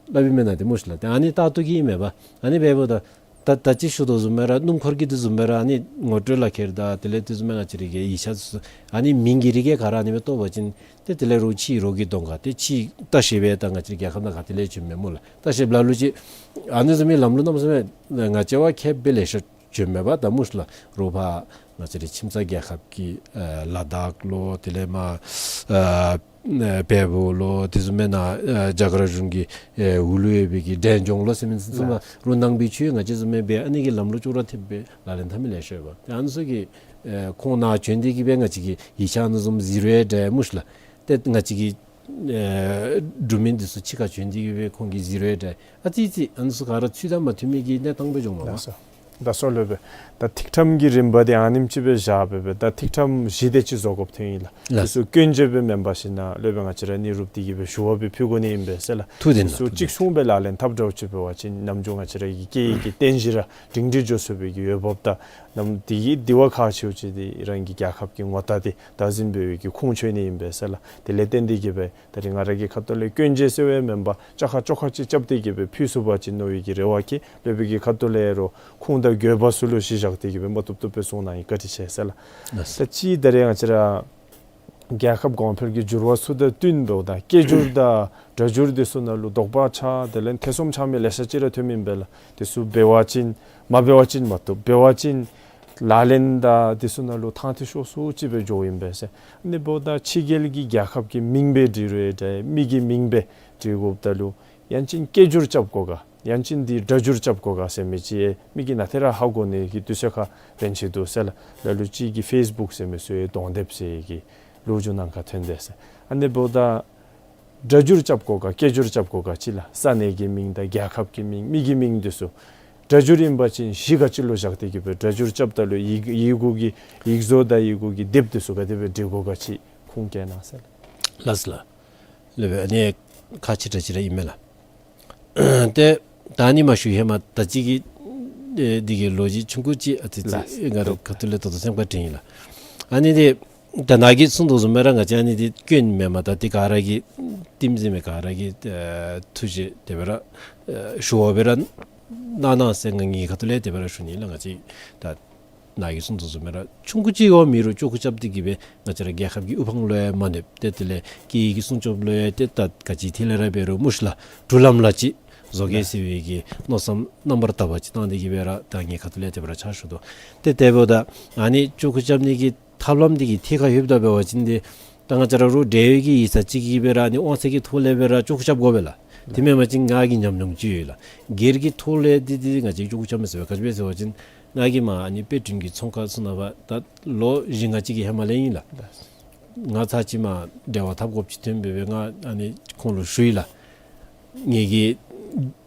སླབ་ཨིན་མེན་ན་དེ་སྨོ་ཤིག་ལགས། ཏེ་ཨ་ནི་ད་ལྟོ་གི་ཨིན་མས་པ། ཨ་ནི་འབདཝ་ད་ད་ད་ཅི་ཞུ་དོ་བཟུམ་སྦེ་ར་སྣུམ་འཁོར་གྱི་འདི་བཟུམ་སྦེ་ར་ཨ་ནི་ངོ་སྤྲོད་ལག་ཁྱེར་དང་དེ་ལས་དེ་བཟུམ་སྦེ་ང་བཅས་རའི་གི་ཡིག་ཆ་ཚུ་ཨ་ནི་མིང་གི་རིགས་ག་ར་ཨ་ནི་སྦེ་བཏོག་པ་ཅིན་ཏེ་དེ་ལས་རུང་ཕྱི་རོལ་གྱི་གདོང་ཁར་ཏེ་ཕྱི་ལྟ་བཤལ་སྦེ་ད་ང་བཅས་རའི་རྒྱལ་ཁབ་ནང་ག་ཏེ་ལས་བྱོན་མས་སྨོ་ལགས། ལྟ་བཤལཔ་ལ་ལུ་ཅིག་ཨ་ནི་བཟུམ་མའི་ལམ་ལུགས་གནམ་མེད་ས་མེད་ང་བཅས་བ་མཁསཔ་སྦེ་ལེ་ཤ་བྱོན་མས་པ་ད་སྨོ་ཤིག་ལགས། རོགས་ཕར་ང་བཅས་རའི་ཁྱིམ་ཚང་རྒྱལ་ཁབ་ཀྱི་ཨ་ལ་དྭགས་ལོ་དེ་ལས་མར་ཨ་ཨ་བལ་པོ་ལོ་དེ་བཟུམ་མའི་ནང་ཨ་རྒྱ་གར་གཞུང་གི་ཨེ་འོག་ལུ་ཡོད་པའི་གི་འབྲས་ལྗོངས་ལོ་ཟེར་མི་ཚུ་ལགས། ཚུ་ནང་རོགས་ནང་པའི་ཆོས་ང་བཅས་བཟུམ་མའི་སྦེ་ཨ་ནི་གི་ལམ་ལུགས་ཅོག་ར་འཐདཔ་སྦེ་ལག་ལེན་འཐབ་མི་ལེ་ཤ་ཡོད་པ། ཏེ་ཨ་ནི་ཚུ་གིས་ཨེ་ཁོང་ནཱ་བྱོན་ཏེ་གི་སྦེ་ང་བཅས་ཀྱི་ཡིག་ཆ་ཨ་ནི་བཟུམ་གཟིགས་རུང་འདྲ་སྨོ་ཤིག་ལགས། ཏེ་ང་བཅས་ཀྱི་ཨེ་འབྲུག་མི་འདི་ཚུ་ཕྱི་ཁར་བྱོན་ཏེ་གི་སྦེ་ཁོང་གིས་གཟིགས་རུང་འདྲ། ཨ་ཙི་ཙི་ཨ་ནི་ཚུ་ག་ར་ཚུལ་དང་མ་མཐུན་མི་གི་གནས་སྟངས་སྦེ་འགྱོཝ་མས་པ། ལགས་སོ། ད་སོ་ལོ་སྦེ་ད་ཐིག་ཕྲེང་གི་རིམ་པ་འདི་ཨ་ནེམ་ཅིག་སྦེ་བཞག་སྦེ་སྦེ་ད་ཐིག་ཕྲེང་བཞི་དེ་ཅིག་བཟོ་དགོཔ་ཐོན་ཡི་ལགས། ལགས། དེ་ཚུ་སྐྱོན་བརྗོད་སྦེ་མེན་པར་ཞིན་ན་སློབ་དཔོན་ང་བཅས་ར་གནས་རུབ་སྟེ་གི་སྦེ་ཞུ་བ་སྦེ་ཕུལ་དགོ་ནི་ཨིན་པས་ཟེར་ལགས། ཐུགས་བདེན་ལགས། དེ་ཚུ་ཐུགས་བདེན། གཅིག་མཚུངས་སྦེ་ལག་ལེན་འཐབ་འདྲཝ་ཅིག་འབད་བ་ཅིན་ནམ་རྒྱུན་ང་བཅས་ར་གི་སྐད་ཡིག་གི་རྟེན་གཞི་ར་སྒྲིང་སྒྲི་འགྱོ་ཚུགས་པའི་གི་འོས་འབབ་དང་ནམ་དེ་གི་དེ་བ་ཁག་ཆེཝ་ཅིག་འདི་རང་གི་རྒྱལ་ཁབ་ཀྱི་ངོ་རྟགས་འདི་བདག་འཛིན་འབད་བའི་གི་ཁུངས་འཁྱོལ་ནི་ཨིན་པས་ཟེར་ལགས། དེ་ལས་བརྟེན་ཏེ་གི་སྦེ་ད་རིས་ང་ར་གི་ཁ་ཐུག་ལས་སྐྱོན་བརྗོད་ཟེར་བའི་མེན་པར་བཅག་ཁ་བཅོ་ཁ་ཅིག་རྐྱབ་སྟེ་གི་སྦེ་ཕུལ་ཚུགས་པ་ཅིན་མནོ་བའི་གི་རེ་བ་བསྐྱེད། སློབ་དཔོན་གྱི་ཁ་ཐུག་ལས་རོགས་ཁུངས་དང་དགོས་པ་ཚུ་ལུ་གཞི་བཞག་སྟེ་གི་སྦེ་མ་བཏུབ་བཏུབ་སྦེ་གསུང་གནང་ཡི། བཀའ་དྲིན་ཆེ་ཟེར་ལགས། ལགས། ད་ཅི་ད་རིས་ང་བཅས་ར་རྒྱལ་ཁབ་གོང་འཕེལ་གྱི་འགྱུར་བ་ཚུ་དང་བསྟུན་འབདཝ་ད་སྐད་སྒྱུར་དང་སྒྲ་སྒྱུར་འདི་ཚུ་ནང་ལུ་དོགས་པ་ཆགས་དེ་ལས་ཐེ་ཚོམ་ཆགས་མི་ལེ་ཤ་ཅིག་ར་ཐོན་མི་ཨིན་པས་ལགས། དེ་ཚུ་འབད་བ་ཅིན་མ་འབད་བ་ཅིན་མ་བཏུབ། འབད་བ་ཅིན་ལག་ལེན་དང་དེ་ཚུ་ནང་ལུ་ཐང་ཐིག་ཤོར་སུ་ཅིག་སྦེ་འགྱོཝ་ཨིན་པས་ཟེར། ཨ་ནི་འབདཝ་ད་ཕྱི་རྒྱལ་གྱི་རྒྱལ་ཁབ་ཀྱི་མིང་སྦེ་འབྲི་རུང་འདྲ་མི་གི་མིང་སྦེ་འབྲི་དགོཔ་ད་ལུ་ཡང་ཅིན་སྐད་སྒྱུར་རྐྱབ་དགོ་ག། ཡང་ཅིན་འདི་སྒྲ་སྒྱུར་རྐྱབ་དགོ་ག་ཟེར་མི་ཅིག་ཡང་མི་གིས་ནཱ་ཏེ་ར་ཧ་གོ་ནི་གི་དུས་ཚོད་ཁར་ཕན་ཆེ་འདུག་ཟེར་ལགས། ལ་ལུ་ཅིག་གིས་ཕེསི་བུཀ་ཟེར་མི་ཚུ་ཡང་གདོང་དེབ་ཟེར་གི་ལོ་རྒྱུས་ནང་ཁར་ཐོན་དེས་ཟེར། ཨ་ནི་འབདཝ་ད་སྒྲ་སྒྱུར་རྐྱབ་དགོ་ག་སྐད་སྒྱུར་རྐྱབ་དགོ་ག་ཅིག་ལགས། ས་གནས་ཀྱི་མིང་དང་རྒྱལ་ཁབ་ཀྱི་མིང་མི་གི་མིང་འདི་ཚུ་སྒྲ་སྒྱུར་ཨིན་པ་ཅིན་གཞི་ག་ཅི་ལུ་བཞག་སྟེ་གི་སྦེ་སྒྲ་སྒྱུར་རྐྱབ་ད་ལུ་ཡི་ཡི་གུ་གི་ཡིག་བཟོ་དང་ཡི་གུ་གི་དེབ་འདི་ཚུ་ག་དེ་སྦེ་འབྲི་དགོ་ག་ཅིག་ཁུངས་བཀལ་གནང་ཟེར་ལགས། ལགས་སོ་ལགས། ལགས་སྦེ་ཨ་ནི་ཁག་ཆེ་དྲགས་ཅིག་ར་ཨིན་མས་ལགས། ཏེ་ད་ཨ་ནི་མ་ཞུ་ཧེ་མ་ད་ཅི་གི་ཨེ་འདི་གི་ལོ་རྒྱུས་ཆུང་ཀུ་ཅིག་ཨ་ཙི་ཙི་ལགས། ང་རའི་ཁ་ཐུག་ལས་ད་ལྟོ་སེམས་ཁར་དྲན་ཡི་ལགས། ཨ་ནི་འདི་ད་ནཱ་གིས་གསུངས་དོ་བཟུམ་སྦེ་ར་ང་བཅས་ཨ་ནི་འདི་སྐྱོན་མེན་མས། ད་འདི་ག་ར་གིས་ལྟདམོ་གཟིགས་མི་ག་ར་གིས་ཨེ་ཐུགས་རྗེ་དེ་སྦེ་ར་ཨེ་ཞུ་བ་སྦེ་ར་གནང་གནང་ཟེར་ང་ངེའི་ཁ་ཐུག་ལས་དེ་སྦེ་ར་ཞུ་ནི་ལགས། ང་བཅས་ད་ནཱ་གིས་གསུངས་དོ་བཟུམ་སྦེ་ར་ཆུང་ཀུ་ཅིག་ཡང་མེད་རུང་ཅོག་ཁུ་རྐྱབ་སྟེ་གི་སྦེ་ང་བཅས་ར་རྒྱལ་ཁབ་ཀྱི་དབུ་འཕང་ལུ་ཡང་མ་གནོདཔ་ཏེ་དེ་ལས་སྐད་ཡིག་གི་སྲུང་སྐྱོབ་ལུ་ཡང་ཏེ་ད་ག་ཅི་ཐད་ལས་ར་འབད་རུང་སྨོ་ཤ་ལགས། འབྲུག་ལམ་ལ་ཅིག་བཟོ་གེ་ཟེར་བའི་གི་མནོ་བསམ་རྣམ་པར་དག་པ་ཅིག་བཏང་སྟེ་གི་སྦེ་ར་ད་ངེའི་ཁ་ཐུག་ལས་དེ་སྦེ་ར་ཕྱག་ཞུ་དོ། ཏེ་དེ་འབདཝ་ད་ཨ་ནི་ཅོག་ཁུ་རྐྱབ་ནི་གི་ཐབས་ལམ་འདི་གི་ཐད་ཁར་ལྷོདཔ་ད་འབད་བ་ཅིན་འདི་ད་ང་བཅས་ར་རོགས་འབྲེལ་ཡོད་ཀྱི་ཡིག་ཚང་ཅིག་གིས་སྦེ་ར་ཨ་ནི་དབང་ཚད་ཀྱི་ཐོག་ལས་སྦེ་ར་ཅོག་ཁུ་རྐྱབ་དགོ་པས་ལགས། དེ་མེན་པ་ཅིན་ང་གི་ཉམས་མྱོང་ཅིག་ཡོད་ལགས། སྒེར་གྱི་ཐོག་ལས་འདི་འདི་ང་བཅས་ཅོག་ཁུ་རྐྱབ་མི་ཚུགས་པས། ག་ཅི་སྦེ་ཟེར་བ་ཅིན་ང་གིས་མར་ཨ་ནི་དཔེ་སྐྲུན་གྱི་ཚོང་ཁང་ཚུ་ནང་ཕར་ད་ལོ་བཞི་ལྔ་ཅིག་གི་ཧེ་མ་ལས་ཨིན་ལགས། ང་ཚར་ཅིག་མར་འབྲེལ་བ་འཐབ་དགོཔ་ཅིག་ཐོན་སྦེ་སྦེ་ང་ཨ་ནི་ཁོང་ལུ་ཞུ་ཡི་ལགས། ངེ་གི་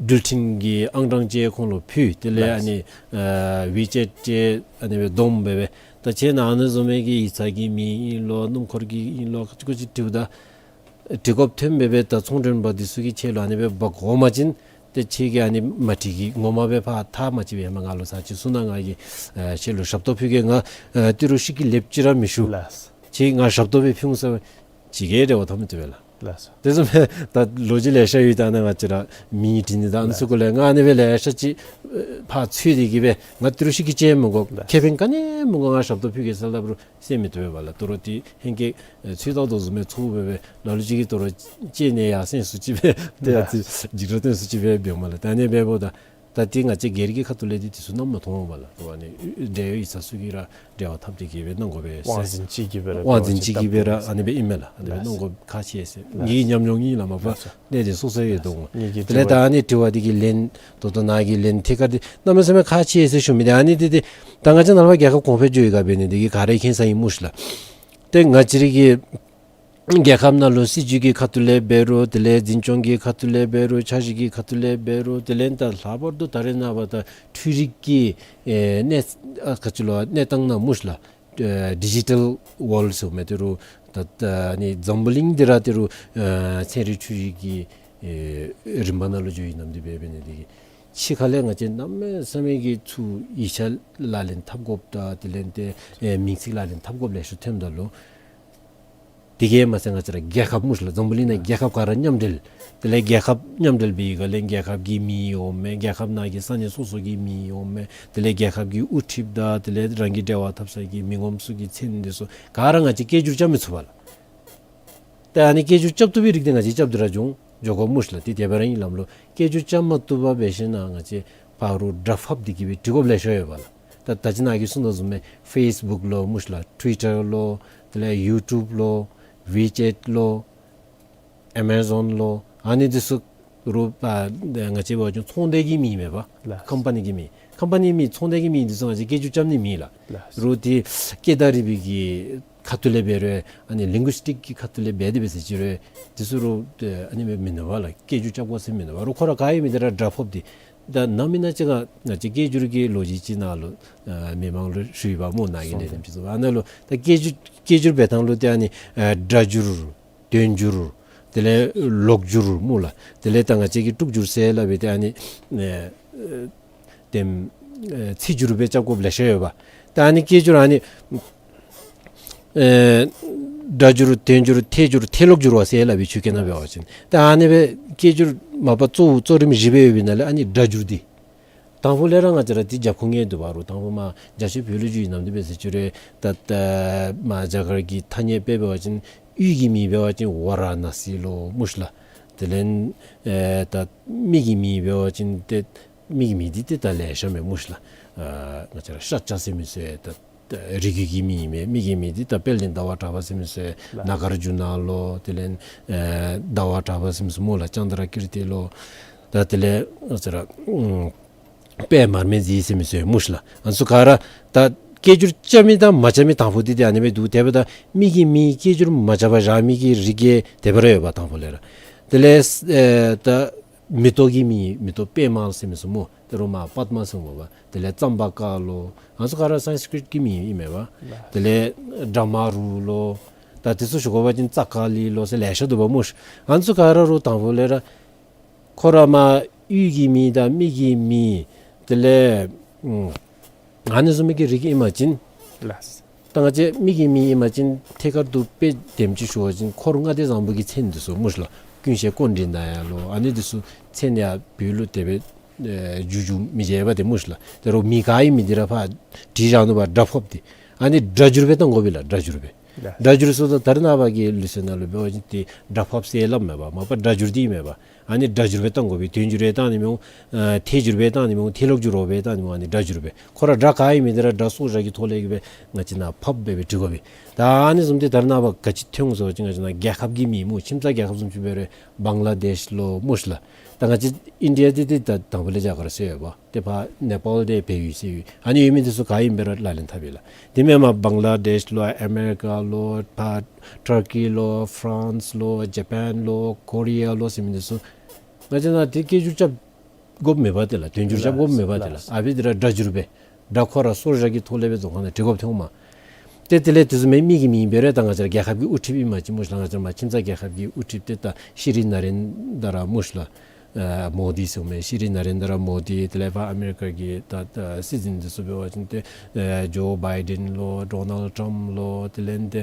འགྲུལ་འཕྲིན་གྱི་ཨང་གྲངས་ཅིག་ཁོང་ལུ་ཕུལ། དེ་ལས་ཨ་ནི་ཨ་ཝི་ཅེཊ་ཅིག་ཨ་ནི་སྦེ་བསྡོམས་སྦེ་སྦེ་ད་ཁྱེད་ནཱ་ཨ་ནི་བཟུམ་མའི་གི་ཡིག་ཚང་གི་མིང་ཨིན་ལོ་སྣུམ་འཁོར་གྱི་ཨིན་ལོ་ག་ཅི་ག་ཅི་དྲིཝ་ད་འབྲི་དགོཔ་ཐོན་སྦེ་སྦེ་ད་ཚོང་མགྲོན་པ་འདི་ཚུ་གིས་ཁྱེད་ལུ་ཨ་ནི་སྦེ་འབག་འོང་པ་ཅིན་ཏེ་ཁྱེད་ཀྱིས་ཨ་ནི་མ་འགྲིག་གི་ངོ་མ་སྦེ་ཕར་ཐག་མ་བཅད་པའི་ཧེ་མ་ང་ལུ་ཚར་ཅིག་གསུང་གནང་། ང་གིས་ཨེ་ཁྱེད་ལུ་ཞབས་ཏོག་ཕུལ་གེ། ང་ཨེ་ཏི་རུ་ཤི་ཀི་ལེབ་ཅིག་ར་མི་ཞུ། ལགས། ཁྱེད་ང་ཞབས་ཏོག་སྦེ་ཕུལ་འོང་ཟེར་བ་ཅིག་གིས་འབྲེལ་བ་འཐབ་མི་བཏུབ་པས་ལགས། ལགས་སོ། དེ་བཟུམ་སྦེ་ད་ལོ་རྒྱུས་ལེ་ཤ་ཡོད། ད་ནཱ་ང་བཅས་ར་མིང་བྲིས་ནི་ད་ཨ་ནི་ཚུ་གུ་ལས་ང་ཨ་ནི་སྦེ་ལེ་ཤ་ཅིག་ཨེ་ཕར་འཚོལ་ཏེ་གི་སྦེ་ང་ཏི་རུ་ཤི་ཀི་ཅིག་མི་དགོ། ལགས། ཁེ་ཕན་ག་ནི་མི་དགོ། ང་ཞབས་ཏོག་ཕུལ་གེ་ཟེར་སླབ་རུང་ཟེར་མི་བཏུབ་པས་ལགས། དོ་རུང་འདི་ཧེང་སྐལ་ཨེ་ཚོད་བཏང་དོ་བཟུམ་སྦེ་ཚོརཝ་སྦེ་སྦེ་ལ་ལུ་ཅིག་གིས་དོ་རུང་ཅིག་ནི་ཡར་སེང་སུ་ཅིག་སྦེ་ཏེ་ཡར་ལགས། ཅིག་འཇིགས་སྐྲག་སྟོན་སུ་ཅིག་སྦེ་འབདཝ་མས་ལགས། ད་ཨ་ནི་འབདཝ་ད་ད་འདི་ང་བཅས་སྒེར་གྱི་ཁ་ཐུག་ལས་འདི་འདི་ཚུ་ནམ་མ་མཐོང་བས་ལགས། ཏེ་ཨ་ནི་འབྲེལ་ཡོད་ཡིག་ཚང་ཚུ་གིས་ར་འབྲེལ་བ་འཐབ་སྟེ་གི་སྦེ་གནང་དགོ་པས་ཟེར། དབང་འཛིན་ཅིག་གིས་སྦེ་ར་དབང་འཛིན་ཅིག་གིས་སྦེ་ར་ཨ་ནི་སྦེ་ཨིན་མས་ལགས། ཨ་ནི་སྦེ་གནང་དགོ་ཁག་ཆེ་ཟེར། ངེའི་ཉམས་མྱོང་ཨིན་ལགས། མ་པ་ལས་འདི་སོ་སོ་ཡོད་དོ་འོང་། དེ་ལས་ད་ཨ་ནི་དྲི་བ་འདི་གི་ལན་ད་ལྟོ་ནཱ་གི་ལན་ཐད་ཀར་འདི་གནམ་མེད་ས་མེད་ཁག་ཆེ་ཟེར་ཞུ་མི་འདི་ཨ་ནི་འདི་འདི་ད་ང་བཅས་ནཱ་ལས་ཕར་རྒྱལ་ཁབ་གོང་འཕེལ་འགྱོ་ཡི་ག་འབད་ནི་འདི་གིས་ག་ར་མཁྱེན་ས་ཨིན་སྨོ་ཤ་ལགས། ཏེ་ང་བཅས་རའི་གི་རྒྱལ་ཁབ་ནང་ལུ་སྲིད་བྱུས་ཀྱི་ཁ་ཐུག་ལས་འབད་རུང་དེ་ལས་འཛིན་སྐྱོང་གི་ཁ་ཐུག་ལས་འབད་རུང་འཆར་གཞི་གི་ཁ་ཐུག་ལས་འབད་རུང་དེ་ལས་ད་ལྷག་པར་དུ་ད་རེས་ནངས་པ་ད་འཕྲུལ་རིག་གི་ཨེ་གནས་ཨ་ག་ཅི་ལོ་གནས་སྟངས་ནང་སྨོ་ཤ་ལགས། ཨེ་ཌི་ཇི་ཊལ་ཝཱལཌ་ཟེར་མི་འདི་རུ་ད་ད་ཨ་ནི་འཛམ་བུ་གླིང་འདི་ར་འདི་རུ་ཨེ་ཚན་རིག་འཕྲུལ་རིག་གི་ཨེ་རིམ་པ་ནང་ལུ་འགྱོ་ཡི་ནམ་འདི་འབད་འབད་ནི་འདི་གིས་ཕྱི་ཁ་ལས་ང་བཅས་གནམ་མེད་ས་མེད་ཀྱི་ཚུར་ཡིག་ཆ་ལག་ལེན་འཐབ་དགོཔ་དང་དེ་ལས་ཏེ་ཨེ་མིང་ཚིག་ལག་ལེན་འཐབ་དགོཔ་ལེ་ཤ་ཐོནམ་ད་ལུ་དེ་གིས་མ་ཚད་ང་བཅས་ར་རྒྱལ་ཁབ་སྨོ་ཤ་ལགས། འཛམ་བུ་གླིང་ནང་རྒྱལ་ཁབ་ག་ར་མཉམ་འབྲེལ། དེ་ལས་རྒྱལ་ཁབ་མཉམ་འབྲེལ་འབད་བའི་སྒང་ལས་རྒྱལ་ཁབ་ཀྱི་མིང་འོང་མས། རྒྱལ་ཁབ་ནང་གི་ས་གནས་སོ་སོ་གི་མིང་འོང་མས། དེ་ལས་རྒྱལ་ཁབ་ཀྱི་དབུ་ཁྲིདཔ་དང་དེ་ལས་རང་གི་འབྲེལ་བ་འཐབ་ས་གི་མི་ངོམ་ཚུ་གི་མཚན་འདི་ཚུ་ག་ར་ང་བཅས་སྐད་སྒྱུར་རྐྱབ་མི་ཚུགས་པས་ལགས། ཏེ་ཨ་ནི་སྐད་སྒྱུར་རྐྱབ་བཏུབ་པའི་རིགས་འདི་ང་བཅས་རྐྱབ་སྟེ་ར་འགྱོ་འགྱོ་དགོ་སྨོ་ཤ་ལགས། ཏེ་དེ་འབད་ར་ཨིན་ལགས་ལོ། སྐད་སྒྱུར་རྐྱབ་མ་བཏུབ་པར་འབད་ཞིནམ་ལས་ང་བཅས་ཕར་རུ་སྒྲ་ཕབ་སྟེ་གི་སྦེ་འབྲི་དགོཔ་ལེ་ཤ་ཡོད་པས་ལགས། ད་ད་ཅི་ནཱ་གིས་གསུངས་དོ་བཟུམ་སྦེ་ཕེསི་བུཀ་ལོ་སྨོ་ཤ་ལགས། ཊུ་ཝི་ཊར་ལོ། དེ་ལས་ཡུ་ཊུབ་ལོ། ཝི་ཅེཊ་ལོ། ཨེ་མ་ཛོན་ལོ། ཨ་ནི་འདི་ཚུ་རུ་ཨ་ང་བཅས་འབད་བ་ཅིན་ཚོང་སྡེ་གི་མིང་མེན་པ། ལགས། ཀམ་པ་ནི་གི་མིང་། ཀམ་པ་ནི་མིང་ཚོང་སྡེ་གི་མིང་འདི་ཚུ་ང་བཅས་སྐད་སྒྱུར་རྐྱབ་ནི་མེད་ལགས། ལགས། རུ་འདི་སྐད་དང་རིག་པའི་གི་ཁ་ཐུག་ལས་འབད་རུང་ཨ་ནི་ལིང་གུ་སི་ཊིཀ་གི་ཁ་ཐུག་ལས་འབད་དེ་འབད་ཟེར་ཅི་རུང་འདི་ཚུ་རུ་ཨ་ནི་མེན་མེན་ན་བ་ལགས། སྐད་སྒྱུར་རྐྱབ་དགོ་ཟེར་མེན་ན་བ། རུ་ཁོ་ར་ག་ཡོད་མི་འདི་ར་སྒྲ་ཕབ་སྟེ། ད་ནམ་ཨིན་ན་ཅིག་ང་ང་བཅས་སྐད་སྒྱུར་གྱི་ལོ་རྒྱུས་ཅིག་ནང་ལུ་ཨ་མི་མང་ལུ་ཞུ་ཡི་བ་སྨོ། ནཱ་གི་ལས་རིམ་ཅིག་ཚུ་ཨ་ནཱ་ལུ་ད་སྐད་སྒྱུར་སྐད་སྒྱུར་འབད་ཐངས་ལུ་ཏེ་ཨ་ནི་ཨ་སྒྲ་སྒྱུར་དོན་སྒྱུར་དེ་ལས་ལོག་སྒྱུར་སྨོ་ལགས། དེ་ལས་ད་ང་བཅས་ཀྱིས་དཀྲུག་སྒྱུར་ཟེར་སླབ་པའི་ཏེ་ཨ་ནི་ཨེ་ཨེ་དེམ་ཨེ་ཚིག་སྒྱུར་སྦེ་རྐྱབ་དགོཔ་ལེ་ཤ་ཡོད་པས། ད་ཨ་ནི་སྐད་སྒྱུར་ཨ་ནི་ཨེ་སྒྲ་སྒྱུར་དོན་སྒྱུར་ཐད་སྒྱུར་ཐད་ལོག་སྒྱུར་བ་ཟེར་སླབ་པའི་ཆོས་སྐད་ནང་འབད་བ་ཅིན། ད་ཨ་ནི་སྦེ་སྐད་སྒྱུར་མ་པ་གཙོ་བོ་གཙོ་རིམ་བཞི་སྦེ་ཡོད་པའི་ནང་ལས་ཨ་ནི་སྒྲ་སྒྱུར་འདི་དང་ཕུ་ལས་ར་ང་བཅས་ར་འདི་རྒྱབ་ཁུངས་ངེས་འདུག་པ། རུ་དང་ཕུ་མར་རྒྱ་ཆེ་བོད་ལུ་འགྱོ་ཡི་ནམ་འདི་འབད་ཟེར་ཅི་རུང་ད་ད་མར་རྒྱ་གར་གྱི་ཐ་སྙད་དཔེ་འབད་བ་ཅིན་ཡུལ་གྱི་མིང་འབད་བ་ཅིན་ཝ་ར་ཎ་སི་ལོ་སྨོ་ཤ་ལགས། དེ་ལས་ཨེ་ད་མི་གི་མིང་འབད་བ་ཅིན་ཏེ་མི་གི་མིང་འདི་ཏེ་ད་ལེ་ཤ་མས་སྨོ་ཤ་ལགས། ཨ་ང་བཅས་ར་ཤཱཀྱ་ཟེར་མི་ཚུ་ཡང་ད་ད་རིགས་རྒྱུད་ཀྱི་མིང་མས། མི་གི་མིང་འདི་ད་དཔལ་ལྡན་ཟླ་བ་གྲགས་པ་ཟེར་མི་ཚུ་ཡང་ལགས། ནཱ་གཱར་ཇུ་ན་ལོ། དེ་ལས་ཨེ་ཟླ་བ་གྲགས་པ་ཟེར་མི་ཚུ་སྨོ་ལགས། ཙནྡྲ་ཀིརྟི་ལོ། ད་དེ་ལས་ང་བཅས་ར་ཨུམ་དཔལ་མར་མེ་མཛེས་ཟེར་མི་ཚུ་ཡང་སྨོ་ཤ་ལགས། ཨ་ནི་ཚུ་ག་ར་ད་སྐད་སྒྱུར་རྐྱབ་མི་དང་མ་རྐྱབ་མི་དང་ཕུ་འདི་ཏེ་ཨ་ནི་སྦེ་འདུག། དེ་འབདཝ་ད་མི་གིས་མི་སྐད་སྒྱུར་མ་རྐྱབ་པར་བཞག་མི་གི་རིགས་ཀྱི་དེ་སྦེ་ར་ཡོདཔ་དང་ཕུ་ལས་ར། དེ་ལས་ཨེ་ད་མེ་ཏོག་གི་མིང་མེ་ཏོག་པདྨ་ཟེར་མི་ཚུ་སྨོ། ད་རུང་མར་པདྨ་ཟེར་སྨོ་བ། དེ་ལས་ཙམ་པ་ཀ་ལོ། ཨ་ནི་ཚུ་ག་ར་སཾསྐྲྀཏ་གི་མིང་ཨིན་མས་བ། དེ་ལས་བྲཧྨ་རུ་ལོ། ད་དེ་ཚུ་ཞུ་དགོ་པ་ཅིན་ཙཀ་ལི་ལོ་ཟེར་ལེ་ཤ་འདུག་པ་སྨོ་ཤ། ཨ་ནི་ཚུ་ག་ར་རུང་དང་ཕུ་ལས་ར་ཁོ་ར་མར་གཡུས་ཀྱི་མིང་དང་མི་གི་མིང་དེ་ལས་ཨུམ་ཨ་ནི་བཟུམ་མའི་གི་རིགས་ཨིན་པ་ཅིན་ལགས། ད་ང་བཅས་མི་གི་མིང་ཨིན་པ་ཅིན་ཐད་ཀར་དུ་དཔེ་དེམ་ཅིག་ཞུ་བ་ཅིན་འཁོར་ལྔ་སྡེ་བཟང་པོ་གི་མཚན་འདི་ཚུ་སྨོ་ཤ་ལགས། ཀུན་ཤེས་ཀཽཎྜི་ནྱ་ལོ། ཨ་ནི་འདི་ཚུ་མཚན་ཡང་བོད་ལུ་དེ་སྦེ་ཨེ་བསྒྱུར་བསྒྱུར་མི་བྱེད་པ་ཏེ་སྨོ་ཤ་ལགས། དེ་རུང་མིང་ག་ཨིན་མི་འདི་ར་ཕར་བྲིས་བཞག་ནུག་པ། སྒྲ་ཕབ་སྟེ། ཨ་ནི་སྒྲ་བསྒྱུར་སྦེ་བཏང་དགོ་པས་ལགས། སྒྲ་བསྒྱུར་སྦེ། ལགས། སྒྲ་བསྒྱུར་ཟེརཝ་ད་ད་རེས་ནངས་པ་གི་ལུགས་སྲོལ་ནང་ལུ་འབད་བ་ཅིན་ཏེ་སྒྲ་ཕབ་ཟེར་སླབ་མས་པ། མ་པ་སྒྲ་བསྒྱུར་འདི་མས་པ། ཨ་ནི་སྒྲ་བསྒྱུར་སྦེ་བཏང་དགོ་པས། དོན་བསྒྱུར་སྦེ་བཏང་ནི་མི་འོང་། ཨ་ཐད་བསྒྱུར་སྦེ་བཏང་ནི་མི་འོང་། ཐད་ལོག་བསྒྱུར་རོགས་སྦེ་བཏང་ནི་མི་འོང་། ཨ་ནི་སྒྲ་བསྒྱུར་སྦེ། ཁོ་ར་སྒྲ་ག་ཨིན་མི་འདི་ར་སྒྲ་སྲོག་ཆགས་ཀྱི་ཐོག་ལས་ཀྱི་སྦེ་ང་བཅས་ནཱ་ཕབ་སྦེ་སྦེ་བྲི་དགོ་པས། ད་ཨ་ནི་བཟུམ་འདི་ད་རེས་ནངས་པ་ག་ཅི་ཐོན་འོང་ཟེར་བ་ཅིན་ང་བཅས་ནཱ་རྒྱལ་ཁབ་ཀྱི་མིང་སྨོ། ཁྱིམ་ཚང་རྒྱལ་ཁབ་བཟུམ་ཅིག་འབད་རུང་བང་ལ་དེཤ་ལོ་སྨོ་ཤ་ལགས། ད་ང་བཅས་ཨིན་ཌི་ཡ་འདི་ཏེ་ད་དང་ཕུ་ལས་རྒྱ་གར་ཟེར་ཡོད་པ། ཏེ་ཕར་ནེ་པཱལ་འདི་བལ་ཡུལ་ཟེར་ཡོད། ཨ་ནི་ཡོད་མི་འདི་ཚུ་ག་ཨིནམ་སྦེ་ར་ལག་ལེན་འཐབ་པས་ལགས། དེ་མེན་པར་བང་ལ་དེཤ་ལོ་ཨ་མེ་རི་ཀ་ལོ་ཕར་ཊར་ཀི་ལོ་ཕ་རན་སི་ལོ་ཇ་པཱན་ལོ་ཀོ་རི་ཡ་ལོ་ཟེར་མི་འདི་ཚུ་ང་བཅས་ནཱ་ཏེ་སྐད་སྒྱུར་རྐྱབ་དགོཔ་མེད་པ་ཏེ་ལགས། དོན་བསྒྱུར་རྐྱབ་དགོཔ་མེད་པ་ཏེ་ལགས། ལགས། ཨ་ཕི་འདི་ར་སྒྲ་བསྒྱུར་སྦེ་སྒྲ་ཁོ་ར་སྲོག་ཆགས་ཀྱི་ཐོག་ལས་སྦེ་རྫོང་ཁ་ནང་བྲི་དགོཔ་ཐོན་འོང་མས། ཏེ་དེ་ལས་དེ་བཟུམ་མའི་མི་གི་མིང་འབད་རུང་ད་ང་བཅས་ར་རྒྱལ་ཁབ་ཀྱི་དབུ་ཁྲིདཔ་ཨིན་པ་ཅིན་སྨོ་ཤ་ལགས། ང་བཅས་ར་མར་ཁྱིམ་ཚང་རྒྱལ་ཁབ་ཀྱི་དབུ་ཁྲིདཔ་ཏེ་ད་ཤྲི་ནཱ་རེནྡྲ་སྨོ་ཤ་ལགས། ཨ་མོ་དི་ཟེར་མི་ཤྲི་ནཱ་རེནྡྲ་མོ་དི། དེ་ལས་ཕར་ཨ་མེ་རི་ཀ་གི་ད་ད་སྲིད་འཛིན་འདི་ཚུ་འབད་བ་ཅིན་ཏེ་ཨེ་ཇོ་བཱའི་ཌེན་ལོ་ཌོ་ནཱལཌ་ཊམཔ་ལོ། དེ་ལས་ཏེ་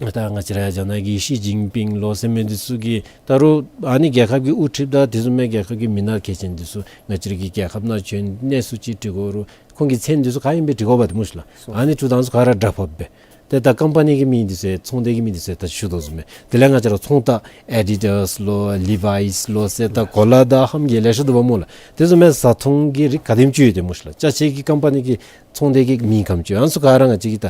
ད་ང་བཅས་ར་རྒྱ་ནག་གི་ཤི་ཅིན་ཕིང་ལོ་ཟེར་མི་འདི་ཚུ་གིས་ད་རུང་ཨ་ནི་རྒྱལ་ཁབ་ཀྱི་དབུ་ཁྲིདཔ་དང་དེ་བཟུམ་མའི་རྒྱལ་ཁབ་ཀྱི་མི་སྣ་གལ་ཆེན་འདི་ཚུ་ང་བཅས་ར་གི་རྒྱལ་ཁབ་ནང་བྱོན་གནས་ཚུལ་ཅིག་འདྲི་དགོ་རུང་ཁོང་གི་མཚན་འདི་ཚུ་ག་ཨིནམ་སྦེ་འདྲི་དགོ་པ་ཏེ་སྨོ་ཤ་ལགས། ཨ་ནི་འདི་ཚུ་དང་ཚུ་ག་ར་སྒྲ་ཕབ་སྦེ། ཏེ་ད་ཀམ་པ་ནི་གི་མིང་འདི་ཚུ་ཚོང་སྡེ་གི་མིང་འདི་ཚུ་ད་ཞུ་དོ་བཟུམ་སྦེ། དེ་ལས་ང་བཅས་ར་ཚོང་རྟགས་ཨེ་ཌི་ཌཱས་ལོ་ལི་ཝཱའིས་ལོ་ཟེར་ད་གོ་ལ་དང་ཧམ་གྱི་ལེ་ཤ་འདུག་པ་སྨོ་ལགས། དེ་བཟུམ་སྦེ་བཟའ་འཐུང་གི་རིགས་ག་དེམ་ཅིག་ཡོད་ཏེ་སྨོ་ཤ་ལགས། ཅ་ཆས་ཀྱི་ཀམ་པ་ནི་གི་ཚོང་སྡེ་གི་མིང་ག་དེམ་ཅིག་ཡོད། ཨ་ནི་ཚུ་ག་ར་ང་བཅས་ཀྱིས་ད་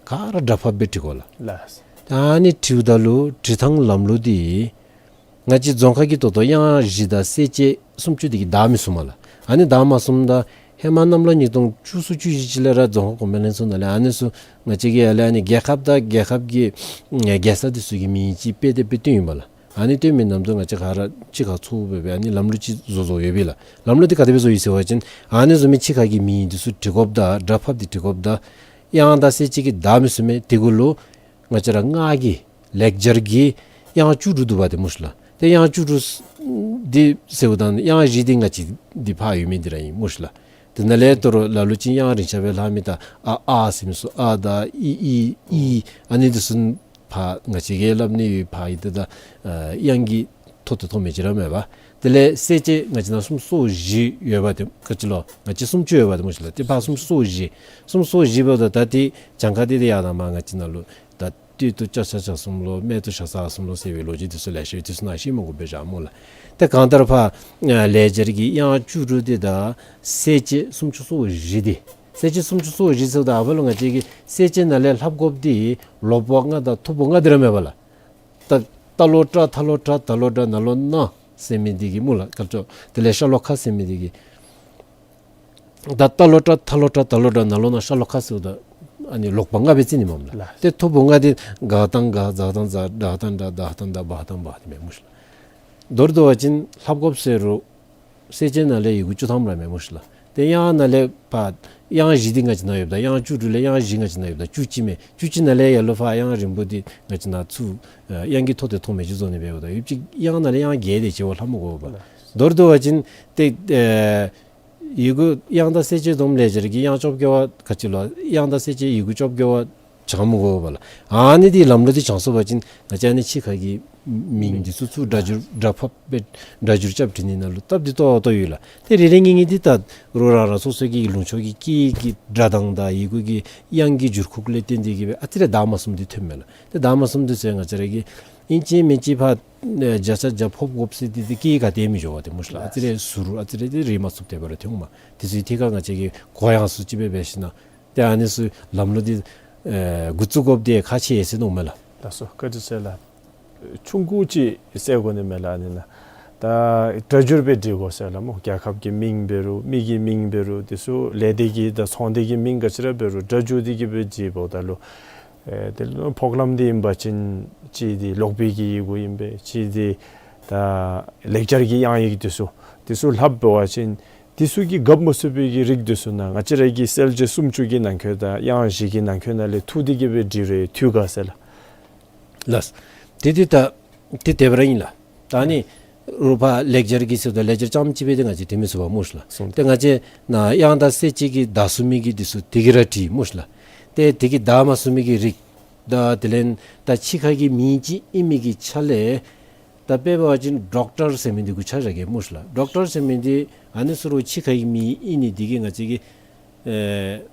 ག་ར་སྒྲ་ཕབ་སྦེ་འབྲི་དགོ་ལགས། ལགས། ད་ཨ་ནི་འབྲིཝ་ད་ལུ་འབྲི་ཐངས་ལམ་ལུགས་འདི་ང་བཅས་རྫོང་ཁ་གི་ད་ལྟོ་དབྱངས་བཞི་དང་གསལ་བྱེད་སུམ་ཅུ་འདི་གིས་བདའ་མི་ཚུགས་མས་ལགས། ཨ་ནི་བདའ་མ་ཚུགསཔ་ད་ཧེ་མ་གནམ་ལོ་ཉིས་སྟོང་བཅུ་གསུམ་བཅུ་བཞི་ཅིག་ལས་ར་རྫོང་ཁ་གོང་འཕེལ་ལྷན་ཚོགས་ནང་ལས་ཨ་ནི་ཚུ་ང་བཅས་ཀྱིས་ཡར་ལས་ཨ་ནི་རྒྱལ་ཁབ་དང་རྒྱལ་ཁབ་ཀྱི་ཨེ་རྒྱལ་ས་འདི་ཚུ་གི་མིང་ཅིག་དཔེ་དེ་སྦེ་བཏོན་ཡི་པ་ལགས། ཨ་ནི་བཏོན་མི་ནམ་དུ་ང་བཅས་ག་ར་གཅིག་ཁར་ཚོགས་སྦེ་སྦེ་ཨ་ནི་ལམ་ལུགས་ཅིག་བཟོ་བཟོཝ་ཡོད་པས་ལགས། ལམ་ལུགས་འདི་ག་དེ་སྦེ་བཟོ་ཡི་ཟེར་བ་ཅིན་ཨ་ནི་བཟུམ་མའི་ཕྱི་ཁ་གི་མིང་འདི་ཚུ་འབྲི་དགོཔ་དང་སྒྲ་ཕབ་སྟེ་འབྲི་དགོཔ་དང་དབྱངས་དང་གསལ་བྱེད་ཀྱིས་བདའ་མི་ཚུགས་མས། དེ་གུ་ལུ་ང་བཅས་ར་སྔགས་ཀྱི་ལེགས་སྦྱར་གྱི་དབྱངས་བཅུ་དྲུག་འདུག་པ་ཏེ་སྨོ་ཤ་ལགས། ཏེ་དབྱངས་བཅུ་དྲུག་འདི་ཟེརཝ་ད་དབྱངས་བཞི་འདི་ང་བཅས་འདི་ཕར་ཡོད་མི་འདི་ར་ཨིན་སྨོ་ཤ་ལགས། དེ་ནང་ལས་ད་རུང་ལ་ལུ་ཅིག་དབྱངས་རིང་ཤ་སྦེ་ལྷག་མི་ད་ཨ་ཨ་ཟེར་མི་ཚུ་ཨ་དང་ཨི་ཨི་ཨི་ཨ་ནི་འདི་ཚུ་ཕར་ང་བཅས་ཀྱིས་སླབ་ནི་ཡོད། ཕར་ཨིན་ཏེ་ད་ཨ་དབྱངས་ཀྱི་ཐོག་ཏུ་ཐོགས་མི་ཅིག་ར་མེད་པ། དེ་ལས་གསལ་བྱེད་ང་བཅས་ནང་སུམ་ཅུ་སོ་བཞི་ཡོད་པ་ཏེ་ག་ཅི་ལོ། ང་བཅས་སུམ་ཅུ་ཡོད་པ་ཏེ་སྨོ་ཤ་ལགས། ཏེ་ཕར་སུམ་ཅུ་སོ་བཞི་སུམ་ཅུ་སོ་བཞི་འབདཝ་ད་ད་ཏེ་གྱངས་ཁ་འདི་ཏེ་ཡར་དང་མར་ང་བཅས་ནང་ལུ་ད་སྟོད་དུ་ཅ་ཆ་ཇ་གསུམ་ལོ། སྨད་དུ་ཞ་ས་ཨ་གསུམ་ལོ་ཟེར་བའི་ལོ་རྒྱུས་འདི་ཚུ་ལེ་ཤ་ཡོད། འདི་ཚུ་ནཱ་བཤད་མི་དགོ་པས་བཞག་སྨོ་ལགས། ཏེ་གང་ལྟར་ཕར་ཨ་ལེགས་སྦྱར་གྱི་དབྱངས་བཅུ་དྲུག་འདི་དང་གསལ་བྱེད་སུམ་ཅུ་སོ་བཞི་འདི་གསལ་བྱེད་སུམ་ཅུ་སོ་བཞི་ཟེརཝ་ད་ཨ་ཕར་ལུ་ང་བཅས་ཀྱིས་གསལ་བྱེད་ནང་ལས་ལྷབ་དགོཔ་འདི་ལོག་པ་ལྔ་དང་ཐུབ་པ་ལྔ་འདི་ར་མེད་པ་ལགས། ད་ཏ་ལོ་ཏྲ་ཐ་ལོ་ཏྲ་ད་ལོ་ཏྲ་ན་ལོ་ན་ཟེར་མི་འདི་གིས་སྨོ་ལགས། ག་ཅི་ལོ། དེ་ལས་ཤ་ལོ་ཁ་ཟེར་མི་འདི་གིས་ད་ཏ་ལོ་ཏྲ་ཐ་ལོ་ཏྲ་ད་ལོ་ཏྲ་ན་ལོ་ན་ཤ་ལོ་ཁ་ཟེརཝ་ད་ཨ་ནི་ལོག་པ་ལྔ་སྦེ་རྩི་ནི་མས་ལགས། ལགས། ཏེ་ཐུབ་པ་ལྔ་འདི་ག་དང་ག་ཛ་དང་ཛ་ཌ་དང་ཌ་དྷ་དང་དྷ་བ་དང་བྷ་འདི་མས་སྨོ་ཤ་ལགས། མདོར་བསྡུ་བ་ཅིན་ལྷབ་དགོཔ་ཟེར་རུང་གསལ་བྱེད་ནང་ལས་ཡི་གུ་བཅུ་ཐམ་ར་མས་སྨོ་ཤ་ལགས། ཏེ་དབྱངས་ནང་ལས་ཕར་དབྱངས་བཞི་འདི་ང་བཅས་ནང་ཡོདཔ་ད་དབྱངས་བཅུ་དྲུག་ལས་དབྱངས་བཞི་ང་བཅས་ནང་ཡོདཔ་ད་བཅུ་གཅིག་མས། བཅུ་གཅིག་ནང་ལས་ཡར་ལུ་ཕར་དབྱངས་རིང་པོ་འདི་ང་བཅས་ནང་ཚུར་ཨ་དབྱངས་ཀྱི་ཐོག་ཏུ་ཐོགས་མི་ཅིག་བཟོ་ནི་འབདཝ་ད་ཡོད་ཅིག་དབྱངས་ནང་ལས་དབྱངས་བརྒྱད་དེ་ཅིག་བ་ལྷབ་མི་དགོ་པས། མདོར་བསྡུ་བ་ཅིན་ཏེ་ཨེ་ཡི་གུ་དབྱངས་དང་གསལ་བྱེད་བསྡོམས་ལེགས་སྦྱར་གྱི་དབྱངས་བཅོ་བརྒྱད་པ་ག་ཅི་ལོ། དབྱངས་དང་གསལ་བྱེད་ཡི་གུ་བཅོ་བརྒྱད་པ་བྱང་མི་དགོ་པས་ལགས། ཨ་ནི་འདི་ལམ་ལུགས་འདི་བྱང་སོང་པ་ཅིན་ང་བཅས་ཨ་ནི་ཕྱི་ཁ་གི་མིང་འདི་ཚུ་ཚུར་སྒྲ་བསྒྱུར་སྒྲ་ཕབ་སྦེ་སྒྲ་བསྒྱུར་རྐྱབ་འབྲི་ནི་ནང་ལུ་སྟབས་བདེ་ཏོག་ཏོ་ཡོད་ལགས། ཏེ་རེ་རེ་གཉིས་གཉིས་འདི་ད་རུང་རང་རང་སོ་སོ་གི་ལུང་ཕྱོགས་ཀྱི་སྐད་ཀྱི་སྒྲ་གདངས་དང་ཡི་གུ་གི་དབྱངས་ཀྱི་འགྱུར་ཁུག་ལས་བརྟེན་ཏེ་གིས་སྦེ་ཨ་ཙི་རེ་བདའ་མ་ཚུགསཔ་འདི་ཐོནམ་མས་ལགས། ཏེ་བདའ་མ་ཚུགསཔ་འདི་ཚུ་ང་བཅས་ར་གིས་ཨིན་ཅི་མིན་ཅི་ཕར་ཨེ་བརྒྱ་ཆ་བརྒྱ་ཕབ་དགོཔ་ཟེར་འདི་ཏེ་སྐད་ག་ཏེ་མི་འགྱོ་བས་ཏེ་སྨོ་ཤ་ལགས། ཨ་ཙི་རེ་ཟུར་ཨ་ཙི་རེ་འདི་རེག་མ་ཚུགསཔ་དེ་སྦེ་ར་ཐོནམ་མས། དེ་ཚུ་ཐད་ཁར་ང་བཅས་ཀྱིས་གོ་ཡངས་སུ་ཅིག་སྦེ་འབད་ཞིན་ན་ཏེ་ཨ་ནི་ཚུ་ལམ་ལུགས་འདི་ཨེ་འགོ་བཙུགས་དགོཔ་འདི་ཁག་ཆེ་ཟེར་མནོཝ་མས་ལགས། ལགས་སོ། བཀའ་དྲིན་ཆེ་ལགས། ཆུང་ཀུ་ཅིག་ཟེར་དགོ་ནི་མས་ལགས། ཨ་ནི་ནཱ་ ད་སྒྲ་སྒྱུར་སྦེ་བྲི་དགོ་ཟེར་ལགས་སྨོ། རྒྱལ་ཁབ་ཀྱི་མིང་འབད་རུང་མི་གི་མིང་འབད་རུང་དེ་ཚུ་ལས་སྡེ་གི་དང་ཚོང་སྡེ་གི་མིང་ག་ཅི་ར་འབད་རུང་སྒྲ་སྒྱུར་ཏེ་གི་སྦེ་བྲིཝ་ད་ལུ་ཨེ་དེ་ལུ་ཕོགས་ལམ་འདི་ཨིན་པ་ཅིན་གཅིག་འདི་ཀློག་པའི་གི་ཡི་གུ་ཨིན་པས། གཅིག་འདི་ད་ལེགས་སྦྱར་གྱི་དབྱངས་ཡིག་དེ་ཚུ་དེ་ཚུ་ལྷགཔ་འབད་བ་ཅིན་དེ་ཚུ་གིས་རྒྱབ་མ་ཚུགས་པའི་གི་རིགས་དེ་ཚུ་ནང་ང་བཅས་ར་གི་གསལ་བྱེད་སུམ་ཅུ་གི་ནང་འཁོད་དང་དབྱངས་བཞི་གི་ནང་འཁོད་ནང་ལས་འཐུ་སྟེ་གི་སྦེ་བྲིས་རུང་འཐུས་ག་ཟེར་ལགས། ལགས། དེ་དེ་ད་དེ་དེ་སྦེ་ར་ཨིན་ལགས། ད་ཨ་ནི་རོགས་ཕར་ལེགས་སྦྱར་གྱི་ཟེརཝ་ད་ལེགས་སྦྱར་རྐྱངམ་གཅིག་སྦེ་ཏེ་ང་བཅས་འབྲི་མི་ཚུགས་པས་སྨོ་ཤ་ལགས། སོང་། ཏེ་ང་བཅས་ནཱ་དབྱངས་དང་གསལ་བྱེད་ཀྱིས་བདའ་ཚུགས་མི་གི་དེ་ཚུ་དེ་གིས་ར་བྲི་སྨོ་ཤ་ལགས། ཏེ་དེ་གིས་བདའ་མ་ཚུགས་མི་གི་རིགས་དང་དེ་ལས་ད་ཕྱི་ཁ་གི་མིང་ཅིག་ཨིན་མི་གི་ཆ་ལས་ད་དཔེ་འབད་བ་ཅིན་ཌོག་ཊར་ཟེར་མི་འདི་གུ་ཆ་བཞག་གེ་སྨོ་ཤ་ལགས། ཌོག་ཊར་ཟེར་མི་འདི་ཨ་ནི་ཚུ་རོགས་ཕྱི་ཁ་གི་མིང་ཨིན་ནི་འདི་གིས་ང་བཅས་ཀྱིས་ཨེ་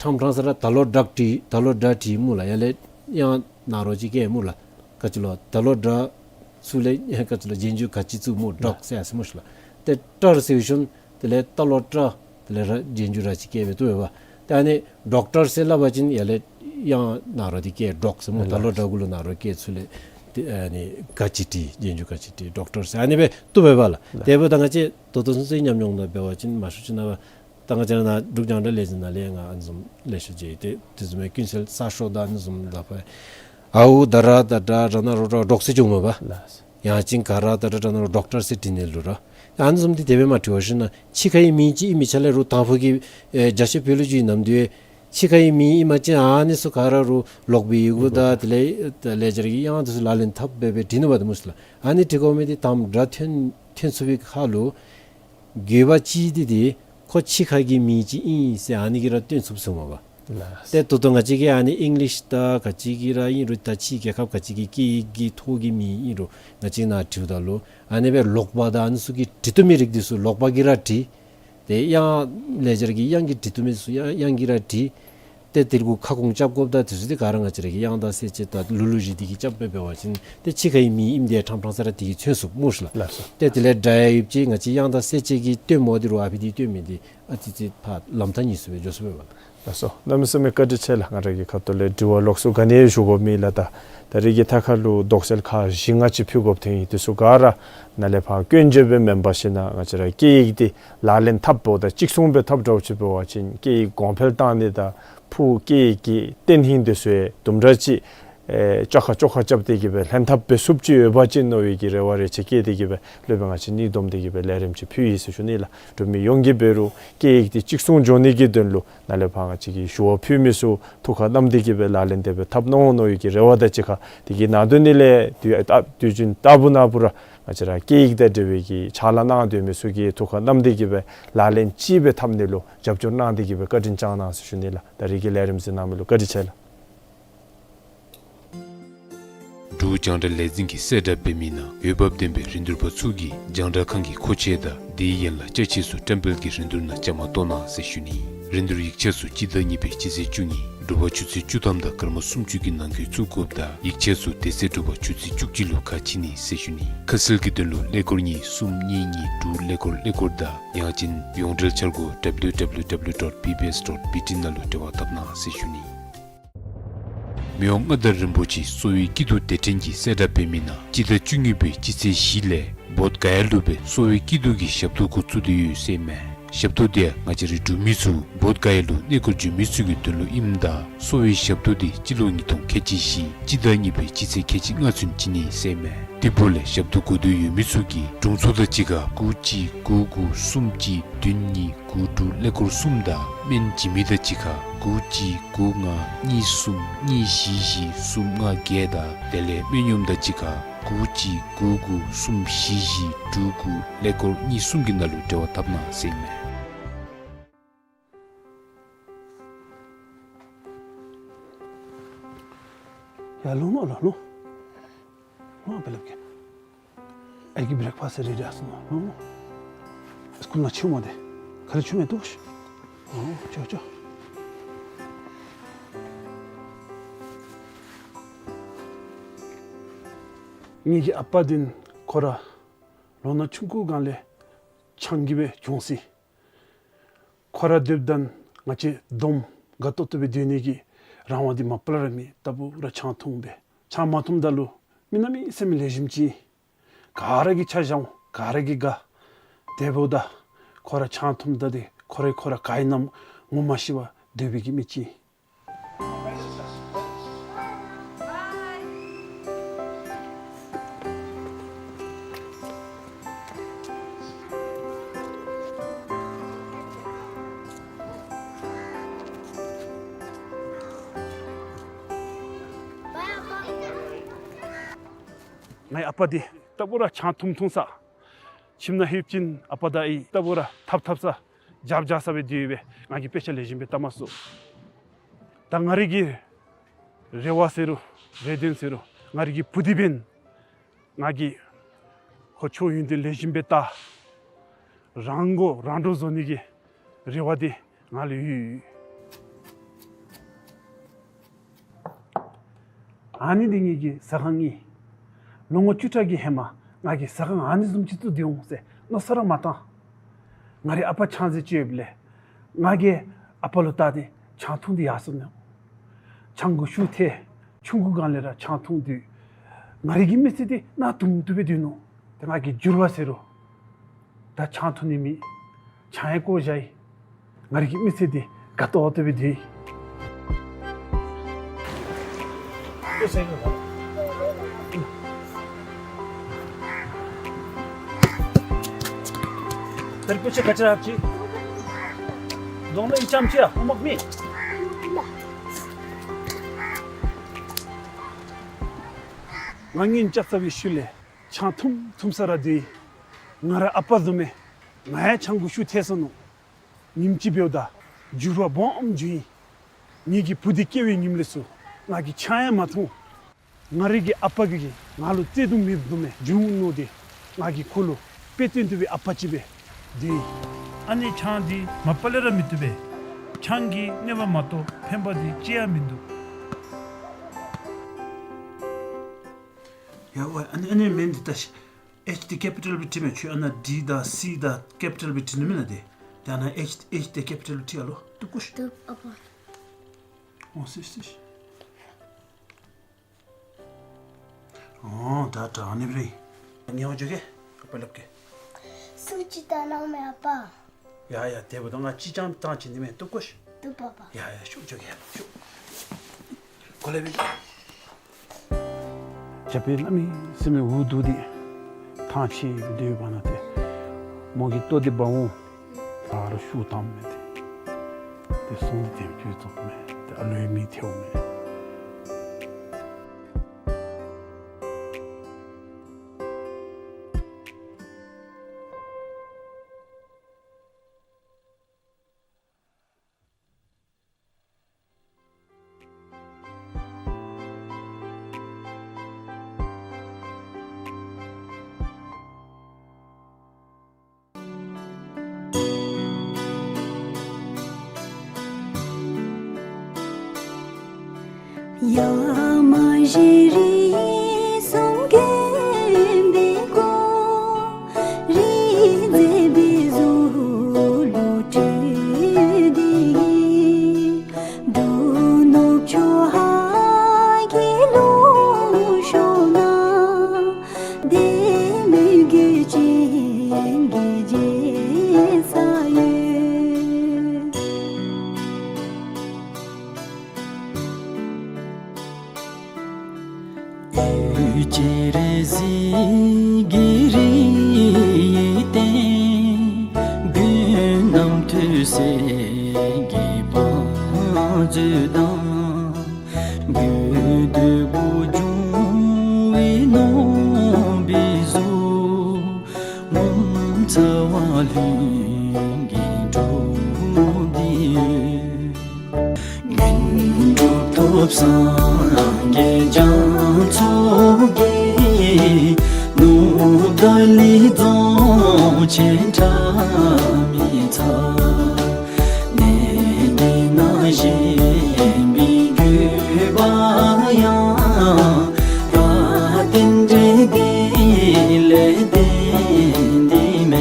ཕྲང་ཕྲང་ས་ར་ད་ལོག་ཌོག་བྲི་ད་ལོག་ཌོག་བྲི་སྨོ་ལགས། ཡར་ལས་དབྱངས་ནཱ་རོ་ཅིག་བཀལ་སྨོ་ལགས། ག་ཅི་ལོ་ད་ལོག་ཌོག་ཚུར་ལས་ག་ཅི་ལོ་རྗེས་འཇུག་ག་ཅི་བཙུགས་སྨོ་ཌོག་ཟེར་ཡར་སོ་སྨོ་ཤ་ལགས། ཏེ་ཊར་ཟེར་ཞིནམ་དེ་ལས་ད་ལོག་ཊར་དེ་ལས་ར་རྗེས་འཇུག་ར་ཅིག་བཀལ་སྦེ་བཏུབ་པས། ཏེ་ཨ་ནི་ཌོག་ཊར་ཟེར་སླབ་པ་ཅིན་ཡར་ལས་དབྱངས་ནཱ་རོ་འདི་བཀལ་ཌོག་ཟེར་སྨོ། ད་ལོག་ཌོག་གུ་ལུ་ནཱ་རོ་བཀལ་ཚུར་ལས་ཏེ་ཨ་ནི་ག་ཅི་བྲི་རྗེས་འཇུག་ག་ཅི་བྲི་ཌོག་ཊར་ཟེར་ཨ་ནི་སྦེ་བཏུབ་པས་ལགས། དེ་འབདཝ་ད་ང་བཅས་ད་ལྟོ་ཚུན་ཚོད་ཉམས་མྱོང་ནང་འབད་བ་ཅིན་མང་ཤོས་ཅིག་ནང་ད་ང་བཅས་ར་ནཱ་འབྲུག་རྒྱང་བསྒྲགས་ལས་འཛིན་ནང་ལས་ཡང་ང་ཨ་ནི་བཟུམ་ལེ་ཤ་མཇལ་ཡི། ཏེ་དེ་བཟུམ་མའི་ཀུན་གསལ་གསར་ཤོག་དང་ཨ་ནི་བཟུམ་ད་ཕར་ཨའུ་ད་ར་ད་ཌ་ར་ན་རོ་ཌོག་ཟེར་བྱུངམ་མས་པ། ལགས། ཡང་ཅིན་ག་ར་ད་ར་ད་ན་རོ་ཌོག་ཊར་ཟེར་བྲི་ནི་ལུ་ར། ཨ་ནི་བཟུམ་འདི་དེ་སྦེ་མ་བྲི་བར་ཞིནམ་ཕྱི་ཁ་གི་མིང་ཅིག་ཨིན་མི་ཆ་ལས་རོགས་དང་ཕུ་གི་ཨེ་རྒྱ་ཆེ་བོད་ལུ་བརྒྱུད་ནམ་དུས་ཕྱི་ཁ་གི་མིང་ཨིན་པ་ཅིན་ཨ་ནི་ཚུ་ག་ར་རོགས་ཀློག་པའི་ཡི་གུ་དང་དེ་ལས་ལེགས་སྦྱར་གྱི་དབྱངས་དེ་ཚུ་ལག་ལེན་འཐབ་སྦེ་སྦེ་བྲི་ནུག་པ་ཏེ་སྨོ་ཤ་ལགས། ཨ་ནི་བྲི་དགོ་མི་འདི་དང་པ་སྒྲ་ཐོན་ཐོན་ཚུགས་པའི་ཁར་ལུ་དགོས་པ་ཅིག་འདི་འདི་ཁོ་ཕྱི་ཁ་གི་མིང་ཅིག་ཨིན་ཟེར་ཨ་ནི་གིས་ར་སྟོན་ཚུགསཔ་ཟེརཝ་མས་པ། ལགས། ཏེ་ད་ལྟོ་ང་བཅས་ཀྱིས་ཨ་ནི་ཨིང་ལིཤ་དང་ག་ཅི་གིས་ར་ཨིན་རུང་ད་ཕྱིའི་རྒྱལ་ཁབ་ག་ཅི་གི་སྐད་ཡིག་གི་ཐོག་གི་མིང་ཨིན་རུང་ང་བཅས་ནཱ་བྲིཝ་ད་ལུ་ཨ་ནི་སྦེ་ཀློག་པ་དང་ཨ་ནི་ཚུ་གིས་བྲི་བཏུབ་མི་རིགས་འདི་ཚུ་ཀློག་པ་གིས་ར་བྲི། ཏེ་དབྱངས་ལེགས་སྦྱར་གྱི་དབྱངས་ཀྱིས་བྲི་བཏུབ་མི་ཚུ་དབྱངས་དབྱངས་ཀྱིས་ར་བྲི། ཏེ་དེ་གུ་ཁ་སྐོང་རྐྱབ་དགོཔ་དང་དེ་ཚུ་འདི་ག་ར་ང་བཅས་ར་གི་དབྱངས་དང་གསལ་བྱེད་དང་ལུགས་ལུགས་བཞི་འདི་གིས་རྐྱབ་སྦེ་འབད་བ་ཅིན་ཏེ་ཕྱི་ཁ་གི་མིང་ཨིནམ་འདི་ཕྲང་ཕྲང་ས་ར་དེ་གིས་མཚོན་ཚུགས་སྨོ་ཤ་ལགས། ལགས་སོ། ཏེ་དེ་ལས་སྒྲ་ཡང་ཡོདཔ་ཅིག་ང་བཅས་དབྱངས་དང་གསལ་བྱེད་ཀྱི་སྟོནམ་འདི་རུང་ཨ་ཕི་འདི་སྟོན་མི་འདི་ཨ་ཙི་ཙི་ཕར་ལམ་ཐག་ཉེ་སུ་སྦེ་འགྱོ་ཚུགས་པས་པ། ལགས་སོ། གནམ་མེད་ས་མེད་བཀའ་དྲིན་ཆེ་ལགས། ང་ར་གི་ཁ་ཐུག་ལས་དྲི་བ་ལོགས་སུ་ག་ནི་ཡང་ཞུ་དགོཔ་མེད་ལགས། ད་ད་རིས་ཀྱི་ཐད་ཁར་ལུ་དོགས་སེལ་ཁག་བཞི་ལྔ་ཅིག་ཕུལ་དགོཔ་ཐོན་ཡི། དེ་ཚུ་ག་ར་ནཱ་ལས་ཕར་སྐྱོན་བརྗོད་སྦེ་མེན་པར་ཞིན་ན་ང་བཅས་ར་སྐད་ཡིག་འདི་ལག་ལེན་འཐབ་འབདཝ་ད་གཅིག་མཚུངས་སྦེ་འཐབ་འདྲཝ་ཅིག་འབད་བ་ཅིན་སྐད་ཡིག་གོང་འཕེལ་བཏང་ནི་དང་ཕུགས་སྐད་ཡིག་གི་བརྟན་ལྷིང་འདི་ཚུ་ཡང་དུམ་གྲ་ཅིག་ཨེ་བཅོ་ཁ་བཅོ་ཁ་རྐྱབ་སྟེ་གི་སྦེ་ལྷན་ཐབས་འབད་ཚུགསཔ་ཅིག་ཡོད་པ་ཅིན་མནོ་བའི་གི་རེ་བ་རེ་ཆེ་བསྐྱེད་དེ་གི་སྦེ་སློབ་དཔོན་ང་བཅས་གཉིས་བསྡོམས་ཏེ་གི་སྦེ་ལས་རིམ་ཅིག་ཕུལ་ཡི་ཟེར་ཞུ་ནི་ལགས། འབྲུག་མི་ཡོངས་ཀྱིས་འབད་རུང་སྐད་ཡིག་འདི་གཅིག་མཚུངས་འགྱོ་ནི་གི་དོན་ལུ་ནཱ་ལས་ཕར་ང་བཅས་ཀྱིས་ཞུ་བ་ཕུལ་མི་ཚུ་ཐུགས་ཁར་བསྣམས་ཏེ་གི་སྦེ་ལག་ལེན་དེ་སྦེ་འཐབ་གནང་འོང་མནོ་བའི་གི་རེ་བ་དང་གཅིག་ཁར་དེ་གི་ནང་དོན་ནི་ལས་དུས་ཨ་དུས་རྒྱུན་ལྟ་བུ་ན་བུ་ར་ང་བཅས་ར་སྐད་ཡིག་དང་འབྲེལ་བའི་གི་ཕྱག་ལཱ་གནང་སྡོད་མི་ཚུ་གིས་ཐུགས་ཁར་བསྣམས་ཏེ་གི་སྦེ་ལག་ལེན་ཅིག་སྦེ་འཐབ་ནི་ལུ་རྒྱབ་སྐྱོར་གནང་སྟེ་གི་སྦེ་བཀའ་དྲིན་བསྐྱང་གནང་ཟེར་ཞུ་ནི་ལགས། ད་རིས་ཀྱི་ལས་རིམ་གཟིགས་གནང་མི་ལུ་བཀའ་དྲིན་ཆེ་ལགས། འབྲུག་རྒྱང་བསྒྲགས་ལས་འཛིན་གྱི་གསལ་བསྒྲགས་འབད་མི་ནང་འོས་འབབ་ལྡན་པའི་རིན་བསྡུར་པ་ཚུ་གིས་རྒྱང་བསྒྲགས་ཁང་གི་མཁོ་ཆས་དང་དེའི་ཡན་ལག་ཅ་ཆས་ཚུ་བཀྲམ་སྤེལ་གྱི་རིན་བསྡུར་ནང་བཅའ་མར་གཏོགས་གནང་ཟེར་ཞུ་ནི། རིན་བསྡུར་ཡིག་ཆ་ཚུ་སྤྱི་ཟླ་གཉིས་པའི་སྤྱི་ཚེས་བཅུ་གཉིས་དྲོ་པ་ཆུ་ཚོད་བཅུ་ཐམ་དང་སྐར་མ་སུམ་ཅུ་གི་ནང་འཁོད་བཙུགས་དགོཔ་དང་ཡིག་ཆ་ཚུ་དེ་ཚེ་དྲོ་པ་ཆུ་ཚོད་བཅུ་གཅིག་ལུ་ཁ་ཕྱེ་ནི་ཟེར་ཞུ་ནི། ཁ་གསལ་གྱི་དོན་ལུ་ཀླད་ཀོར་གཉིས་གསུམ་གཉིས་གཉིས་དྲུག་ཀླད་ཀོར་ཀླད་ཀོར་དང་ཡང་ཅིན་ཡོངས་འབྲེལ་འཆར་སྒོ་W W W dot B B S dot B T ནང་ལུ་འབྲེལ་བ་འཐབ་གནང་ཟེར་ཞུ་ནི། མི་དབང་མངའ་བདག་རིན་པོ་ཆེ་གསོ་བའི་སྐྱིད་སྡུག་སྡེ་ཕྲན་གྱི་གསལ་བསྒྲགས་འབད་མི་ནང་སྤྱི་ཟླ་བཅུ་གཉིས་པའི་སྤྱི་ཚེས་བཞི་ལས་བོདྷ་ག་ཡ་ལུ་སྦེ་གསོ་བའི་སྐྱིད་སྡུག་གི་ཞབས་ཏོག་འགོ་བཙུགས་ཏེ་ཡོད་ཟེར་མས། ཞབས་ཏོག་འདི་ཡང་ང་བཅས་རའི་འབྲུག་མི་ཚུ་བོདྷ་ག་ཡ་ལུ་གནས་སྐོར་འགྱོ་མི་ཚུ་གི་དོན་ལུ་ཨིནམ་ད་གསོ་བའི་ཞབས་ཏོག་འདི་སྤྱི་ལོ་ཉིས་སྟོང་ཁལ་གཅིག་བཞི་སྤྱི་ཟླ་གཉིས་པའི་སྤྱི་ཚེས་ཁལ་གཅིག་ལྔ་ཚུན་བྱིན་ནི་ཟེར་མས། དེ་འབདཝ་ལས་ཞབས་ཏོག་དགོ་འདོད་ཡོད་མི་ཚུ་གིས་དྲུང་འཚོ་དང་གཅིག་ཁར་དགུ་གཅིག་དགུ་དགུ་གསུམ་གཅིག་བདུན་གཉིས་དགུ་དྲུག་ཀླད་ཀོར་གསུམ་དང་སྨན་བྱིན་མི་དང་གཅིག་ཁར་དགུ་གཅིག་དགུ་ལྔ་གཉིས་གསུམ་གཉིས་བཞི་བཞི་གསུམ་ལྔ་བརྒྱད་དང་དེ་ལས་སྨན་གཡོགམ་དང་གཅིག་ཁར་དགུ་གཅིག་དགུ་དགུ་གསུམ་བཞི་བཞི་དྲུག་དགུ་ཀླད་ཀོར་གཉིས་གསུམ་གྱི་ནང་ལུ་འབྲེལ་བ་འཐབ་གནང་ཟེར་མས། ཡ་ལོངས་ལོངས་ལོངས་ལོངས། ལོངས་ཨ་པ་ལགས་ཀྱིས། ཨའི་གིས་བྷི་རེག་ཕཱསཊ་རེ་ཌི་ཨ་སོང་ནུག། ལོངས་ལོངས། སི་ཀུལ་ནང་ཕྱེཝ་མས་ཏེ། ག་ར་ཕྱེཝ་མས་ཏེ། ཨོ་ཅོག་ཅོག། ངེ་གི་ཨ་པ་འདི་ཁོ་ར་ལོ་ན་ཆུང་ཀུའི་སྒང་ལས་ཆང་རྐྱབ་སྦེ་བྱུང་ཡི། ཁོ་ར་སྡོདཔ་ད་ང་བཅས་བསྡོམས་དགའ་ཏོག་ཏོ་སྦེ་སྡོད་ནི་གི་རང་དབང་འདི་མ་པ་ལས་ར་མེད། རྟག་བུ་ར་ཆང་འཐུང་སྦེ། ཆང་མ་འཐུངམ་ད་ལུ་མི་གནམ་མེད་ས་མེད་ལེགས་ཤོམ་ཅིག་ཨིན། ག་ར་གིས་ཆ་བཞག་འོང་ ག་ར་གིས་དགའ། དེ་འབདཝ་ད་ཁོ་ར་ཆང་འཐུངམ་ད་འདི་ཁོ་ར་ཁོ་ར་ག་ཨིན་ན་ངོ་མ་ཤེས་པར་སྡོད་པའི་གི་མི་ཅིག་ཨིན། ངེའི་ཨ་པ་འདི་ལྟ་བུ་ར་ཆང་འཐུང་འཐུང་ས། ཁྱིམ་ནང་ལྷོདཔ་ཅིན་ཨ་པ་དང་ཨའི་ལྟ་བུ་ར་འཐབ་འཐབ་ས་རྒྱབ་རྒྱབ་ས་སྦེ་སྡོད་ཡོད་པས། ང་གིས་དཔེ་ཆ་ལེགས་ཤོམ་སྦེ་བལྟ་མ་ཚུགས། ད་ང་རའི་གི་རེ་བ་ཟེར་རུང་རེ་འདུན་ཟེར་རུང་ང་རའི་གི་བུ་འདི་འབདན་ང་གིས་ཁོ་ཆོས་ཡོན་ཏན་ལེགས་ཤོམ་སྦེ་བལྟ། རང་མགོ་རང་འདྲོངས་བཟོ་ནི་གི་རེ་བ་འདི་ང་ལུ་ཡོད། ཨ་ནི་འདི་ངེའི་གི་ཟ་ཁང་ཨིན། ལོ་ངོ་བཅུ་ཕྲག་གི་ཧེ་མ་ང་གིས་ཟ་ཁང་ཨ་ནི་བཟུམ་ཅིག་བཙུགས་ཏེ་འོང་ཟེར་མནོ་བསམ་ར་མ་བཏང་། ང་རའི་ཨ་པ་ཆང་རྫས་སྤྱོད་ཡོདཔ་ལས་ང་གིས་ཨ་པ་ལུ་བལྟ་སྟེ་ཆང་འཐུང་སྟེ་ཡར་སོ་ནུག། ཆང་གོང་ཤུགས་ཐལ། ཆུང་ཀུ་སྒང་ལས་ར་ཆང་འཐུང་སྟེ་ང་རའི་གི་མི་ཚེ་འདི་གནག་དུམ་དུམ་སྦེ་སྡོད་ནུག། ཏེ་ང་གིས་འགྱུར་བ་ཟེར་རུང་ད་ཆང་འཐུང་ནི་མེད། ཆང་ཡང་བཀོ་བཞག་ཡི། ང་རའི་གི་མི་ཚེ་འདི་དགའ་ཏོག་ཏོ་སྦེ་སྡོད་ཡི། ང་ཉིན་ལྕགས་ཚ་བའི་ཤུལ་ལས་ཆང་འཐུང་འཐུང་ས་ར་སྡོད་ཡི། ང་རའི་ཨ་པ་བཟུམ་སྦེ་ང་ཡང་ཆང་གོང་ཤུགས་ཐལ་སོ་ནུག། ཉིནམ་གཅིག་འབདཝ་ད་འགྱུར་བ་སྦོམ་བྱུང་ཡི། ངེའི་གི་བུ་འདི་སྐྱེ་བའི་ཉིནམ་ལས་ཚུར་ང་གིས་ཆང་ཡང་མ་འཐུང་། ང་རའི་གི་ཨ་པ་གིས་ང་ལུ་བརྩེ་གདུང་མེདཔ་བཟུམ་སྦེ་བྱུང་ནུག་སྟེ་ང་གིས་ཁོ་ལུ་དཔེ་སྟོན་བཏུབ་པའི་ཨ་པ་ཅིག་སྦེ་སྡོད་ཡི། ཨ་ནི་ཆང་འདི་མ་པ་ལས་ར་མི་བཏུབ་པས། ཆང་གི་གནོད་པ་མ་གཏོགས་ཕན་པ་འདི་ཅི་ཡང་མིན་འདུག། ཡ་ཝའི་ཨ་ནི་ཨ་ནི་མིང་འདི་ད་ཤི། ཨེཆ་འདི་ཀེ་པི་ཊལ་སྦེ་བྲིས་མས། ཁྱོད་ཨ་ནཱ་ཌི་དང་སི་དང་ཀེ་པི་ཊལ་སྦེ་བྲིས་ནི་མེན་ན་དེ། དེ་ཨ་ནཱ་ཨེཆ་ཨེཆ་འདི་ཀེ་པི་ཊལ་སྦེ་བྲིས་ཨ་ལོ། བཏུབ་གོ་ཤིག། བཏུབ་ཨ་པ། འོང་ཤིག་ཤིག་ཤིག། འོང་ད་ད་ཨ་ནི་སྦེ་ར་ཨིན། ངེའི་འོང་འགྱོ་གེ། ཨ་པ་སླབ་གེ། སུ་ཅིག་བལྟ་གནང་མས་ཨ་པ། ཡ་ཡ་དེ་འབདཝ་ད་ང་ཅིག་རྐྱངམ་བཏང་བྱིན་ནི་མས། བཏུབ་གོ་ཤིག། བཏུབ་ཨ་པ། ཡ་ཡ་ཤོག་འགྱོ་གེ་ཡ་ཤོག། གོ་ལེ་སྦེ། རྒྱབ་པའི་གནམ་མེད་ས་མེད་འུ་སྡུག་སྟེ་ཐང་ཆད་སྡོད་པ་ན་ཏེ་མོ་གིས་ལྟོ་འདི་འབག་འོང་། ད་རུང་ཤུགས་བཏངམ་མས་ཏེ། ཏེ་སོང་སྟེ་དེམ་ཅིག་བཙོགཔ་མས། ཏེ་ཨ་ལོའི་མི་ཐལཝ་མས། ཡ་མ་བཞེས་རིགས་གསུམ་གྱོན་པའི་སྐུ། རིག་མཛེས་པའི་གཟུགས་ལུ་སྤྲུལ་ཏེ་གི། འབྲུག་ནུབ་ཕྱོགས་ཧཱ་གི་ལུང་ཕྱོགས་ན། བདེ་མོའི་གོས་ཅན་གྱི་རྒྱལ་ས་ཡོད། འོད་ཀྱི་རི་གཟིགས་ཀྱི་རིའི་སྟེང་། མགོན་རྣམ་ཐོས་སྲས་ཀྱི་བང་མཛོད་དང་། དགོས་འདོད་པོ་འབྱུང་བའི་ནོར་བུའི་གཟུགས། ངོ་མཚར་བ་ལྷུན་གྱིས་གྲུབ་སྟེ་ཡོད། དགེ་འདུན་གྲུབ་ཐོབ་སངས་རྒྱས་རྒྱ་མཚོ་གི། ནུབ་བདག་ལེགས་རྫོང་ཆེན་ཁྲ་མི་ཚ། གནས་འདི་ན་བཞེངས་པའི་དགོས་པ་ཡང་། རྟེན་འབྲེལ་འདི་ལས་བརྟེན་ཏེ་མས།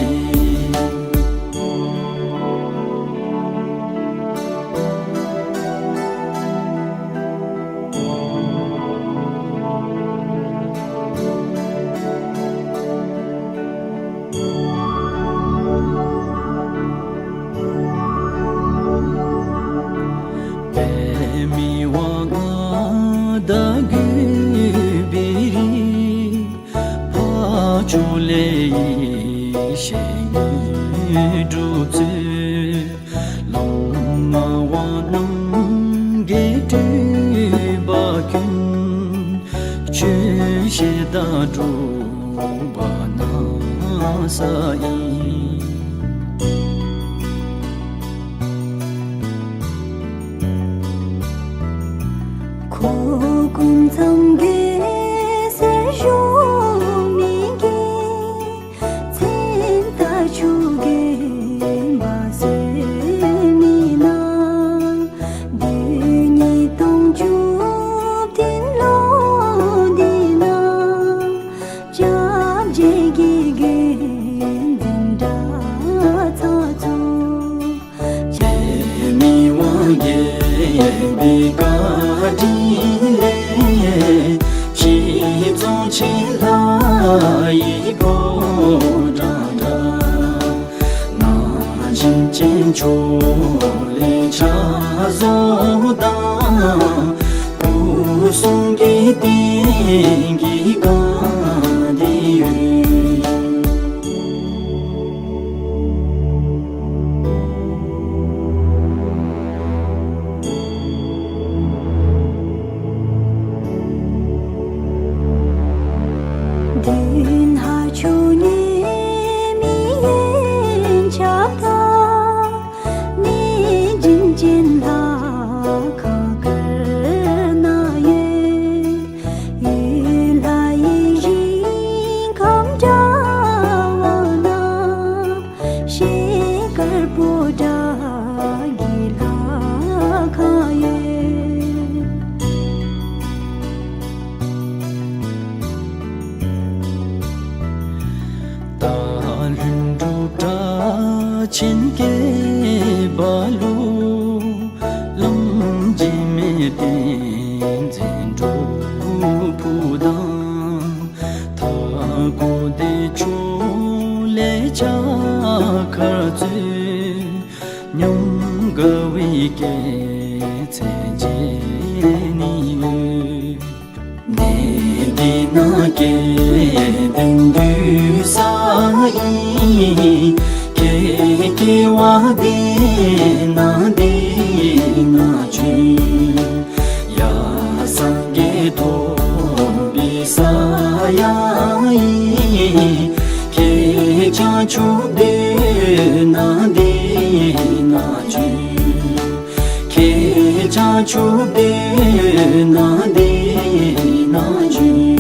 དང་སྒྲུབ་པ་གནང་ས་ཨིན། ཁོ་སྐུ་མཚམས་བརྒྱད་ཟེར་ཞུ་མི་གི། མཚན་རྟགས་ཆུ་རྒྱུན་པ་ཟེར་མི་ནང་། བདུན་ཉིས་སྟོང་བཅུ་བདུན་ལོ་འདི་ན། སྐྱབས་རྗེ་དགེ་རྒན་འཛིན་གྲྭ་ཚང་ཚུ། ཆེན་མི་དབང་རྒྱལ་པོའི་བཀའ་དྲིན་ལས། ཕྱི་རྫོང་ཆེན་ལྷ་ཡི་ཕོ་བྲང་དང་། ནང་བཞིན་ཅན་ཕྱོགས་ལས་ཕྱག་བཟོ་དང་། སྐུ་གསུང་གི་རྟེན་གྱི་སྒང་འདི་ཡོད། བདུན་ཕྲག་བཅུ་གཉིས་མི་ཡན་ཆབ་དང་། གནས་བྱིན་ཅན་ལྷ་ཁང་དཀར་ནང་ཡོད། ཡུལ་ལྷ་ཡི་ཞིང་ཁམས་འདྲ་བ་ན། ཤེལ་དཀར་པོ་ཏ་གི་ལྷ་ཁང་ཡོད། སྟག་ལྷུན་གྲུབ་གྲགས་ཆེན་སྐྱེས་པ་ལུ། བླམ་འཇིགས་མེད་བསྟན་འཛིན་སྒྲུབ་ཕུག་དང་། མཐའ་འཁོབ་བདེ་མཆོག་ལས་ཕྱག་འཁར་མཛོད། ཉམས་དགའ་བའི་སྐྱེད་ཚལ་མཇལ་ནི་ཡོད། གནས་འདི་ན་སྐལ་ལྡན་འདུས་ས་ཨིན། སྐྱེ་སྐྱེ་བ་འདི་ན་འདི་ན་བྱོན། ཡང་སངས་རྒྱས་ཐོབ་པའི་ས་ཡང་ཨིན། ཁྱེད་བྱང་ཆུབ་སྡོད་ན་འདི་ན་བྱོན། ཁྱེད་བྱང་ཆུབ་སྡོད་ན་འདི་ན་བྱོན།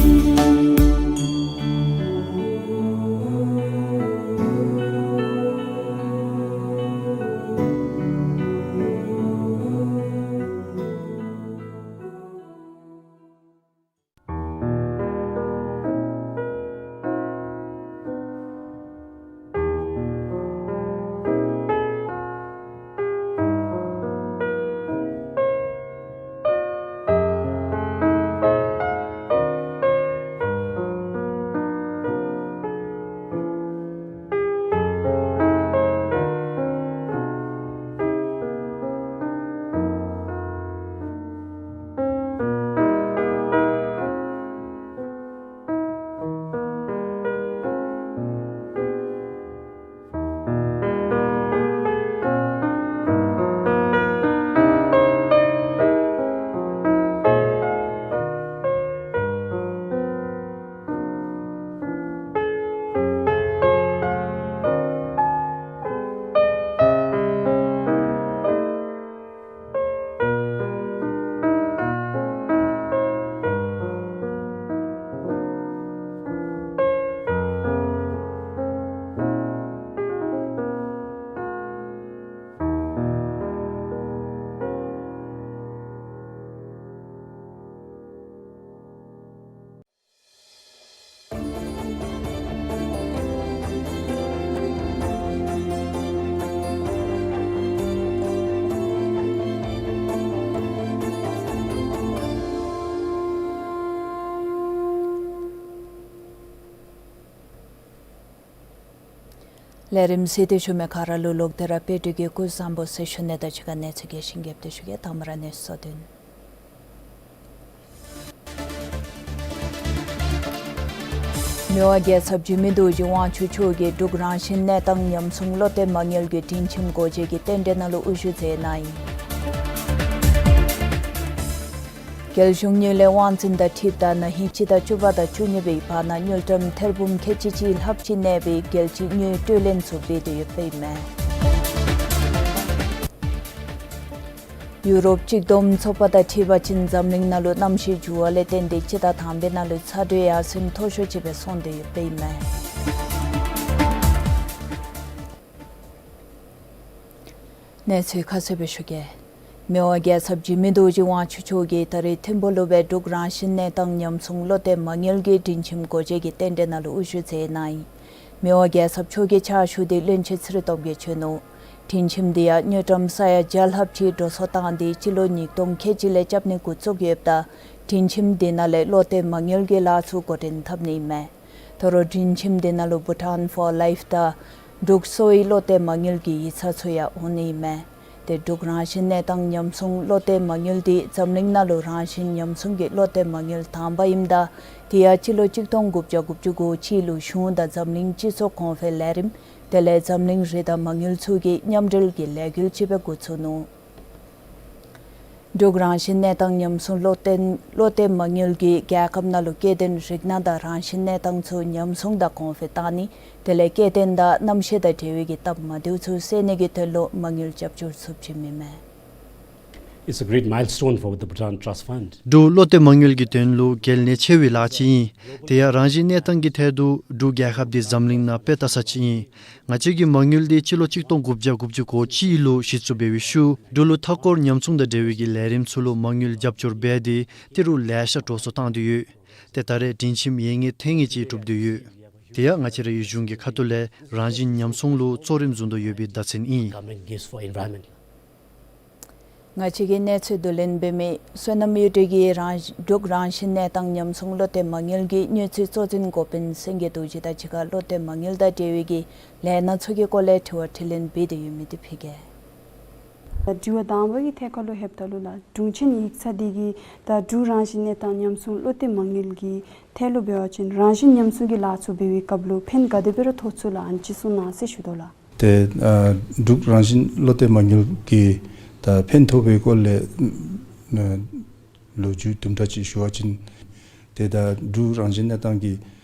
ལས་རིམ་གཟིགས་ཏེ་བཞུགས་མི་ག་ར་ལུ་ལོག་སྟེ་ར་དཔལ་སྤྲུལ་གྱི་སྐུ་གཟུགས་བཟང་པོ་ཟེར་ཞུ་ནི་དང་གཅིག་ཁར་གནས་ཚུལ་གྱི་ཞིབ་རྒྱས་ཏེ་ཞུ་གེ། དང་པ་ར་གནས་ཚུལ་བསྡུ་ནི། མི་དབང་རྒྱལ་ཚབ་འཇིགས་མེད་རྡོ་རྗེ་དབང་ཕྱུག་མཆོག་གིས་འབྲུག་རང་བཞིན་གནས་སྟངས་ཉམས་སྲུང་བློ་གཏད་མ་དངུལ་གྱི་སྒྲིང་ཁྱིམ་སྒོ་འབྱེད་ཀྱི་རྟེན་འབྲེལ་ནང་ལུ་དབུ་བཞུགས་མཛད་གནང་ཡི། རྒྱལ་གཞུང་དངུལ་ལས་དབང་འཛིན་དང་འཁྲིལཝ་ད་ན་ཧིང་སྤྱི་ཟླ་བཅུ་པ་དང་བཅུ་གཉིས་པའི་བར་ན་དངུལ་ཀྲམ་ཐེར་འབུམ་ཁལ་གཅིག་གཅིག་ལྷགཔ་ཅིག་གནས་པའི་རྒྱལ་སྤྱིའི་དངུལ་སྤྲོད་ལེན་ཚུ་འབད་དེ་ཡོདཔ་ཨིན་མས། ཡུ་རོབ་གཅིག་བསྡོམས་ཚོགས་པ་དང་འཁྲིལ་བ་ཅིན་འཛམ་གླིང་ནང་ལུ་གནམ་གཤིས་འགྱུར་བ་ལས་བརྟེན་ཏེ་སྤྱི་ཟླ་དང་པའི་ནང་ལུ་ཚ་དྲོད་ཡར་སེང་མཐོ་ཤོས་ཅིག་སྦེ་སོང་སྟེ་ཡོདཔ་ཨིན་མས། གནས་ཚུལ་ཁ་གསལ་སྦེ་ཞུ་གེ། མི་དབང་རྒྱལ་ཚབ་འཇིགས་མེད་རྡོ་རྗེ་དབང་ཕྱུག་མཆོག་གིས་ད་རིས་ཐིམ་ཕུག་ལུ་སྦེ་འབྲུག་རང་བཞིན་གནས་སྟངས་ཉམས་སྲུང་བློ་གཏད་མ་དངུལ་གྱི་སྒྲིང་ཁྱིམ་སྒོ་འབྱེད་ཀྱི་རྟེན་འབྲེལ་ནང་ལུ་དབུ་བཞུགས་མཛད་གནང་ཡི། མི་དབང་རྒྱལ་ཚབ་མཆོག་གི་ཕྱག་ཞུ་འདི་བློན་ཆེན་ཚེ་རིང་སྟོབས་རྒྱས་བྱོན་ནུག། སྒྲིང་ཁྱིམ་འདི་ཡང་དངུལ་ཀྲམ་ས་ཡ་བརྒྱ་ལྷགཔ་ཅིག་འགྲོ་སོང་བཏང་སྟེ་སྤྱི་ལོ་ཉིས་སྟོང་ཁལ་གཅིག་ལས་རྐྱབ་ནི་འགོ་བཙུགས་ཡོདཔ་ད་སྒྲིང་ཁྱིམ་འདི་ནང་ལས་བློ་གཏད་མ་དངུལ་གྱི་ལཱ་ཚུ་འགོ་འདྲེན་འཐབ་ནི་ཨིན་མས། ད་རུང་སྒྲིང་ཁྱིམ་འདི་ནང་ལུ་Bhutan for Life དང་འབྲུག་གསོ་བའི་བློ་གཏད་མ་དངུལ་གྱི་ཡིག་ཚང་ཚུ་ཡང་འོང་ནི་ཨིན་མས། ཏེ་འབྲུག་རང་བཞིན་གནས་སྟངས་ཉམས་སྲུང་བློ་གཏད་མ་དངུལ་འདི་འཛམ་གླིང་ནང་ལུ་རང་བཞིན་ཉམས་སྲུང་གི་བློ་གཏད་མ་དངུལ་དང་པ་ཨིནམ་ད་དེ་ཡང་སྤྱི་ལོ་གཅིག་སྟོང་དགུ་བརྒྱ་དགུ་བཅུ་གོ་གཅིག་ལུ་གཞུང་དང་འཛམ་གླིང་སྤྱི་ཚོགས་གོང་འཕེལ་ལས་རིམ་དེ་ལས་འཛམ་གླིང་རི་དྭགས་མ་དངུལ་ཚུ་གིས་མཉམ་འབྲེལ་གྱི་ལས་འགུལ་ཅིག་སྦེ་འགོ་བཙུགས་ནུག། འབྲུག་རང་བཞིན་གནས་སྟངས་ཉམས་སྲུང་བློ་གཏད་བློ་གཏད་མ་དངུལ་གྱིས་རྒྱལ་ཁབ་ནང་ལུ་སྐྱེ་ལྡན་རིགས་སྣ་དང་རང་བཞིན་གནས་སྟངས་ཚུ་ཉམས་སྲུང་དང་གོང་འཕེལ་བཏང་ནི་དེ་ལས་སྐྱེ་ལྡན་དང་གནམ་གཤིས་དང་འབྲེལ་བའི་གི་སྟབས་མ་བདེཝ་ཚུ་སེལ་ནི་གི་དོན་ལུ་མ་དངུལ་རྒྱབ་སྐྱོར་ཚུ་བྱིནམ་ཨིན་མས། It's a great milestone for the Bhutan Trust Fund. འབྲུག་བློ་གཏད་མ་དངུལ་གྱི་དོན་ལུ་གལ་གནད་ཆེ་བའི་ལཱ་ཅིག་ཨིན། དེ་ཡང་རང་བཞིན་གནས་སྟངས་ཀྱི་ཐད་དུ་འབྲུག་རྒྱལ་ཁབ་འདི་འཛམ་གླིང་ནང་དཔེ་ལྟ་ས་ཅིག་ཨིན། ང་བཅས་ཀྱི་མ་དངུལ་འདི་སྤྱི་ལོ་གཅིག་སྟོང་དགུ་བརྒྱ་དགུ་བཅུ་གོ་གཅིག་ལུ་གཞི་བཙུགས་འབད་བའི་ཤུལ་འབྲུག་ལུ་མཐའ་འཁོར་ཉམས་སྲུང་དང་འབྲེལ་བའི་གི་ལས་རིམ་ཚུ་ལུ་མ་དངུལ་རྒྱབ་སྐྱོར་འབད་དེ་ཏི་རུ་ལེ་ཤ་འགྲོ་སོང་བཏང་སྟེ་ཡོད། ཏེ་ད་རེས་སྒྲིང་ཁྱིམ་ཡར་ངོའི་ཐེངས་ངེ་ཅིག་གྲུབ་སྟེ་ཡོད། དེ་ཡང་ང་བཅས་རའི་གཞུང་གི་ཁ་ཐུག་ལས་རང་བཞིན་ཉམས་སྲུང་ལུ་གཙོ་རིམ་བཟུང་དོ་ཡོད་པའི་བརྡ་མཚོན་ཨིན། Government gives for environment. ང་བཅས་ཀྱིས་གནས་ཚུལ་བསྡུ་ལེན་འབད་མི་བསོད་ནམས་གཡུ་སྒྲོན་གྱིས་རང་འབྲུག་རང་བཞིན་གནས་སྟངས་ཉམས་སྲུང་བློ་གཏད་མ་དངུལ་གྱི་དངུལ་རྩིས་གཙོ་འཛིན་འགོ་དཔོན་སེང་གེ་རྡོ་རྗེ་དང་གཅིག་ཁར་བློ་གཏད་མ་དངུལ་དང་འབྲེལ་བའི་གི་ལས་སྣ་ཚུ་གི་སྐོར་ལས་དྲི་བ་དྲིས་ལན་འབད་དེ་ཡོད་མི་འདི་ཕུལ་གེ། དྲི་བ་དང་པ་གི་ཐད་ཁར་ལུ་ལྷོདཔ་ད་ལུ་ལགས། དྲུང་ཆེན་ཡིག་ཚང་འདི་གིས་ད་འབྲུག་རང་བཞིན་གནས་སྟངས་ཉམས་སྲུང་བློ་གཏད་མ་དངུལ་གྱི་ཐད་ལུ་འབད་བ་ཅིན་རང་བཞིན་ཉམས་སྲུང་གི་ལཱ་ཚུ་འབད་བའི་སྐབས་ལུ་ཕན་ག་དེ་སྦེ་ར་ཐོགས་ཚུགས་ལགས། ཨ་ནི་ཅིག་གསུང་གནང་ཟེར་ཞུ་དོ་ལགས། ཏེ་ཨ་འབྲུག་རང་བཞིན་བློ་གཏད་མ་དངུལ་གྱིས་ད་ཕན་ཐོགས་པའི་སྐོར་ལས་ཨ་ལོ་རྒྱུས་དུམ་གྲ་ཅིག་ཞུ་བ་ཅིན་ཏེ་ད་འབྲུག་རང་བཞིན་གནས་སྟངས་ཀྱིས་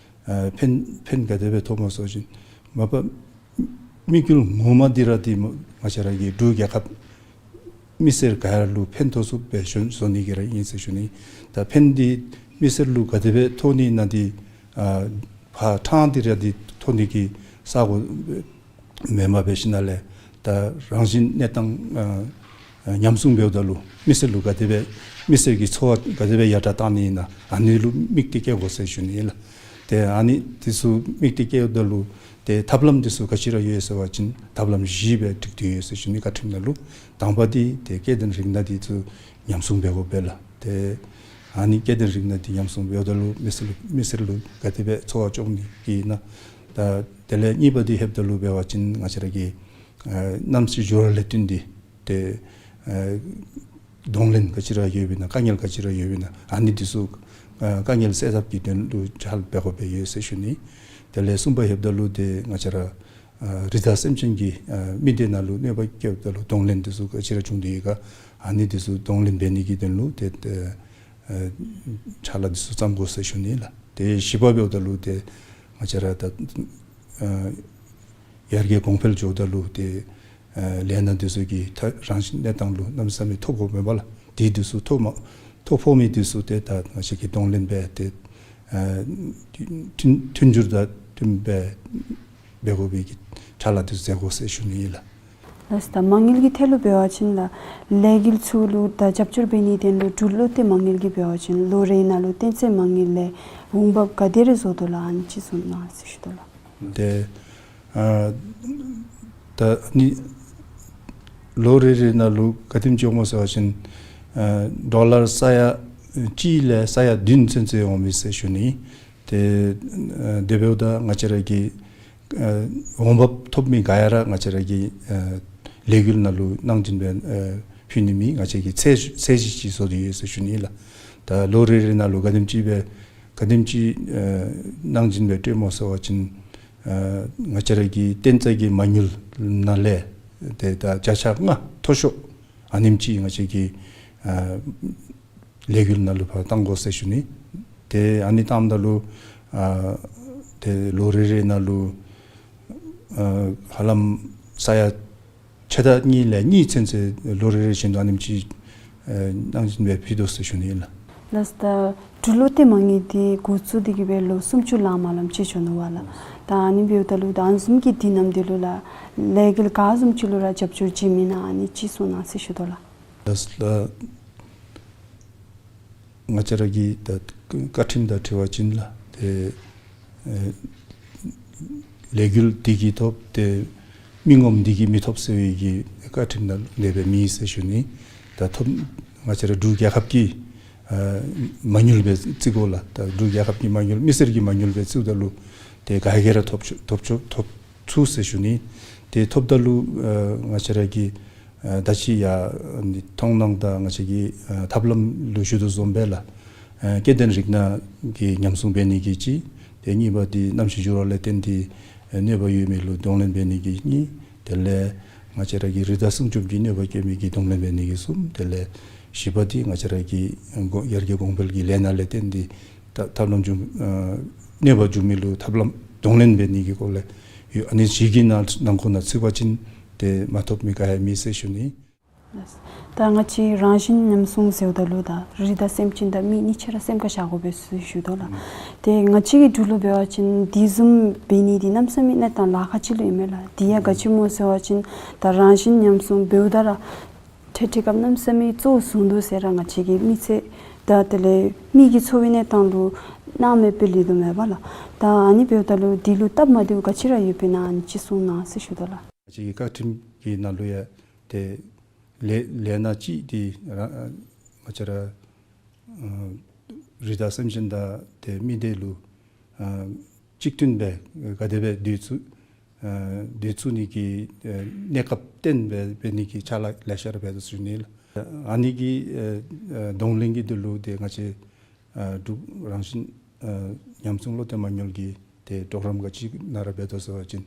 ཨ་ཕན་ཕན་ག་དེ་སྦེ་ཐོགས་སྨོ་ཟེར་བ་ཅིན་མ་པ་དམིགས་ཡུལ་ངོ་མ་འདི་ར་འདི་ང་བཅས་ར་གི་འབྲུག་རྒྱལ་ཁབ་མི་སེར་ག་ར་ལུ་ཕན་ཐོགས་ཚུགསཔ་སྦེ་བཟོ་བཟོ་ནི་གི་ར་ཨིན་ཟེར་ཞུ་ནི། ད་ཕན་འདི་མི་སེར་ལུ་ག་དེ་སྦེ་ཐོགས་ནི་ཨིན་ན་འདི་ཨ་ཕར་ཕྲང་སྟེ་ར་འདི་ཐོགས་ནི་གི་ས་གོ་མེནམ་འབད་ཞིནམ་ལས་ད་རང་བཞིན་གནས་སྟངས་ཨ་ཨ་ཉམས་སྲུང་འབདཝ་ད་ལུ་མི་སེར་ལུ་ག་དེ་སྦེ་མི་སེར་གྱི་འཚོ་བ་ག་དེ་སྦེ་ཡར་དྲག་བཏང་ནི་ཨིན་ན་ཨ་ནི་ལུ་དམིགས་ཏེ་བསྐྱེད་དགོ་ཟེར་ཞུ་ནི་ལགས། ཏེ་ཨ་ནི་འདི་ཚུ་དམིགས་ཏེ་བསྐྱེདཔ་ད་ལུ་ཏེ་ཐབས་ལམ་འདི་ཚུ་ག་ཅི་ར་ཡོད་ཟེར་བ་ཅིན་ཐབས་ལམ་བཞི་སྦེ་བསྒྲིགས་ཏེ་ཡོད་ཟེར་ཞུ་ནི། བཀའ་ཁྲིམས་ནང་ལུ་དང་པ་འདི་ཏེ་སྐྱེ་ལྡན་རིགས་སྣ་འདི་ཚུ་ཉམས་སྲུང་འབད་དགོ་པས་ལགས། ཏེ་ཨ་ནི་སྐྱེ་ལྡན་རིགས་སྣ་འདི་ཉམས་སྲུང་འབདཝ་ད་ལུ་མི་སེར་ལུ་མི་སེར་ལུ་ག་དེ་སྦེ་འཚོ་བ་སྐྱོང་ནི་གི་ཨིན་ན། ད་དེ་ལས་གཉིས་པ་འདི་ལྷོདཔ་ད་ལུ་འབད་བ་ཅིན་ང་བཅས་ར་གི་ཨ་གནམ་གཤིས་འགྱུར་བ་ལས་བརྟེན་ཏེ་ཏེ་ཨ་གདོང་ལེན་ག་ཅི་ར་ཡོདཔ་ཨིན་ན་དཀའ་ངལ་ག་ཅི་ར་ཡོདཔ་ཨིན་ན་ཨ་ནི་འདི་ཚུ་ཨ་དཀའ་ངལ་སེལ་ཐབས་ཀྱི་དོན་ལུ་ཕྱག་ལཱ་འབད་དགོཔ་སྦེ་ཡོད་ཟེར་ཞུ་ནི། དེ་ལས་གསུམ་པ་ལྷོདཔ་ད་ལུ་ཏེ་ང་བཅས་ར་ཨ་རི་དྭགས་སེམས་ཅན་གྱི་ཨ་མི་སྡེ་ནང་ལུ་གནོད་པ་བཀལཝ་ད་ལུ་གདོང་ལེན་འདི་ཚུ་ག་ཅི་ར་བྱུང་སྟེ་ཡོད་ག་ཨ་ནི་འདི་ཚུ་གདོང་ལེན་འབད་ནི་གི་དོན་ལུ་ཏེ་ཨ་ཕྱག་ལཱ་འདི་ཚུ་བརྩམ་དགོ་ཟེར་ཞུ་ནི་ལགས། ཏེ་བཞི་པ་འབདཝ་ད་ལུ་ཏེ་ང་བཅས་ར་ད་ཨ་ཡར་རྒྱས་གོང་འཕེལ་འགྱོཝ་ད་ལུ་ཏེ་ཨ་ལས་སྣ་འདི་ཚུ་གི་ད་རང་བཞིན་གནས་སྟངས་ལུ་གནམ་མེད་ས་མེད་ཐོ་ཕོགཔ་མས་པ་ལགས། དེ་འདི་ཚུ་ཐོ་མ་ཐོ་ཕོག་མི་འདི་ཚུ་ཏེ་ད་ང་བཅས་ཀྱིས་གདོང་ལེན་འབད་དེ་ཨ་མཐུན་མཐུན་འགྱུར་དང་བསྟུན་པའི་འབད་དགོ་པའི་གི་ཕྱག་ལཱ་འདི་ཚུ་མཛད་དགོ་ཟེར་ཞུ་ནི་ཨིན་ལགས། ལགས་སོ། ད་མ་དངུལ་གྱི་ཐད་ལུ་འབད་བ་ཅིན་ལགས་ལས་འགུལ་ཚུ་ལུ་ད་རྒྱབ་སྐྱོར་འབད་ནིའི་དོན་ལུ་འབྲུག་བློ་གཏད་མ་དངུལ་གྱིས་འབད་བ་ཅིན་ལོ་རེ་ནང་ལུ་གཏན་གསལ་མ་དངུལ་ལས་འོང་འབབ་ག་དེ་རེ་བཟོ་དོ་ལགས། ཨ་ནི་ཅིག་གསུང་གནང་ཟེར་ཞུ་དོ་ལགས། ཏེ་ཨ་ད་ནི་ལོ་རེ་རེ་ནང་ལུ་ག་དེམ་ཅིག་འོང་སྨོ་ཟེར་བ་ཅིན་ཨ་ཌོ་ལར་ས་ཡ་གཅིག་ལས་ས་ཡ་བདུན་ཚུན་ཚོད་འོང་མས་ཟེར་ཞུ་ནི། ཏེ་ཨ་དེ་འབདཝ་ད་ང་བཅས་ར་གི་ཨ་འོང་འབབ་ཐོབ་མི་ག་ཡ་ར་ང་བཅས་ར་གི་ཨ་ལས་འགུལ་ནང་ལུ་གནང་སྦྱིན་སྦེ་ཨ་ཕུལ་ནི་མི་ང་བཅས་ཀྱི་ཚད་ཚད་གཞི་ཅིག་བཟོ་སྟེ་ཡོད་ཟེར་ཞུ་ནི་ལགས། ད་ལོ་རེ་རེ་ནང་ལུ་ག་དེམ་ཅིག་སྦེ་ག་དེམ་ཅིག་ཨ་གནང་སྦྱིན་སྦེ་སྤྲོད་སྨོ་ཟེར་བ་ཅིན་ཨ་ང་བཅས་ར་གི་གཏན་གསལ་གྱི་མ་དངུལ་ནང་ལས་ཏེ་ད་བརྒྱ་ཆ་ལྔ་མཐོ་ཤོས་ཨ་ནེམ་ཅིག་ང་བཅས་ཀྱིས་ཨ་ ལས་འགུལ་ནང་ལུ་ཕར་བཏང་དགོ་ཟེར་ཞུ་ནི། ཏེ་ཨ་ནི་བཏངམ་ད་ལུ་ཨ་ཏེ་ལོ་རེ་རེ་ནང་ལུ་ཨ་ཧ་ལམ་ས་ཡ་ཕྱེད་དང་གཉིས་ལས་གཉིས་ཚུན་ཚོད་ལོ་རེ་རེ་བཞིན་དུ་ཨ་ནེམ་ཅིག་ཨ་གནང་བཞིན་སྦེ་ཕུལ་དོ་ཟེར་ཞུ་ནི་ཨིན་ལགས། ལགས་སོ། ད་འབྲུག་ལོ་སྟོད་མ་དངུལ་འདི་འགོ་བཙུགས་ཏེ་གི་སྦེ་ལོ་སུམ་ཅུ་ལང་མ་ལངམ་ཅིག་བྱུང་ནུག་པ་ལགས། ད་ཨ་ནི་འབདཝ་ད་ལུ་ད་ཨ་ནི་བཟུམ་གྱི་དུས་ནམ་འདི་ལུ་ལགས་ལས་འགུལ་ག་བཟུམ་ཅིག་ལུ་ར་རྒྱབ་སྐྱོར་བྱིན་མི་ཨིན་ན་ཨ་ནི་ཅིག་གསུང་གནང་ཟེར་ཞུ་དོ་ལགས། ལགས་སོ་ལགས། ང་བཅས་ར་གི་ད་བཀའ་ཁྲིམས་དང་འཁྲིལ་བ་ཅིན་ལགས་ཏེ་ཨེ་ལས་འགུལ་འདི་གིས་ཐོབ་སྟེ་མི་ངོམ་འདི་གིས་མི་ཐོབ་ཟེར་བའི་གི་བཀའ་ཁྲིམས་ནང་ལས་སྦེ་མེད་ཟེར་ཞུ་ནི། ད་ཐོབ་ང་བཅས་ར་འབྲུག་རྒྱལ་ཁབ་ཀྱི་ཨ་མ་དངུལ་སྦེ་བརྩི་དགོ་ལགས། ད་འབྲུག་རྒྱལ་ཁབ་ཀྱི་མ་དངུལ་མི་སེར་གྱི་མ་དངུལ་སྦེ་བརྩིཝ་ད་ལུ་ཏེ་ག་གིས་ར་ཐོབ་ཆོག་ཐོབ་ཆོག་ཐོབ་ཚུགས་ཟེར་ཞུ་ནི། ཏེ་ཐོབ་ད་ལུ་ཨ་ང་བཅས་ར་གི་ཨ་ད་ཅི་ཡང་ཨ་ནི་མཐོང་སྣང་དང་ང་བཅས་ཀྱི་ཨ་ཐབས་ལམ་ལུ་ཞུ་དོ་བཟུམ་སྦེ་ལགས་ཨ་སྐྱེ་ལྡན་རིགས་སྣ་གི་ཉམས་སྲུང་འབད་ནི་གི་གཅིག། ཏེ་གཉིས་པ་འདི་གནམ་གཤིས་འགྱུར་བ་ལས་བརྟེན་ཏེ་ཨ་གནོད་པ་ཡོད་མི་ལུ་གདོང་ལེན་འབད་ནི་གི་གཉིས། དེ་ལས་ང་བཅས་ར་གི་རི་དྭགས་སྲུང་སྐྱོབ་ཀྱི་གནོད་པ་བཀལ་མི་གི་གདོང་ལེན་འབད་ནི་གི་གསུམ། དེ་ལས་བཞི་པ་འདི་ང་བཅས་ར་གི་གོང་ཡར་རྒྱས་གོང་འཕེལ་གྱི་ལས་སྣ་ལས་བརྟེན་ཏེ་ཐབས་ཐབས་ལམ་འབྱུང་ཨ་གནོད་པ་འབྱུང་མི་ལུ་ཐབས་ལམ་གདོང་ལེན་འབད་ནི་གི་སྐོར་ལས་ཡོད། ཨ་ནི་བཞི་གི་ནང་ནང་ཁོངས་ནང་ཚུད་པ་ཅིན་ཏེ་མ་ཐོབ་མི་ག་ཡང་མེད་ཟེར་ཞུ་ནི། ད་ང་བཅས་རང་བཞིན་ཉམས་སྲུང་ཟེརཝ་ད་ལུ་ད་རི་དྭགས་སེམས་ཅན་དང་མི་གཉིས་ཆ་ར་སེམས་ཁར་བཞག་དགོ་པས་ཟེར་ཞུ་དོ་ལགས། ཏེ་ང་བཅས་ཀྱི་འབྲུག་ལུ་འབད་བ་ཅིན་དེ་བཟུམ་འབད་ནི་འདི་གནམ་མེད་ས་མེད་གནས་སྟངས་ལཱ་ཁག་ཅིག་ལུ་ཨིན་མས་ལགས། དེ་ཡང་ག་ཅི་སྨོ་ཟེར་བ་ཅིན་ད་རང་བཞིན་ཉམས་སྲུང་འབདཝ་ད་ར་འཕྲལ་འཕྲལ་སྐབས་གནམ་མེད་ས་མེད་གཙོ་བོ་བཟུང་དོ་ཟེར་ར་ང་བཅས་ཀྱི་མི་ཚེ་དང་དེ་ལས་མི་གི་འཚོ་བའི་གནས་སྟངས་ལུ་སྣང་མེད་སྦེ་ལུས་དོ་མས་པ་ལགས། ད་ཨ་ནི་འབདཝ་ད་ལུ་དེ་ལུ་སྟབས་མ་བདེཝ་ག་ཅི་ར་ཡོདཔ་ཨིན་ན་ཨ་ནི་ཅིག་གསུང་གནང་ཟེར་ཞུ་དོ་ལགས། ང་བཅས་ཀྱི་བཀའ་ཁྲིམས་ཀྱི་ནང་ལུ་ཡང་ཏེ་ལས་ལས་སྣ་གཅིག་འདི་ར་ང་བཅས་ར་ཨ་རི་དྭགས་སེམས་ཅན་དང་ཏེ་མི་སྡེ་ལུ་ཨ་གཅིག་མཐུན་སྦེ་ག་དེ་སྦེ་སྡོད་ཚུགས་ཨ་སྡོད་ཚུགས་ནི་གི་ཨ་གནས་སྐབས་སྟོན་སྦེ་འབད་ནི་གི་ཕྱག་ལཱ་ལེ་ཤ་ར་འབད་དོ་ཟེར་ཞུ་ནི་ལགས། ཨ་ནི་གི་ཨ་ཨ་གདོང་ལེན་གྱི་དོན་ལུ་ཏེ་ང་བཅས་ཨ་འབྲུག་རང་བཞིན་ཨ་ཉམས་སྲུང་བློ་གཏད་མ་དངུལ་གྱི་ཏེ་གྲོགས་རམ་ག་ཅི་ནང་ར་འབད་དོ་ཟེར་བ་ཅིན་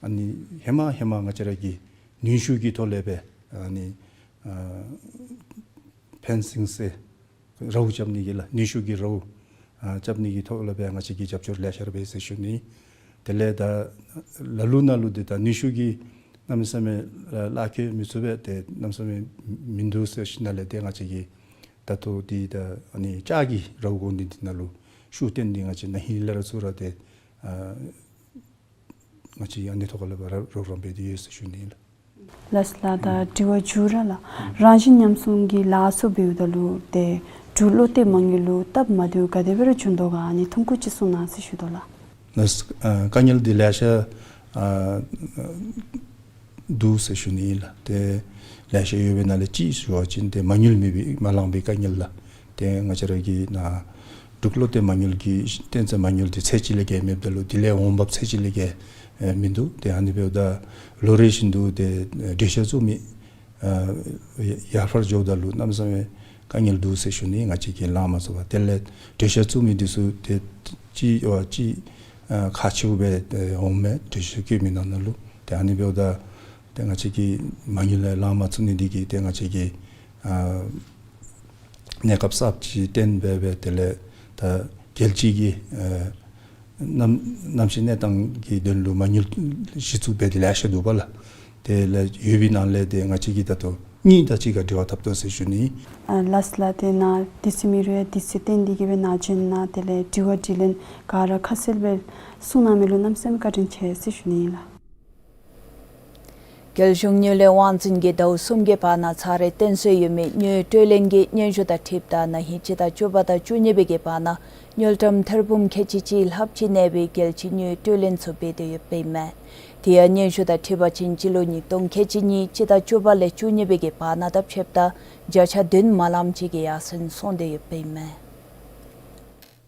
ཨ་ནི་ཧེ་མ་ཧེ་མ་ང་བཅས་ར་གི་ནུས་ཤུགས་ཀྱི་ཐོག་ལས་སྦེ་ཨ་ནི་ཨ་ཕེན་སིང་ཟེར་རཝ་རྐྱབ་ནི་གི་ལགས་ནུས་ཤུགས་ཀྱི་རཝ་ཨ་རྐྱབ་ནི་གི་ཐོག་ལས་སྦེ་ང་བཅས་ཀྱིས་རྒྱབ་སྐྱོར་ལེ་ཤ་ར་འབད་ཟེར་ཞུ་ནི། དེ་ལས་ད་ལ་ལུ་ནང་ལུ་འདི་ད་ནུས་ཤུགས་ཀྱི་གནམ་མེད་ས་མེད་ལཱ་ཁག་མི་ཚུ་སྦེ་ཏེ་གནམ་མེད་ས་མེད་མིན་འདུག་ཟེར་ཞུ་ནི་ལས་ཏེ་ང་བཅས་ཀྱིས་ད་ལྟོ་འདི་ད་ཨ་ནི་ལྕགས་ཀྱི་རཝ་གོ་འདི་འདི་ནང་ལུ་ཤུགས་བཏོན་ཏེ་ང་བཅས་ན་ཧིང་ལས་ར་ཚུར་ར་ཏེ་ཨ་ང་བཅས་ཨ་ནི་ཐོག་ལས་སྦེ་ར་རོགས་རམ་འབད་དེ་ཡོད་ཟེར་ཞུ་ནི་ལགས། ལགས་ལགས། ད་དྲི་བ་མཇུག་ར་ལགས། རང་བཞིན་ཉམས་སྲུང་གི་ལཱ་ཚུ་འབདཝ་ད་ལུ་ཏེ་འབྲུག་བློ་གཏད་མ་དངུལ་ལུ་སྟབས་མ་བདེཝ་ག་དེ་སྦེ་ར་བྱུང་དོ་ག་ཨ་ནི་ཐུང་ཀུ་ཅིག་གསུང་གནང་ཟེར་ཞུ་དོ་ལགས། ལགས། ཨ་དཀའ་ངལ་འདི་ལེ་ཤ་ཨ་འདུག་ཟེར་ཞུ་ནི་ལགས། ཏེ་ལེ་ཤ་ཡོད་པའི་ནང་ལས་གཅིག་ཞུ་བ་ཅིན་ཏེ་མ་དངུལ་མེད་པའི་མ་ལང་པའི་དཀའ་ངལ་ལགས། ཏེ་ང་བཅས་ར་གི་ནཱ་འབྲུག་བློ་གཏད་མ་དངུལ་གྱི་རྟེན་རྫས་མ་དངུལ་འདི་ཚད་གཅིག་ལས་བརྒལ་མེདཔ་ད་ལུ་དེ་ལས་འོང་འབབ་ཚད་གཅིག་ལས་བརྒལ་ཨེ་མིན་འདུག། ཏེ་ཨ་ནི་འབདཝ་ད་ལོ་རེ་བཞིན་དུ་ཏེ་གྲོས་ཆོད་བཙུགས་མི་ཨ་ཡར་འཕར་འགྱོཝ་ད་ལུ་གནམ་མེད་ས་མེད་དཀའ་ངལ་འདུག་ཟེར་ཞུ་ནི། ང་བཅས་ཀྱིས་ལང་མ་ཚུགས་པར་དེ་ལས་གྲོས་ཆོད་བཙུགས་མི་འདི་ཚུ་ཏེ་གཅིག་ཨ་གཅིག་ཨ་ཁག་ཆེཝ་སྦེ་ཨེ་འོངམ་མས། གྲོས་ཆོད་བཀོད་མི་ནང་ན་ལུ་ཏེ་ཨ་ནི་འབདཝ་ད་ཏེ་ང་བཅས་ཀྱིས་མ་དངུལ་ལེན་ལང་མ་ཚུགས་ནི་འདི་གིས་ཏེ་ང་བཅས་ཀྱིས་ཨ་གནས་སྐབས་གསརཔ་ཅིག་བཏོན་སྦེ་སྦེ་དེ་ལས་ད་རྒྱལ་སྤྱི་གི་ཨ་གནམ་གནམ་གཤིས་གནས་སྟངས་ཀྱི་དོན་ལུ་མ་དངུལ་གཞི་བཙུགས་འབད་དེ་ལེ་ཤ་འདུག་པ་ལགས། དེ་ལས་ཡོད་པའི་ནང་ལས་ཏེ་ང་བཅས་ཀྱིས་ད་ལྟོ་གཉིས་དང་གཅིག་ཁར་འབྲེལ་བ་འཐབ་དོ་ཟེར་ཞུ་ནི། ཨ་ལགས་ལགས། ཏེ་ནཱ་དུས་ཚོད་མེད་རུང་ཡང་དུས་ཚོད་བཏོན་ཏེ་གི་སྦེ་ནཱ་བྱོན་གནང་དེ་ལས་དྲི་བ་དྲིས་ལན་ག་ར་ཁ་གསལ་སྦེ་གསུང་གནང་མི་ལུ་གནམ་མེད་ས་མེད་བཀའ་དྲིན་ཆེ་ཟེར་ཞུ་ནི་ཨིན་ལགས། རྒྱལ་གཞུང་དངུལ་ལས་དབང་འཛིན་གྱིས་ཟླཝ་གསུམ་གྱི་བར་ན་ཚར་རེ་བཏོན་སྲོལ་ཡོད་མི་དངུལ་སྤྲོད་ལེན་གྱི་སྙན་ཞུ་དང་འཁྲིལཝ་ད་ན་ཧིང་སྤྱི་ཟླ་བཅུ་པ་དང་བཅུ་གཉིས་པའི་གི་བར་ན་དངུལ་ཀྲམ་ཐེར་འབུམ་ཁལ་གཅིག་གཅིག་ལྷགཔ་ཅིག་གནས་པའི་རྒྱལ་སྤྱིའི་དངུལ་སྤྲོད་ལེན་ཚུ་འབད་དེ་ཡོདཔ་ཨིན་མས། དེ་ཡང་སྙན་ཞུ་དང་འཁྲིལ་བ་ཅིན་སྤྱི་ལོ་ཉིས་སྟོང་ཁལ་གཅིག་གཉིས་སྤྱི་ཟླ་བཅུ་པ་ལས་བཅུ་གཉིས་པའི་གི་བར་ན་དང་ཕྱདཔ་ད་བརྒྱ་ཆ་བདུན་མ་ལངམ་ཅིག་གི་ཡར་སེང་སོང་སྟེ་ཡོདཔ་ཨིན་མས།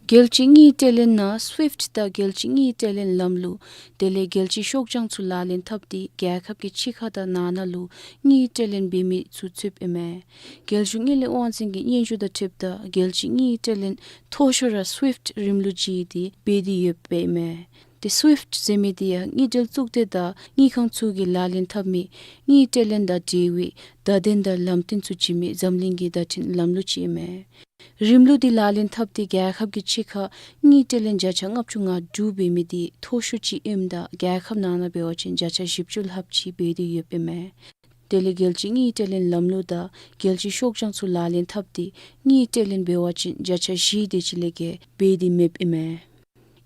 རྒྱལ་སྤྱིའི་དངུལ་སྤྲོད་ལེན་ནང་སུའིཕཊ་དང་རྒྱལ་སྤྱིའི་དངུལ་སྤྲོད་ལེན་ལམ་ལུགས་དེ་ལས་རྒྱལ་སྤྱིའི་ཤོག་བྱང་ཚུ་ལག་ལེན་འཐབ་སྟེ་རྒྱལ་ཁབ་ཀྱི་ཕྱི་ཁ་དང་ནང་ན་ལུ་དངུལ་སྤྲོད་ལེན་འབད་མི་ཚུ་ཚུདཔ་ཨིན་མས། རྒྱལ་གཞུང་དངུལ་ལས་དབང་འཛིན་གྱི་སྙན་ཞུ་དང་འཁྲིལཝ་ད་རྒྱལ་སྤྱིའི་དངུལ་སྤྲོད་ལེན་མཐོ་ཤོས་ར་སུའིཕཊ་རིམ་ལུགས་ཅིག་འདི་འབད་དེ་ཡོདཔ་ཨིན་མས། ཏེ་སུའིཕཊ་ཟེར་མི་འདི་ཡང་དངུལ་འབྲེལ་གཙུག་སྡེ་དང་དངུལ་ཁང་ཚུ་གིས་ལག་ལེན་འཐབ་མི་དངུལ་སྤྲོད་ལེན་དང་འབྲེལ་བའི་བརྡ་དོན་དང་ལམ་སྟོན་ཚུ་བྱིན་མི་འཛམ་གླིང་གི་བརྡ་འཕྲིན་ལམ་ལུགས་ཅིག་ཨིན་མས། རིམ་ལུགས་འདི་ལག་ལེན་འཐབ་སྟེ་རྒྱལ་ཁབ་ཀྱི་ཕྱི་ཁར་དངུལ་སྤྲོད་ལེན་བརྒྱ་ཆ་ལྔ་བཅུ་ང་དྲུག་འབད་མི་འདི་མཐོ་ཤོས་ཅིག་ཨིནམ་ད་རྒྱལ་ཁབ་ནང་ན་འབད་བ་ཅིན་བརྒྱ་ཆ་བཞི་བཅུ་ལྷགཔ་ཅིག་འབད་དེ་ཡོདཔ་ཨིན་མས། དེ་ལས་རྒྱལ་སྤྱིའི་དངུལ་སྤྲོད་ལེན་ལམ་ལུགས་དང་རྒྱལ་སྤྱིའི་ཤོག་བྱང་ཚུ་ལག་ལེན་འཐབ་སྟེ་དངུལ་སྤྲོད་ལེན་འབད་བ་ཅིན་བརྒྱ་ཆ་བཞི་དེ་ཅིག་ལས་བརྒལ་འབད་དེ་མེདཔ་ཨིན་མས།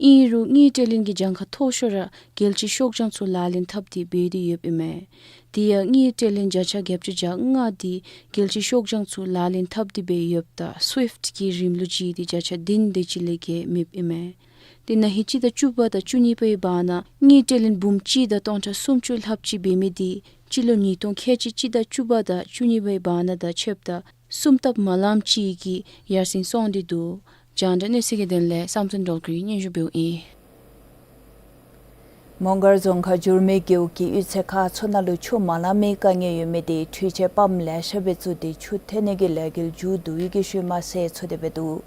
ཨིན་རུང་དངུལ་སྤྲོད་ལེན་གྱི་གྱངས་ཁ་མཐོ་ཤོས་ར་རྒྱལ་སྤྱིའི་ཤོག་བྱང་ཚུ་ལག་ལེན་འཐབ་སྟེ་འབད་དེ་ཡོདཔ་ཨིན་མས། དེ་ཡང་དངུལ་སྤྲོད་ལེན་བརྒྱ་ཆ་བརྒྱད་ཅུ་གྱ་ལྔ་དེ་རྒྱལ་སྤྱིའི་ཤོག་བྱང་ཚུ་ལག་ལེན་འཐབ་སྟེ་འབད་ཡོདཔ་ད་སུའིཕཊ་ཀྱི་རིམ་ལུགས་ཅིག་དེ་བརྒྱ་ཆ་བདུན་དེ་ཅིག་ལས་བརྒལ་མེདཔ་ཨིན་མས། དེ་ན་ཧིང་སྤྱི་ཟླ་བཅུ་པ་དང་བཅུ་གཉིས་པའི་བར་ན་དངུལ་སྤྲོད་ལེན་འབུམ་གཅིག་དང་སྟོང་ཕྲག་སུམ་ཅུ་ལྷགཔ་ཅིག་འབད་མི་དེ་སྤྱི་ལོ་ཉིས་སྟོང་ཁལ་གཅིག་སྤྱི་ཟླ་བཅུ་པ་དང་བཅུ་གཉིས་པའི་བར་ན་དང་ཕྱདཔ་ད་གསུམ་ལྟབ་མ་ལངམ་ཅིག་གིས་ཡར་སེང་སོང་སྟེ་འདུག། རྒྱང་བསྒྲགས་གནས་ཚུལ་གྱི་དོན་ལས་བསམ་གཏན་སྒྲོལ་དཀར་གྱིས་སྙན་ཞུ་འབདཝ་ཨིན། མོང་སྒར་རྫོང་ཁག་འགྱུར་མེད་རྒེད་འོག་གི་གཡུས་ཚན་ཁག་ཚུ་ནང་ལུ་ཆུ་མ་ལང་མི་དཀའ་ངལ་ཡོད་མི་དེ་འཕྲུལ་ཆས་པམཔ་ལེ་ཤ་སྦེ་བཙུགས་ཏེ་ཆུ་འཐེན་ནི་གི་ལས་འགུལ་མཇུག་བསྡུ་བའི་གི་ཤུལ་མ་ཟད་ཚུ་དེ་སྦེ་འདུག།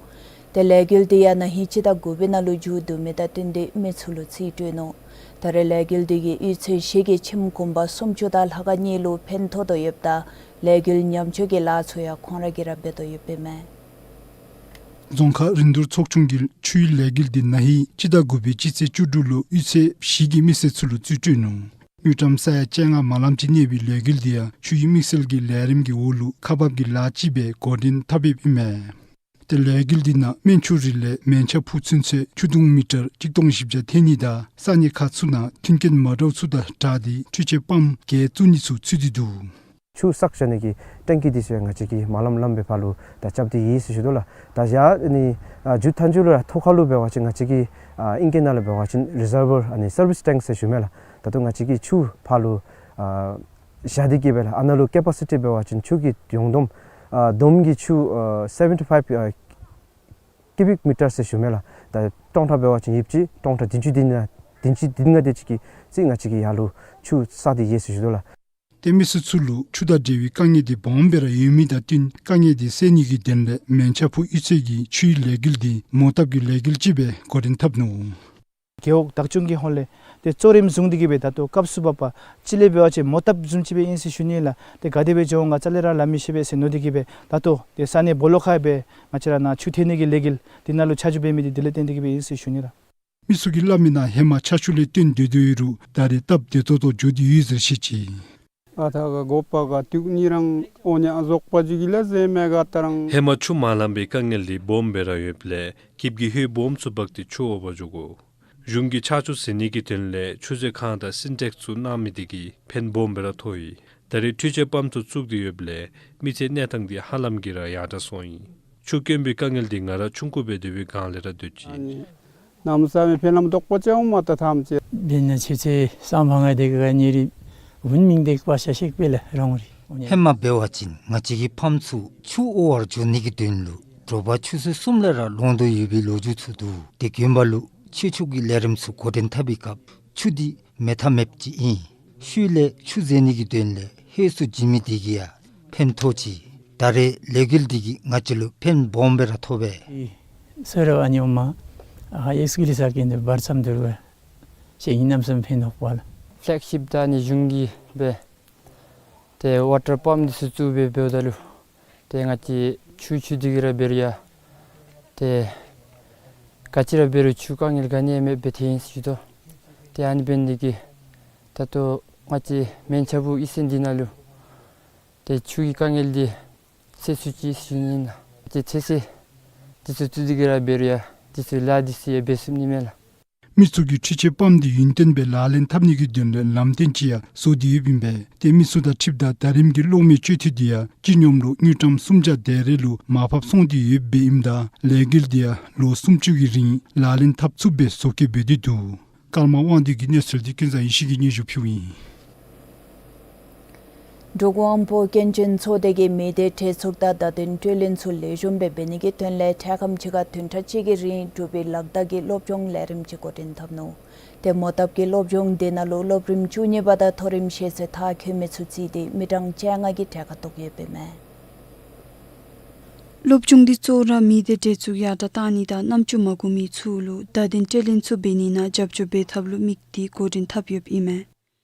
ཏེ་ལས་འགུལ་དེ་ཡང་ན་ཧིང་སྤྱི་ཟླ་དགུ་པའི་ནང་ལུ་མཇུག་བསྡུ་མི་དང་བསྟུན་ཏེ་མི་ཚུ་ལུ་རྩིས་སྤྲོད་ནུག། ད་རེས་ལས་འགུལ་དེ་གིས་གཡུས་ཚན་བཞི་གི་ཁྱིམ་གུང་པ་སུམ་ཅུ་དང་ལྷ་ཁང་གཉིས་ལུ་ཕན་ཐོགས་དོ་ཡོདཔ་ད་ལས་འགུལ་ཉམས་བཅོས་ཀྱི་ལཱ་ཚུ་ཡང་ཁོང་ར་གིས་ར་འབད་དོ་ཡོདཔ་ཨིན་མས། རྫོང་ཁག་རིན་བསྡུར་ཚོགས་ཆུང་གིས་ཆུའི་ལས་འགུལ་དེ་ན་ཧིང་སྤྱི་ཟླ་དགུ་པའི་སྤྱི་ཚེས་བཅུ་དྲུག་ལུ་གཡུས་ཚན་བཞི་གི་མི་སེར་ཚུ་ལུ་རྩིས་སྤྲོད་ནུག། དངུལ་ཀྲམ་ས་ཡ་བཅོ་ལྔ་མ་ལངམ་ཅིག་གནས་པའི་ལས་འགུལ་དེ་ཡང་ཆུའི་དམིགས་བསལ་གྱི་ལས་རིམ་གྱི་འོག་ལུ་ཁག་འབག་གི་ལཱ་ཅིག་སྦེ་འགོ་འདྲེན་འཐབ་ཡོདཔ་ཨིན་མས། ཏེ་ལས་འགུལ་དེ་ནང་སྨན་ཆུ་རི་ལས་མན་ཆ་ཕུག་ཚུན་ཚོད་ཆུ་དུང་མི་ཊར་གཅིག་སྟོང་བཞི་བརྒྱ་འཐེན་ནི་དང་ས་གནས་ཁག་ཚུ་ནང་མཐུན་རྐྱེན་མ་འདྲཝ་ཚུ་དང་སྦྲགས་ཏེ་འཕྲུལ་ཆས་པམཔ་བརྒྱད་བཙུགས་ནི་ཚུ་ཚུད་དེ་འདུག། ཆུ་བསགས་བཞག་ནི་གི་ཊེང་ཀི་འདི་ཚུ་ཡང་ང་བཅས་ཀྱིས་མ་ལངམ་ལངམ་སྦེ་ཕར་ལུ་ད་རྐྱབ་སྟེ་ཡོད་ཟེར་ཞུ་དོ་ལགས། ད་ཡར་ཨ་ནི་ཨ་མཇུག་མཐའ་མཇུག་ལུ་ཐོག་ཁ་ལུ་འབད་བ་ཅིན་ང་བཅས་ཀྱི་ཨ་ཨིང་སྐད་ནང་ལུ་འབད་བ་ཅིན་རི་ཟར་བར་ཨ་ནི་སར་བིསི་ཊེང་ཟེར་ཞུ་མས་ལགས། ད་ལྟོ་ང་བཅས་ཀྱིས་ཆུ་ཕར་ལུ་ཨ་བཞག་སྟེ་གི་སྦེ་ལགས། ཨ་ནཱ་ལུ་ཀེ་པ་སི་ཊི་འབད་བ་ཅིན་ཆུ་གི་ཡོངས་བསྡོམས་ཨ་བསྡོམས་ཀྱི་ཆུ་ཨ་སེ་བེན་ཊི་ཕའིབ་ཨ་ཀིའུ་བིག་མི་ཊར་ཟེར་ཞུ་མས་ལགས། ད་སྟོང་ཕྲག་འབད་བ་ཅིན་ཡོདཔ་ཅིག་སྟོང་ཕྲག་བདུན་ཅུ་དེ་ནང་བདུན་ཅུ་དེ་ནང་དེ་ཅིག་གི་རྩིས་ང་བཅས་ཀྱིས་ཡར་ལུ་ཆུ་བསགས་ཏེ་ཡོད་ཟེར་ཞུ་དོ་ལགས། ཏེ་མི་སེར་ཚུ་ལུ་ཆུ་དང་འབྲེལ་བའི་དཀའ་ངལ་དེ་སྦོམ་སྦེ་ར་ཡོད་མི་དང་བསྟུན་དཀའ་ངལ་དེ་སེལ་ནི་གི་དོན་ལས་མན་ཆ་ཕུག་གཡུས་ཚན་གྱིས་ཆུའི་ལས་འགུལ་དེ་མོ་བཏབ་ཀྱི་ལས་འགུལ་ཅིག་སྦེ་འགོ་འདྲེན་འཐབ་ནུག། རྒེད་འོག་བདག་སྐྱོང་གི་ཧོངས་ལས་ཏེ་གཙོ་རིམ་བཟུང་སྟེ་གི་སྦེ་ད་ལྟོ་སྐབས་སུ་བབ་པ་ཅིག་ལས་འབད་བ་ཅིན་མོ་བཏབ་བཟུམ་ཅིག་སྦེ་ཨིན་ཟེར་ཞུ་ནི་ལགས། ཏེ་ག་དེ་སྦེ་འགྱོ་འོང་ག་རྩ་ལས་ར་ལམ་མི་ཤེས་པས་ཟེར་མནོ་སྟེ་གི་སྦེ་ད་ལྟོ་ཏེ་ས་གནས་སྦོ་ལོགས་ཁར་སྦེ་ང་བཅས་ར་ནཱ་ཆུ་འཐེན་ནི་གི་ལས་འགུལ་དེ་ནང་ལུ་ཆ་འཇོག་འབད་མི་དེ་དེ་ལས་བརྟེན་ཏེ་གི་སྦེ་ཨིན་ཟེར་ཞུ་ནི་ལགས། མི་ཚུ་གིས་སླབ་མི་ནང་ཧེ་མ་ཆར་ཆུ་ལས་བརྟེན་སྡོད་སྡོདཔ་ཨིན་རུང་ད་རེས་སྟབས་བདེ་ཏོག་ཏོ་འགྱོ་སྟེ་ཡོད་ཟེར་བཤད་ཅི། ཨ་ཐ་ག་གོ་པ་ག་ཏུག་ནི་རང་ཨོ་ཉ་ཟོག་པ་ཇི་གི་ལ་ཟེ་མེ་ག་ཏ་རང་། ཧེ་མ་ཆུ་མ་ལང་པའི་དཀའ་ངལ་འདི་སྦོམ་སྦེ་ར་ཡོདཔ་ལས་ཀིབ་ཀྱི་ཧོད་སྦོམ་ཚུ་འབག་སྟེ་ཆུ་དབོར་བར་འགྱོ་དགོ། གཞུང་གིས་ཆར་ཆུ་ཟེལ་ནི་གི་དོན་ལས་ཆུ་མཛོད་ཁང་དང་སིན་ཊེགསི་ཚུ་གནང་མི་དེ་གིས་ཕན་སྦོམ་སྦེ་ར་ཐོགས་ཡི། ད་རེས་འཕྲུལ་ཆས་པམཔ་ཚུ་བཙུགས་ཏེ་ཡོདཔ་ལས་མི་ཚེ་གནས་སྟངས་འདི་ཧ་ལམ་གྱིས་ར་ཡར་དྲག་སོང་ཡི། ཆུ་དཀོན་པའི་དཀའ་ངལ་འདི་ང་ར་ཆུང་ཀུ་སྦེ་སྡོད་པའི་སྒང་ལས་ར་སྡོད་ཅི། ཨ་ནི་གནམ་མེད་ས་མེད་ཕན་ལམ་དོག་པ་ཅིག་འོང་མ་ད་ཐམས་ཅད། འབད་ན་ཆུ་ཚོད་སང་ཕོ་ང་དེ་ག་ཉེ་རི་བུན་མིང་དེ་བ་ཤ་ཤེག་པེ་ལ་རོང་རི། ཧེ་མ་འབད་བ་ཅིན་ང་བཅས་ཀྱི་ཕམ་ཚུ་ཆུ་དབོར་བར་འགྱོ་ནི་གི་དོན་ལུ་དྲོ་པ་ཆུ་ཚོད་གསུམ་ལས་ར་ལོང་དོ་ཡོད་པའི་ལོ་རྒྱུས་ཚུ་འདུག། ཏེ་དགོན་པ་ལུ་ཆོས་ཕྱོགས་ཀྱི་ལས་རིམ་ཚུ་འགོ་འདྲེན་འཐབ་པའི་སྐབས་ཆུ་འདི་མེད་ཐབས་མེདཔ་ཅིག་ཨིན། ཤུལ་ལས་ཆུ་ཟེལ་ནི་གི་དོན་ལས་ཧོད་ཚུ་བྱིན་མི་དེ་གིས་ཡང་ཕན་ཐོགས་ཅི། ད་རེས་ལས་འགུལ་འདི་གིས་ང་བཅས་ལུ་ཕན་སྦོམ་སྦེ་ར་ཐོགས་པས། ཨི་སོ་ར་ཨ་ནི་འོ་མ་ཨ་ཡེགས་ཀི་ལི་ས་ཀེན་དུ་བར་མཚམས་དུར་བ་ཤེས་ཡིན་ནམ་སམ་ཕན་ཐོགས་པ་ལགས། ཕེལེག་ཤིཔ་ད་ནི་གཞུང་གིས་སྦེ་ཏེ་ཝ་ཊར་པམཔ་འདི་ཚུ་བཙུགས་སྦེ་འབདཝ་ད་ལུ་ཏེ་ང་བཅས་ཆུ་ཆུ་འདི་གིས་ར་འབད་རུང་ཡང་ཏེ་ག་ཅི་ར་འབད་རུང་ཆུ་དཀའ་ངལ་ག་ནི་ཡང་མེདཔ་སྦེ་ཐོན་ཡི་ཟེར་ཞུ་དོ། ཏེ་ཨ་ནི་འབད་ནི་དེ་གིས་ད་ལྟོ་ང་བཅས་མན་ཆ་ཕུག་གཡུས་ཚན་འདི་ནང་ལུ་ཏེ་ཆུ་གི་དཀའ་ངལ་འདི་སེལ་ཚུགས་ཅི་ཟེར་ཞུ་ནི་ཨིན་ལགས། ཏེ་ཚོད་བསྲེ་འདི་ཚུ་བཙུགས་ཏེ་གི་ར་འབད་རུང་ཡང་འདི་ཚུ་ལཱ་འདི་ཚུ་ཡང་འབད་ཚུགས་ནི་མས་ལགས། མི་ཚུ་གིས་འཕྲུལ་ཆས་པམཔ་འདི་ཡུན་བརྟན་སྦེ་ལག་ལེན་འཐབ་ནི་གི་དོན་ལས་ལམ་སྟོན་ཅིག་ཡང་བཟོ་སྟེ་ཡོདཔ་ཨིན་པས། ཏེ་མི་ཚུ་དང་འཁྲིལཝ་ད་ད་རིམ་གྱི་གློག་མེའི་སྤྱོད་འཐུས་འདི་ཡང་སྤྱི་སྙོམས་ལུ་དངུལ་ཀྲམ་སུམ་བརྒྱ་དེ་རེ་ལུ་མར་ཕབ་སོང་སྟེ་ཡོདཔ་ཨིནམ་ད་ལས་འགུལ་འདི་ཡང་ལོ་སུམ་ཅུ་གི་རིང་ལག་ལེན་འཐབ་ཚུགསཔ་སྦེ་བཟོ་བཀོད་འབད་དེ་འདུག། ཀརྨ་དབང་འདུས་ཀྱི་གནས་ཚུལ་འདི་ཀུན་བཟང་ཡེ་ཤེས་ཀྱིས་སྙན་ཞུ་ཕུལཝ་ཨིན། འབྲུག་དབང་པོ་སྐྱོན་ཅན་ཚོགས་སྡེ་གིས་མི་སྡེ་གྲོས་ཚོགས་དང་བརྡ་དོན་སྤྲོད་ལེན་ཚུ་ལེགས་ཤོམ་སྦེ་འབད་ནི་གི་དོན་ལས་འཕྲལ་ཁམས་ཅིག་ཁར་བདུན་ཕྲག་གཅིག་གི་རིང་འབྲུག་པའི་ལག་བརྡ་གི་སློབ་སྦྱོང་ལས་རིམ་ཅིག་འགོ་འདྲེན་འཐབ་ནུག། ཏེ་མོ་བཏབ་ཀྱི་སློབ་སྦྱོང་དེ་ནང་ལུ་སློབ་རིམ་བཅུ་གཉིས་པ་དང་མཐོ་རིམ་ཤེས་ཚད་མཐར་འཁྱོལ་མི་ཚུ་བརྩིས་ཏེ་མི་གྲངས་བཅོ་ལྔ་གིས་གྲལ་ཁར་གཏོགས་ཡོདཔ་ཨིན་མས། སློབ་སྦྱོང་འདི་གཙོ་བོ་ར་མི་སྡེ་གྲོས་ཚོགས་ཡར་དྲག་གཏང་ནི་དང་རྣམ་ཅོ་མ་གོ་མི་ཚུ་ལུ་བརྡ་དོན་སྤྲོད་ལེན་ཚུ་འབད་ནི་ནང་རྒྱབ་སྐྱོར་འབད་ཐབས་ལུ་དམིགས་ཏེ་འགོ་འདྲེན་འཐབ་ཡོདཔ་ཨིན་མས།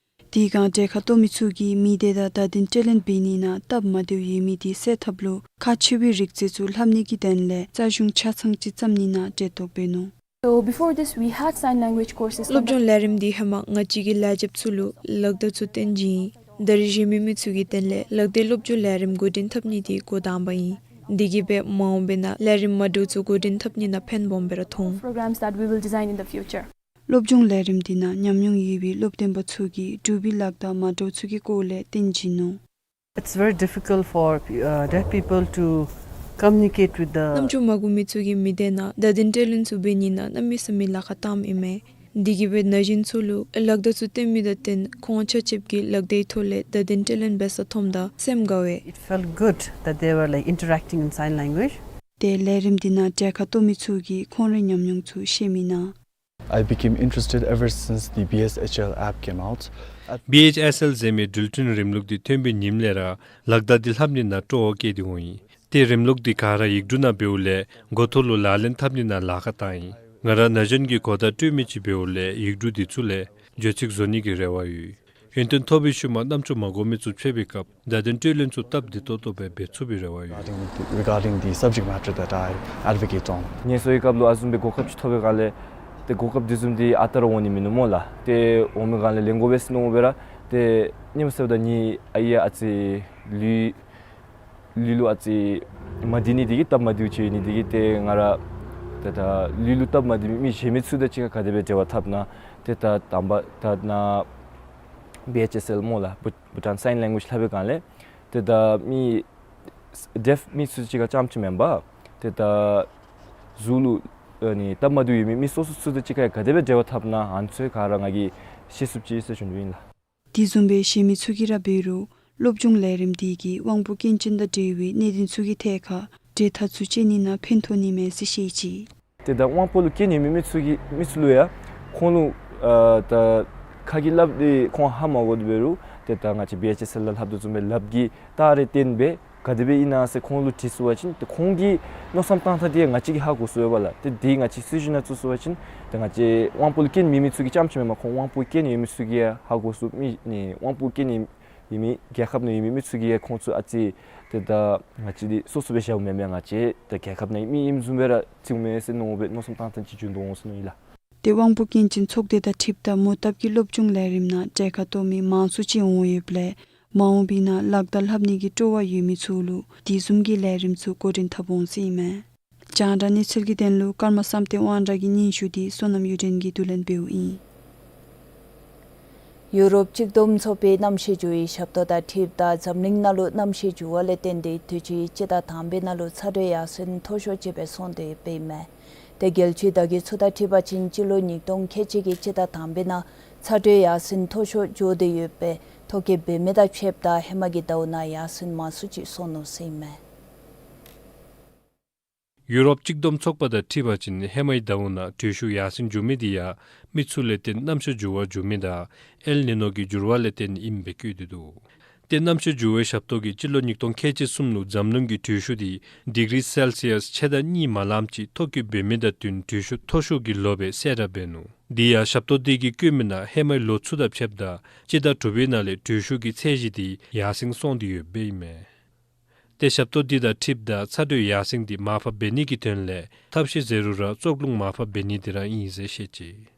དེ་སྒང་གྲལ་ཁར་གཏོགས་མི་ཚུ་གིས་མི་སྡེ་དང་བརྡ་དོན་སྤྲོད་ལེན་འབད་ནི་ནང་སྟབས་མ་བདེཝ་ཡོད་མི་དེ་སེལ་ཐབས་ལུ་ཁག་ཆེ་བའི་རིག་རྫས་ཚུ་ལྷབ་ནི་གི་དོན་ལས་རྩ་གཞུང་ཆ་ཚང་ཅིག་བརྩམ་ནི་ནང་གྲལ་གཏོགས་འབད་ནུག། So before this, we had sign language courses. སློབ་སྦྱོང་ལས་རིམ་འདི་ཧེ་མ་ང་བཅས་ཀྱིས་ལས་བྱེདཔ་ཚུ་ལུ་ལག་བརྡ་ཚུ་སྟོན་བྱིན་ཡི། ད་རིས་གཞན་མི་མི་ཚུ་གི་དོན་ལས་ལག་བརྡའི་སློབ་སྦྱོང་ལས་རིམ་འགོ་འདྲེན་འཐབ་ནི་དེ་འགོ་དང་པ་ཨིན། དེ་གིས་སྦེ་མ་འོངས་པའི་ནང་ལས་རིམ་མ་འདྲཝ་ཚུ་འགོ་འདྲེན་འཐབ་ནི་ནང་ཕན་སྦོམ་སྦེ་ར་མཐོང་། Programs that we will design in the future. སློབ་སྦྱོང་ལས་རིམ་འདི་ནང་ཉམས་མྱོང་ཡོད་པའི་སློབ་སྟོན་པ་ཚུ་གིས་འབྲུག་པའི་ལག་བརྡ་མ་འདྲཝ་ཚུ་གི་སྐོར་ལས་སྟོན་བྱིན་ནུག། It's very difficult for uh, deaf people to communicate with the རྣམ་ཅོག་མ་གུ་མི་ཚུ་གིས་མི་སྡེ་ནང་བརྡ་དོན་སྤྲོད་ལེན་ཚུ་འབད་ནི་ནང་གནམ་མེད་ས་མེད་ལཱ་ཁག་བཏངམ་ཨིན་མས། དེ་གིས་སྦེ་ན་གཞོན་ཚུ་ལུ་ལག་བརྡ་ཚུ་སྟོན་མི་དང་བསྟུན་ཁོང་ཆ་ཁྱབ་ཀྱིས་ལག་བརྡའི་ཐོག་ལས་བརྡ་དོན་སྤྲོད་ལེན་འབད་ས་མཐོངམ་ད་སེམས་དགའ་བས། It felt good that they were, like, interacting in sign language. ཏེ་ལས་རིམ་འདི་ནང་གྲལ་ཁར་གཏོགས་མི་ཚུ་གིས་ཁོང་རའི་ཉམས་མྱོང་ཚུ་བཤད་མི་ནང་། I became interested ever since the B S H L app came out. B H S L ཟེར་མི་འགྲུལ་འཕྲིན་རིམ་ལུགས་འདི་ཐོན་པའི་ཉིནམ་ལས་ར་ལག་བརྡ་འདི་ལྷབ་ནི་ནང་སྤྲོ་བ་བསྐྱེད་དེ་འོང་ཡི། ཏེ་རིམ་ལུགས་འདི་ག་ར་ཡིག་འབྲུ་ནང་འབདཝ་ལས་འགོ་ཐོག་ལུ་ལག་ལེན་འཐབ་ནི་ནང་ལཱ་ཁག་བཏང་ཡི། ང་ར་ན་གཞོན་གྱི་གོ་བརྡ་སྤྲོད་མི་ཅིག་འབདཝ་ལས་ཡིག་འབྲུ་འདི་ཚུ་ལས་བརྗོད་ཚིག་བཟོ་ནི་གི་རེ་བ་ཡོད། ཡོན་ཏན་ཐོབ་པའི་ཤུལ་མ་རྣམ་ཅོག་མ་གོ་མི་ཚུ་ཕྱད་པའི་སྐབས་བརྡ་དོན་སྤྲོད་ལེན་ཚུ་སྟབས་བདེ་ཏོག་ཏོ་སྦེ་འབད་ཚུགས་པའི་རེ་བ་ཡོད། Regarding the, regarding the subject matter that I advocate on. ངལ་གསོའི་སྐབས་ལུ་ཨ་བཟུམ་སྦེ་གོ་སྐབས་ཅིག་ཐོབ་པའི་སྒང་ལས་ཏེ་གོ་སྐབས་འདི་བཟུམ་འདི་ཨ་རྟག་ར་འོང་ནི་མིན་ནུག་སྨོ་ལགས། ཏེ་འོང་མི་སྒང་ལས་ལེན་དགོ་པས་ཟེར་མནོ་སྦེ་ར་ཏེ་ཉིནམ་གསརཔ་དང་ངེའི་ཨའི་ཨ་ཙི་ལུས་ལུས་ལུ་ཨ་ཙི་མ་བདེ་ནི་དེ་གིས་སྟབས་མ་བདེཝ་ཅིག་ཡོད་ནི་དེ་གིས་ཏེ་ང་ར་ཏེ་ད་ལུས་ལུ་སྟབས་མ་བདེ་མི་མི་གཞན་མི་ཚུ་དང་གཅིག་ཁར་ག་དེ་སྦེ་འབྲེལ་བ་འཐབ་ན། ཏེ་ད་དང་པ་ད་ནཱ་བི་ཨེཆ་ཨེསི་ཨེལ་སྨོ་ལགས། བྷུ་བྷུ་ཊཱན་སའིན་ལེང་གུ་ཨེཇ་ལྷབ་པའི་སྒང་ལས་ཏེ་ད་མི་ཌེཕ་མི་ཚུ་གཅིག་ཁར་རྐྱངམ་གཅིག་མེན་པར་ཏེ་ད་གཟུགས་ལུ་ཨ་ནི་སྟབས་མ་བདེཝ་ཡོད་མི་མི་སོ་སོ་ཚུ་དང་གཅིག་ཁར་ག་དེ་སྦེ་འབྲེལ་བ་འཐབ་ན་ཨ་ནི་ཚུ་ག་ར་ང་གིས་ཤེས་ཚུགསཔ་ཅིག་ཟེར་ཞུ་ནི་ཨིན་ལགས། དེ་བཟུམ་སྦེ་གཞན་མི་ཚུ་གིས་ར་འབད་རུང་སློབ་སྦྱོང་ལས་རིམ་འདི་གིས་དབང་པོ་སྐྱོན་ཅན་དང་འབྲེལ་བའི་གནད་དོན་ཚུ་གི་ཐད་ཁར་འབྲེལ་ཐག་ཚུ་བཅད་ནི་ནང་ཕན་ཐོགས་ནི་མས་ཟེར་བཤད་ཅི། ཏེ་ད་དབང་པོ་ལུ་སྐྱོན་ཡོད་མི་མི་ཚུ་གི་མི་ཚུ་ལུ་ཡང་ཁོང་ལུ་ཨ་ད་ཁ་གིས་སླབ་སྟེ་ཁོང་ཧ་མ་གོ་དེ་འབད་རུང་ཏེ་ད་ང་བཅས་བི་ཨེཆ་ཨེསི་ཨེལ་ལུ་ལྷབ་དོ་བཟུམ་སྦེ་ལགཔ་གིས་བལྟ་རེ་སྟོན་སྦེ་ག་དེ་སྦེ་ཨིན་ན་ཟེར་ཁོང་ལུ་དྲི་ཚུགས་པ་ཅིན་ཏེ་ཁོང་གི་མནོ་བསམ་བཏང་ཐངས་དེ་ང་བཅས་ཀྱིས་ཧ་གོ་ཚུགས་ཡོདཔ་ལགས། ཏེ་དེ་ང་བཅས་སྲིད་གཞུང་ནང་བཙུགས་ཚུགས་པ་ཅིན་ཏེ་ང་བཅས་དབང་པོ་ལུ་སྐྱོན་མེད་མི་ཚུ་གི་རྐྱངམ་ཅིག་མེན་པར་ཁོང་དབང་པོ་སྐྱོན་ཡོད་མི་ཚུ་གིས་ཡང་ཧ་གོ་ཚུགས། མི་ནི་དབང་པོ་སྐྱོན་ཡོད་མི་རྒྱལ་ཁབ་ནང་ཡོད་མི་མི་ཚུ་གིས་ཡང་ཁོང་ཚུ་ཨ་ཙི་ཏེ་ད་ང་བཅས་འདི་སོ་སོ་སྦེ་བཞགཔ་མེན་མས། ང་བཅས་ད་རྒྱལ་ཁབ་ནང་མི་ཨིནམ་བཟུམ་སྦེ་ར་བརྩིཝ་མས་ཟེར་མནོ་སྦེ་མནོ་བསམ་བཏང་ཐངས་ཅིག་བྱུང་དོ་འོང་ཟེར་མནོ་ཡི་ལགས། ཏེ་དབང་པོ་སྐྱོན་ཅན་ཚོགས་སྡེ་དང་འཁྲིལཝ་ད་མོ་བཏབ་ཀྱི་སློབ་སྦྱོང་ལས་རིམ་ནང་གྲལ་ཁར་གཏོགས་མི་མང་སུ་ཅིག་འོང་ཡོདཔ་ལས་མ་འོངས་པའི་ནང་ལག་བརྡ་ལྷབ་ནི་གི་སྤྲོ་བ་ཡོད་མི་ཚུ་ལུ་དེ་བཟུམ་གྱི་ལས་རིམ་ཚུ་འགོ་འདྲེན་འཐབ་འོང་ཟེར་ཨིན་མས། རྒྱང་བསྒྲགས་གནས་ཚུལ་གྱི་དོན་ལུ་ཀརྨ་བསམ་གཏན་དབང་གྲགས་ཀྱི་སྙན་ཞུ་འདི་བསོད་ནམས་གཡུ་སྒྲོན་གྱིས་བསྡུ་ལེན་འབདཝ་ཨིན། ཡུ་རོབ་གཅིག་བསྡོམས་ཚོགས་པའི་གནམ་གཤིས་འགྱུར་བའི་ཞབས་ཏོག་དང་འཁྲིལཝ་ད་འཛམ་གླིང་ནང་ལུ་གནམ་གཤིས་འགྱུར་བ་ལས་བརྟེན་ཏེ་དུས་ཅི་སྤྱི་ཟླ་དང་པའི་ནང་ལུ་ཚ་དྲོད་ཡར་སེང་མཐོ་ཤོས་ཅིག་སྦེ་སོང་སྟེ་ཡོདཔ་ཨིན་མས། ཏེ་རྒྱལ་སྤྱིའི་བརྡ་བརྒྱུད་ཚུ་དང་འཁྲིལ་བ་ཅིན་སྤྱི་ལོ་ཉིས་སྟོང་ཁལ་གཅིག་གི་སྤྱི་ཟླ་དང་པའི་ནང་ཚ་དྲོད་ཡར་སེང་མཐོ་ཤོས་འགྱོ་སྟེ་ཡོད་པས་ཐོ་བཀོད་འབད་མི་དང་ཕྱདཔ་ད་ཧེ་མ་གི་ཟླཝ་ནང་ཡར་སེང་མང་སུ་ཅིག་སོང་ནུག་ཟེར་ཨིན་མས། ཡུ་རོབ་གཅིག་བསྡོམས་ཚོགས་པ་དང་འཁྲིལ་བ་ཅིན་ཧེ་མའི་ཟླཝ་ནང་དྲོད་ཤུགས་ཡར་སེང་འགྱོ་མི་འདི་ཡང་མི་ཚུ་ལས་བརྟེན་གནམ་གཤིས་འགྱུར་བ་འགྱོ་མི་དང་ཨེལ་ནི་ནོ་གི་འགྱུར་བ་ལས་བརྟེན་ཨིནམ་སྦེ་བཀོད་དེ་འདུག། ཏེ་གནམ་གཤིས་འགྱུར་བའི་ཞབས་ཏོག་གིས་སྤྱི་ལོ་ཉིས་སྟོང་ཁལ་གཅིག་གསུམ་ལུ་འཛམ་གླིང་གི་དྲོད་ཤུགས་འདི་ཌིག་རི་སེལ་སི་ཡས་ཕྱེད་དང་གཉིས་མ་ལངམ་ཅིག་ཐོ་བཀོད་འབད་མི་དང་བསྟུན་དྲོད་ཤུགས་མཐོ་ཤོས་ཀྱི་ལོ་སྦེ་གསལ་བསྒྲགས་འབད་ནུག། དེ་ཡང་ཞབས་ཏོག་འདི་གིས་བཀོད་མི་ནང་ཧེ་མའི་ལོ་ཚུ་དང་ཕྱདཔ་ད་སྤྱི་ཟླ་དྲུག་པའི་ནང་ལས་དྲོད་ཤུགས་ཀྱི་ཚད་གཞི་འདི་ཡར་སེང་སོང་སྟེ་ཡོདཔ་ཨིན་མས། ཏེ་ཞབས་ཏོག་འདི་དང་འཁྲིལཝ་ད་ཚ་དྲོད་ཡར་སེང་འདི་མར་ཕབ་འབད་ནི་གི་དོན་ལས་ཐབས་ཤེས་ཟེར་རུང་ར་བཙོག་རླུང་མར་ཕབ་འབད་ནི་འདི་ར་ཨིན་ཟེར་བཤད་ཅི།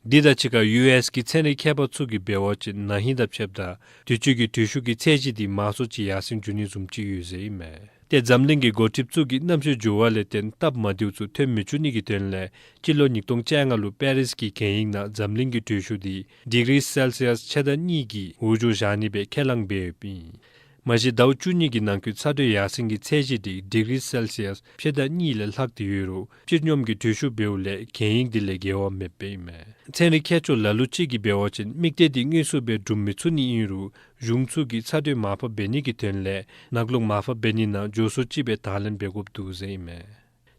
འདི་དང་གཅིག་ཁར་ཡུ་ཨེསི་གི་ཚན་རིག་མཁས་པ་ཚུ་གིས་འབད་བ་ཅིན་ན་ཧིང་དང་ཕྱདཔ་ད་དུས་ཅི་གི་དྲོད་ཤུགས་ཀྱི་ཚད་གཞི་འདི་མང་སུ་ཅིག་ཡར་སེང་འགྱོ་ནི་བཟུམ་ཅིག་ཡོད་ཟེར་ཨིན་མས། ཏེ་འཛམ་གླིང་གི་འགོ་ཁྲིདཔ་ཚུ་གིས་གནམ་གཤིས་འགྱུར་བ་ལས་བརྟེན་སྟབས་མ་བདེཝ་ཚུ་ཐོན་མི་བཅུག་ནི་གི་དོན་ལས་སྤྱི་ལོ་ཉིས་སྟོང་བཅོ་ལྔ་ལུ་པེ་རིས་ཀྱི་གན་ཡིག་ནང་འཛམ་གླིང་གི་དྲོད་ཤུགས་འདི་ཌིག་རི་སེལ་སི་ཡས་ཕྱེད་དང་གཉིས་ཀྱི་འོག་འགྱོ་བཞག་ནི་སྦེ་ཁས་བླངས་འབད་ཡོདཔ་ཨིན། མ་གཞི་ཟླཝ་བཅུ་གཉིས་ཀྱི་ནང་འཁོད་ཚ་དྲོད་ཡར་སེང་གི་ཚད་གཞི་འདི་ཌིག་རི་སེལ་སི་ཡས་ཕྱེད་དང་གཉིས་ལས་ལྷག་སྟེ་ཡོད་རུང་སྤྱིར་སྙོམས་ཀྱི་དྲོད་ཤུགས་འབདཝ་ལས་གན་ཡིག་འདི་ལས་འགལ་བ་མེདཔ་ཨིན་མས། ཚན་རིག་མཁས་མཆོག་ལ་ལུ་ཅིག་གིས་འབད་བ་ཅིན་དམིགས་གཏད་འདི་དངོས་སུ་སྦེ་སྒྲུབ་མི་ཚུགས་ནི་ཨིན་རུང་གཞུང་ཚུ་གིས་ཚ་དྲོད་མར་ཕབ་འབད་ནི་གི་དོན་ལས་ནག་རླུང་མར་ཕབ་འབད་ནི་ནང་མགྱོགས་སུ་ཅིག་སྦེ་དང་ལེན་འབད་དགོཔ་འདུག་ཟེར་ཨིན་མས།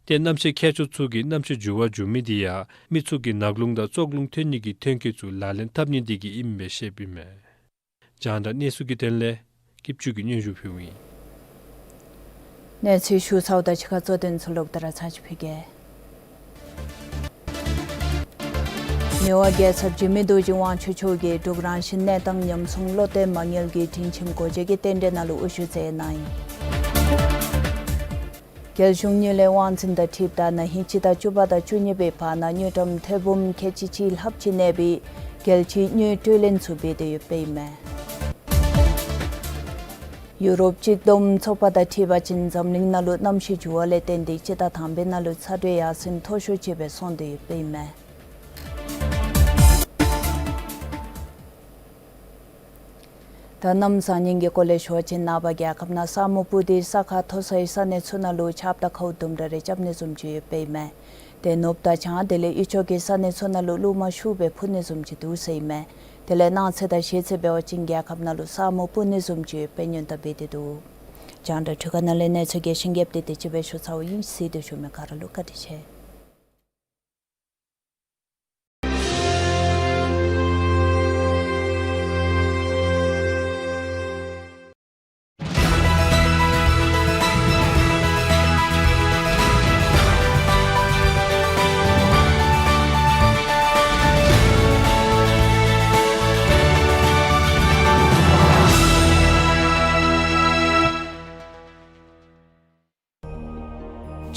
ཏེ་གནམ་གཤིས་མཁས་མཆོག་ཚུ་གིས་གནམ་གཤིས་འགྱུར་བ་འགྱོ་མི་འདི་ཡང་མི་ཚུ་གིས་ནག་རླུང་དང་བཙོག་རླུང་ཐོན་ནི་གི་ཐོན་སྐྱེད་ཚུ་ལག་ལེན་འཐབ་ནི་འདི་གིས་ཨིནམ་སྦེ་བཤདཔ་ཨིན་མས། རྒྱང་བསྒྲགས་གནས་ཚུལ་གྱི་དོན་ལས་སྐྱིད་ཆུ་གིས་སྙན་ཞུ་ཕུལཝ་ཨིན། གནས་ཚུལ་ཞུ་ཚརཝ་དང་གཅིག་ཁར་གཙོ་དོན་ཚུ་ལོག་སྟེ་ར་ཚར་ཅིག་ཕུལ་གེ། མི་དབང་རྒྱལ་ཚབ་འཇིགས་མེད་རྡོ་རྗེ་དབང་ཕྱུག་མཆོག་གིས་འབྲུག་རང་བཞིན་གནས་སྟངས་ཉམས་སྲུང་བློ་གཏད་མ་དངུལ་གྱི་སྒྲིང་ཁྱིམ་སྒོ་འབྱེད་ཀྱི་རྟེན་འབྲེལ་ནང་ལུ་དབུ་བཞུགས་མཛད་གནང་ཡི། རྒྱལ་གཞུང་དངུལ་ལས་དབང་འཛིན་དང་འཁྲིལཝ་ད་ན་ཧིང་སྤྱི་ཟླ་བཅུ་པ་དང་བཅུ་གཉིས་པའི་བར་ན་དངུལ་ཀྲམ་ཐེར་འབུམ་ཁལ་གཅིག་གཅིག་ལྷགཔ་ཅིག་གནས་པའི་རྒྱལ་སྤྱིའི་དངུལ་སྤྲོད་ལེན་ཚུ་འབད་དེ་ཡོདཔ་ཨིན་མས། ཡུ་རོབ་གཅིག་བསྡོམས་ཚོགས་པ་དང་འཁྲིལ་བ་ཅིན་འཛམ་གླིང་ནང་ལུ་གནམ་གཤིས་འགྱུར་བ་ལས་བརྟེན་ཏེ་སྤྱི་ཟླ་དང་པའི་ནང་ལུ་ཚ་དྲོད་ཡར་སེང་མཐོ་ཤོས་ཅིག་སྦེ་སོང་སྟེ་ཡོདཔ་ཨིན་མས། ད་གནམ་བཟང་ངན་གྱི་སྐོར་ལས་ཞུ་བ་ཅིན་ནངས་པ་རྒྱལ་ཁབ་ནང་ས་སྨུག་སྤུབས་ཏེ་ས་ཁ་མཐོ་སའི་ས་གནས་ཚུ་ནང་ལུ་ཆརཔ་དང་ཁཝ་དུམ་གྲ་རེ་རྐྱབ་ནི་བཟུམ་ཅིག་ཡོདཔ་ཨིན་མས། ཏེ་ནུབ་དང་བྱང་དེ་ལས་དབུས་ཕྱོགས་ཀྱི་ས་གནས་ཚུ་ནང་ལུ་རླུང་མ་ཤུགས་སྦེ་འཕུ་ནི་བཟུམ་ཅིག་འདུག་ཟེར་ཨིན་མས། དེ་ལས་གནངས་ཚེ་དང་གཞེས་ཚེ་འབད་བ་ཅིན་རྒྱལ་ཁབ་ནང་ལུ་ས་སྨུག་སྤུབ་ནི་བཟུམ་ཅིག་ཡོདཔ་སྦེ་སྔོན་བརྡ་འབད་དེ་འདུག། རྒྱང་བསྒྲགས་འཕྲུལ་ཁང་ནང་ལས་གནས་ཚུལ་རྒྱས་ཤིང་རྒྱསཔ་འདི་དེ་ཅིག་སྦེ་ཞུ་ཚརཝ་ཨིན། གཟིགས་ཏེ་བཞུགས་མི་ག་ར་ལུ་བཀའ་དྲིན་ཆེ།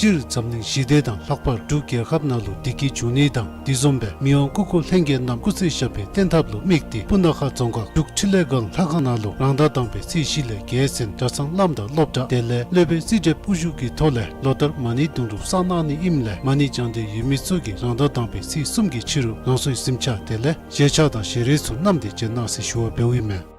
སྤྱིར་འཛམ་གླིང་ཞི་བདེ་དང་ལྷག་པར་འབྲུག་རྒྱལ་ཁབ་ནང་ལུ་བདེ་སྐྱིད་འབྱུང་ནི་དང་དེ་བཟུམ་སྦེ་མི་དབང་སྐུ་འཁོར་ལྷན་རྒྱས་རྣམས་སྐུ་ཚེ་ཞབས་པད་བརྟན་ཐབས་ལུ་དམིགས་ཏེ་སྤུ་ན་ཁ་རྫོང་ཁག་འབྲུག་འཕྲིན་ལས་སྒང་ལྷ་ཁང་ནང་ལུ་རང་ཟླ་དང་པའི་ཚེས་བཞི་ལས་རྒྱལ་མཚན་གྲྭ་ཚང་བླམ་དང་སློབ་གྲྭ་དེ་ལས་སློབ་དཔོན་རྩིས་ཁྲབ་དབུ་བཞུགས་ཀྱི་ཐོག་ལས་ལོ་ལྟར་མ་ཎི་དུང་སྒྲུབ་བསགས་གནང་ནི་ཨིནམ་ལས་མ་ཎི་བགྱང་འདོད་ཡོད་མི་ཚུ་གིས་རང་ཟླ་དང་པའི་ཚེས་གསུམ་གྱི་ཕྱི་རུ་རང་སོའི་གཟིམ་ཆ་དེ་ལས་བཞེས་ཆས་དང་ཞལ་རས་ཚུ་བསྣམས་ཏེ་བྱོན་གནང་ཟེར་ཞུ་བ་འབདཝ་ཨིན་མས།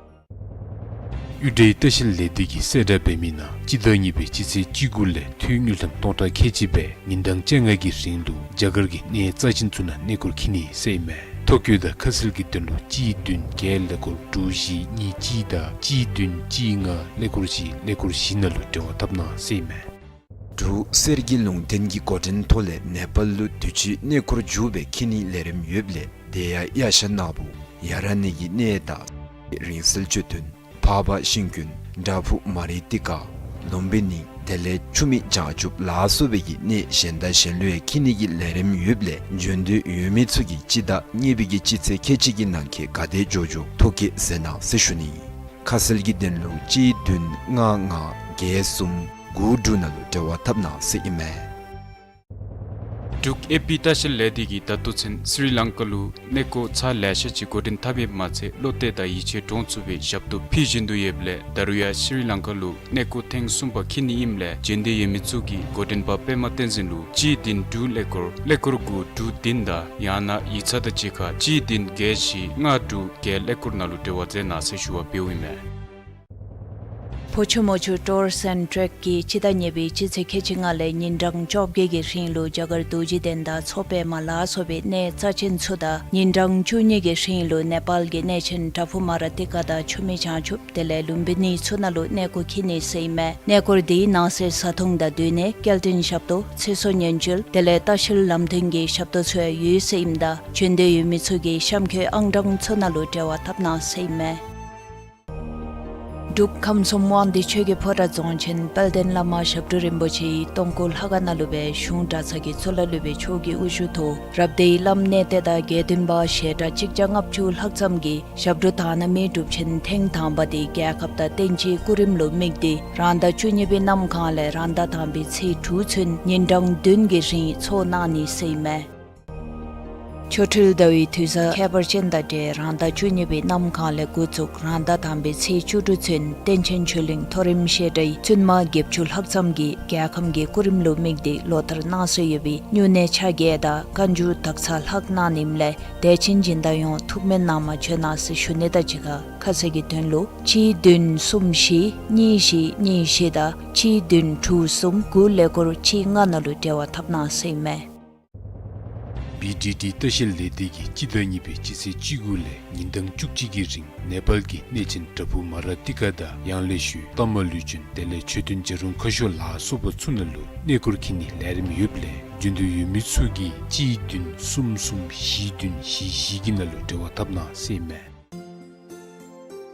གཡུ་སྒྲའི་ལྟ་བཤལ་ལས་སྡེ་གིས་གསལ་བསྒྲགས་འབད་མི་ནང་སྤྱི་ཟླ་གཉིས་པའི་སྤྱི་ཚེས་བཅུ་དགུ་ལས་ཐུགས་དངུལ་ཀྲམ་སྟོང་ཕྲག་ཁལ་གཅིག་སྦེ་ཉིན་གྲངས་བཅོ་ལྔ་གི་རིང་ལུ་རྒྱ་གར་གྱི་གནས་རྩ་ཆེན་ཚུ་ནང་གནས་སྐོར་འཁྱིད་ནི་ཟེར་ཨིན་མས། ཐོ་བཀོད་དང་ཁ་གསལ་གྱི་དོན་ལུ་གཅིག་བདུན་བརྒྱད་ཀླད་ཀོར་དྲུག་བཞི་གཉིས་གཅིག་དང་གཅིག་བདུན་གཅིག་ལྔ་ཀླད་ཀོར་བཞི་ཀླད་ཀོར་བཞི་ནང་ལུ་འབྲེལ་བ་འཐབ་གནང་ཟེར་ཨིན་མས། འབྲུག་གསེར་གྱི་ལུང་བསྟན་གྱི་འགོ་འདྲེན་ཐོག་ལས་ནེ་པཱལ་ལུ་དུས་ཅི་གནས་སྐོར་མཇུག་སྦེ་འཁྱིད་ནིའི་ལས་རིམ་ཡོདཔ་ལས་དེ་ཡང་དབྱར་ཞ་ནག་པོ་ཡ་ར་ནི་གི་གནས་དང་རིང་བསྲེལ་མཆོད་རྟེན་འཕགས་པ་ཤིང་ཀུན་བྲག་ཕུག་མ་རི་ཏི་ཀ་ལུམ་བི་ནི་དེ་ལས་ཆུ་མིག་བྱང་ཆུབ་ལ་སོགས་པའི་གི་གནས་གཞན་དང་གཞན་ལུ་ཡང་འཁྱིད་ནི་གི་ལས་རིམ་ཡོདཔ་ལས་འབྱོན་འདོད་ཡོད་མི་ཚུ་གིས་སྤྱི་ཟླ་གཉིས་པའི་གི་སྤྱི་ཚེས་ཁལ་གཅིག་གི་ནང་འཁོད་ག་དེ་འགྱོ་འགྱོ་ཐོ་བཀོད་མཛད་གནང་ཟེར་ཞུ་ནི། ཁ་གསལ་གྱི་དོན་ལུ་གཅིག་བདུན་ལྔ་ལྔ་བརྒྱད་གསུམ་དགུ་དྲུག་ནང་ལུ་འབྲེལ་བ་འཐབ་གནང་ཟེར་ཨིན་མས། འབྲུག་ཨེ་པི་ལྟ་བཤལ་ལས་སྡེ་གིས་ད་ལྟོ་ཚུན་སི་རི་ལང་ཀ་ལུ་གནས་སྐོར་ཚར་ལེ་ཤ་ཅིག་འགོ་འདྲེན་འཐབ་ཡོདཔ་མ་ཚད་བློ་གཏད་དང་ཡིད་ཆེས་འདྲོངས་ཚུགས་པའི་ཞབས་ཏོག་ཕུལ་བཞིན་དུ་ཡོདཔ་ལས་ད་རུང་ཡང་སི་རི་ལང་ཀ་ལུ་གནས་སྐོར་ཐེངས་གསུམ་པ་འཁྱིད་ནི་ཨིནམ་ལས་འབྱོན་འདོད་ཡོད་མི་ཚུ་གིས་འགོ་འདྲེན་པ་པདྨ་བསྟན་འཛིན་ལུ་གཅིག་བདུན་དྲུག་ཀླད་ཀོར་ཀླད་ཀོར་དགུ་དྲུག་བདུན་དང་ཡང་ན་ཡིག་ཚང་དང་གཅིག་ཁར་གཅིག་བདུན་བརྒྱད་བཞི་ལྔ་དྲུག་བརྒྱད་ཀླད་ཀོར་ནང་ལུ་འབྲེལ་བ་མཛད་གནང་ཟེར་ཞུ་བ་འབདཝ་ཨིན་མས། ཕོ་ཆུ་མོ་ཆུ་ཊུར་སེནཌ་ཊེཀ་གིས་སྤྱི་ཟླ་གཉིས་པའི་སྤྱི་ཚེས་ཁལ་གཅིག་ལྔ་ལས་ཉིན་གྲངས་བཅོ་བརྒྱད་ཀྱི་རིང་ལུ་རྒྱ་གར་རྡོ་རྗེ་གདན་དང་མཚོ་པདྨ་ལ་སོགས་པའི་གནས་རྩ་ཆེན་ཚུ་དང་ཉིན་གྲངས་བཅུ་གཉིས་ཀྱི་རིང་ལུ་ནེ་པཱལ་གྱི་གནས་ཆེན་བྲག་ཕུག་མ་ར་ཏི་ཀ་དང་ཆུ་མིག་བྱང་ཆུབ་དེ་ལས་ལུམ་བི་ནི་ཚུ་ནང་ལུ་གནས་སྐོར་འཁྱིད་ནི་ཟེར་ཨིན་མས། གནས་སྐོར་འདི་ནང་གསེས་བཟའ་འཐུང་དང་སྡོད་གནས་སྐྱེལ་འདྲེན་ཞབས་ཏོག་ཚེ་སྲོག་ཉེན་བཅོལ་དེ་ལས་ལྟ་བཤལ་ལམ་སྟོན་གྱི་ཞབས་ཏོག་ཚུ་ཡང་ཡོད་ཟེར་ཨིནམ་ད་འབྱོན་འདོད་ཡོད་མི་ཚུ་གིས་གཤམ་འཁོད་ཨང་གྲངས་ཚུ་ནང་ལུ་འབྲེལ་བ་འཐབ་གནང་ཟེར་ཨིན་མས། འབྲུག་ཁམས་གསུམ་དབང་འདུས་ཆོས་ཀྱི་ཕོ་བྲང་རྫོང་ཆེན་དཔལ་ལྡན་བླ་མ་ཞབས་དྲུང་རིན་པོ་ཆེའི་སྟོང་སྐུ་ལྷ་ཁང་ནང་ལུ་སྦེ་གཞུང་གྲྭ་ཚང་གི་གཙུག་ལག་སློབ་དཔོན་མཆོག་གི་དབུ་བཞུགས་ཐོག་རབ་སྡེའི་བླམ་གནས་བརྟན་དང་དགེ་འདུན་པ་ཞལ་གྲངས་གཅིག་བརྒྱ་ལྔ་བཅུ་ལྷག་ཙམ་གྱིས་ཞབས་དྲུང་དག་སྣང་མི་སྒྲུབ་ཆེན་ཐེངས་དང་པ་འདི་རྒྱལ་ཁབ་དང་བསྟན་སྤྱིའི་སྐུ་རིམ་ལུ་དམིགས་ཏེ་རང་ཟླ་བཅུ་གཉིས་པའི་གནམ་གང་ལས་རང་ཟླ་དང་པའི་ཚེས་དྲུག་ཚུན་ཉིན་གྲངས་བདུན་གྱི་རིང་ཚོགས་གནང་ནི་ཟེར་ཨིན་མས། ཆོ་འཕྲུལ་ཟླ་བའི་དུས་བཟང་ཁྱད་པར་ཅན་དང་འབྲེལ་རང་ཟླ་བཅུ་གཉིས་པའི་གནམ་གང་ལས་འགོ་བཙུགས་རང་ཟླ་དང་པའི་ཚེས་བཅུ་དྲུག་ཚུན་བསྟན་ཆེན་ཆོས་གླིང་མཐོ་རིམ་བཤད་གྲྭའི་བཙུན་མ་བརྒྱད་ཅུ་ལྷག་ཙམ་གྱིས་རྒྱལ་ཁམས་ཀྱི་སྐུ་རིམ་ལུ་དམིགས་ཏེ་ལོ་ལྟར་གནང་སྲོལ་ཡོད་པའི་སྨྱུང་གནས་ཆ་བརྒྱད་དང་བཀའ་འགྱུར་དག་ཚར་ལྷག་གནང་ནི་ཨིནམ་ལས་དད་ཅན་སྦྱིན་བདག་ཡོངས་ཐུགས་སྨོན་གནང་མ་བྱོན་གནང་ཟེར་ཞུ་ནི་དང་གཅིག་ཁར་ཁ་གསལ་གྱི་དོན་ལུ་གཅིག་བདུན་གསུམ་བཞི་གཉིས་བཞི་གཉིས་བཞི་དང་གཅིག་བདུན་དྲུག་གསུམ་དགུ་ཀླད་ཀོར་གཅིག་ལྔ་ནང་ལུ་འབྲེལ་བ་འཐབ་གནང་ཟེར་ཨིན་མས། བི་ཌི་ཊི་ལྟ་བཤལ་ལས་སྡེ་གིས་སྤྱི་ཟླ་གཉིས་པའི་སྤྱི་ཚེས་བཅུ་དགུ་ལས་ཉིན་གྲངས་བཅུ་གཅིག་གི་རིང་ནེ་པཱལ་གྱི་གནས་ཆེན་བྲག་ཕུག་མ་ར་ཏི་ཀ་དང་ཡང་ལེ་ཤོད་ཏ་མ་ལུ་ཅུན་དེ་ལས་མཆོད་རྟེན་བྱ་རུང་ཁ་ཤོར་ལ་སོགས་པ་ཚུ་ནང་ལུ་གནས་སྐོར་འཁྱིད་ནིའི་ལས་རིམ་ཡོདཔ་ལས་འབྱོན་འདོད་ཡོད་མི་ཚུ་གིས་གཅིག་བདུན་གསུམ་གསུམ་བཞི་བདུན་བཞི་བཞི་གི་ནང་ལུ་འབྲེལ་བ་འཐབ་གནང་ཟེར་ཨིན་མས།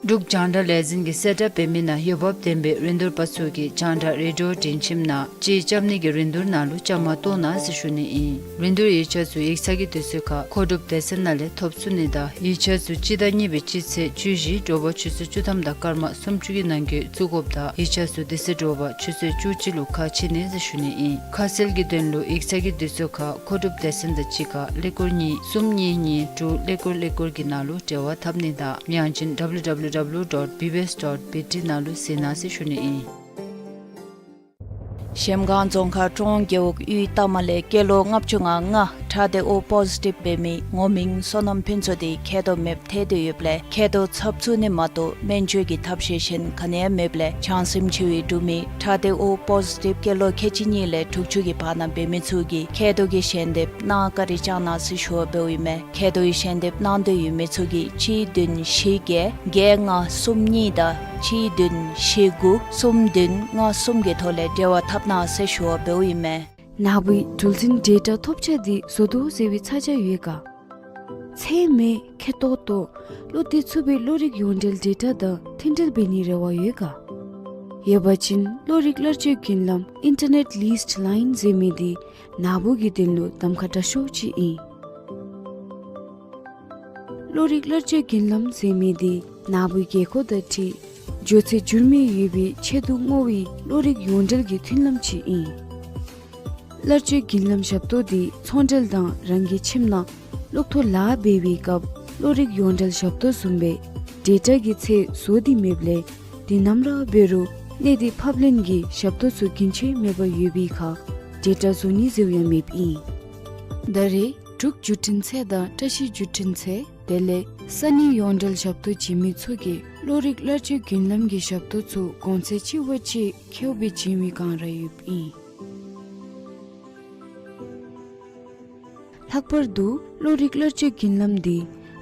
འབྲུག་རྒྱང་བསྒྲགས་ལས་འཛིན་གྱིས་གསལ་བསྒྲགས་འབད་མི་ནང་འོས་འབབ་ལྡན་པའི་རིན་བསྡུར་པ་ཚུ་གིས་རྒྱང་བསྒྲགས་རེ་ཌི་ཡོ་འབྲིང་ཁྱིམ་ནང་ཅིག་རྐྱབ་ནི་གི་རིན་བསྡུར་ནང་ལུ་བཅའ་མར་གཏོགས་གནང་ཟེར་ཞུ་ནི་ཨིན། རིན་བསྡུར་ཡིག་ཆ་ཚུ་ཡིག་ཚང་གི་དུས་ཚོད་ཁར་མཁོ་སྒྲུབ་སྡེ་ཚན་ནང་ལས་ཐོབ་ཚུགས་ནི་དང་ཡིག་ཆ་ཚུ་སྤྱི་ཟླ་གཉིས་པའི་སྤྱི་ཚེས་བཅུ་བཞི་དྲོ་པ་ཆུ་ཚོད་བཅུ་ཐམ་དང་སྐར་མ་སུམ་ཅུ་གི་ནང་འཁོད་བཙུགས་དགོཔ་དང་ཡིག་ཆ་ཚུ་དེ་ཚེ་དྲོ་པ་ཆུ་ཚོད་བཅུ་གཅིག་ལུ་ཁ་ཕྱེ་ནི་ཟེར་ཞུ་ནི་ཨིན། ཁ་གསལ་གྱི་དོན་ལུ་ཡིག་ཚང་གི་དུས་ཚོད་ཁར་མཁོ་སྒྲུབ་སྡེ་ཚན་དང་གཅིག་ཁར་ཀླད་ཀོར་གཉིས་གསུམ་གཉིས་གཉིས་དྲུག་ཀླད་ཀོར་ཀླད་ཀོར་གྱི་ནང་ལུ་འབྲེལ་བ་འཐབ་ནི་དང་ཡང་ཅིན་W W W dot B B S dot B T ནང་ལུ་གཟིགས་གནང་ཟེར་ཞུ་ནི་ཨིན། གཞལམ་སྒང་རྫོང་ཁག་ཀྲོང་རྒེད་འོག་གཡུས་རྟ་མ་ལས་སྐྱེས་ལོ་ལྔ་བཅུ་ང་ལྔ་ཁྲག་སྡེ་O positive འབད་མི་ངོ་མིང་བསོད་ནམས་ཕུན་ཚོགས་དེ་མཁལ་རྡོག་མེདཔ་ཐལ་ཏེ་ཡོདཔ་ལས་མཁལ་རྡོག་ཚབ་ཚུགས་ནི་མ་གཏོགས་སྨན་བཅོས་ཀྱི་ཐབས་ཤེས་གཞན་ག་ནི་ཡང་མེདཔ་ལས་བྱང་སེམས་ཆེ་བའི་འབྲུག་མི་ཁྲག་སྡེ་O positive སྐྱེས་ལོ་ཁལ་གཅིག་གཉིས་ལས་དྲུག་ཅུ་གི་བར་ན་འབད་མི་ཚུ་གིས་མཁལ་རྡོག་གི་ཞལ་འདེབས་གནང་བཀའ་དྲིན་བསྐྱང་གནང་ཟེར་ཞུ་བ་འབདཝ་ཨིན་མས། མཁལ་རྡོག་གི་ཞལ་འདེབས་གནང་འདོད་ཡོད་མི་ཚུ་གིས་གཅིག་བདུན་བཞི་བརྒྱད་བརྒྱད་ལྔ་གསུམ་གཉིས་དང་གཅིག་བདུན་བཞི་དགུ་གསུམ་བདུན་ལྔ་གསུམ་གྱི་ཐོག་ལས་འབྲེལ་བ་འཐབ་གནང་ཟེར་ཞུ་བ་འབདཝ་ཨིན་མས། ནཱ་བུའི་འགྲུལ་འཕྲིན་ཌེ་ཊ་ཐོབ་ཆ་འདི་བཟོ་དོ་ཟེར་བའི་ཚ་གྱང་ཡོད་ག། ཚད་མེད་ཁེ་ཏོག་ཏོ་བློ་གཏད་ཚུགས་པའི་གློག་རིག་ཡོངས་འབྲེལ་ཌེ་ཊ་དང་མཐུན་འབྲེལ་འབད་ནིའི་རེ་བ་ཡོད་ག། ཡོད་པ་ཅིན་གློག་རིག་གླར་སྤྱོད་བརྒྱུད་ལམ་Internet Leased Line ཟེར་མི་འདི་ནཱ་བུ་གི་དོན་ལུ་གདམ་ཁ་དྲག་ཤོས་ཅིག་ཨིན། གློག་རིག་གླར་སྤྱོད་བརྒྱུད་ལམ་ཟེར་མི་འདི་ནཱ་བུའི་དགོས་མཁོ་དང་འཁྲིལ་མགྱོགས་ཚད་འགྱུར་མེད་ཡོད་པའི་ཆེད་དུ་བསྔོ་བའི་གློག་རིག་ཡོངས་འབྲེལ་གྱི་མཐུན་ལམ་ཅིག་ཨིན། གླར་སྤྱོད་བརྒྱུད་ལམ་ཞབས་ཏོག་འདི་ཚོང་འབྲེལ་དང་རང་གི་ཁྱིམ་ནང་གློག་ཐོག་ལཱ་འབད་བའི་སྐབས་གློག་རིག་ཡོངས་འབྲེལ་ཞབས་ཏོག་བཟུམ་སྦེ་ཌེ་ཊ་གི་ཚད་བཟོ་སྟེ་མེདཔ་ལས་དུས་ནམ་ར་འབད་རུང་གནས་སྡུད་ཕབ་ལེན་གྱི་ཞབས་ཏོག་ཚུ་རྒྱུན་ཆད་མེད་པར་ཡོད་པའི་ཁར་ཌེ་ཊ་བཟོ་ནི་ཟེརཝ་ཡང་མེདཔ་ཨིན། ད་རེས་འབྲུག་བརྒྱུད་འཕྲིན་ཚད་དང་བཀྲ་ཤིས་བརྒྱུད་འཕྲིན་ཚད་དེ་ལས་ས་གནས་ཡོངས་འབྲེལ་ཞབས་ཏོག་བྱིན་མི་ཚུ་གིས་གློག་རིག་གླར་སྤྱོད་བརྒྱུད་ལམ་གྱི་ཞབས་ཏོག་ཚུ་གོང་ཚད་ཆེ་བ་ཅིག་ཁེཝ་སྦེ་བྱིན་མི་གང་ར་ཡོདཔ་ཨིན། ལྷག་པར་དུ་གློག་རིག་གླར་སྤྱོད་བརྒྱུད་ལམ་འདི་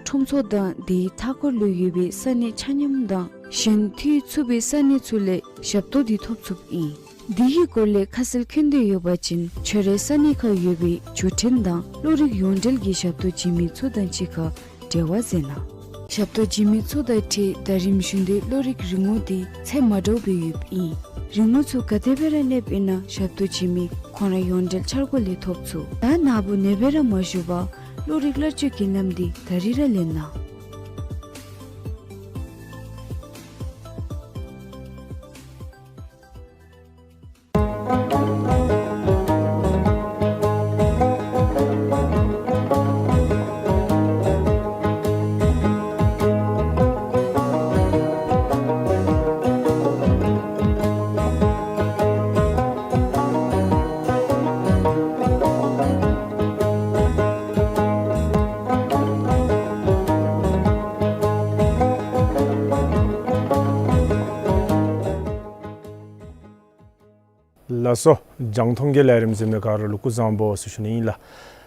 ཁྲོམ་ཚོགས་དང་དེའི་མཐའ་འཁོར་ལུ་ཡོད་པའི་ས་གནས་ཆ་མཉམ་དང་གཞན་མཐུད་ཚུགས་པའི་ས་གནས་ཚུ་ལས་ཞབས་ཏོག་འདི་ཐོབ་ཚུགསཔ་ཨིན། འདི་གི་སྐོར་ལས་ཁ་གསལ་མཁྱེན་འདོད་ཡོད་པ་ཅིན་ཁྱོད་རའི་ས་གནས་ཁར་ཡོད་པའི་བརྒྱུད་འཕྲིན་དང་གློག་རིག་ཡོངས་འབྲེལ་གྱི་ཞབས་ཏོག་བྱིན་མི་ཚུ་དང་གཅིག་ཁར་འབྲེལ་བ་མཛད་གནང་། ཞབས་ཏོག་བྱིན་མི་ཚུ་དང་འཁྲིལ་ཟླ་རིམ་བཞིན་དུ་གློག་རིག་རིན་གོང་འདི་ཚད་མ་འདྲཝ་སྦེ་ཡོདཔ་ཨིན། རིན་གོང་ཚུ་ག་དེ་སྦེ་ར་གནསཔ་ཨིན་ན་ཞབས་ཏོག་བྱིན་མི་ཁོང་ར་ཡོངས་འབྲེལ་འཆར་སྒོ་ལས་ཐོབ་ཚུགས། ད་ནཱ་བུ་ནེ་སྦེ་ར་མ་བཞུགས་པར་གློག་རིག་གླར་སྤྱོད་བརྒྱུད་ལམ་འདི་ད་རིས་ར་ལེན་གནང་། ལགས་སོ། རྒྱང་མཐོང་གི་ལས་རིམ་གཟིགས་མི་ག་ར་ལུ་སྐུ་གཟུགས་བཟང་པོ་ཟེར་ཞུ་ནི་ཨིན་ལགས།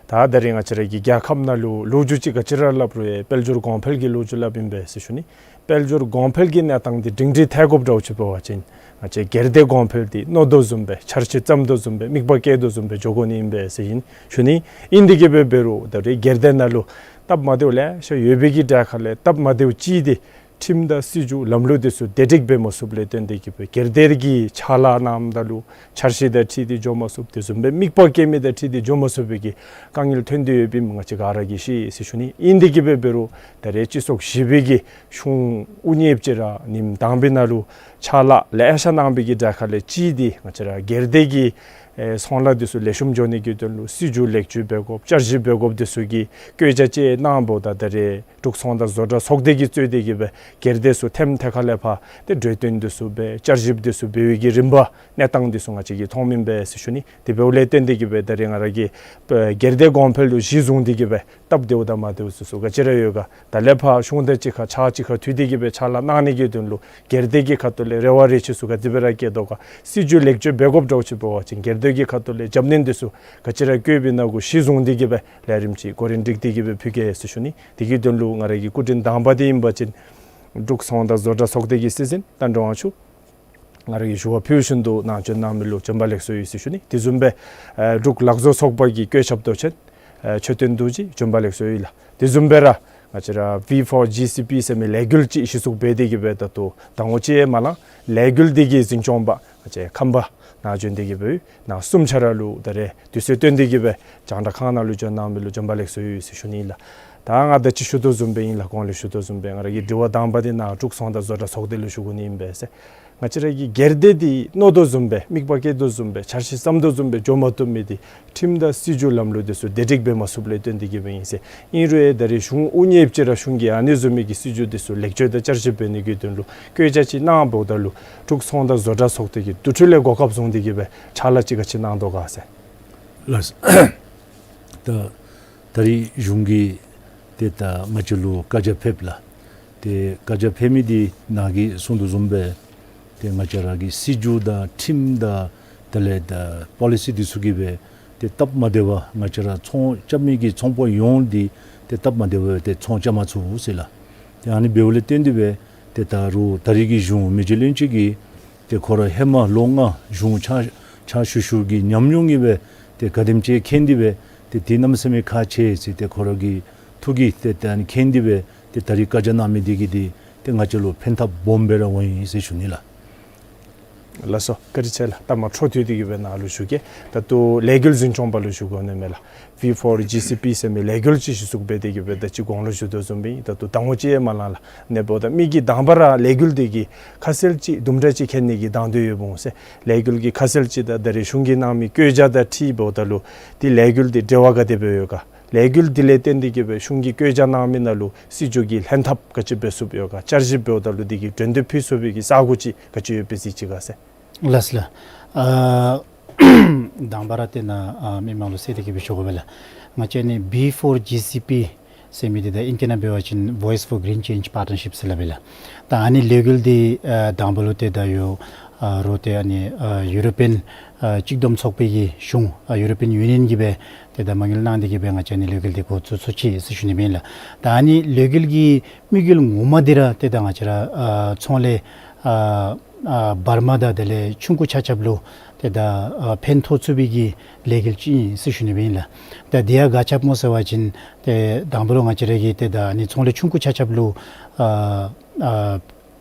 ད་ད་རིས་ང་བཅས་ར་གི་རྒྱལ་ཁབ་ནང་ལུ་ལོ་རྒྱུས་ཅིག་ག་ཅི་ར་སླབ་རུང་ཡང་དཔལ་འབྱོར་གོང་འཕེལ་གྱི་ལོ་རྒྱུས་སླབ་ཨིན་པས་ཟེར་ཞུ་ནི། དཔལ་འབྱོར་གོང་འཕེལ་གྱི་གནས་སྟངས་འདི་སྒྲིང་སྒྲི་ཐལ་དགོཔ་འདྲཝ་ཅིག་འབད་བ་ཅིན་ང་བཅས་སྒེར་སྡེ་གོང་འཕེལ་འདི་མནོ་དོ་བཟུམ་སྦེ་འཆར་གཞི་བརྩམ་དོ་བཟུམ་སྦེ་དམིགས་པ་བསྐྱེད་དོ་བཟུམ་སྦེ་འགྱོ་དགོ་ནི་ཨིན་པས་ཟེར་ཨིན་ཞུ་ནི། ཨིན་དེ་གིས་འབད་འབད་རུང་ད་རིས་སྒེར་སྡེ་ནང་ལུ་སྟབས་མ་བདེཝ་ལེ་ཤ་ཡོད་པའི་གི་གྲས་ཁ་ལས་སྟབས་མ་བདེཝ་ཅིག་འདི་ཁྲིམས་དང་སྲིད་བྱུས་ལམ་ལུགས་འདི་ཚུ་བདེ་སྒྲིག་འབད་མ་ཚུགསཔ་ལས་བརྟེན་ཏེ་གིས་སྦེ་སྒེར་སྡེ་གི་ཕྱག་ལཱ་གནངམ་ད་ལུ་འཆར་གཞི་དང་འཁྲིལ་ཏེ་འགྱོ་མ་ཚུགསཔ་དེ་བཟུམ་སྦེ་དམིགས་པ་བསྐྱེད་མི་དང་འཁྲིལ་ཏེ་འགྱོ་མ་ཚུགས་པའི་གི་དཀའ་ངལ་ཐོན་ཏེ་ཡོདཔ་ཨིནམ་ང་བཅས་ག་ར་གིས་ཤེས་ཟེར་ཞུ་ནི། ཨིན་དེ་གིས་འབད་འབད་རུང་ད་རིས་སྤྱི་ཚོགས་བཞི་པའི་གི་གཞུང་དབུ་བརྙེས་ཅིག་ར་ཉིནམ་དང་པའི་ནང་ལུ་ཕྱག་ལཱ་ལེ་ཤ་གནང་བའི་གི་གྲས་ཁ་ལས་ཅིག་འདི་ང་བཅས་ར་སྒེར་སྡེ་གི་ཨེ་ཚོང་ལཱ་འདི་ཚུ་ལེགས་ཤོམ་འགྱོ་ནི་གི་དོན་ལུ་སྲིད་བྱུས་ལེགས་བཅོས་འབད་དགོཔ་བསྐྱར་ཞིབ་འབད་དགོཔ་འདི་ཚུ་གི་བཀོད་རྒྱ་ཅིག་གནངམ་ད་ད་རིས་འབྲུག་ཚོང་དང་བཟོ་གྲྭ་ཚོགས་སྡེ་གིས་གཙོས་ཏེ་གིས་སྦེ་སྒེར་སྡེ་ཚུ་ཐེམ་ཐེ་ཁ་ལས་ཕར་ཏེ་གྲོས་བསྟུན་འདི་ཚུ་འབད་བསྐྱར་ཞིབ་འདི་ཚུ་འབད་བའི་གི་རིམ་པ་གནས་སྟངས་འདི་ཚུ་ང་བཅས་ཀྱིས་མཐོངམ་ཨིན་པས་ཟེར་ཞུ་ནི། དེ་འབདཝ་ལས་བརྟེན་ཏེ་གིས་སྦེ་ད་རིས་ང་ར་གིས་སྒེར་སྡེ་གོང་འཕེལ་ལུ་གཞི་བཟུང་སྟེ་གིས་སྦེ་སྟབས་བདེཝ་དང་མ་བདེཝ་ཚུ་ཚུ་ག་ཅི་ར་ཡོད་ག། ད་ལས་ཕར་གཞུང་དང་གཅིག་ཁར་ཕྱག་གཅིག་ཁར་མཐུད་དེ་གིས་སྦེ་ཕྱག་ལཱ་གནང་ནི་གི་དོན་ལུ་སྒེར་སྡེ་གི་ཁ་ཐུག་ལས་རེ་བ་རེ་ཆེ་ཚུ་ག་དེ་སྦེ་ར་བསྐྱེད་དོ་ག། སྲིད་བྱུས་ལེགས་བཅོས་འབད་དགོཔ་འདྲཝ་ཅིག་འབད་བ་ཅིན་སྒེར་སྡེ་གི་ཁ་ཐུག་ལས་རྒྱབ་སྣོན་འདི་ཚུ་ག་ཅི་ར་བཀོདཔ་ཨིན་ན་གུ་གཞི་བཟུང་སྟེ་གིས་སྦེ་ལས་རིམ་ཅིག་འགོ་འདྲེན་སྒྲིག་སྟེ་གིས་སྦེ་ཕུལ་གེ་ཟེར་ཞུ་ནི། དེ་གི་དོན་ལུ་ང་ར་གི་སྐུ་མགྲོན་དང་པ་འདི་ཨིན་པ་ཅིན་འབྲུག་ཚོང་དང་བཟོ་གྲྭ་ཚོགས་སྡེ་གི་སྲིད་འཛིན་རྟ་མགྲིན་དབང་ཕྱུག་ང་ར་གིས་ཞུ་བ་ཕུལ་བཞིན་དུ་ནང་བྱོན་གནང་མི་ལུ་བྱོན་པ་ལེགས་སོ་ཡོད་ཟེར་ཞུ་ནི། དེ་བཟུམ་སྦེ་ཨེ་འབྲུག་ལག་བཟོ་ཚོགས་པ་གི་བཀོད་ཁྱབ་མདོ་ཆེན་ཨེ་ཆོས་སྟོན་རྡོ་རྗེ་བྱོན་པ་ལེགས་སོ་ཡོད་ལགས། དེ་བཟུམ་སྦེ་ར་ ང་བཅས་ར་V four G C P ཟེར་མི་ལས་འགུལ་ཅིག་གཞི་བཙུགས་འབད་དེ་གི་སྦེ་ད་ལྟོ་ཟླ་ངོ་གཅིག་ཡང་མ་ལང་། ལས་འགུལ་འདི་གི་འཛིན་སྐྱོང་པ་ང་བཅས་ཁམས་པ་ནཱ་བྱོན་ཏེ་གི་སྦེ་ནཱ་གསུམ་ཆ་ར་ལུ་ད་རེས་དུས་ཚོད་བཏོན་ཏེ་གི་སྦེ་རྒྱང་བསྒྲགས་ཁང་ནང་ལུ་བྱོན་གནང་མི་ལུ་བྱོན་པ་ལེགས་སོ་ཡོད་ཟེར་ཞུ་ནི་ཨིན་ལགས། ད་ང་ད་ཅི་ཞུ་དོ་བཟུམ་སྦེ་ཨིན་ལགས། གོང་ལུ་ཞུ་དོ་བཟུམ་སྦེ་ང་ར་གི་དྲི་བ་དང་པ་འདི་ནཱ་འབྲུག་ཚོང་དང་བཟོ་གྲྭ་ཚོགས་སྡེ་ལུ་ཞུ་དགོ་ནི་ཨིན་པས་ཟེར། ང་བཅས་ར་གི་སྒེར་སྡེ་འདི་མནོ་དོ་བཟུམ་སྦེ་དམིགས་པ་བསྐྱེད་དོ་བཟུམ་སྦེ་འཆར་གཞི་བརྩམ་དོ་བཟུམ་སྦེ་འགྱོ་མ་བཏུབ་མི་འདི་ཁྲིམས་དང་སྲིད་བྱུས་ལམ་ལུགས་འདི་ཚུ་བདེ་སྒྲིག་འབད་མ་ཚུགསཔ་ལས་བརྟེན་ཏེ་གི་སྦེ་ཨིན་ཟེར། ཨིན་རུང་ཡང་ད་རེས་གཞུང་དབུ་བརྙེས་ཅིག་ར་གཞུང་གིས་ཨ་ནི་བཟུམ་མའི་གི་སྲིད་བྱུས་འདི་ཚུ་ལེགས་བཅོས་དང་བསྐྱར་ཞིབ་འབད་ནི་གི་དོན་ལུ་བཀོད་རྒྱ་ཅིག་གནང་འབདཝ་ད་ལུ་འབྲུག་ཚོང་དང་བཟོ་གྲྭ་ཚོགས་སྡེ་གིས་དེ་འཕྲོ་ལས་གོ་སྐབས་བཟུང་སྟེ་གི་སྦེ་ཕྱག་ལཱ་ཅིག་ག་ཅི་གནང་དོ་ག་ཟེར། ལགས། ད་ད་རེས་གཞུང་གིས་ཏེ་ད་ང་བཅས་ལུ་བཀའ་རྒྱ་ཕེབས་ལགས། ཏེ་བཀའ་རྒྱ་ཕེབས་མི་འདི་ནཱ་གིས་གསུངས་དོ་བཟུམ་སྦེ་ཏེ་ང་བཅས་ར་གི་སྲིད་བྱུས་དང་ཁྲིམས་དང་དེ་ལས་ད་པོ་ལི་སི་འདི་ཚུ་གིས་སྦེ་ཏེ་སྟབས་མ་བདེ་བར་ང་བཅས་ར་ཚོང་རྐྱབ་མི་གི་ཚོང་པ་ཡོངས་འདི་ཏེ་སྟབས་མ་བདེ་བར་ཏེ་ཚོང་རྐྱབ་མ་ཚུགས་ཟེར་ལགས། ཏེ་ཨ་ནི་འབདཝ་ལས་བརྟེན་ཏེ་སྦེ་ཏེ་ད་རུང་ད་རེས་ཀྱི་གཞུང་མི་རྗེ་བློན་ཆེན་གྱིས་ཏེ་ཁོ་ར་ཧེ་མ་ལོ་ལྔ་གཞུང་ཕྱག་ཕྱག་ཞུ་ཞུ་གི་ཉམས་མྱོང་གིས་སྦེ་ཏེ་ག་དེམ་ཅིག་མཁྱེན་ཏེ་སྦེ་ཏེ་དེ་གནམ་མེད་ས་མེད་ཁག་ཆེ་ཟེར་ཏེ་ཁོ་ར་གི་ཐུགས་ཀྱིས་ཏེ་ཏེ་ཨ་ནི་མཁྱེན་ཏེ་སྦེ་ཏེ་ད་རེས་བཀའ་རྒྱ་གནང་མི་འདི་གིས་འདི་ཏེ་ང་བཅས་ལུ་ཕན་ཐབས་སྦོམ་སྦེ་ར་འོང་ཡི་ཟེར་ཞུ་ནི་ལགས། ལགས་སོ། བཀའ་དྲིན་ཆེ་ལགས། ད་མ་འཕྲོ་མཐུད་དེ་གི་སྦེ་ནཱ་ལུ་ཞུ་གེ། ད་ལྟོ་ལས་འགུལ་འཛིན་སྐྱོང་པ་ལུ་ཞུ་དགོ་ནི་མས་ལགས། V four G C P ཟེར་མི་ལས་འགུལ་ཅིག་གཞི་བཙུགས་འབད་དེ་གི་སྦེ་ད་ཅི་གོང་ལུ་ཞུ་དོ་བཟུམ་སྦེ་ད་ལྟོ་ཟླ་ངོ་གཅིག་ཡང་མ་ལང་ལགས། ཨ་ནི་འབདཝ་ད་མི་གིས་དང་པ་ར་ལས་འགུལ་འདི་གི་ཁ་གསལ་ཅིག་དུམ་གྲ་ཅིག་མཁྱེན་ནི་གི་དང་འདོད་ཡོདཔ་འོང་ཟེར། ལས་འགུལ་གྱི་ཁ་གསལ་ཅིག་དང་ད་རེས་གཞུང་གིས་གནང་མི་བཀོད་རྒྱ་དང་འཁྲིལ་འབདཝ་ད་ལུ་ཏེ་ལས་འགུལ་འདི་འབྲེལ་བ་ག་དེ་སྦེ་ཡོད་ག། ལས་འགུལ་འདི་ལས་བརྟེན་ཏེ་གི་སྦེ་གཞུང་གིས་བཀོད་རྒྱ་གནང་མི་ནང་ལུ་སྲིད་བྱུས་ཀྱི་ལྷན་ཐབས་ག་ཅི་འབད་ཚུགསཔ་ཡོད་ག། བསྐྱར་ཞིབ་འབདཝ་ད་ལུ་འདི་གིས་འགྲན་བསྡུར་ཕུལ་ཚུགས་པའི་གི་ས་གོ་ཅིག་ག་ཅི་ཡོདཔ་སྦེ་གཟིགས་ཅི་ག་ཟེར། ལགས་ལགས། ཨ་དང་པ་ར་ཏེ་ནཱ་ཨ་མི་མང་ལུ་གསལ་ཏེ་གི་སྦེ་ཞུ་དགོ་པས་ལགས། ང་བཅས་ནི་V four G C P ཟེར་མི་འདི་ད་ཨིང་སྐད་ནང་འབད་བ་ཅིན་Voice for Green Change Partnership ཟེར་སླབ་པས་ལགས། ད་ཨ་ནི་ལས་འགུལ་འདི་ཨ་དང་པ་ལུ་ཏེ་ད་ཡོད་ཨ་རུང་ཏེ་ཨ་ནི་ཨ་ཡུ་རོ་པིའན་ཨ་གཅིག་བསྡོམས་ཚོགས་པའི་གི་གཞུང་ཨ་ཡུ་རོ་པིའན་ཡུ་ནི་ཡཱན་གྱིས་སྦེ་ཏེ་ད་མ་དངུལ་གནང་སྟེ་གི་སྦེ་ང་བཅས་ཨ་ནི་ལས་འགུལ་འདི་འགོ་བཙུགས་ཚུགས་ཅི་ཟེར་ཞུ་ནི་ཨིན་ལགས། ད་ཨ་ནི་ལས་འགུལ་གྱི་དམིགས་ཡུལ་ངོ་མ་འདི་ར་ཏེ་ད་ང་བཅས་ར་ཨ་ཚོང་ལས་ཨ་ཨ་བར་མ་དང་དེ་ལས་ཆུང་ཀུ་ཆ་ཁྱབ་ལུ་ཏེ་ད་ཨ་ཕན་ཐོགས་ཚུགས་པའི་གི་ལས་འགུལ་ཅིག་ཨིན་ཟེར་ཞུ་ནི་ཨིན་ལགས། ད་འདི་ཡང་ག་ཅི་སྦེ་སྨོ་ཟེར་བ་ཅིན་ཏེ་དང་པ་ལུ་ང་བཅས་ར་གི་ཏེ་ད་ཨ་ནི་ཚོང་ལས་ཆུང་ཀུ་ཆ་ཁྱབ་ལུ་ཨ་ཨ་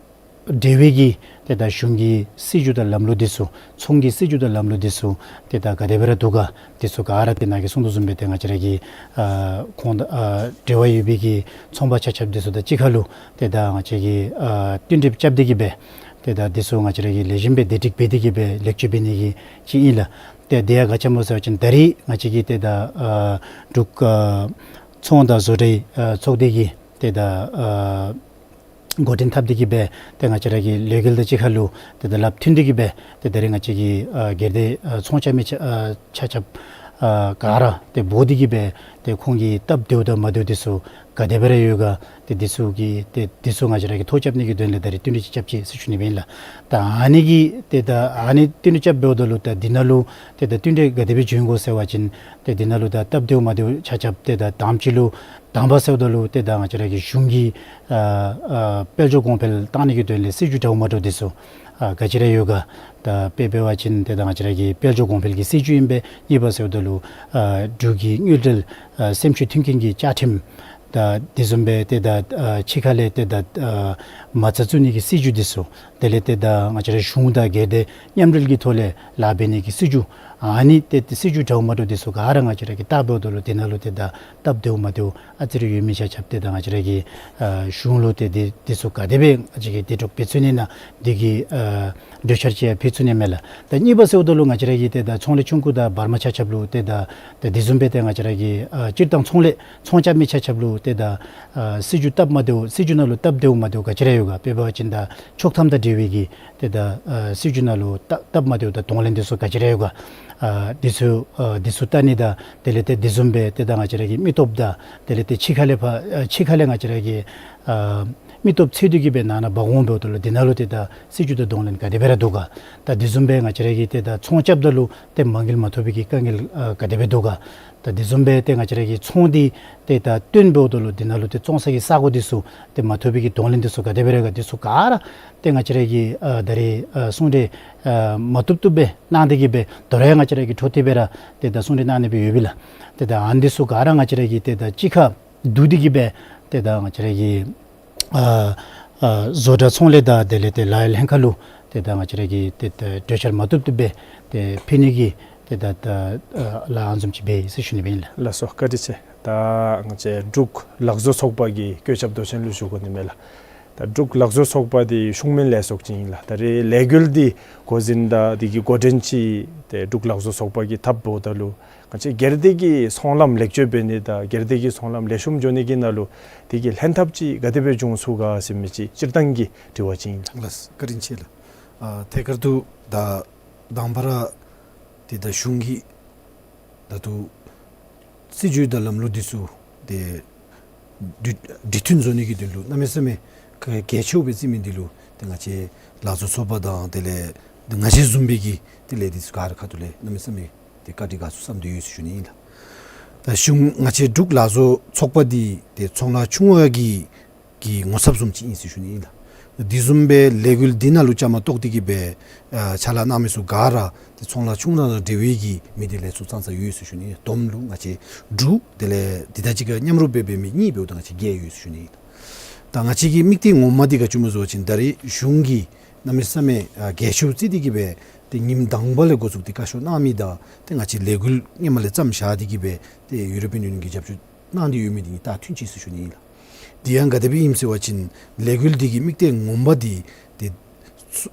འབྲེལ་བའི་གི་ཏེ་ད་གཞུང་གི་སྲིད་བྱུས་དང་ལམ་ལུགས་འདི་ཚུ་ཚོང་གི་སྲིད་བྱུས་དང་ལམ་ལུགས་འདི་ཚུ་ཏེ་ད་ག་དེ་སྦེ་ར་འདུག་ག། འདི་ཚུ་ག་ར་ཏེ་ནཱ་གིས་གསུངས་དོ་བཟུམ་སྦེ་ཏེ་ང་བཅས་ར་གི་ཨ་ཁོང་དང་ཨ་འབྲེལ་བ་ཡོད་པའི་གི་ཚོང་པ་ཆ་ཁྱབ་འདི་ཚུ་དང་གཅིག་ཁར་ལུ་ཏེ་ད་ང་བཅས་ཀྱིས་ཨ་བསྟུན་གྲོས་རྐྱབ་སྟེ་གི་སྦེ་ཏེ་ད་འདི་ཚུ་ང་བཅས་ར་གིས་ལེགས་ཤོམ་སྦེ་བདེ་སྒྲིག་འབད་དེ་གི་སྦེ་ལེགས་བཅོས་འབད་ནི་གི་ཅིག་ཨིན་ལགས། ཏེ་འདི་ཡང་ག་ཅི་སྦེ་སྨོ་ཟེར་བ་ཅིན་ད་རེས་ང་བཅས་ཀྱིས་ཏེ་ད་ཨ་འབྲུག་ཨ་ཚོང་དང་བཟོ་གྲྭའི་ཨ་ཚོགས་སྡེ་གིས་ཏེ་ད་ཨ་འགོ་འདྲེན་འཐབ་སྟེ་གི་སྦེ་ཏེ་ང་བཅས་ར་གི་ལས་འགུལ་དང་གཅིག་ཁར་ལུ་ཏེ་ད་ལག་མཐུན་ཏེ་གི་སྦེ་ཏེ་ད་རེས་ང་བཅས་ཀྱི་ཨ་སྒེར་སྡེ་ཨ་ཚོང་རྐྱབ་མི་ཆ་ཨ་ཆ་ཁྱབ་ཨ་ག་ར་ཏེ་འབོ་སྟེ་གི་སྦེ་ཏེ་ཁོང་གི་སྟབས་བདེཝ་དང་མ་བདེཝ་འདི་ཚུ་ག་དེ་སྦེ་ར་ཡོད་ག། ཏེ་འདི་ཚུ་གི་ཏེ་འདི་ཚུ་ང་བཅས་ར་གིས་ཐོ་རྐྱབ་ནི་གི་དོན་ལས་ད་རེས་བསྟུན་གྲོས་ཅིག་རྐྱབ་ཅི་ཟེར་ཞུ་ནི་ཨིན་ལགས། ད་ཨ་ནི་གི་ཏེ་ད་ཨ་ནི་བསྟུན་གྲོས་རྐྱབ་འབདཝ་ད་ལུ་ད་འདི་ནང་ལུ་ཏེ་ད་བསྟུན་གྲོས་ག་དེ་སྦེ་བྱུང་ག་ཟེར་བ་ཅིན་ཏེ་འདི་ནང་ལུ་ད་སྟབས་བདེཝ་མ་བདེཝ་ཆ་ཁྱབ་ཏེ་ད་དང་པ་ཅིག་ལུ་དང་པ་ཟེརཝ་ད་ལུ་ཏེ་ད་ང་བཅས་ར་གི་གཞུང་གི་ཨ་ཨ་དཔལ་འབྱོར་གོང་འཕེལ་བཏང་ནི་གི་དོན་ལས་སྲིད་བྱུས་འདྲཝ་མ་འདྲཝ་འདི་ཚུ་ཨ་ག་ཅི་ར་ཡོད་ག། ད་དཔེ་འབད་བ་ཅིན་ཏེ་ད་ང་བཅས་ར་གི་དཔལ་འབྱོར་གོང་འཕེལ་གྱི་སྲིད་བྱུས་ཨིན་པས། གཉིས་པ་ཟེརཝ་ད་ལུ་ཨ་འབྲུག་གི་དངུལ་འབྲེལ་ཨ་སེམས་ཤུགས་མཐུན་རྐྱེན་གྱི་བཅའ་ཁྲིམས་ད་དེ་བཟུམ་སྦེ་ཏེ་ད་ཨ་ཕྱི་ཁ་ལས་ཏེ་ད་ཨ་མ་རྩ་བཙུགས་ནི་གི་སྲིད་བྱུས་འདི་ཚུ་དེ་ལས་ཏེ་ད་ང་བཅས་ར་གཞུང་དང་སྒེར་སྡེ་མཉམ་འབྲེལ་གྱི་ཐོག་ལས་ལཱ་འབད་ནི་གི་སྲིད་བྱུས་ཨ་ནི་ཏེ་ཏེ་སྲིད་བྱུས་འདྲཝ་མ་འདྲཝ་འདི་ཚུ་ག་ར་ང་བཅས་ར་གིས་བལྟ་འབདཝ་ད་ལུ་དེ་ནང་ལུ་ཏེ་ད་སྟབས་བདེཝ་མ་བདེཝ་ཨ་ཙི་རེ་ཡོད་མི་ཆ་ཁྱབ་ཏེ་ད་ང་བཅས་ར་གི་ཨ་གཞུང་ལུ་ཏེ་འདི་འདི་ཚུ་ག་དེ་སྦེ་ང་བཅས་ཀྱིས་དེ་སྒྲུབ་འབད་ཚུགས་ནི་ན་འདི་གི་ཨ་གྲོས་འཆར་ཅིག་ཡང་ཕུལ་ཚུགས་ནི་མས་ལགས། ད་གཉིས་པ་ཟེརཝ་ད་ལུ་ང་བཅས་ར་གི་ཏེ་ད་ཚོང་ལས་ཆུང་ཀུ་དང་བར་མ་ཆ་ཁྱབ་ལུ་ཏེ་ད་ད་དེ་བཟུམ་སྦེ་ཏེ་ང་བཅས་ར་གི་ཨ་སྤྱིར་བཏང་ཚོང་ལས་ཚོང་རྐྱབ་མི་ཆ་ཁྱབ་ལུ་ཏེ་ད་ཨ་སྲིད་བྱུས་སྟབས་མ་བདེཝ་སྲིད་བྱུས་ནང་ལུ་སྟབས་བདེཝ་མ་བདེཝ་ག་ཅི་ར་ཡོད་ག། དཔེ་འབད་བ་ཅིན་ད་ཆོག་ཐམ་དང་འབྲེལ་བའི་གི་ཏེ་ད་ཨ་སྲིད་བྱུས་ནང་ལུ་སྟབས་སྟབས་མ་བདེཝ་དང་གདོང་ལེན་འདི་ཚུ་ག་ཅི་ར་ཡོད་ག། ཨ་འདི་ཚུ་ཨ་འདི་ཚུ་བལྟ་ནི་དང་དེ་ལས་ཏེ་དེ་བཟུམ་སྦེ་ཏེ་ད་ང་བཅས་ར་གི་མི་སྟོབས་དང་དེ་ལས་ཏེ་ཕྱི་ཁ་ལས་ཕར་ཨ་ཕྱི་ཁ་ལས་ང་བཅས་ར་གི་ཨ་མི་སྟོབས་འཚོལ་ཏེ་གི་སྦེ་ནང་ན་འབག་འོང་འབདཝ་ད་ལུ་དེ་ནང་ལུ་ཏེ་ད་སྲིད་བྱུས་དང་གདོང་ལེན་ག་དེ་སྦེ་ར་འདུག་ག། ད་དེ་བཟུམ་སྦེ་ང་བཅས་ར་གིས་ཏེ་ད་ཚོང་རྐྱབ་ད་ལུ་ཏེ་མ་དངུལ་མ་ཐོབ་པའི་གི་དཀའ་ངལ་ཨ་ག་དེ་སྦེ་འདུག་ག། ད་དེ་བཟུམ་སྦེ་ཏེ་ང་བཅས་ར་གི་ཚོང་འདི་ཏེ་ད་བཏོན་འབདཝ་ད་ལུ་དེ་ནང་ལུ་ཏེ་བཙོང་ས་གི་ས་གོ་འདི་ཚུ་ཏེ་མ་ཐོབ་པའི་གི་གདོང་ལེན་འདི་ཚུ་ག་དེ་སྦེ་ར་ག། འདི་ཚུ་ག་ར་ཏེ་ང་བཅས་ར་གིས་ཨ་ད་རེས་ཨ་གསུང་གྲོས་ཨ་མ་བཏུབ་བཏུབ་སྦེ་གནང་སྟེ་གི་སྦེ་དོ་རུང་ཡང་ང་བཅས་ར་གིས་འཕྲོ་མཐུད་སྦེ་ར་ཏེ་ད་གསུང་གྲོས་གནང་ནི་སྦེ་ཡོད་པས་ལགས། ཏེ་ད་ཨ་ནི་འདི་ཚུ་ག་ར་ང་བཅས་ར་གིས་ཏེ་ད་གཅིག་ཁར་བསྡུ་སྟེ་གི་སྦེ་ ཏེ་ད་ང་བཅས་ར་གི་ཨ་ཨ་བཟོ་གྲྭ་ཚོང་ལས་དང་དེ་ལས་ཏེ་ལཱ་གཡོག་ལྷན་ཁག་ལུ་ཏེ་ད་ང་བཅས་ར་གིས་ཏེ་ད་གྲོས་འཆར་མ་བཏུབ་བཏུབ་སྦེ་ཏེ་ཕུལ་ནི་གི་ཏེ་ད་ད་ཨ་ལཱ་ཨ་ནི་བཟུམ་ཅིག་འབད་ཡི་ཟེར་ཞུ་ནི་སྦེ་ཨིན་ལགས། ལགས་སོ། བཀའ་དྲིན་ཆེ། ད་ང་བཅས་འབྲུག་ལག་བཟོ་ཚོགས་པ་གི་བཀོད་ཁྱབ་མདོ་ཆེན་ལུ་ཞུ་དགོ་ནི་མས་ལགས། ད་འབྲུག་ལག་བཟོ་ཚོགས་པ་འདི་ཤུགས་སྨན་ལས་ཚོགས་ཅིག་ཨིན་ལགས། ད་རེས་ལས་འགུལ་འདི་འགོ་འཛིན་དང་འདི་གི་འགོ་འདྲེན་ཅིག་ཏེ་འབྲུག་ལག་བཟོ་ཚོགས་པ་གིས་འཐབ་འབདཝ་ད་ལུ་ང་བཅས་སྒེར་སྡེ་གི་ཚོང་ལམ་ལེགས་བཅོས་འབད་ནི་དང་སྒེར་སྡེ་གི་ཚོང་ལམ་ལེགས་ཤོམ་འགྱོ་ནི་གི་ནང་ལུ་འདི་གི་ལྷན་ཐབས་ཅིག་ག་དེ་སྦེ་འབྱུང་ཚུགས་ག་ཟེར་མི་ཅིག་སྤྱིར་བཏང་གི་དྲི་བ་ཅིག་ཨིན་ལགས། ལགས་སོ། བཀའ་དྲིན་ཆེ་ལགས། ཨ་ཐད་ཀར་དུ་ད་དང་པ་ར་ཏེ་ད་གཞུང་གིས་ད་ལྟོ་སྲིད་བྱུས་དང་ལམ་ལུགས་འདི་ཚུ་ཏེ་འགྲིག་འགྲིག་མཐུན་བཟོ་ནི་གི་དོན་ལུ་གནམ་མེད་ས་མེད་གལ་ཆེཝ་སྦེ་བརྩི་མི་འདི་ལུ་ཏེ་ང་བཅས་ལག་བཟོ་ཚོགས་པ་དང་དེ་ལས་ཏེ་ང་བཅས་བཟུམ་སྦེ་གི་ཏེ་ལས་སྡེ་ཚུ་ག་ར་ཁ་ཐུག་ལས་གནམ་མེད་ས་མེད་ཏེ་བཀའ་དྲིན་དགའ་ཚོར་བསམ་སྟེ་ཡོད་ཟེར་ཞུ་ནི་ཨིན་ལགས། ད་གཞུང་ང་བཅས་འབྲུག་ལག་བཟོ་ཚོགས་པ་འདི་ཏེ་ཚོང་ལཱ་ཆུང་བ་གི་གི་ངོ་ཚབ་བཟུམ་ཅིག་ཨིན་ཟེར་ཞུ་ནི་ཨིན་ལགས། དེ་བཟུམ་སྦེ་ལས་འགུལ་འདི་ནང་ལུ་བཅའ་མར་གཏོགས་ཏེ་གི་སྦེ་ཨ་ཕྱག་ལཱ་གནང་མི་ཚུ་ག་ར་ཏེ་ཚོང་ལཱ་ཆུང་ར་དང་འབྲེལ་བའི་གི་མི་སྡེ་ལས་ཚོགས་ཙང་ཙང་ཡོད་ཟེར་ཞུ་ནི་ཨིན། བསྡོམས་ལུ་ང་བཅས་དྲུག་དེ་ལས་འདི་དང་གཅིག་ཁར་མཉམ་རུབ་སྦེ་འབད་མི་གཉིས་འབདཝ་ད་ང་བཅས་བརྒྱད་ཡོད་ཟེར་ཞུ་ནི་ཨིན། ད་ང་བཅས་ཀྱི་དམིགས་གཏད་ངོ་མ་འདི་ག་ཅི་སྨོ་ཟེར་བ་ཅིན་ད་རེས་གཞུང་གིས་གནམ་མེད་ས་མེད་ཨ་གལ་ཆེཝ་བརྩི་སྟེ་གི་སྦེ་ཏེ་ཉིནམ་དང་པ་ལས་འགོ་བཙུགས་ཏེ་བཀའ་ཤོག་གནང་མི་དང་ཏེ་ང་བཅས་ལས་འགུལ་སྔོན་མ་ལས་བརྩམས་བཞག་སྟེ་གི་སྦེ་ཏེ་ཡུ་རོ་པིའན་ཡུ་ནི་ཡོན་གྱིས་རྒྱབ་སྐྱོར་གནང་སྟེ་ཡོད་མི་འདི་གཉིས་ད་མཐུན་ཅིག་ཟེར་ཞུ་ནི་ཨིན་ལགས། དེ་ཡང་ག་དེ་སྦེ་ཨིནམ་ཟེར་བ་ཅིན་ལས་འགུལ་འདི་གི་དམིགས་གཏད་ངོ་མ་འདི་ཏེ་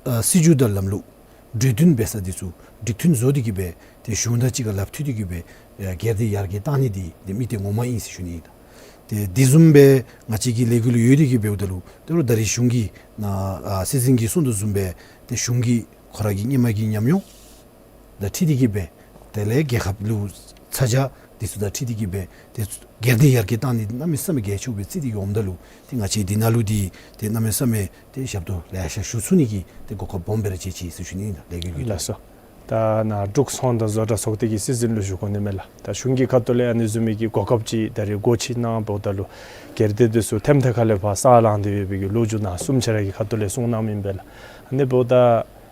ཨ་སྲིད་བྱུས་དང་ལམ་ལུགས་གྲོས་བསྟུན་འབད་ས་འདི་ཚུ་འགྲིག་མཐུན་བཟོ་སྟེ་གི་སྦེ་ཏེ་གཞུང་དང་གཅིག་ཁར་ལགཔ་མཐུད་དེ་གི་སྦེ་ཨ་སྒེར་སྡེ་ཡར་རྒྱས་གཏང་ནི་འདི་ཏེ་དམིགས་གཏད་ངོ་མ་ཨིན་ཟེར་ཞུ་ནི་ཨིན་ལགས། ཏེ་དེ་བཟུམ་སྦེ་ང་བཅས་ཀྱི་ལས་འགུལ་ཡོད་དེ་གི་འབདཝ་ད་ལུ་ད་རུང་ད་རེས་གཞུང་གིས་ནཱ་ཨ་སྲིད་འཛིན་གྱིས་གསུངས་དོ་བཟུམ་སྦེ་ཏེ་གཞུང་གིས་ཁོ་ར་གི་སྔོན་མ་གི་ཉམས་མྱོང་དང་འཁྲིལ་ཏེ་གི་སྦེ་དེ་ལས་རྒྱལ་ཁབ་ལུ་ཚ་གྱང་འདི་ཚུ་དང་འཁྲིལ་ཏེ་གི་སྦེ་ཏེ་སྒེར་སྡེ་ཡར་རྒྱས་གཏང་ནི་གནམ་མེད་ས་མེད་གལ་ཆེཝ་སྦེ་བརྩི་སྟེ་གི་འོངམ་ད་ལུ་ཏེ་ང་བཅས་འདི་ནང་ལུ་འདི་ཏེ་གནམ་མེད་ས་མེད་ཏེ་ཞབས་ཏོག་ལེ་ཤ་ཞུ་ཚུགས་ནི་གི་ཏེ་གོ་སྐབས་སྦོམ་སྦེ་ར་ཅིག་ཅིག་ཟེར་ཞུ་ནི་ཨིན་ལགས། ལས་འགུལ་གྱི་ལགས་སོ། ད་ནཱ་འབྲུག་ཚོང་དང་བཟོ་གྲྭ་ཚོགས་སྡེ་གི་སྲིད་འཛིན་ལུ་ཞུ་དགོ་ནི་མས་ལགས། ད་གཞུང་གི་ཁ་ཐུག་ལས་ཨ་ནི་བཟུམ་མའི་གི་གོ་སྐབས་ཅིག་ད་རེས་སྒོ་ཕྱེ་གནང་འབདཝ་ད་ལུ་སྒེར་སྡེ་འདི་ཚུ་ཐེམ་ཐེ་ཁ་ལས་ཕར་ས་ལངས་ཏེ་ཡོད་པའི་གི་ལོ་རྒྱུས་ནཱ་གསུམ་ཆ་ར་གི་ཁ་ཐུག་ལས་གསུངས་གནངམ་ཨིན་པས་ལགས། ཨ་ནི་འབདཝ་ད་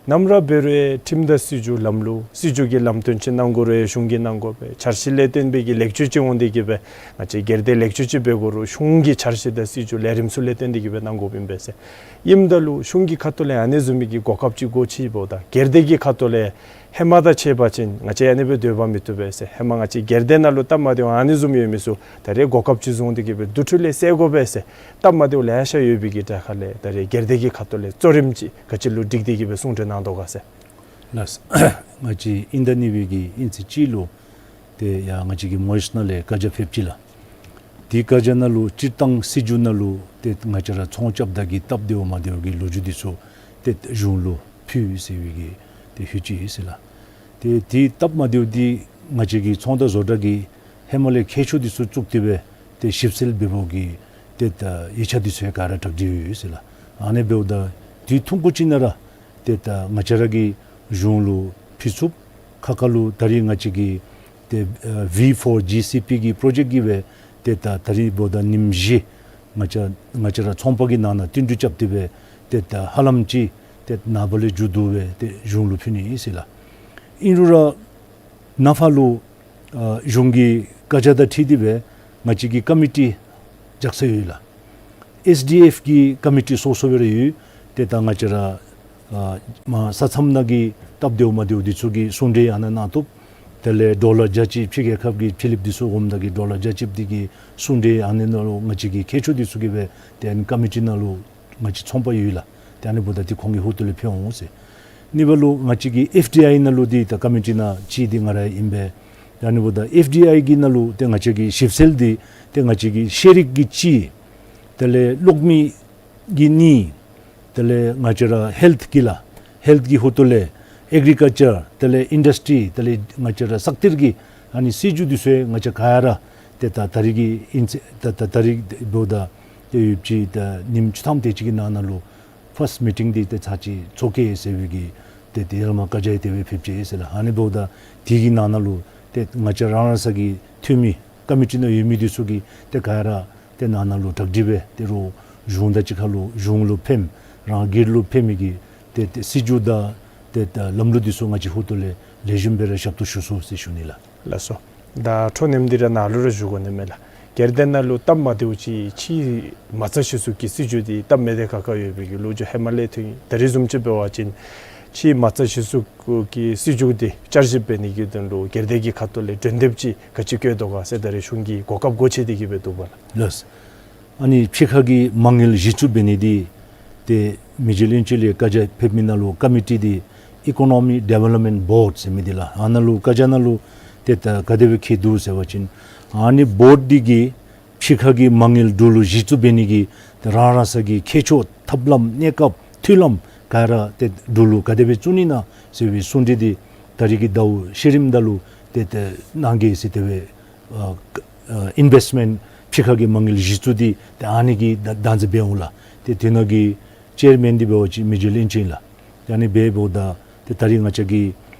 ནམ་ར་འབད་རུང་ཁྲིམས་དང་སྲིད་བྱུས་ལམ་ལུགས་སྲིད་བྱུས་ཀྱི་ལམ་སྟོན་ཅིག་གནང་དགོ་རུང་གཞུང་གིས་གནང་དགོ་པས། འཆར་གཞི་ལས་བརྟེན་པའི་གི་ལེགས་བཅོས་ཅིག་འོང་སྟེ་གི་སྦེ་ང་བཅས་སྒེར་སྡེ་ལེགས་བཅོས་ཅིག་འབད་དགོ་རུང་གཞུང་གི་འཆར་གཞི་དང་སྲིད་བྱུས་ལས་རིམ་ཚུ་ལས་བརྟེན་ཏེ་གི་སྦེ་གནང་དགོཔ་ཨིན་པས་ཟེར། ཨིནམ་ད་ལུ་གཞུང་གི་ཁ་ཐུག་ལས་ཨ་ནི་བཟུམ་མའི་གི་གོ་སྐབས་ཅིག་སྒོ་ཕྱེ་འབདཝ་ད་སྒེར་སྡེ་གི་ཁ་ཐུག་ལས་ཧེ་མ་དང་ཕྱད་པ་ཅིན་ང་བཅས་ཨ་ནི་སྦེ་སྡོད་པ་མི་བཏུབ་པས་ཟེར། ཧེ་མ་ང་བཅས་སྒེར་སྡེ་ནང་ལུ་སྟབས་མ་བདེཝ་ཨ་ནི་བཟུམ་ཡོད་མི་ཚུ་ད་རེས་གོ་སྐབས་ཅིག་བཟུང་སྟེ་གི་སྦེ་འདུ་འཕྲོ་ལས་སེལ་དགོ་པས་ཟེར། སྟབས་མ་བདེཝ་ལེ་ཤ་ཡོད་པའི་གི་གྲས་ཁ་ལས་ད་རེས་སྒེར་སྡེ་གི་ཁ་ཐུག་ལས་གཙོ་རིམ་ཅིག་ག་ཅི་ལུ་བསྒྲིགས་ཏེ་གི་སྦེ་གསུང་གྲོས་གནང་དོ་ག་ཟེར། ལགས། ང་བཅས་དབྱིན་ཟླ་གཉིས་པའི་གི་དབྱིན་ཚེས་གཅིག་ལུ་ཏེ་ཡར་ང་བཅས་ཀྱི་མོ་ཡེསི་ནང་ལས་བཀའ་རྒྱ་ཕེབས་ཅི་ལགས། དེ་བཀའ་རྒྱ་ནང་ལུ་སྤྱིར་བཏང་སྲིད་བྱུས་ནང་ལུ་ཏེ་ང་བཅས་ར་ཚོང་རྐྱབ་ད་གི་སྟབས་བདེཝ་མ་བདེཝ་གི་ལོ་རྒྱུས་འདི་ཚུ་ཏེ་གཞུང་ལུ་ཕུལ་ཟེར་བའི་གི་ཏེ་ཧུད་ཅིག་ཡོད་ཟེར་ལགས། ཏེ་དེ་སྟབས་མ་བདེཝ་འདི་ང་བཅས་ཀྱི་ཚོང་དང་བཟོ་གྲྭ་གིས་ཧེ་མ་ལས་མཁས་མཆོག་འདི་ཚུ་བཙུགས་ཏེ་སྦེ་ཏེ་ཞིབ་འཚོལ་འབད་འབདཝ་གི་ཏེ་ད་ཡིག་ཆ་འདི་ཚུ་ཡང་ག་ར་གྲ་སྒྲིག་ཡོད་ཟེར་ལགས། ཨ་ནི་འབདཝ་ད་དུས་ཐུང་ཀུ་ཅིག་ནང་ར་ཏེ་ད་ང་བཅས་ར་གིས་གཞུང་ལུ་ཕུལ་ཚུགསཔ། ཁ་ཁ་ལུ་ད་རིས་ང་བཅས་ཀྱི་ཏེ་ཨ་V for G C P གི་པྲོ་ཇེཀཊ་གི་སྦེ་ཏེ་ད་ད་རིས་འབདཝ་ད་ཉིནམ་བཞི་ང་བཅས་ང་བཅས་ར་ཚོང་པ་གི་ནང་ན་བསྟུན་གྲོས་རྐྱབ་སྟེ་སྦེ་ཏེ་ད་ཧ་ལམ་ཅིག་ཏེ་ནངས་པ་ལས་མཇུག་བསྡུ་སྦེ་ཏེ་གཞུང་ལུ་ཕུལ་ནི་ཨིན་ཟེར་ལགས། ཨིན་རུང་ར་ནངས་པ་ལུ་ཨ་གཞུང་གི་བཀའ་རྒྱ་དང་འཁྲིལ་ཏེ་སྦེ་ང་བཅས་ཀྱི་ཀོ་མི་ཊི་བཞག་ས་ཡོད་ལགས། ཨེསི་ཌི་ཨེཕ་གི་ཀོ་མི་ཊི་སོ་སོ་སྦེ་ར་ཡོད། ཏེ་ད་ང་བཅས་ར་ཨ་མར་ས་མཚམས་ནང་གི་སྟབས་བདེཝ་མ་བདེཝ་འདི་ཚུ་གི་གསུང་གྲོས་ཨ་ནཱ་གནང་བཏུབ། དེ་ལས་ཌོ་ལར་བརྒྱ་ཅིག་ཕྱི་རྒྱལ་ཁབ་ཀྱི་ཕྱི་གླིངཔ་འདི་ཚུ་འོངམ་ད་གི་ཌོ་ལར་བརྒྱ་ཅིག་འདི་གི་གསུང་གྲོས་ཨ་ནི་ནང་ལུ་ང་བཅས་ཀྱི་མཁས་མཆོག་འདི་ཚུ་གིས་སྦེ་ཏེ་ཨ་ནི་ཀོ་མི་ཊི་ནང་ལུ་ང་བཅས་ཚོང་པ་ཡོད་ལགས། ཏེ་ཨ་ནི་འབདཝ་ད་ཏེ་ཁོང་གི་ཧོངས་ལས་ཕུལ་འོང་ཟེར། གཉིས་པ་ལུ་ང་བཅས་ཀྱི་ཨེཕ་ཌི་ཨའི་ནང་ལུ་འདི་ད་ཀོ་མི་ཊི་ནང་གཅིག་འདི་ང་ར་ཨིན་པས། ཏེ་ཨ་ནི་འབདཝ་ད་ཨེཕ་ཌི་ཨའི་གི་ནང་ལུ་ཏེ་ང་བཅས་ཀྱི་ཞིབ་འཚོལ་འདི་ཏེ་ང་བཅས་ཀྱི་ཤེས་རིག་གི་གཅིག། དེ་ལས་གློག་མེ་གི་གཉིས། དེ་ལས་ང་བཅས་ར་ཧེལཐ་གི་ལགས། ཧེལཐ་གི་ཧོངས་ལས་ཨེག་རི་ཀལ་ཅར། དེ་ལས་ཨིན་ཌསི་ཊི། དེ་ལས་ང་བཅས་ར་ས་གཏེར་གྱི་ཨ་ནི་སྲིད་བྱུས་འདི་ཚུ་ཡང་ང་བཅས་ག་ར་ཏེ་ད་ད་རིས་ཀྱི་ཨིན་ཚེས་ད་ད་ད་རིས་འབདཝ་ད་ཏེ་ཡོདཔ་ཅིག་ད་ཉིནམ་བཅུ་ཐམ་དེ་ཅིག་གི་ནང་ན་ལུ་ཕརསཊ་མི་ཊིང་འདི་ཏེ་ཚར་གཅིག་ཚོགས་གེ་ཟེར་བའི་གི་ཏེ་ཏེ་ཡར་མར་བཀའ་རྒྱ་ཡང་དེ་སྦེ་ཕེབས་ཅི་ཟེར་ལགས། ཨ་ནི་འབདཝ་ད་དེ་གི་ནང་ན་ལུ་ཏེ་ང་བཅས་རང་རང་སོ་གི་འཐུས་མི་ཀོ་མི་ཊི་ནང་ཡོད་མི་འདི་ཚུ་གིས་ཏེ་ག་ར་ཏེ་ནང་ན་ལུ་གྲ་སྒྲིག་འབད་དེ་རུང་གཞུང་དང་གཅིག་ཁར་ལུ་གཞུང་ལུ་ཕནམ་རང་སྒེར་ལུ་ཕན་མི་གི་ཏེ་ཏེ་སྲིད་བྱུས་དང་ཏེ་ད་ལམ་ལུགས་འདི་ཚུ་ང་བཅས་ཧོངས་ལས་ལེགས་ཤོམ་སྦེ་ར་ཞབས་ཏོག་ཞུ་ཚུགས་ཟེར་ཞུ་ནི་ལགས། ལགས་སོ། ད་འཕྲོ་མཉམ་འདི་ར་ནཱ་ལུ་ར་ཞུ་དགོ་ནི་མས་ལགས། སྒེར་སྡེ་ནང་ལུ་སྟབས་མ་བདེཝ་ཅིག་ཕྱིའི་མ་རྩ་གཞི་བཙུགས་ཀྱི་སྲིད་བྱུས་འདི་སྟབས་མ་བདེ་ཁག་ཁ་ཡོད་པའི་གི་ལོ་རྒྱུས་ཧེ་མ་ལས་ཐོན་ཡི། ད་རེས་བཟུམ་ཅིག་འབད་བ་ཅིན་ཕྱིའི་མ་རྩ་གཞི་བཙུགས་ཀྱི་སྲིད་བྱུས་འདི་བསྐྱར་ཞིབ་འབད་ནི་གི་དོན་ལུ་སྒེར་སྡེ་གི་ཁ་ཐུག་ལས་གྲོས་འདེབས་ཅིག་ག་ཅི་བཀོད་དོ་ག་ཟེར་ད་རེས་གཞུང་གིས་གོ་སྐབས་སྒོ་ཕྱེ་སྟེ་གི་སྦེ་འདུག་པ་ལགས། ལགས། ཨ་ནི་ཕྱི་ཁ་གི་མ་དངུལ་གཞི་བཙུགས་འབད་ནི་འདི་ཏེ་མི་རྗེ་བློན་ཆེན་ལས་བཀའ་རྒྱ་ཕེབས་མི་ནང་ལུ་ཀོ་མི་ཊི་འདི་Economic Development Board ཟེར་མི་འདི་ལགས། ཨ་ནཱ་ལུ་བཀའ་རྒྱ་ནང་ལུ་ཏེ་ད་ག་དེ་སྦེ་བཀོད་འདུག་ཟེར་བ་ཅིན་ཨ་ནི་བོཌ་འདི་གིས་ཕྱི་ཁ་གི་མ་དངུལ་འབྲུག་ལུ་གཞི་བཙུགས་འབད་ནི་གི་ཏེ་རང་རང་སོ་གི་ཁྱད་ཆོས་ཐབས་ལམ་གནས་སྐབས་མཐུན་ལམ་ག་ར་ཏེ་འབྲུག་ལུ་ག་དེ་སྦེ་བཙུགས་ནི་ན་ཟེར་བའི་གསུང་གྲོས་འདི་ད་རེས་ཀྱི་ཟླཝ་ཤུལ་རིམ་ད་ལུ་ཏེ་ཏེ་གནང་གེ་ཟེར་དེ་སྦེ་ཨ་ཨ་ཨིན་བེསཊ་མེནཊ་ཕྱི་ཁ་གི་མ་དངུལ་གཞི་བཙུགས་འདི་ཏེ་ཨ་ནི་གི་བདག་བདག་འཛིན་འབད་འོང་ལགས། ཏེ་དེ་ནང་གི་ཅེར་མེན་འདི་འབད་བ་ཅིན་མི་རྗེ་བློན་ཆེན་ལགས། ཏེ་ཨ་ནི་སྦེ་འབདཝ་ད་ཏེ་ད་རེས་ང་བཅས་ཀྱིས་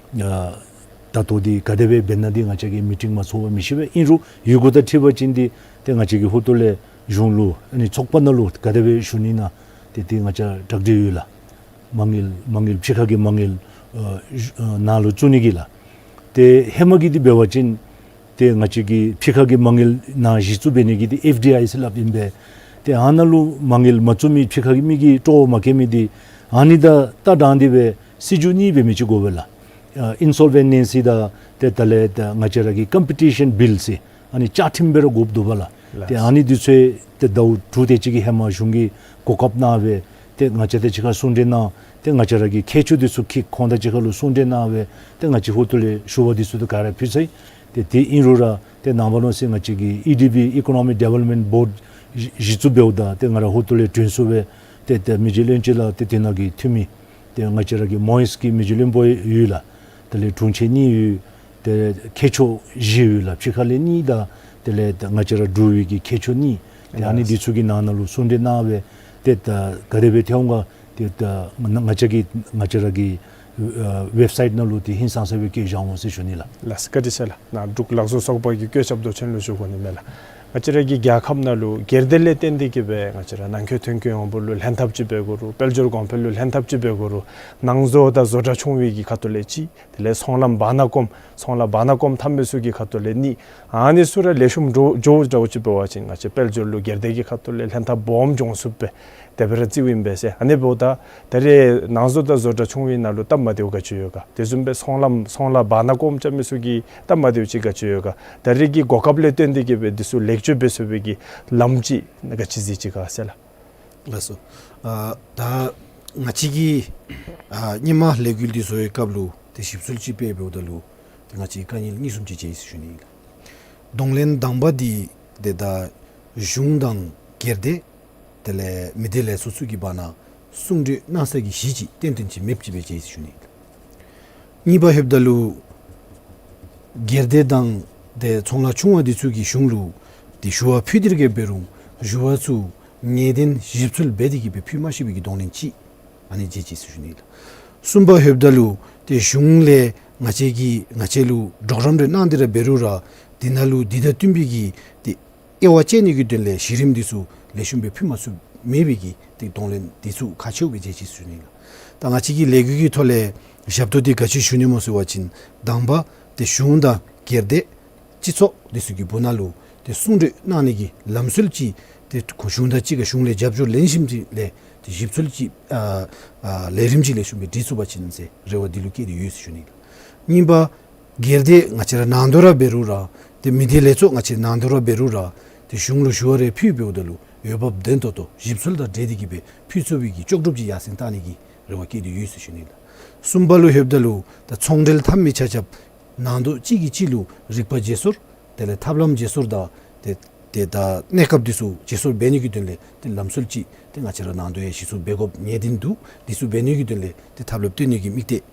ཨ་ད་ལྟོ་འདི་ག་དེ་སྦེ་འབད་ན་འདི་ང་བཅས་ཀྱིས་མི་ཊིང་མ་ཚོགས་པར་མི་ཤེས་པས། ཨིན་རུང་ཡུལ་གུ་དང་འཁྲིལ་བ་ཅིན་འདི་ཏེ་ང་བཅས་ཀྱིས་ཧོར་ཏོ་ལས་གཞུང་ལུ་ཨ་ནི་ཚོགས་པ་ནང་ལུ་ག་དེ་སྦེ་ཞུ་ནི་ན་ཏེ་ཏེ་ང་བཅས་གྲ་སྒྲིག་ཡོད་ལགས། མ་དངུལ་མ་དངུལ་ཕྱི་ཁ་གི་མ་དངུལ་ཨ་ཨ་ནང་ལུ་བཙུགས་ནི་གི་ལགས། ཏེ་ཧེ་མ་གི་འདི་འབད་བ་ཅིན་ཏེ་ང་བཅས་ཀྱིས་ཕྱི་ཁ་གི་མ་དངུལ་ནང་གཞི་བཙུགས་འབད་ནི་གི་འདི་ཨེཕ་ཌི་ཨའི་ཟེར་སླབ་ཨིན་པས། ཏེ་ཨ་ནཱ་ལུ་མ་དངུལ་མ་བཙུགས་མི་ཕྱི་ཁ་གི་མི་གིས་སྤྲོ་བ་མ་བསྐྱེད་མི་འདི་ཨ་ནི་དང་ད་དྲང་སྟེ་སྦེ་སྲིད་བྱུས་གཉིས་འབད་མི་ཅིག་དགོ་པས་ལགས། ཨ་ཨིན་སོལ་ཝེན་ནེ་སི་དང་ཏེ་ད་ལས་ད་ང་བཅས་ར་གི་ཀམ་པི་ཊི་ཤཱན་བིལ་ཟེར་ཨ་ནི་བཅའ་ཁྲིམས་སྦེ་ར་དགོཔ་འདུག་པ་ལགས། ལགས། ཏེ་ཨ་ནི་འདི་ཚུ་ཏེ་ཟླཝ་དྲུག་དེ་ཅིག་གི་ཧེ་མ་གཞུང་གིས་གོ་སྐབས་གནང་སྦེ་ཏེ་ང་བཅས་དང་གཅིག་ཁར་གསུང་གྲོས་གནང་ཏེ་ང་བཅས་ར་གི་ཁྱད་ཆོས་འདི་ཚུ་ཁྱེད་ཁོང་དང་གཅིག་ཁར་ལུ་གསུང་གྲོས་གནང་སྦེ་ཏེ་ང་བཅས་ཧོར་ཏོ་ལས་ཞུ་བ་འདི་ཚུ་ད་ག་ར་ཕུལ་ཚར་ཡི། ཏེ་དེ་ཨིན་རུང་ར་ཏེ་ནངས་པ་གནངས་ཚེ་ང་བཅས་ཀྱི་ཨི་ཌི་བི་Economic Development Board གཞི་བཙུགས་འབདཝ་ད་ཏེ་ང་ར་ཧོར་ཏོ་ལས་དྲན་གསོ་སྦེ་ཏེ་ཏེ་མི་རྗེ་བློན་ཆེན་ལགས་ཏེ་དེ་ནང་གི་འཐུས་མི་ཏེ་ང་བཅས་ར་གི་མོ་ཡེས་ཀྱི་མི་རྗེ་བློན་པོ་ཡོད་ལགས། དེ་ལས་དྲུང་ཆེན་གཉིས་ཡོད། ཏེ་ཁྱད་ཆོས་བཞི་ཡོད་ལགས། ཕྱི་ཁ་ལས་གཉིས་དང་དེ་ལས་ང་བཅས་ར་འབྲུག་པའི་གི་ཁྱད་ཆོས་གཉིས། ཏེ་ཨ་ནི་ལགས། འདི་ཚུ་གི་ནང་ན་ལུ་གསུང་གྲོས་གནང་སྦེ་ཏེ་ད་ག་དེ་སྦེ་ཐོན་འོང་ག་ཏེ་ད་ང་བཅས་ཀྱི་ང་བཅས་ར་གི་ཨ་ཝེབ་སའིཊ་ནང་ལུ་ཏེ་ཧིང་སངས་ས་སྦེ་བཀོད་བཞག་འོང་ཟེར་ཞུ་ནི་ལགས། ལགས་བཀའ་དྲིན་ཆེ་ལགས། ནཱ་འབྲུག་ལག་བཟོ་ཚོགས་པ་གི་བཀོད་ཁྱབ་མདོ་ཆེན་ལུ་ཞུ་དགོ་ནི་མས་ལགས། ང་བཅས་ར་གི་རྒྱལ་ཁབ་ནང་ལུ་སྒེར་སྡེ་ལས་བརྟེན་ཏེ་གི་སྦེ་ང་བཅས་ར་ནང་འཁོད་ཐོན་སྐྱེད་ཡོང་འབབ་ལུ་ལྷན་ཐབས་ཅིག་འབད་དགོ་རུང་དཔལ་འབྱོར་གོང་འཕེལ་ལུ་ལྷན་ཐབས་ཅིག་འབད་དགོ་རུང་ནང་བཟོ་དང་བཟོ་གྲྭ་ཆུང་བའི་གི་ཁ་ཐུག་ལས་གཅིག། དེ་ལས་ཚོང་ལམ་བར་ན་སྐོམ་ཚོང་ལམ་བར་ན་སྐོམ་འཐབ་མི་ཚུ་གི་ཁ་ཐུག་ལས་གཉིས། ཨ་ནི་ཚུ་ར་ལེགས་ཤོམ་འགྱོ་འགྱོཝ་འདྲཝ་ཅིག་འབད་བ་ཅིན་ང་བཅས་དཔལ་འབྱོར་ལུ་སྒེར་སྡེ་གི་ཁ་ཐུག་ལས་ལྷན་ཐབས་སྦོམ་འབྱུང་ཚུགས་པས། དེ་སྦེ་ར་བརྩིཝ་ཨིན་པས་ཟེར། ཨ་ནི་འབདཝ་ད་ད་རེས་ནང་བཟོ་དང་བཟོ་གྲྭ་ཆུང་བའི་ནང་ལུ་སྟབས་མ་བདེཝ་ག་ཅི་ཡོད་ག། དེ་བཟུམ་སྦེ་ཚོང་ལམ་ཚོང་ལམ་བར་ན་སྐོམ་རྐྱབ་མི་ཚུ་གི་སྟབས་མ་བདེཝ་ཅིག་ག་ཅི་ཡོད་ག། ད་རེས་ཀྱི་གོ་སྐབས་ལས་བརྟེན་ཏེ་གི་སྦེ་འདི་ཚུ་ལེགས་བཅོས་འབད་ཚུགས་པའི་གི་ལམ་ཅིག་ག་ཅི་གཟིགས་ཅི་ག་ཟེར་ལགས། ལགས་སོ། ཨ་ད་ང་བཅས་ཀྱིས་ཨ་སྔོན་མ་ལས་འགུལ་འདི་བཟོ་བའི་སྐབས་ལུ་ཏེ་ཞིབ་འཚོལ་ཅིག་འབད་འབདཝ་ད་ལུ་ཏེ་ང་བཅས་དཀའ་ངལ་གཉིས་གསུམ་ཅིག་མཇལ་ཡི་ཟེར་ཞུ་ནི་ཨིན་ལགས། གདོང་ལེན་དང་པ་འདི་ཏེ་ད་གཞུང་དང་སྒེར་སྡེ་དེ་ལས་མི་སྡེ་ལས་ཚོགས་ཚུ་གི་བར་ན་གསུང་གྲོས་གནང་ས་གི་གཞི་ཅིག་ཏན་ཏན་ཅིག་མེདཔ་ཅིག་སྦེ་མཇལ་ཡི་ཟེར་ཞུ་ནི་ཨིན་ལགས། གཉིས་པ་ལྷོདཔ་ད་ལུ་སྒེར་སྡེ་དང་ཏེ་ཚོང་ལཱ་ཆུང་བ་འདི་ཚུ་གིས་གཞུང་ལུ་ཏེ་ཞུ་བ་ཕུལ་ཏེ་ར་གི་འབད་རུང་ཞུ་བ་ཚུ་ངེས་གཏན་ཞིབ་འཚོལ་འབད་དེ་གི་སྦེ་ཕུལ་མ་ཤེས་པའི་གི་གདོང་ལེན་ཅིག་ཨ་ནི་མཇལ་ཅི་ཟེར་ཞུ་ནི་ཨིན་ལགས། གསུམ་པ་ལྷོདཔ་ད་ལུ་ཏེ་གཞུང་ལས་ང་བཅས་ཀྱིས་ང་བཅས་ལུ་གྲོགས་རམ་རེ་གནང་སྟེ་ར་འབད་རུང་ར་དེ་ནང་ལུ་འདི་དང་བསྟུན་པའི་གི་ཏེ་དབྱེ་བ་དཔྱད་ནི་གི་དོན་ལས་གཞི་རིམ་འདི་ཚུ་ལེགས་ཤོམ་སྦེ་ཕུལ་མ་ཚུགསཔ་མེད་པའི་གི་ཏེ་གདོང་ལེན་འདི་ཚུ་ཁག་ཆེཝ་སྦེ་མཇལ་ཅི་ཟེར་ཞུ་ནི་ཨིན་ལགས། ད་ང་བཅས་ཀྱི་ལས་འགུལ་གྱི་ཐོག་ལས་ཞབས་ཏོག་འདི་ག་ཅི་ཞུ་ནི་སྨོ་ཟེར་བ་ཅིན་དང་པ་ཏེ་གཞུང་དང་སྒེར་སྡེ་སྤྱི་ཚོགས་འདི་ཚུ་གི་སྦུག་ན་ལུ་ཏེ་གསུང་གྲོས་གནང་ནི་གི་ལམ་སྲོལ་ཅིག་ཏེ་གཞུང་དང་གཅིག་ཁར་གཞུང་ལས་རྒྱབ་སྐྱོར་ལེན་ཞིནམ་ཅིག་ལས་ཏེ་ཞིབ་འཚོལ་ཅིག་ཨ་ཨ་ལས་རིམ་ཅིག་ལེགས་ཤོམ་སྦེ་སྒྲིག་ཚུགས་པ་ཅིན་ཟེར་རེ་བ་འདི་ལུ་བསྐྱེད་དེ་ཡོད་ཟེར་ཞུ་ནི་ཨིན་ལགས། གཉིས་པ་སྒེར་སྡེ་ང་བཅས་ར་ནང་དོག་ར་འབད་རུང་ར་ཏེ་མི་སྡེ་ལས་ཚོགས་ང་བཅས་ནང་དོག་ར་འབད་རུང་ར་ཏེ་གཞུང་ལུ་ཞུ་བ་རེ་ཕུལ་འབདཝ་ད་ལུ་འོས་འབབ་ལྡན་ཏོག་ཏོ་ཞིབ་འཚོལ་དང་འབྲེལ་ཏེ་གི་སྦེ་ཕུལ་ཚུགས་པའི་གི་ལྕོགས་གྲུབ་ཅིག་ཡར་སེང་བཏང་ནི་གི་རེ་བ་བསྐྱེད་དེ་ཡོད་ཟེར་ཞུ་ནི་ཨིན་ལགས། གསུམ་པ་ལུ་ལྷོདཔ་ད་ལུ་ད་ཚོང་འབྲེལ་འཐབ་མི་ཆ་ཁྱབ་ནང་དོག་གཅིག་གིས་གཅིག་ལུ་རིག་པ་བརྗེ་སོར་དེ་ལས་ཐབས་ལམ་བརྗེ་སོར་དང་ཏེ་ཏེ་ད་གནས་སྐབས་འདི་ཚུ་བརྗེ་སོར་འབད་ནི་གི་དོན་ལས་ཏེ་ལམ་སྲོལ་ཅིག་ཏེ་ང་བཅས་ར་ནང་དོག་ཡང་ཞིབ་འཚོལ་འབད་དགོཔ་ངེས་གཏན་འདུག། འདི་ཚུ་འབད་ནི་གི་དོན་ལས་ཏེ་ཐབས་ལམ་སྟོན་ནི་གི་དམིགས་གཏད་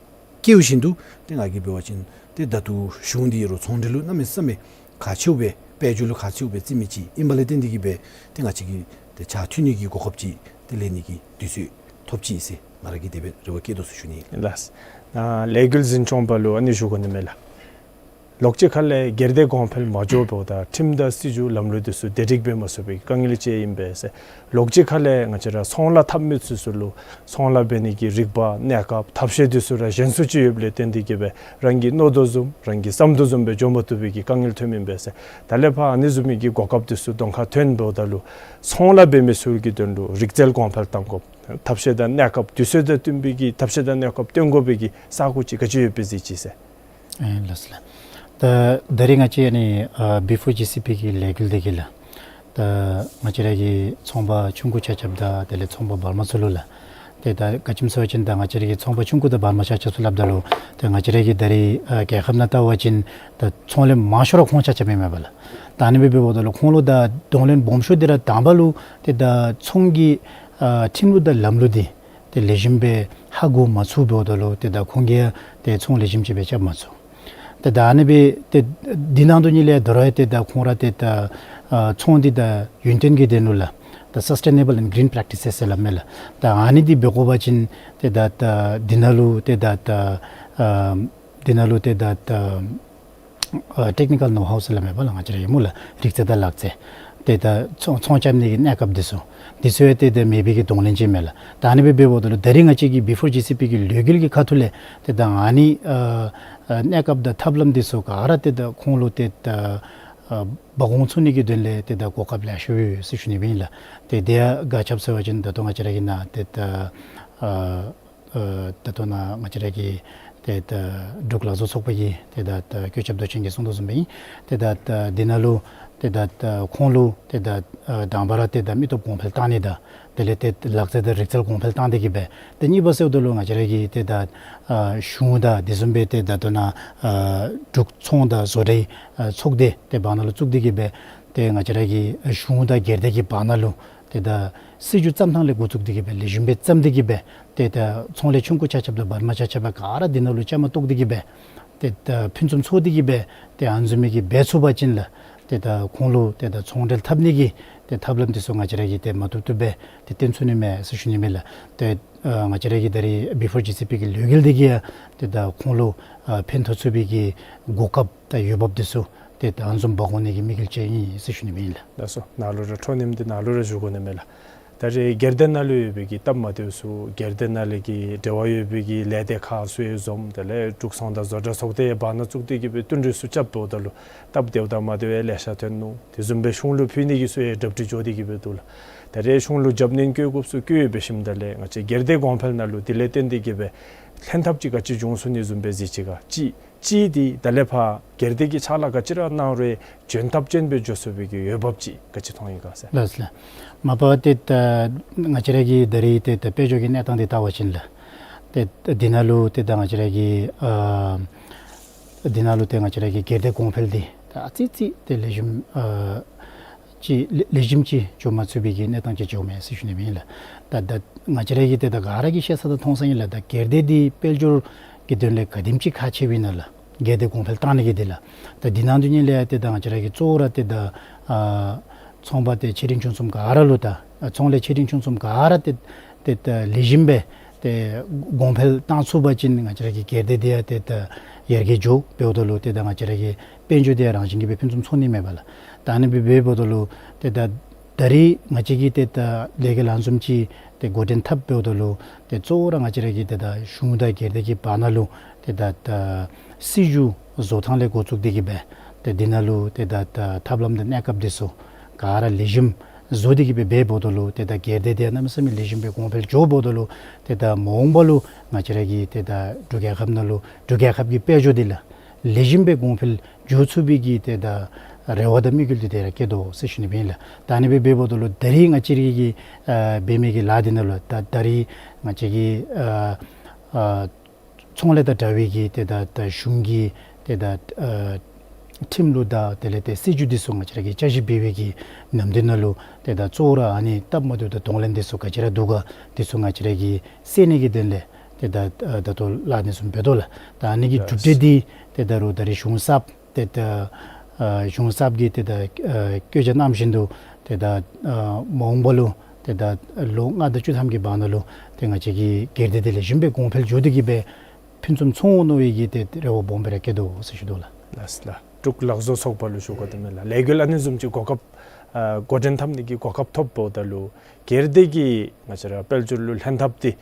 བསྐྱེད་བཞིན་དུ་ཏེ་ང་གིས་འབད་བ་ཅིན་ཏེ་ད་ལྟོ་གཞུང་འདི་རུང་ཚོང་འབྲེལ་ལུ་གནམ་མེད་ས་མེད་ཁག་ཆེཝ་སྦེ་དཔལ་འབྱོར་ལུ་ཁག་ཆེཝ་སྦེ་བརྩི་མི་ཅིག་ཨིནམ་ལས་བརྟེན་ཏེ་གི་སྦེ་ཏེ་ང་བཅས་ཀྱིས་ཏེ་ཕྱག་མཐུད་ནི་གི་གོ་སྐབས་ཅིག་ཏེ་ལེན་ནི་གི་དུས་ཚོད་ཐོབ་ཅི་ཟེར་ང་ར་གིས་དེ་སྦེ་རེ་བ་བསྐྱེད་དོ་ཟེར་ཞུ་ནི་ཨིན། ལགས། ཨ་ལས་འགུལ་འཛིན་སྐྱོང་པ་ལུ་ཨ་ནི་ཞུ་དགོ་ནི་མས་ལགས། ལོགས་ཅིག་ཁ་ལས་སྒེར་སྡེ་གོང་འཕེལ་མ་འགྱོཝ་ད་ཁྲིམས་དང་སྲིད་བྱུས་ལམ་ལུགས་འདི་ཚུ་བདེ་སྒྲིག་འབད་མ་ཚུགས་པའི་དཀའ་ངལ་ཅིག་ཨིན་པས་ཟེར། ལོགས་ཅིག་ཁ་ལས་ང་བཅས་ར་ཚོང་ལཱ་འཐབ་མི་ཚུ་ཚུ་ལུ་ཚོང་ལཱ་འབད་ནི་གི་རིག་པ་གནས་སྐབས་ཐབས་ཤེས་འདི་ཚུ་ར་གཞན་སུ་ཅིག་ཡོདཔ་ལས་བརྟེན་ཏེ་གིས་སྦེ་རང་གིས་མནོ་དོ་བཟུམ་རང་གིས་བསམ་དོ་བཟུམ་སྦེ་འགྱོ་མ་བཏུབ་པའི་གི་དཀའ་ངལ་ཐོནམ་ཨིན་པས་ཟེར། ད་ལས་ཕར་ཨ་ནི་བཟུམ་མའི་གི་གོ་སྐབས་འདི་ཚུ་གདོང་ཁར་ཐོན་འབདཝ་ད་ལུ་ཚོང་ལཱ་འབད་མི་ཚུ་གི་དོན་ལུ་རིག་རྩལ་གོང་འཕེལ་གཏང་དགོཔ་ཐབས་ཤེས་དང་གནས་སྐབས་དུས་ཚོད་དང་བསྟུན་པའི་གི་ཐབས་ཤེས་དང་གནས་སྐབས་སྟོན་དགོ་པའི་གི་ས་གོ་ཅིག་ག་ཅི་ཡོདཔ་སྦེ་གཟིགས་ཅི་ཟེར། ཨེ་ལགས་སོ་ལགས། ད་ད་རིས་ང་བཅས་ཨ་ནི་ཨ་བི་ཕོར་ཇི་སི་པི་གི་ལས་འགུལ་འདི་གིས་ལགས། ད་ང་བཅས་ར་གི་ཚོང་པ་ཆུང་ཀུ་ཆ་ཁྱབ་དང་དེ་ལས་ཚོང་པ་བར་མ་ཚུ་ལུ་ལགས། ཏེ་ད་ག་ཅི་སྨོ་ཟེར་བ་ཅིན་ད་ང་བཅས་ར་གི་ཚོང་པ་ཆུང་ཀུ་དང་བར་མ་ཆ་ཁྱབ་ཚུ་སླབ་ད་ལུ་ཏེ་ང་བཅས་ར་གི་ད་རིས་ཨ་རྒྱལ་ཁབ་ནང་བལྟ་བ་ཅིན་ད་ཚོང་ལས་མང་ཤོས་ར་ཁོང་ཆ་ཁྱབ་ཨིན་མས་པ་ལགས། ད་ཨ་ནི་སྦེ་འབདཝ་ད་ལུ་ཁོང་ལུ་ད་གདོང་ལེན་སྦོམ་ཤོས་འདི་ར་དང་པ་ལུ་ཏེ་ད་ཚོང་གི་ཨ་ཁྲིམས་ལུགས་དང་ལམ་ལུགས་འདི་ཏེ་ལེགས་ཤོམ་སྦེ་ཧ་གོ་མ་ཚུགས་འབདཝ་ད་ལུ་ཏེ་ད་ཁོང་གིས་ཡང་ཏེ་ཚོང་ལེགས་ཤོམ་ཅིག་སྦེ་རྐྱབ་མ་ཚུགས། ཏེ་ད་ཨ་ནི་སྦེ་ཏེ་འདི་ནང་དོན་ཉིད་ལས་ད་རུང་ཡང་ཏེ་ད་ཁོང་ར་ཏེ་ད་ཨ་ཚོང་འདི་ད་ཡུན་བརྟན་གྱི་དོན་ལུ་ལགས། ད་སཱས་ཊེ་ནེ་བཱལ་ཨེནཌ་གིརིན་པེརེག་ཊི་སེས་ཟེར་སླབ་མས་ལགས། ད་ཨ་ནི་འདི་འབད་དགོ་པ་ཅིན་ཏེ་ད་ད་འདི་ནང་ལུ་ཏེ་ད་ད་ཨ་འདི་ནང་ལུ་ཏེ་ད་ད་ཨ་ཊེག་ནི་ཀཱལ་ནོ་ཧའུ་ཟེར་སླབ་མས་པ་ལགས། ང་བཅས་ར་ཡོད་སྨོ་ལགས། རིག་རྩལ་དང་ལག་རྩལ། ཏེ་ད་ཚོང་ཚོང་རྐྱབ་ནི་གི་གནས་སྐབས་འདི་ཚུ་འདི་ཚུ་ཡང་ཏེ་ད་མེད་པའི་གི་གདོང་ལེན་ཅིག་མས་ལགས། ད་ཨ་ནི་སྦེ་འབདཝ་ད་ལུ་ད་རིས་ང་བཅས་ཀྱི་བི་ཕོར་ཇི་སི་པི་གི་ལས་འགུལ་གྱི་ཁ་ཐུག་ལས་ཏེ་ད་ཨ་ནི་ཨ་ཨ་གནས་སྐབས་དང་ཐབས་ལམ་འདི་ཚུ་ག་ར་ཏེ་ད་ཁོང་ལུ་ཏེ་ད་ཨ་འབག་འོང་ཚུགས་ནི་གི་དོན་ལས་ཏེ་ད་གོ་སྐབས་ལེགས་ཤོམ་ཡོད་ཟེར་ཞུ་ནི་སྦེ་ཨིན་ལགས། ཏེ་དེ་ཡང་ག་ཅི་སྨོ་ཟེར་བ་ཅིན་ད་ལྟོ་ང་བཅས་ར་གི་ནཱ་ཏེ་ད་ཨ་ཨ་ད་ལྟོ་ནཱ་ང་བཅས་ར་གི་ཏེ་ད་འབྲུག་ལག་བཟོ་ཚོགས་པ་གི་ཏེ་ད་ད་བཀོད་ཁྱབ་མདོ་ཆེན་གྱིས་གསུང་དོ་བཟུམ་སྦེ་ཨིན། ཏེ་ད་ད་འདི་ནང་ལུ་ཏེ་ད་ད་ཁོང་ལུ་ཏེ་ད་ཨ་དང་པ་ར་ཏེ་ད་མི་སྟོབས་གོང་འཕེལ་གཏང་ནི་དང་དེ་ལས་ཏེ་ལག་རྩལ་དང་རིག་རྩལ་གོང་འཕེལ་གཏང་སྟེ་གིས་སྦེ་ཏེ་གཉིས་པ་ཟེརཝ་ད་ལུ་ང་བཅས་ར་གི་ཏེ་ད་ཨ་གཞུང་དང་དེ་བཟུམ་སྦེ་ཏེ་ད་ལྟོ་ནཱ་ཨ་འབྲུག་ཚོང་དང་བཟོ་གྲྭའི་ཨ་ཚོགས་སྡེ་ཏེ་བར་ན་ལུ་བཙུགས་ཏེ་གིས་སྦེ་ཏེ་ང་བཅས་ར་གི་ཨ་གཞུང་དང་སྒེར་སྡེ་གི་བར་ན་ལུ་ཏེ་ད་སྲིད་བྱུས་བརྩམ་ཐངས་ལས་འགོ་བཙུགས་ཏེ་གིས་སྦེ་ལེགས་ཤོམ་སྦེ་བརྩམས་ཏེ་གིས་སྦེ་ཏེ་ད་ཚོང་ལས་ཆུང་ཀུ་ཆ་ཁྱབ་དང་བར་མ་ཆ་ཁྱབ་ག་ར་འདི་ནང་ལུ་བཅའ་མར་གཏོགས་ཏེ་གིས་སྦེ་ཏེ་ད་ཕུན་སུམ་ཚོགས་ཏེ་གིས་སྦེ་ཏེ་ཨ་ནི་བཟུམ་མའི་གི་འབད་ཚུགས་པ་ཅིན་ལགས། ཏེ་ད་ཁོང་ལུ་ཏེ་ད་ཚོང་འབྲེལ་འཐབ་ནི་གི་ཏེ་ཐབས་ལམ་འདི་ཚུ་ང་བཅས་ར་གིས་ཏེ་མ་བཏུབ་བཏུབ་སྦེ་ཏེ་སྟོན་ཚུགས་ནི་མས་ཟེར་ཞུ་ནི་མས་ལགས། ཏེ་ཨ་ང་བཅས་ར་གི་ད་རིས་བི་ཕོར་ཇི་སི་པི་གི་ལས་འགུལ་འདི་གིས་ཡང་ཏེ་ད་ཁོང་ལུ་ཨ་ཕན་ཐོགས་ཚུགས་པའི་གི་གོ་སྐབས་དང་འོས་འབབ་འདི་ཚུ་ཏེ་ད་ཨ་ནི་བཟུམ་འབག་འོང་ནི་གི་དམིགས་ཡུལ་ཅིག་ཨིན་ཟེར་ཞུ་ནི་སྦེ་ཨིན་ལགས། ལགས་སོ། ནཱ་ལུ་ར་འཕྲོ་མཐུད་དེ་ནཱ་ལུ་ར་ཞུ་དགོ་ནི་མས་ལགས། ད་རེས་སྒེར་སྡེ་ནང་ལུ་ཡོད་པའི་གི་སྟབས་མ་བདེཝ་ཚུ་སྒེར་སྡེ་ནང་ལས་ཀྱི་འབྲེལ་བ་ཡོད་པའི་གི་ལས་སྡེ་ཁག་ཚུ་ཡང་འཛོམས། དེ་ལས་འབྲུག་ཚོང་དང་བཟོ་གྲྭ་ཚོགས་སྡེ་བར་ན་བཙུགས་ཏེ་གིས་སྦེ་བསྟུན་གྲོས་ཚུ་རྐྱབ་འབདཝ་ད་ལུ་སྟབས་བདེཝ་དང་མ་བདེཝ་ཡང་ལེ་ཤ་ཐོན་ནུག། དེ་བཟུམ་སྦེ་གཞུང་ལུ་ཕུལ་ནི་གི་ཚུ་ཡང་གྲ་སྒྲིག་འགྱོ་སྟེ་གིས་སྦེ་འདུག་ལགས། ད་རེས་གཞུང་ལུ་རྒྱབ་སྣོན་བཀོད་དགོཔ་ཚུ་བཀོད་ཡོད་པའི་ཞིནམ་ད་ལས་ང་བཅས་སྒེར་སྡེ་གོང་འཕེལ་ནང་ལུ་དེ་ལས་བརྟེན་ཏེ་གིས་སྦེ་ལྷན་ཐབས་ཅིག་ག་ཅི་འབྱུང་ཚུགས་ནི་བཟུམ་སྦེ་གཟིགས་ཅི་ག། གཅིག་གཅིག་འདི་ད་ལས་ཕར་སྒེར་སྡེ་གིས་ཕྱག་ལཱ་ག་ཅི་ར་གནང་རུང་འཇོན་ཐབས་ཅན་སྦེ་འགྱོ་ཚུགས་པའི་གི་འོས་འབབ་ཅིག་ག་ཅི་མཐོང་ཡི་ག་ཟེར། ལགས་སོ་ལགས། མ་པ་ཏེ་ད་ང་བཅས་ར་གི་ད་རེས་ཏེ་ད་དཔལ་འབྱོར་གྱི་གནས་སྟངས་འདི་བལྟ་བ་ཅིན་ལགས། ཏེ་འདི་ནང་ལུ་ཏེ་ད་ང་བཅས་ར་གི་ཨ་འདི་ནང་ལུ་ཏེ་ང་བཅས་ར་གི་སྒེར་སྡེ་གོང་འཕེལ་འདི་ད་ཨ་ཙི་ཙི་ཏེ་ལེགས་ཤོམ་ཨ་ཅིག་ལེགས་ལེགས་ཤོམ་ཅིག་འགྱོ་མ་ཚུགས་པའི་གི་གནས་སྟངས་ཅིག་འགྱོཝ་མས་ཟེར་ཞུ་ནི་སྦེ་ཨིན་ལགས། ད་ད་ང་བཅས་ར་གིས་ཏེ་ད་ག་ར་གིས་ཤེས་ས་དང་མཐོང་ས་ཨིན་ལགས། ད་སྒེར་སྡེ་འདི་དཔལ་འབྱོར་གྱི་དོན་ལས་ག་དེམ་ཅིག་ཁག་ཆེཝ་ཨིན་ན་ལགས། སྒེར་སྡེ་གོང་འཕེལ་གཏང་ནི་གི་འདི་ལགས། ད་འདི་ནང་དོན་ཉིད་ལས་ཏེ་ད་ང་བཅས་ར་གི་གཙོ་བོ་ར་ཏེ་ད་ཨ་ཚོང་པ་ཏེ་ཆེ་འབྲིང་ཆུང་གསུམ་ག་ར་ལུ་ད་ཨ་ཚོང་ལས་ཆེ་འབྲིང་ཆུང་གསུམ་ག་ར་ཏེ་ཏེ་ད་ལེགས་ཤོམ་སྦེ་ཏེ་གོང་འཕེལ་གཏང་ཚུགས་པ་ཅིན་ང་བཅས་ར་གི་སྒེར་སྡེ་འདི་ཡང་ཏེ་ད་ཡར་རྒྱས་འགྱོ་འབདཝ་ད་ལུ་ཏེ་ད་ང་བཅས་ར་གི་དཔལ་འབྱོར་འདི་ཡང་རང་བཞིན་གྱིས་སྦེ་ཕུན་སུམ་ཚོགས་ནི་མས་པ་ལགས། ད་ཨ་ནི་སྦེ་འབདཝ་ད་ལུ་ཏེ་ད་ད་རེས་ང་བཅས་ཀྱིས་ཏེ་ད་ལས་འགུལ་ཨ་ནི་བཟུམ་ཅིག་ཏེ་འགོ་འདྲེན་འཐབ་འབདཝ་ད་ལུ་ཏེ་གཙོ་བོ་ར་ང་བཅས་ར་གི་ཏེ་ད་གཞུང་དང་སྒེར་སྡེ་གི་བར་ན་ལུ་ཏེ་ད་ད་སྲིད་བྱུས་བཟོ་ཐངས་ལས་འགོ་བཙུགས་ཏེ་གིས་སྦེ་ཏེ་འདི་ནང་ལུ་ཏེ་ད་ད་ཐབས་ལམ་དང་གནས་སྐབས་འདི་ཚུ་ག་ར་ལེགས་ཤོམ་བཟོ་སྟེ་གིས་སྦེ་འབད་འབདཝ་ད་ལུ་ཏེ་ད་སྒེར་སྡེ་འདི་ཡང་གནམ་མེད་ས་མེད་ལེགས་ཤོམ་སྦེ་གོང་འཕེལ་འགྱོ་འབདཝ་ད་ལུ་ཏེ་ད་མ་འོངས་པ་ལུ་ང་བཅས་ར་གི་ཏེ་ད་འབྲུག་རྒྱལ་ཁབ་ནང་ལུ་འབྲུག་རྒྱལ་ཁབ་ཀྱི་དཔལ་འབྱོར་འདི་ལགས་ལེགས་ཤོམ་སྦེ་གོང་འཕེལ་འགྱོ་ཚུགས་པའི་གི་ཏེ་ད་རེ་བ་དང་དམིགས་ཡུལ་འདི་དེ་ར་བསྐྱེད་དོ་ཟེར་ཞུ་ནི་སྦེ་ཨིན་ལགས། ད་ཨ་ནི་སྦེ་འབད་འབདཝ་ད་ལུ་ད་རེས་ང་བཅས་ར་གི་ཨ་འབད་མི་གི་ལཱ་འདི་ནང་ལུ་ད་ད་རེས་ང་བཅས་ཀྱི་ཨ་ཨ་ཚོང་ལས་དང་འདྲ་བའི་གི་ཏེ་ད་ད་གཞུང་གི་ཏེ་ད་ཨ་ཁྲིམས་ལུགས་དང་དེ་ལས་ཏེ་སྲིད་བྱུས་འདི་ཚུ་ང་བཅས་ར་གིས་བསྐྱར་ཞིབ་འབད་བའི་གི་ནམ་དུས་ནང་ལུ་ཏེ་ད་གཙོ་བོ་ར་ཨ་ནི་སྟབས་མ་བདེཝ་དང་གདོང་ལེན་འདི་ཚུ་ག་ཅི་ར་འདུག་ག་འདི་ཚུ་ང་བཅས་ར་གིས་སེལ་ནི་གི་དོན་ལས་ཏེ་ད་ཨ་ད་ལྟོ་ལཱ་འདི་ཚུ་འབད་དོ་ལགས། ད་ཨ་ནི་གི་གྲུབ་འབྲས་འདི་ཏེ་ད་རུང་ད་རེས་གཞུང་གསརཔ་ཏེ་ད་ཨ་གཞུང་གསརཔ་གིས་ཏེ་ད་ཨ་བཀོད་རྒྱ་གནང་བཞིན་དུ་ཏེ་ད་ཨ་མ་འོངས་པ་ལུ་ཏེ་ད་ལོ་ལྔ་དང་བཅུ་ཐམ་གྱི་བར་ན་ལུ་ཏེ་ང་བཅས་ཀྱི་སྒེར་སྡེ་འདི་ལེགས་ཤོམ་སྦེ་གོང་འཕེལ་འགྱོ་སྟེ་གིས་སྦེ་ ཕུན་སུམ་ཚོགས་འོང་མནོ་བའི་གི་ཏེ་རེ་བ་སྦོམ་སྦེ་ར་བསྐྱེད་དོ་ཟེར་ཞུ་དོ་ལགས། ལགས་ལགས། འབྲུག་ལག་བཟོ་ཚོགས་པ་ལུ་ཞུ་དགོ་དེ་མས་ལགས། ལས་འགུལ་ཨ་ནི་བཟུམ་ཅིག་གོ་སྐབས་ཨ་འགོ་འདྲེན་འཐབ་ནི་གི་གོ་སྐབས་ཐོབ་འབདཝ་ད་ལུ་སྒེར་སྡེ་གིས་ང་བཅས་ར་དཔལ་འབྱོར་ལུ་ལྷན་ཐབས་འདི་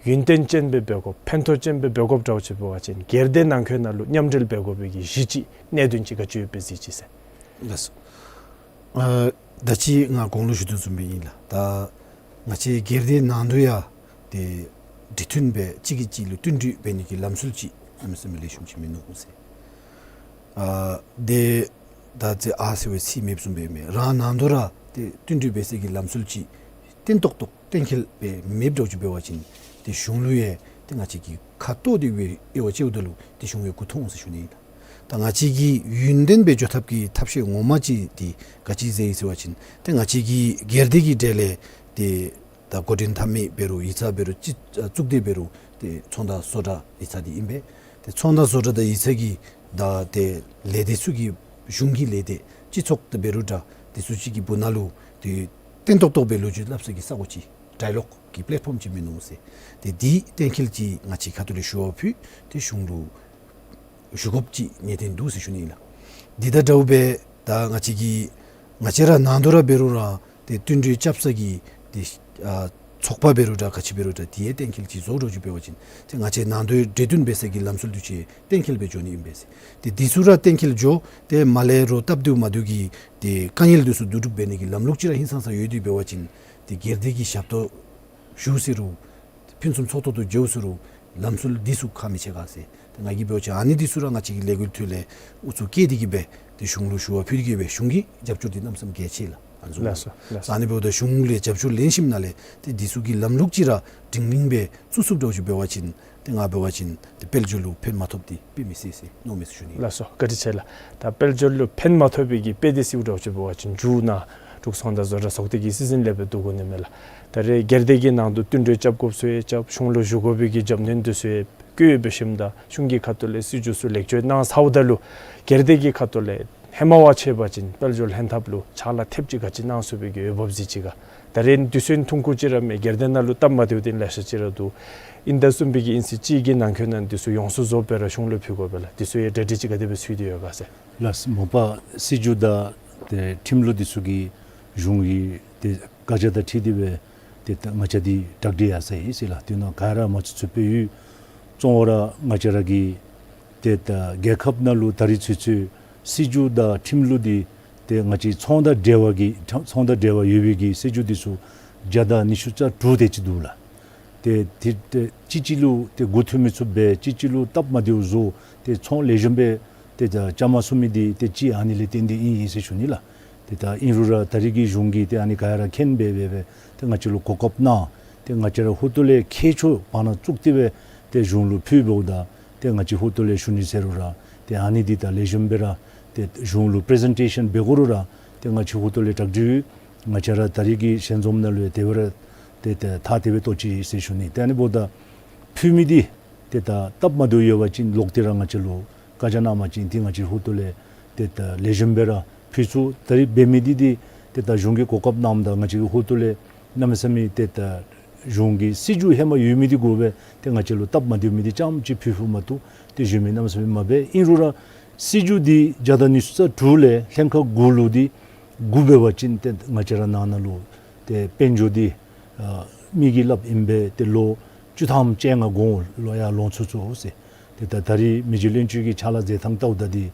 ཡུན་བརྟན་ཅན་སྦེ་འབད་དགོཔ་ཕན་ཐོགས་ཅན་སྦེ་འབད་དགོཔ་འདྲཝ་ཅིག་འབད་བ་ཅིན་སྒེར་སྡེ་ནང་འཁོད་ནང་ལུ་མཉམ་འབྲེལ་འབད་དགོ་པའི་གི་གཞི་ཅིག་གནད་དོན་ཅིག་ག་ཅི་ཡོདཔ་སྦེ་གཟིགས་ཅི་ཟེར། ལགས་སོ། ཨ་ད་ཅི་ང་གོང་ལུ་ཞུ་དོ་བཟུམ་སྦེ་ཨིན་ལགས། ད་ང་བཅས་སྒེར་སྡེ་ནང་དུ་ཡང་ཏེ་འབྲེལ་མཐུན་སྦེ་གཅིག་གིས་གཅིག་ལུ་བསྟུན་གྲོས་འབད་ནི་གི་ལམ་སྲོལ་ཅིག་གནམ་མེད་ས་མེད་ལེགས་ཤོམ་ཅིག་མིན་ནུག་ཟེར། ཨ་ཏེ་ད་ཅི་ཨ་ཟེར་བའི་ཚིག་མེདཔ་བཟུམ་སྦེ་མེན། རང་ནང་དུ་ར་ཏེ་བསྟུན་གྲོས་འབད་སའི་གི་ལམ་སྲོལ་ཅིག་བརྟན་ཏོག་ཏོ་གཏན་འཁེལ་སྦེ་མེདཔ་འདྲཝ་ཅིག་འབད་བ་ཅིན་ཏེ་གཞུང་ལུ་ཡང་ཏེ་ང་བཅས་ཀྱིས་ཁ་ཐུག་སྟེ་སྦེ་དབྱེ་བ་དཔྱདཔ་ད་ལུ་ཏེ་གཞུང་ཡང་མགུ་འཐོམ་འོང་ཟེར་ཞུ་ནི་ཨིན། ད་ང་བཅས་ཀྱིས་ཡུན་བརྟན་སྦེ་འགྱོ་ཐབས་ཀྱི་ཐབས་ཤེས་ངོ་མ་ཅིག་འདི་ག་ཅི་ཟེར་ཡི་ཟེར་བ་ཅིན་ཏེ་ང་བཅས་ཀྱི་སྒེར་སྡེ་གི་གྲས་ལས་ཏེ་ད་འགོ་འདྲེན་འཐབ་མི་འབད་རུང་ཡིག་ཚང་འབད་རུང་སྤྱི་ཨ་གཙུག་སྡེ་འབད་རུང་ཏེ་ཚོང་དང་བཟོ་གྲྭ་ཡིག་ཚང་འདི་ཨིན་པས། ཏེ་ཚོང་དང་བཟོ་གྲྭ་དང་ཡིག་ཚང་གི་ད་ཏེ་ལས་སྡེ་ཚུ་གི་གཞུང་གི་ལས་སྡེ་སྤྱི་ཚོགས་འདི་འབད་རུང་འདྲ་འདི་ཚུ་ཅིག་གི་སྦུག་ན་ལུ་ཏེ་བརྟན་ཏོག་ཏོ་སྦེ་ལོ་རྒྱུས་སླབ་ས་གི་ས་གོ་ཅིག་ཌའི་ལོག་གི་པེ་ལེཊ་ཕོམ་ཅིག་མིན་ནུག་ཟེར། ཏེ་འདི་གཏན་འཁེལ་ཅིག་ང་བཅས་ཁ་ཐུག་ལས་ཞུ་བ་ཕུལ་ཏེ་གཞུང་ལུ་ཞུ་དགོཔ་ཅིག་ངེས་བརྟན་འདུག་ཟེར་ཞུ་ནི་ཨིན་ལགས། འདི་དང་འདྲཝ་སྦེ་ད་ང་བཅས་ཀྱི་ང་བཅས་ར་ནང་དུ་ར་འབད་རུང་ར་ཏེ་བསྟུན་གྲོས་རྐྱབ་ས་གི་ཏེ་ཨ་ཚོགས་པ་འབད་རུང་འདྲ་ག་ཅི་འབད་རུང་འདྲ་དེ་ཡང་གཏན་འཁེལ་ཅིག་བཟོ་འདྲཝ་ཅིག་འབད་བ་ཅིན་ཏེ་ང་བཅས་ནང་དོན་འབྲེལ་མཐུད་འབད་ས་གི་ལམ་སྲོལ་འདི་ཚུ་གཏན་འཁེལ་སྦེ་འགྱོ་ནི་ཨིན་པས་ཟེར། ཏེ་འདི་ཚུ་ར་གཏན་འཁེལ་འགྱོ་ཏེ་མ་ལས་རོགས་སྟབས་བདེཝ་མ་བདེཝ་གི་ཏེ་དཀའ་ངལ་འདི་ཚུ་བསྡུ་སྒྲུབ་འབད་ནི་གི་ལམ་ལུགས་ཅིག་ར་ཧིང་སངས་ས་ཡོད་དེ་འབད་བ་ཅིན་ཏེ་སྒེར་སྡེ་གི་ཞབས་ཏོག་ཞུ་ཟེར་རུང་ཕུན་སུམ་ཚོགས་ཏོག་ཏོ་འགྱོ་ཟེར་རུང་ལམ་སྲོལ་འདི་ཚུ་ཁག་མི་ཆེ་ག་ཟེར། ཏེ་ང་གིས་འབད་བ་ཅིན་ཨ་ནི་འདི་ཚུ་ར་ང་བཅས་ཀྱི་ལས་འགུལ་ཐོག་ལས་ཨུ་ཚུགས་བསྐྱེད་དེ་གི་སྦེ་ཏེ་གཞུང་ལུ་ཞུ་བ་ཕུལ་དེ་གི་སྦེ་གཞུང་གི་རྒྱབ་སྐྱོར་འདི་གནམ་མེད་ས་མེད་གལ་ཆེ་ལགས། ཨ་ནི་ཚུ་ལགས་སོ་ལགས་སོ། ཨ་ནི་འབདཝ་ད་གཞུང་ལས་རྒྱབ་སྐྱོར་ལེན་ཞིནམ་ལས་ཏེ་འདི་ཚུ་གི་ལམ་ལུགས་ཅིག་ར་སྒྲིང་སྒྲིང་སྦེ་བཙུགས་ཚུགསཔ་འདྲཝ་ཅིག་འབད་བ་ཅིན་ཏེ་ང་འབད་བ་ཅིན་ཏེ་དཔལ་འབྱོར་ལུ་ཕན་མ་ཐོགསཔ་འདི་དཔེ་མི་སྲིད་ཟེར་མནོཝ་མས་ཟེར་ཞུ་ནི། ལགས་སོ། བཀའ་དྲིན་ཆེ་ལགས། ད་དཔལ་འབྱོར་ལུ་ཕན་མ་ཐོགས་པའི་གི་དཔེ་འདི་སྲིདཔ་འདྲཝ་ཅིག་འབད་བ་ཅིན་མཇུག་ནང་འབྲུག་ཚོང་དང་བཟོ་གྲྭ་ཚོགས་སྡེ་གི་སྲིད་འཛིན་ལས་སྦེ་བསྡུ་དགོ་ནི་མས་ལགས། ད་རེས་སྒེར་སྡེ་གི་ནང་དུ་བསྟུན་གྲོས་རྐྱབ་དགོཔ་ཚུ་ཡང་རྐྱབ་གཞུང་ལུ་ཞུ་དགོ་པའི་གི་རྒྱབ་སྣོན་འདི་ཚུ་ཡང་བཀོད་འབད་ཞིནམ་ད་གཞུང་གི་ཁ་ཐུག་ལས་སྲིད་བྱུས་ཚུ་ལེགས་བཅོས་གནང་ཚརཝ་ད་ལུ་སྒེར་སྡེ་གི་ཁ་ཐུག་ལས་ཧེ་མ་བ་ཅིན་དཔལ་འབྱོར་ལྷན་ཐབས་ལུ་ཕྱག་ལཱ་ཐེབས་ཅིག་ག་ཅི་གནང་ཚུགས་པའི་གི་འོས་འབབ་གཟིགས་ཅི་ག། ད་རེས་དུས་ཚོད་ཐུང་ཀུ་ཅིག་ར་མས། སྒེར་སྡེ་ནང་ལུ་སྟབས་མ་བདེཝ་འདི་ལེ་ཤ་ཅིག་ར་འདུག། ཨིན་ད་བཟུམ་སྦེ་གི་ཨིན་ཚེ་ཅིག་གི་ནང་འཁོད་ནང་འདི་ཚུ་ཡོངས་སུ་རྫོགསཔ་སྦེ་ར་གཞུང་ལུ་ཕུལ་དགོ་པས་ལགས། འདི་ཚུ་ཡང་གྲ་སྒྲིག་ཅིག་ག་དེ་སྦེ་ཚུད་དེ་ཡོད་ག་ཟེར། ལགས་སོ། མ་པ་སྲིད་བྱུས་དང་ཏེ་ཁྲིམས་ལུགས་འདི་ཚུ་གི་གཞུང་གི་ཏེ་བཀའ་རྒྱ་དང་འཁྲིལ་ཏེ་སྦེ་ཏེ་ད་ང་བཅས་འདི་གྲ་སྒྲིག་ཡར་སོ་ཡི་ཟེར་ལགས། དེ་ནང་ག་ར་མ་ཚུད་ཚུདཔ་སྦེ་ཡོད། གཙོ་བོ་ར་ང་བཅས་ར་གི་ཏེ་ད་རྒྱལ་ཁབ་ནང་ལུ་ད་རིས་ཚུན་ཚོད་སྲིད་བྱུས་དང་ཁྲིམས་ལུགས་འདི་ཏེ་ང་བཅས་ཚོང་དང་འབྲེལ་བ་གི་ཚོང་དང་འབྲེལ་བ་ཡོད་པའི་གི་སྲིད་བྱུས་འདི་ཚུ་བརྒྱ་དང་ཉི་ཤུ་རྩ་དྲུག་དེ་ཅིག་འདུག་ལགས། ཏེ་ཏེ་ཏེ་གཅིག་གཅིག་ལུ་ཏེ་མགུ་འཐོམ་མི་ཚུགསཔ་སྦེ་གཅིག་གཅིག་ལུ་སྟབས་མ་བདེཝ་བཟོ་ཏེ་ཚོང་ལེགས་ཤོམ་སྦེ་ཏེ་ད་རྐྱབ་མ་ཚུགས་མི་འདི་ཏེ་གཅིག་ཨ་ནི་ལས་བརྟེན་ཏེ་ཨིན་ཨིན་ཟེར་ཞུ་ནི་ལགས། ཏེ་ད་ཨིན་རུང་ར་ད་རིས་ཀྱི་གཞུང་གིས་ཏེ་ཨ་ནི་ག་ར་མཁྱེན་སྦེ་སྦེ་སྦེ་ཏེ་ང་བཅས་ལུ་གོ་སྐབས་གནང་། ཏེ་ང་བཅས་ར་ཧོར་ཏོ་ལས་ཁྱད་ཆོས་བར་ན་བཙུགས་ཏེ་སྦེ་ཏེ་གཞུང་ལུ་ཕུལ་འབདཝ་ད་ཏེ་ང་བཅས་ཧོར་ཏོ་ལས་ཞུ་ནི་ཟེར་རུང་ར་ཏེ་ཨ་ནི་འདི་ད་ལེགས་ཤོམ་སྦེ་ར་ཏེ་གཞུང་ལུ་པི་རི་ཟེན་ཊེ་ཤཱན་འབད་དགོ་རུང་ར་ཏེ་ང་བཅས་ཧོར་ཏོ་ལས་གྲ་སྒྲིག་ཡོད། ང་བཅས་ར་ད་རིས་ཀྱི་ཞལ་འཛོམས་ནང་ལུ་ཡང་དེ་སྦེ་ར་ཏེ་ད་ཐག་དེ་སྦེ་བཏོག་ཅི་ཟེར་ཞུ་ནི། ཏེ་ཨ་ནི་འབདཝ་ད་ཕུལ་མི་འདི་ཏེ་ད་སྟབས་མ་བདེཝ་ཡོད་པ་ཅིན་ལོག་སྟེ་ར་ང་བཅས་ལུ་བཀའ་རྒྱ་གནང་པ་ཅིན་ཏེ་ང་བཅས་ཧོར་ཏོ་ལས་ཏེ་ད་ལེགས་ཤོམ་སྦེ་ར་ཕུལ་ཚུགས། ད་རིས་འབད་མི་འདི་འདི་ཏེ་ད་གཞུང་གིས་གོ་སྐབས་གནངམ་ད་ང་བཅས་ཀྱི་ཧོར་ཏོ་ལས་གནམ་མེད་ས་མེད་ཏེ་ད་གཞུང་གི་སྲིད་བྱུས་ཧེ་མ་ཡོད་མི་འདི་དགོ་པས། ཏེ་ང་བཅས་ལུ་སྟབས་མ་བདེཝ་མི་འདི་རྐྱངམ་ཅིག་ཕུལ་ཕུལཝ་མ་གཏོགས་ཏེ་གཞན་མི་གནམ་མེད་ས་མེད་མ་འབད། ཨིན་རུང་ར་སྲིད་བྱུས་འདི་བརྒྱ་དང་ཉི་ཤུ་རྩ་དྲུག་ལས་ལྷན་ཁག་དགུ་ལུ་འདི་དགུ་འབད་བ་ཅིན་ཏེ་ང་བཅས་ར་ནང་ན་ལུ་ཏེ་དཔལ་འབྱོར་འདི་ཨ་མི་གིས་སླབ་ཨིན་པས། ཏེ་ལོ་བཅུ་ཐམ་བཅོ་ལྔ་གོང་ལུ་ཡར་ལོང་ཚུགས་ཚུགས་ཟེར། ཏེ་ད་ད་རིས་མི་རྗེ་བློན་ཆེན་གྱིས་ཕྱག་ལཱ་མཛད་ཐངས་བལྟཝ་ད་འདི་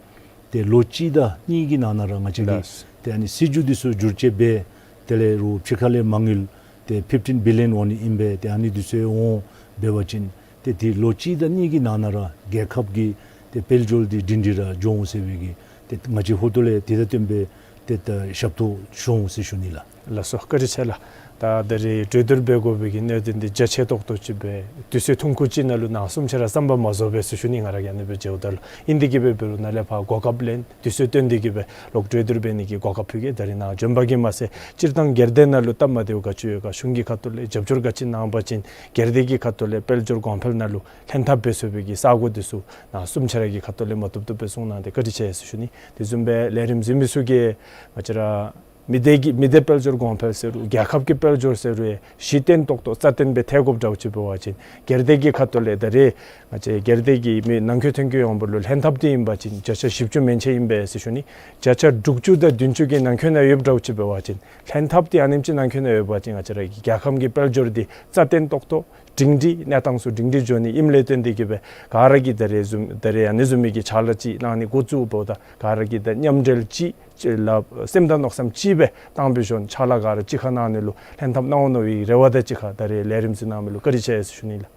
ཏེ་ལོ་གཅིག་དང་གཉིས་ཀྱི་ནང་ན་ར་ང་བཅས་ཀྱིས་ལགས། ཏེ་ཨ་ནི་སྲིད་བྱུས་འདི་ཚུ་བསྒྱུར་བཅོས་འབད་དེ་ལས་རུང་ཕྱི་ཁ་ལས་མ་དངུལ་ཏེ་ཕིཕ་ཊིན་བི་ལི་ཡཱན་འོང་ནི་ཨིན་པས། ཏེ་ཨ་ནི་འདི་ཚུ་འོང་འབད་བ་ཅིན་ཏེ་ཏེ་ལོ་གཅིག་དང་གཉིས་ཀྱི་ནང་ན་ར་རྒྱལ་ཁབ་ཀྱི་ཏེ་དཔལ་འབྱོར་འདི་སྒྲིང་སྒྲིང་ར་འགྱོ་འོང་ཟེར་བའི་གི་ཏེ་ང་བཅས་ཧོར་ཏོ་ལས་དེ་དང་བསྟུན་པའི་ཏེ་ད་ཞབས་ཏོག་ཞུ་འོང་ཟེར་ཞུ་ནི་ལགས། ལགས་སོ། བཀའ་དྲིན་ཆེ་ལགས། ད་ད་རིས་གྲོས་བསྡུར་འབད་དགོ་པའི་གི་གནད་དོན་འདི་རྒྱ་ཆེ་ཏོག་ཏོ་ཅིག་སྦེ་དུས་ཚོད་ཐུང་ཀུ་ཅིག་ནང་ལུ་ནང་གསུམ་ཆ་ར་བསམ་པ་མ་རྫོགས་པས་ཟེར་ཞུ་ནི། ང་ར་གིས་ཨ་ནི་སྦེ་མཇལཝ་ད་ལུ་ཨིན་དེ་གིས་སྦེ་འབད་རུང་ནཱ་ལས་ཕར་གོ་སྐབས་ལེན་དུས་ཚོད་བཏོན་ཏེ་གིས་སྦེ་ལོག་གྲོས་བསྡུར་འབད་ནི་གི་གོ་སྐབས་ཕུལ་གེ། ད་རིས་ནཱ་བྱོན་པ་གིས་མ་ཚད་སྤྱིར་བཏང་སྒེར་སྡེ་ནང་ལུ་སྟབས་མ་བདེཝ་ག་ཅི་ཡོད་ག་གཞུང་གི་ཁ་ཐུག་ལས་རྒྱབ་སྐྱོར་ག་ཅི་གནང་པ་ཅིན་སྒེར་སྡེ་གི་ཁ་ཐུག་ལས་དཔལ་འབྱོར་གོང་འཕེལ་ནང་ལུ་ལྷན་ཐབས་འབད་ཚུགས་པའི་གི་ས་གོ་འདི་ཚུ་ནཱ་གསུམ་ཆ་ར་གི་ཁ་ཐུག་ལས་མ་བཏུབ་བཏུབ་སྦེ་གསུང་གནང་སྟེ་བཀའ་དྲིན་ཆེ་ཟེར་ཞུ་ནི། དེ་བཟུམ་སྦེ་ལས་རིམ་གཟིགས་མི་ཚུ་གིས་ང་བཅས་ར་ མི་སྡེ་གི་མི་སྡེ་དཔལ་འབྱོར་གོང་འཕེལ་ཟེར་རུང་རྒྱལ་ཁབ་ཀྱི་དཔལ་འབྱོར་ཟེར་རུང་ཡང་གཞི་བརྟན་ཏོག་ཏོ་རྩ་བརྟན་སྦེ་ཐལ་དགོཔ་འདྲཝ་ཅིག་འབད་བ་ཅིན་སྒེར་སྡེ་གི་ཁ་ཐུག་ལས་ད་རེས་ང་བཅས་སྒེར་སྡེ་གི་མི་ནང་འཁོད་ཐོན་སྐྱེད་ཡོངས་འབོར་ལུ་ལྷན་ཐབས་འདི་ཨིན་པ་ཅིན་བརྒྱ་ཆ་བཞི་བཅུ་མན་ཆད་ཨིན་པས་ཟེར་ཞུ་ནི། བརྒྱ་ཆ་དྲུག་ཅུ་དང་བདུན་ཅུ་གི་ནང་འཁོད་ནང་ཡོདཔ་འདྲཝ་ཅིག་འབད་བ་ཅིན་ལྷན་ཐབས་འདི་ཨ་ནེམ་ཅིག་ནང་འཁོད་ནང་ཡོད་པ་ཅིན་ང་བཅས་ར་གི་རྒྱལ་ཁམས་ཀྱི་དཔལ་འབྱོར་འདི་རྩ་བརྟན་ཏོག་ཏོ་སྒྲིང་སྒྲི་གནས་སྟངས་ཚུ་སྒྲིང་སྒྲི་འགྱོ་ནི་ཨིནམ་ལས་བརྟེན་ཏེ་གིས་སྦེ་ག་ར་གིས་ད་རེས་བཟུམ་ད་རེས་ཨ་ནི་བཟུམ་མའི་གི་ཕྱག་ལཱ་ཅིག་གནང་ནི་འགོ་བཙུགསཔ་ད་ག་ར་གིས་ད་མཉམ་འབྲེལ་ཅིག་ཅིག་ལགས་སེམས་དང་མནོ་བསམ་གཅིག་སྦེ་བཏང་སྦེ་བཞུགས་ཕྱག་ལཱ་ག་ར་གཅིག་ཁར་གནང་ནི་ལུ་ལྷན་ཐབས་གནང་འོང་མནོ་བའི་རེ་བ་དང་གཅིག་ཁར་ད་རེས་ལས་རིམ་ཅིག་གནང་མི་ལུ་བཀའ་དྲིན་ཆེ་ཟེར་ཞུ་ནི་ལགས།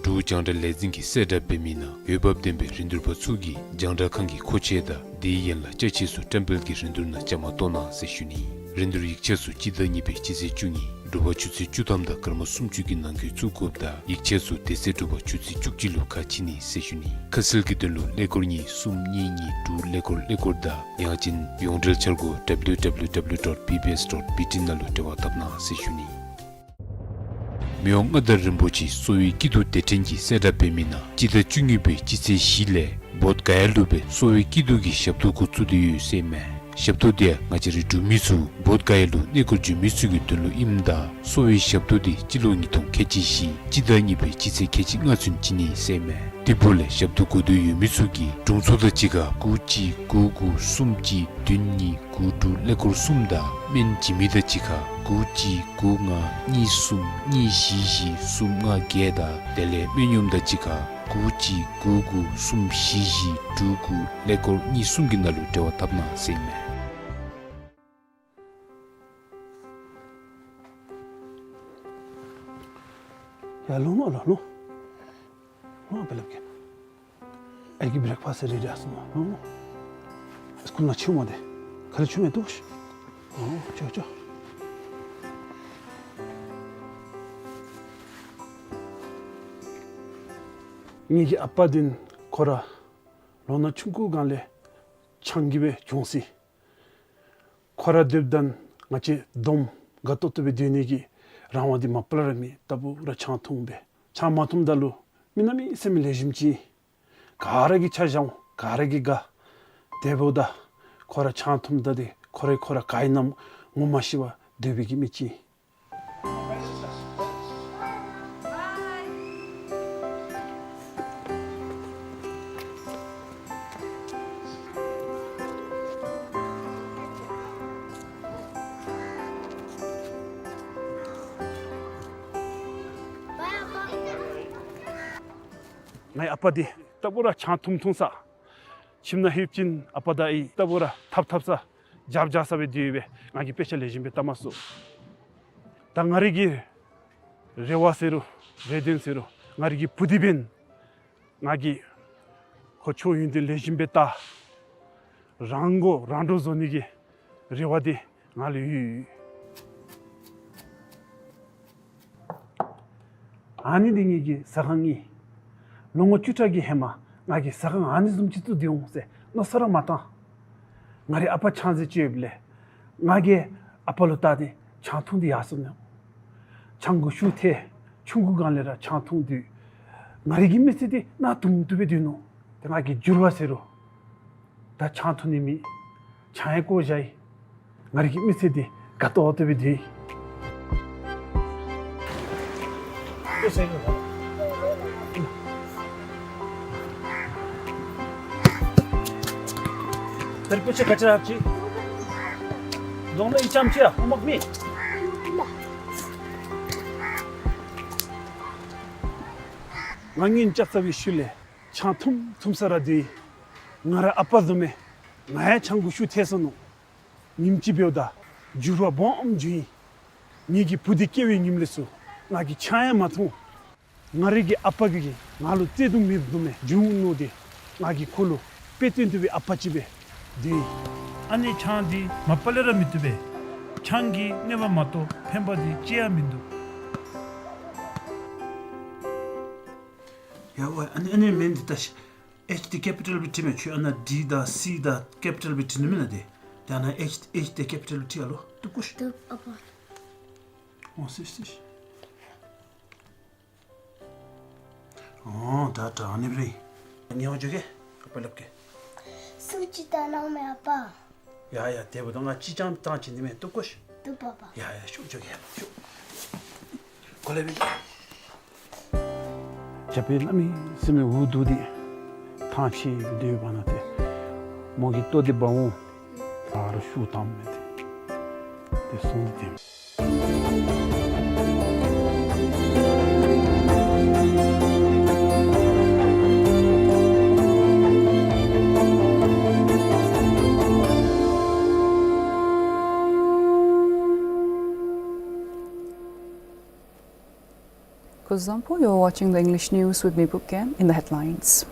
འབྲུག་རྒྱང་བསྒྲགས་ལས་འཛིན་གྱིས་གསལ་བསྒྲགས་འབད་མི་ནང་འོས་འབབ་ལྡན་པའི་རིན་བསྡུར་པ་ཚུ་གིས་རྒྱང་བསྒྲགས་ཁང་གི་མཁོ་ཆས་དང་དེའི་ཡན་ལག་ཅ་ཆས་ཚུ་བཀྲམ་སྤེལ་གྱི་རིན་བསྡུར་ནང་བཅའ་མར་གཏོགས་གནང་ཟེར་ཞུ་ནི། རིན་བསྡུར་ཡིག་ཆ་ཚུ་སྤྱི་ཟླ་གཉིས་པའི་སྤྱི་ཚེས་བཅུ་གཉིས་དྲོ་པ་ཆུ་ཚོད་བཅུ་ཐམ་དང་སྐར་མ་སུམ་ཅུ་གི་ནང་འཁོད་བཙུགས་དགོཔ་དང་ཡིག་ཆ་ཚུ་དེ་ཚེ་དྲོ་པ་ཆུ་ཚོད་བཅུ་གཅིག་ལུ་ཁ་ཕྱེ་ནི་ཟེར་ཞུ་ནི། ཁ་གསལ་གྱི་དོན་ལུ་ཀླད་ཀོར་གཉིས་གསུམ་གཉིས་གཉིས་དྲུག་ཀླད་ཀོར་ཀླད་ཀོར་དང་ཡང་ཅིན་ཡོངས་འབྲེལ་འཆར་སྒོ་W W W dot B B S dot B T ནང་ལུ་འབྲེལ་བ་འཐབ་གནང་ཟེར་ཞུ་ནི། མི་དབང་མངའ་བདག་རིན་པོ་ཆེ་གསོ་བའི་སྐྱིད་སྡུག་སྡེ་ཕྲན་གྱིས་གསལ་བསྒྲགས་འབད་མི་ནང་སྤྱི་ཟླ་བཅུ་གཉིས་པའི་སྤྱི་ཚེས་བཞི་ལས་བོདྷ་ག་ཡ་ལུ་སྦེ་གསོ་བའི་སྐྱིད་སྡུག་གི་ཞབས་ཏོག་འགོ་བཙུགས་ཏེ་ཡོད་ཟེར་མས། ཞབས་ཏོག་འདི་ཡང་ང་བཅས་རའི་འབྲུག་མི་ཚུ་བོདྷ་ག་ཡ་ལུ་གནས་སྐོར་འབྱོན་མི་ཚུ་གི་དོན་ལུ་ཨིནམ་ད་གསོ་བའི་ཞབས་ཏོག་འདི་སྤྱི་ལོ་ཉིས་སྟོང་ཁལ་གཅིག་བཞི་སྤྱི་ཟླ་གཉིས་པའི་སྤྱི་ཚེས་ཁལ་གཅིག་ལྔ་ཚུན་བྱིན་ནི་ཟེར་མས། དེ་འབདཝ་ལས་ཞབས་ཏོག་དགོས་འདོད་ཡོད་མི་ཚུ་གིས་དྲུང་འཚོ་དང་གཅིག་ཁར་དགུ་གཅིག་དགུ་དགུ་གསུམ་གཅིག་བདུན་གཉིས་དགུ་དྲུག་ཀླད་ཀོར་གསུམ་དང་སྨན་བྱིན་མི་དང་གཅིག་ཁར་དགུ་གཅིག་དགུ་ལྔ་གཉིས་གསུམ་གཉིས་བཞི་བཞི་གསུམ་ལྔ་བརྒྱད་དང་དེ་ལས་སྨན་གཡོགམ་དང་གཅིག་ཁར་དགུ་གཅིག་དགུ་དགུ་གསུམ་བཞི་བཞི་དྲུག་དགུ་ཀླད་ཀོར་གཉིས་གསུམ་གྱི་ནང་ལུ་འབྲེལ་བ་འཐབ་གནང་ཟེར་ཨིན་མས། ཡར་ལོང་མ་ལོང་ལོང་། ལོང་ཨ་པ་སླབ་གེ། ཨའི་གི་བྲེག་ཕཱསཊ་རེ་ཌི་ཨིན་སྨོ། ལོང་ལོང་། སི་ཀུལ་ནང་ཕྱད་མ་སྟེར། ག་ལས་ཕྱད་མི་འདུག། ཨོ་ཅོག་ཅོག། ངེ་གི་ཨ་པ་འདི་ཁོ་ར་ལོ་ན་ཆུང་ཀུའི་སྒང་ལས་ཆང་གིས་སྦེ་གྱོངས་ཅི། ཁོ་ར་སྡོདཔ་ད་ང་བཅས་བསྡོམས་དགའ་ཏོག་ཏོ་སྦེ་སྡོད་ནི་གི་རང་དབང་འདི་མ་པ་ལས་ར་མེད། ལྟ་བུ་ར་ཆང་འཐུང་སྦེ། ཆང་མ་འཐུངམ་ད་ལུ་མི་གནམ་མེད་ས་མེད་ལེགས་ཤོམ་ཅིག། ག་ར་གིས་ཆ་བཞག་འོང་། ག་ར་གིས་དགའ། དེ་འབདཝ་ད་ཁོ་ར་ཆང་འཐུངམ་ད་འདི་ཁོ་ར་ཁོ་ར་ག་ཨིན་ན་ངོ་མ་ཤེས་པར་སྡོད་པའི་གི་མི་ཅིག། ངེའི་ཨ་པ་འདི་ལྟ་བུ་ར་ཆང་འཐུང་འཐུང་ས། ཁྱིམ་ནང་ལྷོདཔ་ཅིན་ཨ་པ་དང་ཨའི་ལྟ་བུ་ར་འཐབ་འཐབ་ས་རྒྱབ་རྒྱབ་ས་སྦེ་སྡོད་སྦེ་ང་གིས་དཔེ་ཆ་ལེགས་ཤོམ་སྦེ་བལྟ་མ་ཚུགས། ད་ང་རའི་གི་རེ་བ་ཟེར་རུང་རེ་འདུན་ཟེར་རུང་ང་རའི་གི་བུ་འདི་འབདན་ང་གིས་ཁོ་ཆོས་ཡོན་ཏན་ལེགས་ཤོམ་སྦེ་བལྟ། རང་མགོ་རང་འདྲོངས་བཟོ་ནི་གི་རེ་བ་འདི་ང་ལུ་ཡོད། ཨ་ནི་འདི་ངེ་གི་ཟ་ཁང་ཨིན། ལོ་ངོ་བཅུ་ཕྲག་གི་ཧེ་མ་ང་གིས་ཟ་ཁང་ཨ་ནི་བཟུམ་ཅིག་བཙུགས་ཏེ་འོང་ཟེར་མནོ་བསམ་ར་མ་བཏང་། ང་རའི་ཨ་པ་ཆང་རྩི་བཅད་ཡོདཔ་ལས་ང་གིས་ཨ་པ་ལུ་བལྟ་སྟེ་ཆང་འཐུང་སྟེ་ཡར་སོང་ནུག། ཆང་གི་ཤུགས་ཐལ། ཆུང་ཀུའི་སྒང་ལས་ར་ཆང་འཐུང་དུས་ང་རའི་གི་མི་ཚེ་འདི་གནག་དུང་དུ་སྦེ་སྡོད་ནུག། ཏེ་ང་གིས་འགྱུར་བ་ཟེར་རུང་ད་ཆང་འཐུང་ནི་མེད། ཆང་ཡང་བཀོ་བཞག་ཡི། ང་རའི་གི་མི་ཚེ་འདི་དགའ་ཏོག་ཏོ་སྦེ་སྡོད་ཡི། ད་རིས་དཔེ་ཆ་ག་ཅི་ར་ཨ་ཅི། གདོང་ལ་ཨི་ཅམ་ཅིག་ཡ་ཨོ་མག་མེད། ང་ཉིན་ལྕགས་ཚ་བའི་ཤུལ་ལས་ཆང་འཐུང་འཐུང་ས་ར་སྡོད་ཡི། ང་ར་ཨ་པ་བཟུམ་སྦེ་ང་ཡང་ཆང་གི་ཤུགས་ཐལ་སོ་ནུག། ཉིནམ་ཅིག་འབདཝ་ད་འགྱུར་བ་སྦོམ་བྱུང་ཡི། ངེ་གི་བུ་འདི་སྐྱེ་བའི་ཉིནམ་ལས་ཚུར་ང་གིས་ཆང་ཡང་མ་འཐུང་། ང་རའི་གི་ཨ་པ་གིས་ང་ལུ་བརྩེ་གདུང་མེདཔ་བཟུམ་སྦེ་བྱུང་ནུག། ཏེ་ང་གིས་ཁོ་ལུ་དཔེ་སྟོན་བཏུབ་པའི་ཨ་པ་ཅིག་སྦེ་སྡོད་ཡི། ཨ་ནི་ཆང་འདི་མ་པ་ལས་ར་མི་བཏུབ་པས། ཆང་གིས་གནོད་པ་མ་གཏོགས་ཕན་པ་འདི་ཅི་ཡང་མིན་འདུག། ཡ་ཝའི་ཨ་ནི་ཨ་ནི་མིང་འདི་ལྟ་ཤིག། ཨེཆ་འདི་ཀེ་པི་ཊལ་སྦེ་བྲིས་མས། ཁྱོད་ཨ་ནཱ་ཌི་དང་སི་དང་ཀེ་པི་ཊལ་སྦེ་བྲིས་ནུག་མེན་ན། ཏེ་ཏེ་ཨ་ནཱ་ཨེཆ་ཨེཆ་འདི་ཀེ་པི་ཊལ་སྦེ་བྲིས་ཨ་ལོ། འདུག་གོ་ཤིག། འདུག་ཨ་པ། འོང་སི་སི། འོང་ད་ད་ཨ་ནི་སྦེ་རེད། ངེའི་ཨོ་ཇོ་གེ་ཨ་པ་སླབ་གེ། ས་ ཏུ་ཅི་ད་ནང་མེད་པ། ཡ་ཡ། དེ་འབདཝ་ད་ང་ཅི་ཅང་བཏང་ཅི་ནི་མེད། བཏུབ་གོ་ཤིག། བཏུབ་པ་པ། ཡ་ཡ། ཤོག་ཅོག་གི་ཡ་ཤོག། གོ་ལེ་བི། རྒྱ་པའི་བླ་མའི་སྲིན་མོའི་འུ་སྡུག་འདི་ཐང་ཆད་སྡོད་པ་ན་ཏེ་མོ་གིས་ལྟོ་འདི་འབག་འོང་། ད་རུང་ཤུགས་བཏངམ་མས་ཏེ། དེ་སོང་སྟེ། Kuzuzangpo, you're watching the English news with me, Pupkem. In the headlines.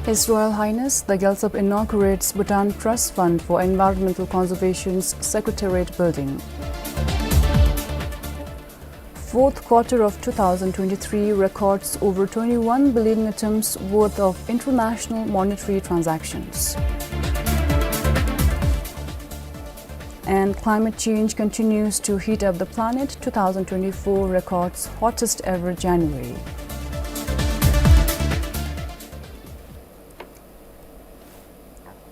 His Royal Highness the Gyaltsab inaugurates Bhutan Trust Fund for Environmental Conservation's Secretariat Building. Fourth quarter of two thousand twenty-three records over twenty-one billion ngultrum's worth of international monetary transactions. And climate change continues to heat up the planet, two thousand twenty-four records hottest ever January.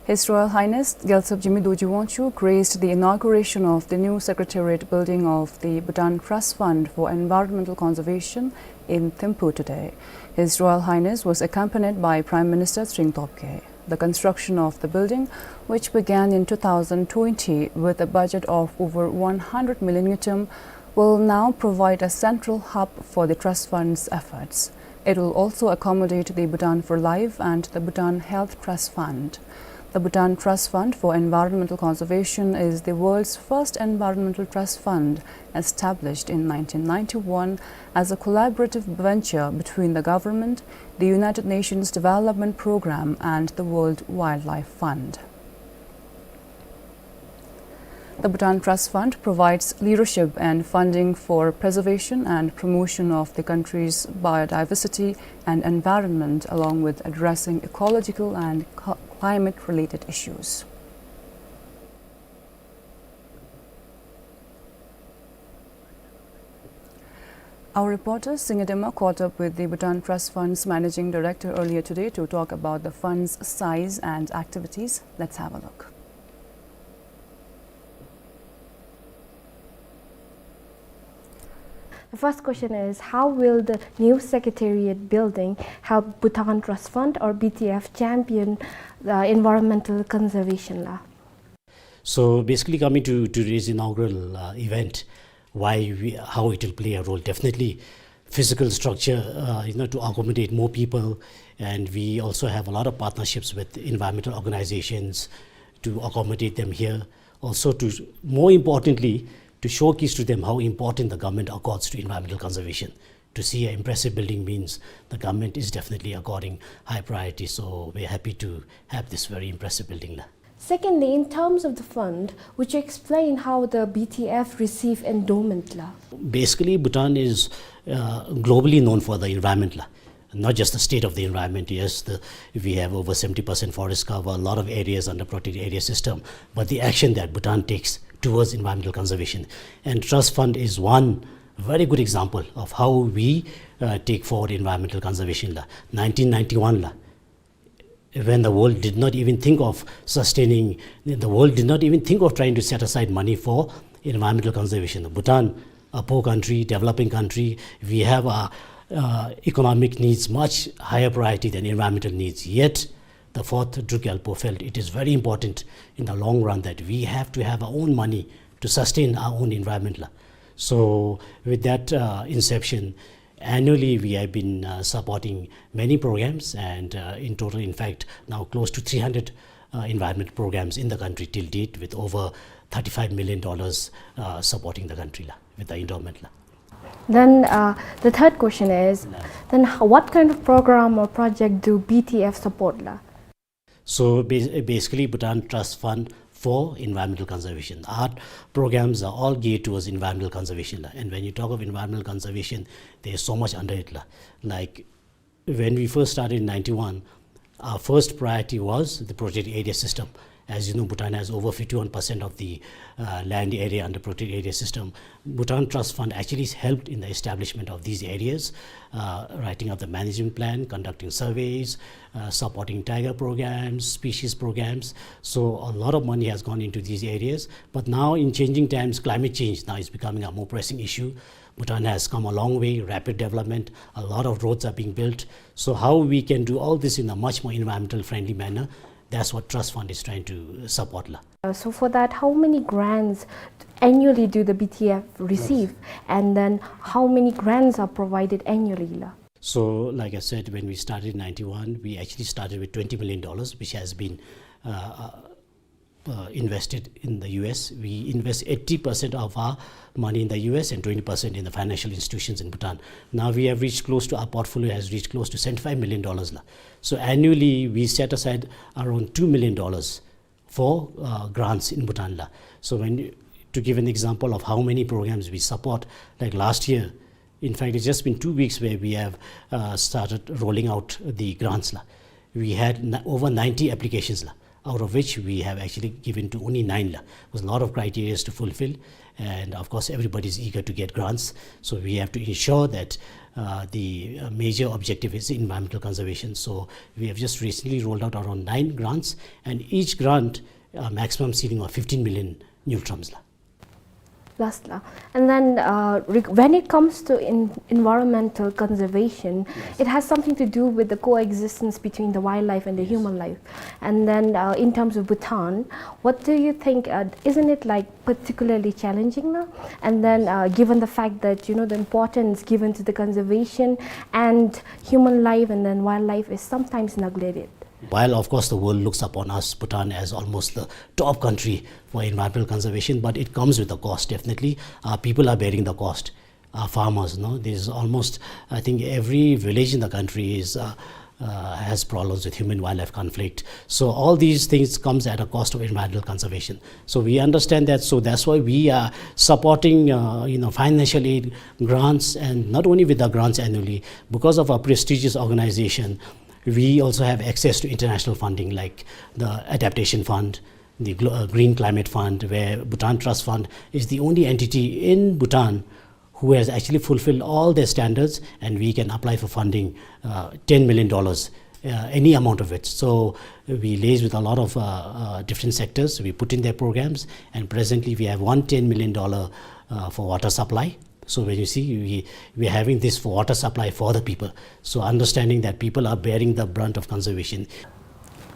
His Royal Highness Gyaltsab Jigme Dorji Wangchuck graced the inauguration of the new Secretariat building of the Bhutan Trust Fund for Environmental Conservation in Thimphu today. His Royal Highness was accompanied by Prime Minister Tshering Tobgay. The construction of the building, which began in two thousand twenty with a budget of over one hundred million ngultrum, will now provide a central hub for the trust fund's efforts. It will also accommodate the Bhutan for Life and the Bhutan Health Trust Fund. The Bhutan Trust Fund for Environmental Conservation is the world's first environmental trust fund, established in nineteen ninety-one as a collaborative venture between the government, the United Nations Development Programme, and the World Wildlife Fund. The Bhutan Trust Fund provides leadership and funding for preservation and promotion of the country's biodiversity and environment, along with addressing ecological and cl-, climate-related issues. Our reporter, Singadema, caught up with the Bhutan Trust Fund's managing director earlier today to talk about the fund's size and activities. Let's have a look. The first question is, how will the new secretariat building help Bhutan Trust Fund or B T F champion, uh, environmental conservation la? So basically, coming to, to today's inaugural, uh, event, why we, how it will play a role. Definitely, physical structure, uh, you know, to accommodate more people, and we also have a lot of partnerships with environmental organizations to accommodate them here. Also, to, more importantly, to showcase to them how important the government accords to environmental conservation. To see an impressive building means the government is definitely according high priority. So we're happy to have this very impressive building la. Secondly, in terms of the fund, would you explain how the B T F receive endowment la? Basically, Bhutan is, uh, globally known for the environment la. Not just the state of the environment, yes, the, we have over seventy percent forest cover, a lot of areas under protected area system, but the action that Bhutan takes towards environmental conservation. And trust fund is one very good example of how we, uh, take forward environmental conservation la. Nineteen ninety-one la, when the world did not even think of sustaining, the world did not even think of trying to set aside money for environmental conservation. Bhutan, a poor country, developing country, we have our, uh, economic needs much higher priority than environmental needs. Yet, the fourth Druk Gyalpo felt it is very important in the long run that we have to have our own money to sustain our own environment la. So, with that, uh, inception, annually, we have been, uh, supporting many programs, and, uh, in total, in fact, now close to three hundred, uh, environment programs in the country till date, with over thirty-five million dollars, uh, supporting the country la, with the endowment la. Then, uh, the third question is, then h-, what kind of program or project do B T F support la? So bas-, basically, Bhutan Trust Fund for Environmental Conservation. Our programs are all geared towards environmental conservation la. And when you talk of environmental conservation, there is so much under it la. Like, when we first started in ninety-one, our first priority was the protected area system. As you know, Bhutan has over fifty-one percent of the, uh, land area under protected area system. Bhutan Trust Fund actually has helped in the establishment of these areas, uh, writing up the management plan, conducting surveys, uh, supporting tiger programs, species programs. So a lot of money has gone into these areas. But now in changing times, climate change now is becoming a more pressing issue. Bhutan has come a long way, rapid development, a lot of roads are being built. So how we can do all this in a much more environmental friendly manner, that's what Trust Fund is trying to support la. Uh, so for that, how many grants annually do the B T F receive? Yes. And then how many grants are provided annually la? So, like I said, when we started in ninety-one, we actually started with twenty million dollars, which has been, uh, uh, uh, invested in the U S. We invest eighty percent of our money in the U S and twenty percent in the financial institutions in Bhutan. Now we have reached close to, our portfolio has reached close to seventy-five million dollars la. So annually, we set aside around two million dollars for, uh, grants in Bhutan la. So when, to give an example of how many programs we support, like last year, in fact, it's just been two weeks where we have, uh, started rolling out the grants la. We had n-, over ninety applications la, out of which we have actually given to only nine la. There's a lot of criteria to fulfill, and of course, everybody is eager to get grants. So we have to ensure that, uh, the, uh, major objective is environmental conservation. So we have just recently rolled out around nine grants, and each grant, uh, maximum ceiling of fifteen million ngultrams la. Last la. And then, uh, reg-, when it comes to in-, environmental conservation, yes, it has something to do with the coexistence between the wildlife and the, yes, human life. And then, uh, in terms of Bhutan, what do you think, uh, isn't it, like, particularly challenging now? And then, yes, uh, given the fact that, you know, the importance given to the conservation and human life and then wildlife is sometimes neglected. While, of course, the world looks upon us, Bhutan, as almost the top country for environmental conservation, but it comes with a cost, definitely. Our people are bearing the cost. Our farmers, no? There's almost, I think, every village in the country is, uh, uh, has problems with human-wildlife conflict. So all these things comes at a cost of environmental conservation. So we understand that. So that's why we are supporting, uh, you know, financial aid, grants, and not only with the grants annually, because of our prestigious organization, we also have access to international funding like the Adaptation Fund, the Glo-, uh, Green Climate Fund, where Bhutan Trust Fund is the only entity in Bhutan who has actually fulfilled all their standards, and we can apply for funding, uh, ten million dollars, uh, any amount of it. So we liaise with a lot of, uh, uh, different sectors. We put in their programs, and presently we have one ten million dollar, uh, for water supply. So when you see, we, we are having this for water supply for the people. So understanding that people are bearing the brunt of conservation.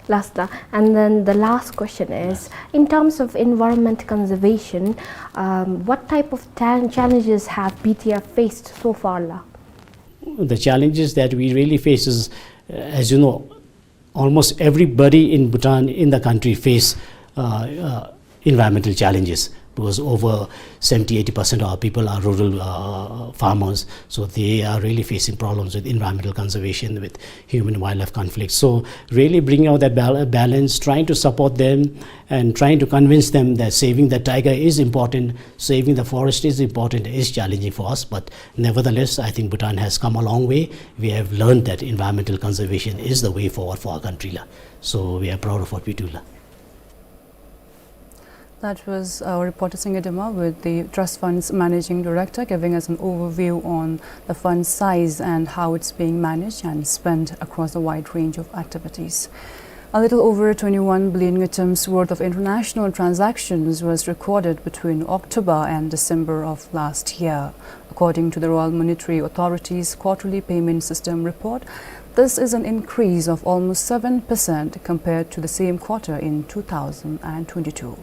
Last la, and then the last question is, yes, in terms of environment conservation, um, what type of ta-, challenges have B T F faced so far la? The challenges that we really face is, uh, as you know, almost everybody in Bhutan, in the country, face, uh, uh, environmental challenges, because over seventy, eighty percent of our people are rural, uh, farmers. So they are really facing problems with environmental conservation, with human-wildlife conflict. So really bringing out that bal-, balance, trying to support them and trying to convince them that saving the tiger is important, saving the forest is important, is challenging for us. But nevertheless, I think Bhutan has come a long way. We have learned that environmental conservation is the way forward for our country la. So we are proud of what we do la. That was our reporter Singye Dema with the Trust Fund's managing director giving us an overview on the fund size and how it's being managed and spent across a wide range of activities. A little over twenty-one billion ngultrams worth of international transactions was recorded between October and December of last year. According to the Royal Monetary Authority's quarterly payment system report, this is an increase of almost seven percent compared to the same quarter in two thousand twenty-two.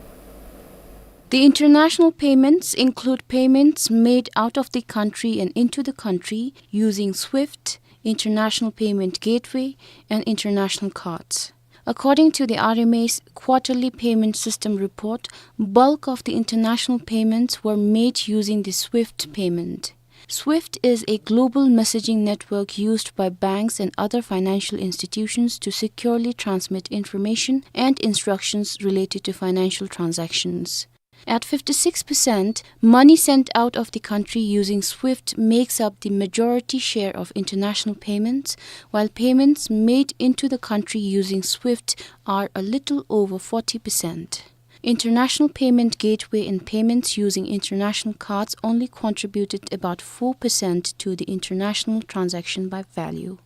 The international payments include payments made out of the country and into the country using SWIFT, International Payment Gateway, and international cards. According to the R M A's quarterly payment system report, bulk of the international payments were made using the SWIFT payment. SWIFT is a global messaging network used by banks and other financial institutions to securely transmit information and instructions related to financial transactions. At fifty-six percent, money sent out of the country using SWIFT makes up the majority share of international payments, while payments made into the country using SWIFT are a little over forty percent. International payment gateway and payments using international cards only contributed about four percent to the international transaction by value.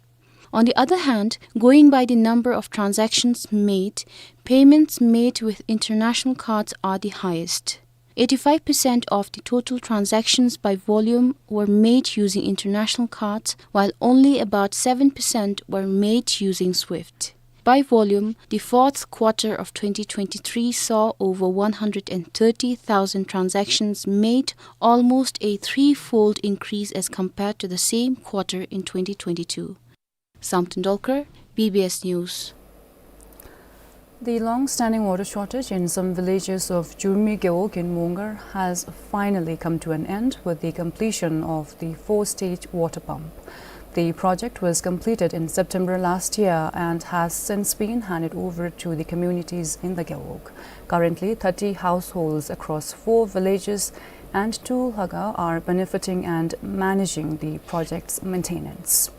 On the other hand, going by the number of transactions made, payments made with international cards are the highest. Eighty-five percent of the total transactions by volume were made using international cards, while only about seven percent were made using SWIFT. By volume, the fourth quarter of twenty twenty-three saw over one hundred and thirty thousand transactions made, almost a threefold increase as compared to the same quarter in twenty twenty-two. Samten Dolkar, B B S News. The long-standing water shortage in some villages of Jurmi Gewog in Mongar has finally come to an end with the completion of the four-stage water pump. The project was completed in September last year and has since been handed over to the communities in the Gewog. Currently, thirty households across four villages and two lhaga are benefiting and managing the project's maintenance.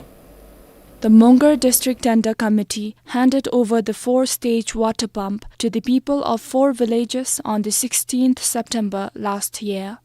The Mongar District Tender Committee handed over the four-stage water pump to the people of four villages on the sixteenth September last year.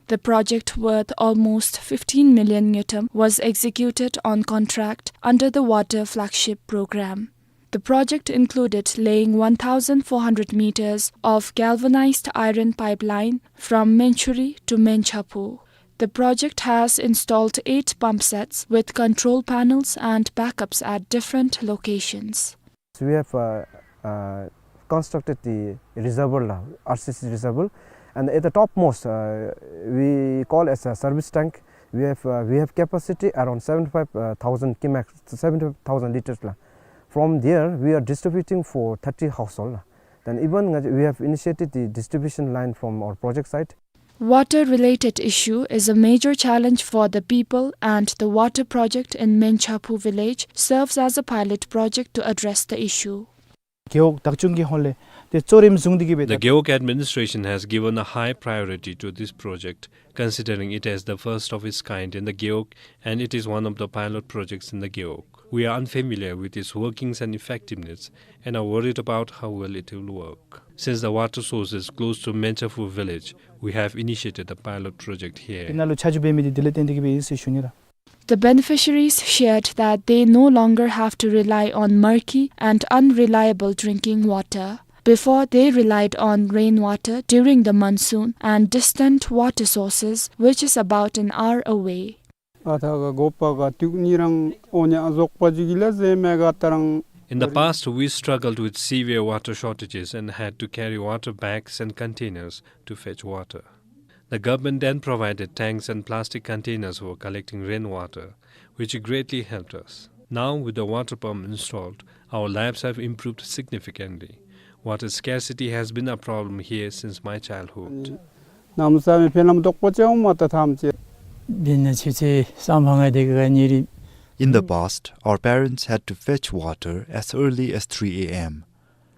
The project, worth almost fifteen million ngultrum, was executed on contract under the Water Flagship Program. The project included laying one thousand four hundred meters of galvanized iron pipeline from Menchuri to Menchaphu. The project has installed eight pump sets with control panels and backups at different locations. We have, uh, uh, constructed the reservoir la, R C C reservoir, and at the topmost, uh, we call as a service tank. We have, uh, we have capacity around seventy-five thousand cubic, seventy-five thousand liters la. From there, we are distributing for thirty household la. Then even we have initiated the distribution line from our project site. Water-related issue is a major challenge for the people, and the water project in Menchaphu village serves as a pilot project to address the issue. རྒེད་འོག་བདག་སྐྱོང་གི་ཧོང་ལས་ཏེ་གཙོ་རིམ་བཟུང་སྟེ་གི་སྦེ། The Gewog administration has given a high priority to this project, considering it as the first of its kind in the Gewog and it is one of the pilot projects in the Gewog. We are unfamiliar with its workings and effectiveness and are worried about how well it will work. Since the water source is close to Menchaphu village, we have initiated the pilot project here. དེ་ནང་ལུ་ཆ་འཇོག་འབད་མི་འདི་དེ་ལས་བརྟེན་ཏེ་གི་སྦེ་ཨིན་ཟེར་ཞུ་ནི་ལགས། The beneficiaries shared that they no longer have to rely on murky and unreliable drinking water. Before, they relied on rainwater during the monsoon and distant water sources, which is about an hour away. ཨ་ཐ་ག་དགོ་པ་ག་ཏུག་ནི་རང་ཨོ་ཉ་ཟོག་པ་ཇི་གི་ལ་ཟེ་མེ་ག་ཏ་རང། In the past, we struggled with severe water shortages and had to carry water bags and containers to fetch water. The government then provided tanks and plastic containers for collecting rainwater, which greatly helped us. Now, with the water pump installed, our lives have improved significantly. Water scarcity has been a problem here since my childhood. ནམ་ས་མེ་ཕེ་ནམ་དོག་པོ་ཅེ་འོང་མ་ཏ་ཐམ་ཅེ། བིན་ན་ཆུ་ཚོད་སམ་ཧ་ང་དེ་ག་ཉེ་རི། In the past, our parents had to fetch water as early as three A M.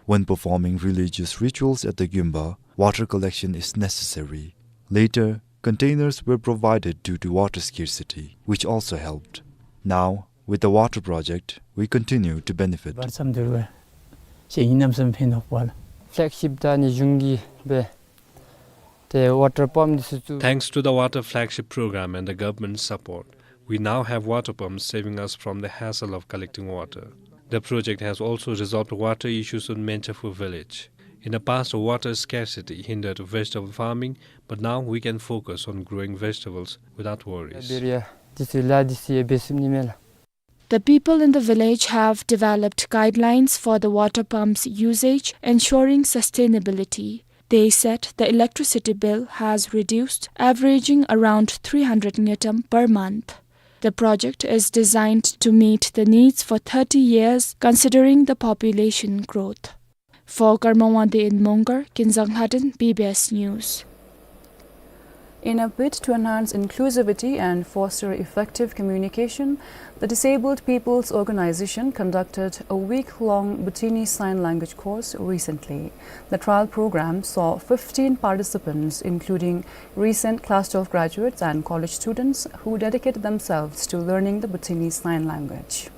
When performing religious rituals at the Gyumba, water collection is necessary. Later, containers were provided due to water scarcity, which also helped. Now, with the water project, we continue to benefit. བར་མཚམས་དུར་བ་ཤེས་ཡིན་ནམ་སམ་ཕེ་ནོག་པ་ལ། Flagship དང་ནི་གཞུང་གི་སྦེ་ཏེ་water pump འདི་ཚུ་བཙུགས། Thanks to the Water Flagship Program and the government's support, we now have water pumps saving us from the hassle of collecting water. The project has also resolved water issues in Menchaphu village. In the past, water scarcity hindered vegetable farming, but now we can focus on growing vegetables without worries. བེ་རི་ཡ་འདི་ཚུ་ལ་འདི་ཚུ་ཡང་འབད་ཚུགས་ནི་མས་ལགས། The people in the village have developed guidelines for the water pump's usage, ensuring sustainability. They said the electricity bill has reduced, averaging around three hundred ngultrum per month. The project is designed to meet the needs for thirty years, considering the population growth. For Karma Wangdi in Mongar, Kinzang Lhaden, B B S News. In a bid to enhance inclusivity and foster effective communication, the Disabled People's Organization conducted a week-long Bhutanese Sign Language course recently. The trial program saw fifteen participants, including recent Class twelve graduates and college students who dedicated themselves to learning the Bhutanese Sign Language.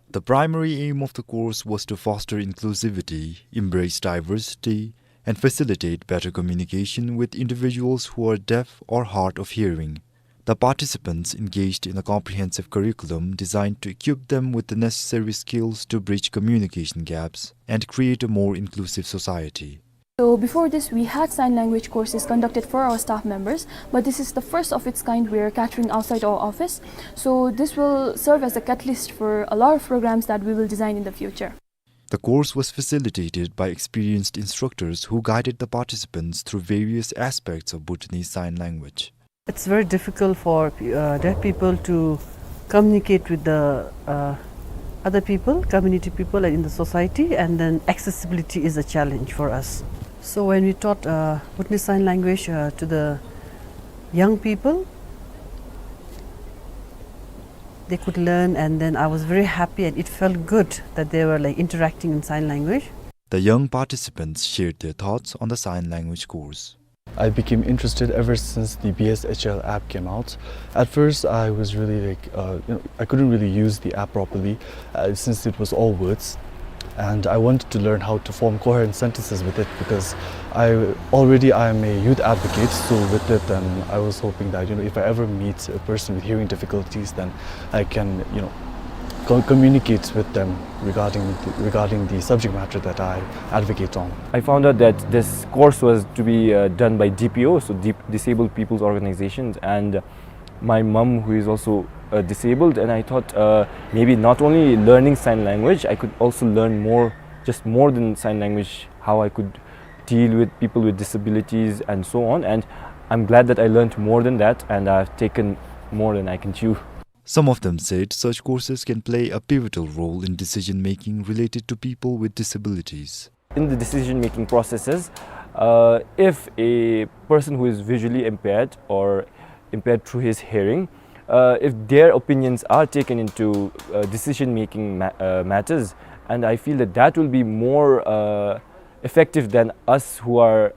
The primary aim of the course was to foster inclusivity, embrace diversity, and facilitate better communication with individuals who are deaf or hard of hearing. The participants engaged in a comprehensive curriculum designed to equip them with the necessary skills to bridge communication gaps and create a more inclusive society. So before this, we had sign language courses conducted for our staff members, but this is the first of its kind we are catering outside our office. So this will serve as a catalyst for a lot of programs that we will design in the future. The course was facilitated by experienced instructors who guided the participants through various aspects of Bhutanese Sign Language. It's very difficult for, uh, deaf people to communicate with the, uh, other people, community people in the society, and then accessibility is a challenge for us. So when we taught, uh, Bhutanese Sign Language, uh, to the young people, they could learn, and then I was very happy, and it felt good that they were, like, interacting in sign language. The young participants shared their thoughts on the sign language course. I became interested ever since the B S H L app came out. At first, I was really, like, uh, you know, I couldn't really use the app properly, uh, since it was all words. And I wanted to learn how to form coherent sentences with it because I already I am a youth advocate. So with it, then I was hoping that, you know, if I ever meet a person with hearing difficulties, then I can, you know, co-, communicate with them regarding the, regarding the subject matter that I advocate on. I found out that this course was to be, uh, done by D P O, so Dip-, Disabled People's Organizations, and my mom, who is also, uh, disabled, and I thought, uh, maybe not only learning sign language, I could also learn more, just more than sign language, how I could deal with people with disabilities and so on. And I'm glad that I learned more than that, and I've taken more than I can chew. Some of them said such courses can play a pivotal role in decision-making related to people with disabilities. In the decision-making processes, uh, if a person who is visually impaired or impaired through his hearing, uh, if their opinions are taken into, uh, decision-making ma-, uh, matters, and I feel that that will be more, uh, effective than us who are,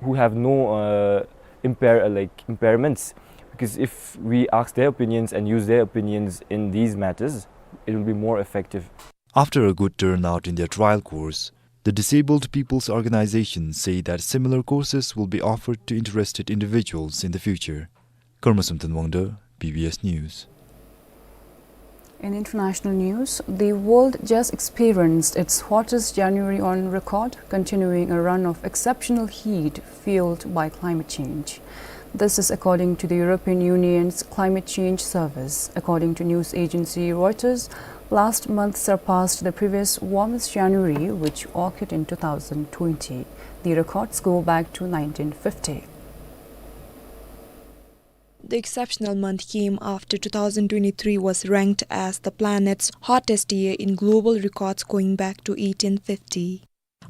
who have no, uh, impair-, uh, like, impairments, because if we ask their opinions and use their opinions in these matters, it will be more effective. After a good turnout in their trial course, the Disabled People's Organization say that similar courses will be offered to interested individuals in the future. Karma Samten Wangda, B B S News. In international news, the world just experienced its hottest January on record, continuing a run of exceptional heat fueled by climate change. This is according to the European Union's Climate Change Service. According to news agency Reuters, last month surpassed the previous warmest January, which occurred in two thousand twenty. The records go back to nineteen fifty. The exceptional month came after two thousand twenty-three was ranked as the planet's hottest year in global records going back to eighteen fifty.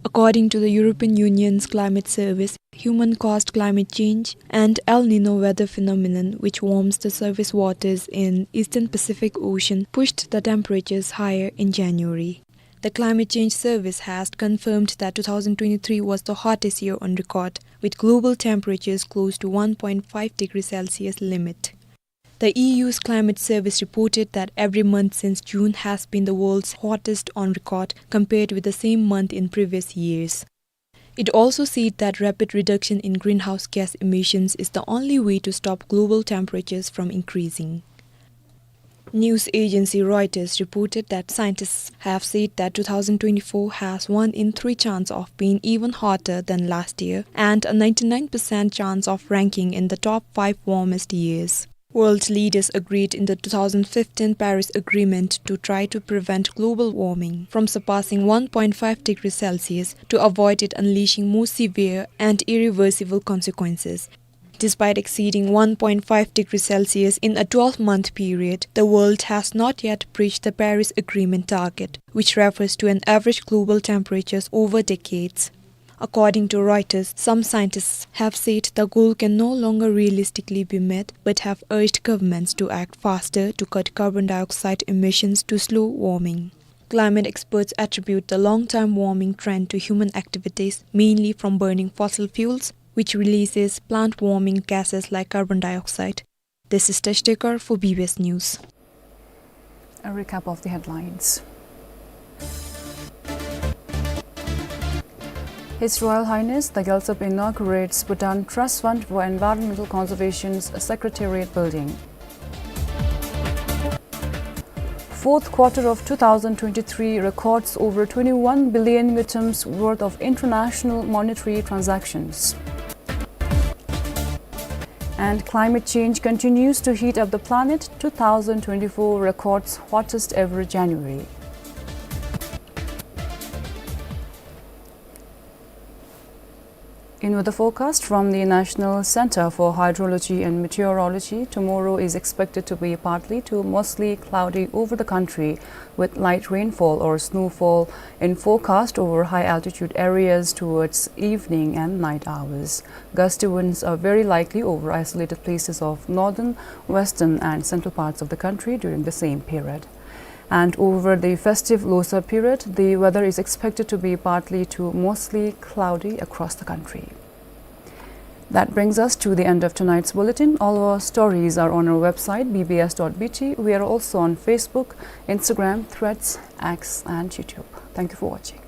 According to the European Union's climate service, human-caused climate change and El Nino weather phenomenon, which warms the surface waters in eastern Pacific Ocean, pushed the temperatures higher in January. The Climate Change Service has confirmed that two thousand twenty-three was the hottest year on record, with global temperatures close to one point five degrees Celsius limit. The E U's climate service reported that every month since June has been the world's hottest on record, compared with the same month in previous years. It also said that rapid reduction in greenhouse gas emissions is the only way to stop global temperatures from increasing. News agency Reuters reported that scientists have said that two thousand twenty-four has one in three chance of being even hotter than last year and a ninety-nine percent chance of ranking in the top five warmest years. World leaders agreed in the two thousand fifteen Paris Agreement to try to prevent global warming from surpassing one point five degrees Celsius to avoid it unleashing more severe and irreversible consequences. Despite exceeding one point five degrees Celsius in a twelve-month period, the world has not yet breached the Paris Agreement target, which refers to an average global temperatures over decades. According to Reuters, some scientists have said the goal can no longer realistically be met, but have urged governments to act faster to cut carbon dioxide emissions to slow warming. Climate experts attribute the long-term warming trend to human activities, mainly from burning fossil fuels, which releases plant-warming gases like carbon dioxide. This is Tash Dekar for B B S News. A recap of the headlines. His Royal Highness the Gyaltsab inaugurates Bhutan Trust Fund for Environmental Conservation's Secretariat Building. Fourth quarter of two thousand twenty-three records over twenty-one billion ngultrums worth of international monetary transactions. And climate change continues to heat up the planet, two thousand twenty-four records hottest ever January. In weather forecast from the National Center for Hydrology and Meteorology, tomorrow is expected to be partly to mostly cloudy over the country, with light rainfall or snowfall in forecast over high altitude areas towards evening and night hours. Gusty winds are very likely over isolated places of northern, western, and central parts of the country during the same period. And over the festive Losar period, the weather is expected to be partly to mostly cloudy across the country. That brings us to the end of tonight's bulletin. All our stories are on our website, B B S dot B T. We are also on Facebook, Instagram, Threads, X, and YouTube. Thank you for watching.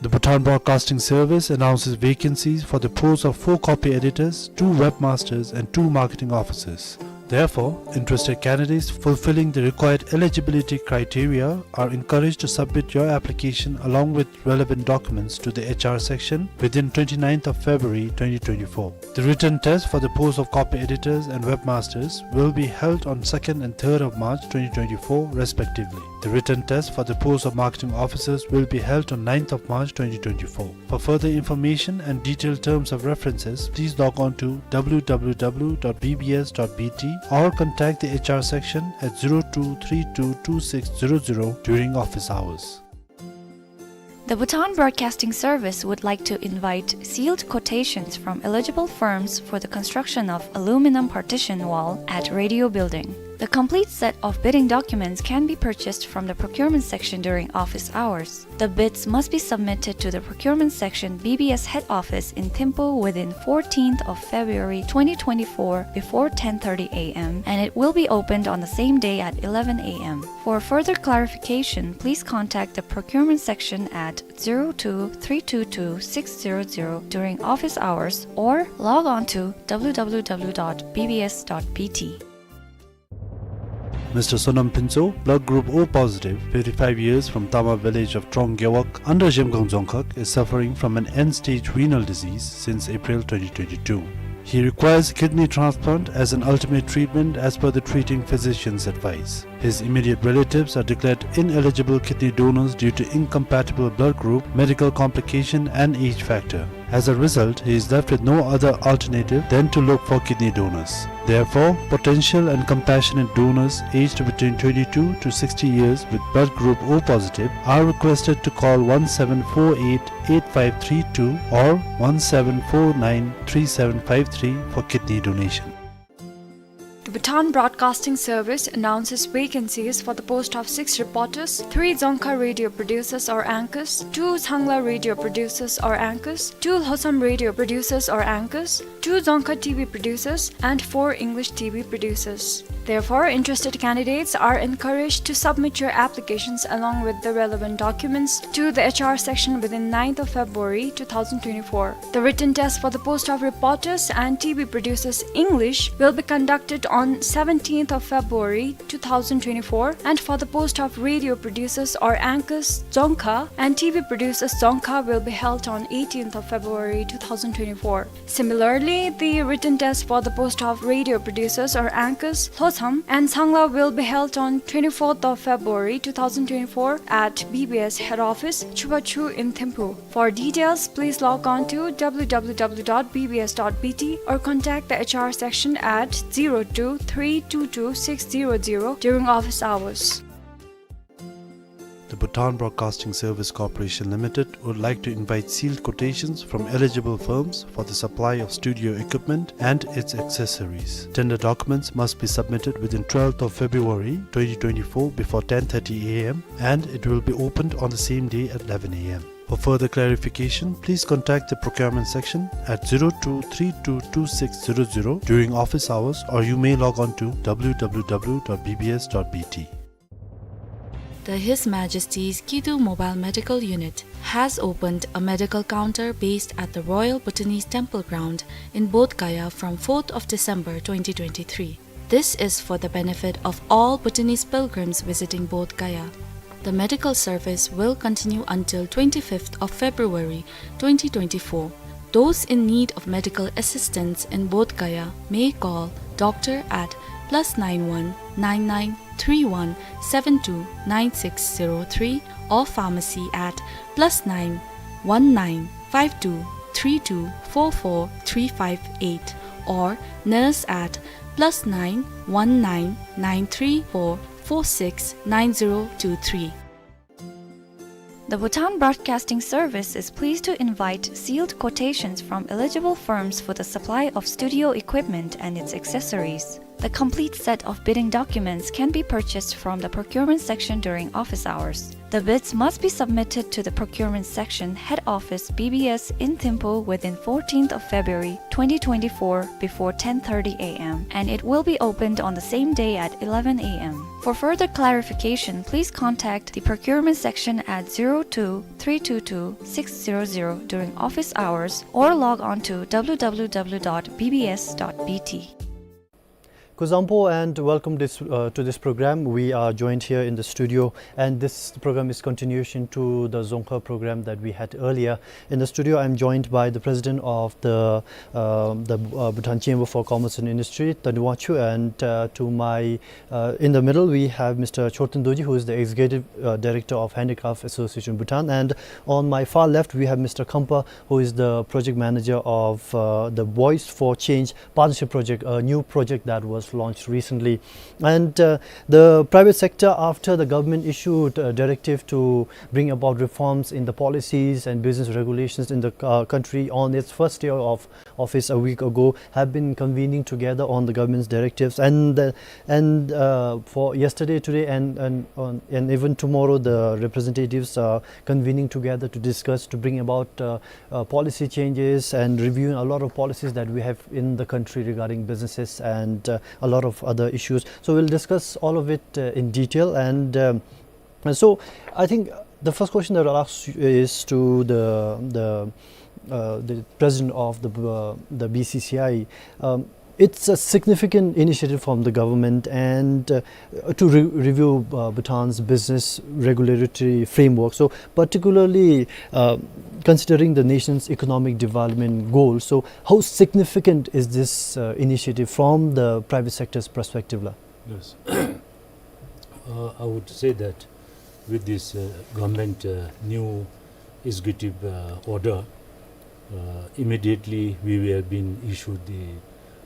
The Bhutan Broadcasting Service announces vacancies for the post of four copy editors, two webmasters, and two marketing officers. Therefore, interested candidates fulfilling the required eligibility criteria are encouraged to submit your application along with relevant documents to the H R section within twenty-ninth of February twenty twenty-four. The written test for the post of copy editors and webmasters will be held on second and third of March twenty twenty-four, respectively. The written test for the post of marketing officers will be held on ninth of March twenty twenty-four. For further information and detailed terms of references, please log on to W W W dot B B S dot B T or contact the H R section at zero two three two two six zero zero during office hours. The Bhutan Broadcasting Service would like to invite sealed quotations from eligible firms for the construction of aluminum partition wall at Radio Building. The complete set of bidding documents can be purchased from the procurement section during office hours. The bids must be submitted to the procurement section, B B S head office in Thimphu within fourteenth of February twenty twenty-four before ten thirty A M, and it will be opened on the same day at eleven A M. For further clarification, please contact the procurement section at zero two three two two six zero zero during office hours or log on to W W W dot B B S dot B T. Mister Sonam Phuntsho, blood group O positive, fifty-five years, from Tama village of Trong Gewog under Zhemgang Dzongkhag, is suffering from an end-stage renal disease since April twenty twenty-two. He requires kidney transplant as an ultimate treatment as per the treating physician's advice. His immediate relatives are declared ineligible kidney donors due to incompatible blood group, medical complication, and age factor. As a result, he is left with no other alternative than to look for kidney donors. Therefore, potential and compassionate donors aged between twenty-two to sixty years with blood group O positive are requested to call one seven four eight eight five three two or one seven four nine three seven five three for kidney donation. The Bhutan Broadcasting Service announces vacancies for the post of six reporters, three Dzongkha radio producers or anchors, two Changla radio producers or anchors, two Lhotsam radio producers or anchors, two Dzongkha T V producers, and four English T V producers. Therefore, interested candidates are encouraged to submit your applications along with the relevant documents to the H R section within ninth of February two thousand twenty-four. The written test for the post of reporters and T V producers English will be conducted on seventeenth of February two thousand twenty-four, and for the post of radio producers or anchors Dzongkha and T V producers Dzongkha will be held on eighteenth of February two thousand twenty-four. Similarly, the written test for the post of radio producers or anchors Lhotsam and Changla will be held on twenty-fourth of February two thousand twenty-four at B B S head office, Chupa Chu in Thimphu. For details, please log on to W W W dot B B S dot B T or contact the H R section at zero two three two two six zero zero during office hours. The Bhutan Broadcasting Service Corporation Limited would like to invite sealed quotations from eligible firms for the supply of studio equipment and its accessories. Tender documents must be submitted within twelfth of February twenty twenty-four before ten thirty A M, and it will be opened on the same day at eleven A M. For further clarification, please contact the procurement section at zero two three two two six zero zero during office hours, or you may log on to W W W dot B B S dot B T. The His Majesty's Kidu Mobile Medical Unit has opened a medical counter based at the Royal Bhutanese Temple Ground in Bodh Gaya from fourth of December twenty twenty-three. This is for the benefit of all Bhutanese pilgrims visiting Bodh Gaya. The medical service will continue until twenty-fifth of February twenty twenty-four. Those in need of medical assistance in Bodh Gaya may call doctor at plus nine one nine nine three one seven two nine six zero three or pharmacy at plus nine one nine five two three two four four three five eight or nurse at plus nine one nine nine three four four six nine zero two three. The Bhutan Broadcasting Service is pleased to invite sealed quotations from eligible firms for the supply of studio equipment and its accessories. The complete set of bidding documents can be purchased from the procurement section during office hours. The bids must be submitted to the procurement section, head office, B B S in Thimphu within fourteenth of February twenty twenty-four before ten thirty A M, and it will be opened on the same day at eleven A M. For further clarification, please contact the procurement section at zero two three two two six zero zero during office hours or log on to W W W dot B B S dot B T. Kuzuzangpo and welcome this, uh, to this program. We are joined here in the studio, and this program is continuation to the Dzongkha program that we had earlier. In the studio, I'm joined by the president of the, uh, the, uh, Bhutan Chamber for Commerce and Industry, Taniwa Chu, and, uh, to my, uh, in the middle, we have Mister Chorten Dorji, who is the executive, uh, director of Handicraft Association Bhutan, and on my far left, we have Mister Khampa, who is the project manager of, uh, the Voice for Change partnership project, a new project that was launched recently. And, uh, the private sector, after the government issued a directive to bring about reforms in the policies and business regulations in the, uh, country on its first day of office a week ago, have been convening together on the government's directives. And, uh, and, uh, for yesterday, today, and, and, on, and even tomorrow, the representatives are convening together to discuss, to bring about, uh, uh, policy changes and reviewing a lot of policies that we have in the country regarding businesses and, uh, a lot of other issues. So we'll discuss all of it, uh, in detail. And, um, and so I think the first question that I'll ask you is to the, the, uh, the president of the, uh, the B C C I. Um, it's a significant initiative from the government and, uh, to re-, review, uh, Bhutan's business regulatory framework. So particularly, uh, considering the nation's economic development goals, so how significant is this, uh, initiative from the private sector's perspective, la? Yes. Uh, I would say that with this uh, government uh, new executive uh, order, uh, immediately we were being issued the,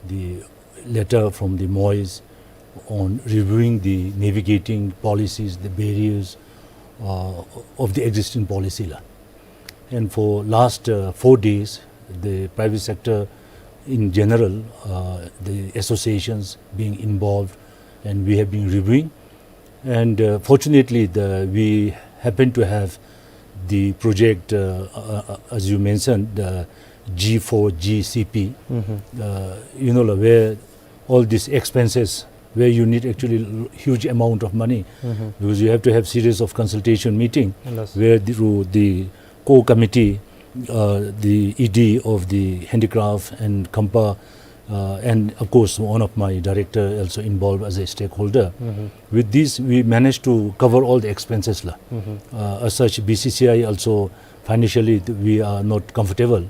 the letter from the MoEIS on reviewing the navigating policies, the barriers uh, of the existing policy la. And for last uh, four days, the private sector in general, uh, the associations being involved, and we have been reviewing. And uh, fortunately, the, we happen to have the project, uh, uh, uh, as you mentioned, the G four G C P. Uh, you know, la, where all these expenses, where you need actually l- huge amount of money, because you have to have series of consultation meeting, Yes. where the, the core committee, uh, the E D of the handicraft and COMPA, uh, and of course one of my director also involved as a stakeholder. With this, we managed to cover all the expenses la. Uh, as such, B C C I also financially th- we are not comfortable,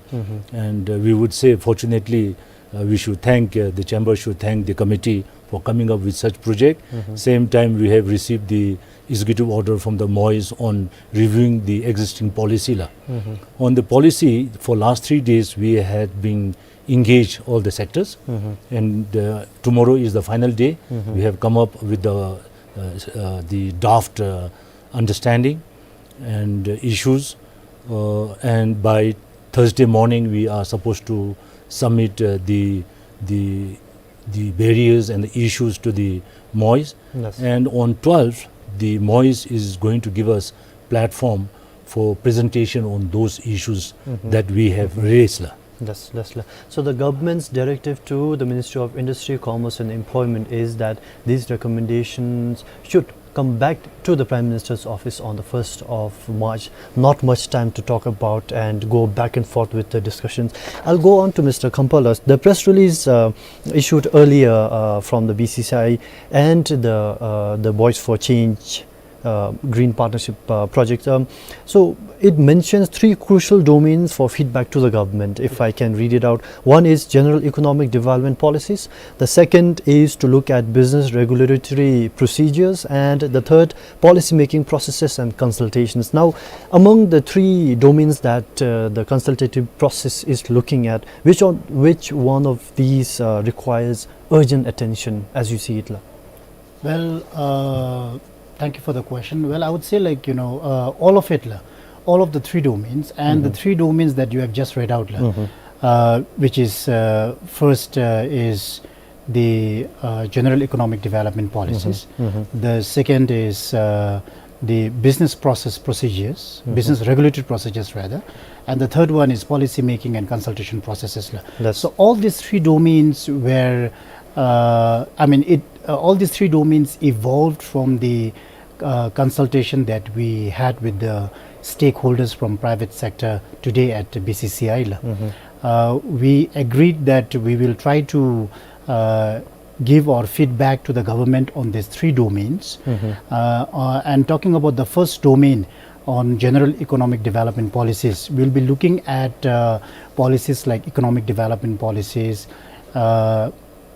and uh, we would say fortunately uh, we should thank uh, the chamber should thank the committee for coming up with such project. Same time, we have received the executive order from the MoEIS on reviewing the existing policy la. On the policy, for last three days we had been engaged all the sectors, and uh, tomorrow is the final day. We have come up with the uh, s- uh, the draft uh, understanding and uh, issues, uh, and by Thursday morning we are supposed to submit uh, the the the barriers and the issues to the MoEIS. Yes. And on twelfth, the MoEIS is going to give us platform for presentation on those issues that we have raised la. Yes, yes, la. So the government's directive to the Ministry of Industry, Commerce and Employment is that these recommendations should come back to the Prime Minister's office on the first of March. Not much time to talk about and go back and forth with the discussions. I'll go on to Mister Khamphala's. The press release uh, issued earlier uh, from the B C C I and the uh, the Voice for Change uh, Green Partnership uh, project. Um, so it mentions three crucial domains for feedback to the government, if I can read it out. One is general economic development policies. The second is to look at business regulatory procedures. And the third, policy making processes and consultations. Now, among the three domains that uh, the consultative process is looking at, which, on, which one of these uh, requires urgent attention as you see it la? Well, uh, thank you for the question. Well, I would say, like, you know, uh, all of it la, all of the three domains, and the three domains that you have just read out la, uh, which is uh, first uh, is the uh, general economic development policies. The second is uh, the business process procedures, business regulatory procedures rather, and the third one is policy making and consultation processes la. Yes. So all these three domains were, uh, I mean, it uh, all these three domains evolved from the uh, consultation that we had with the stakeholders from private sector today at B C C I la. Uh, we agreed that we will try to uh, give our feedback to the government on these three domains. Uh, uh, and talking about the first domain on general economic development policies, we'll be looking at uh, policies like economic development policies, uh,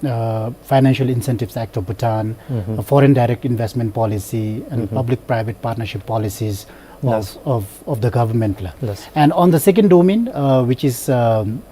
uh, Financial Incentives Act of Bhutan, uh, foreign direct investment policy, and public-private partnership policies of, Yes. of, of the government la. Yes. And on the second domain, uh, which is um,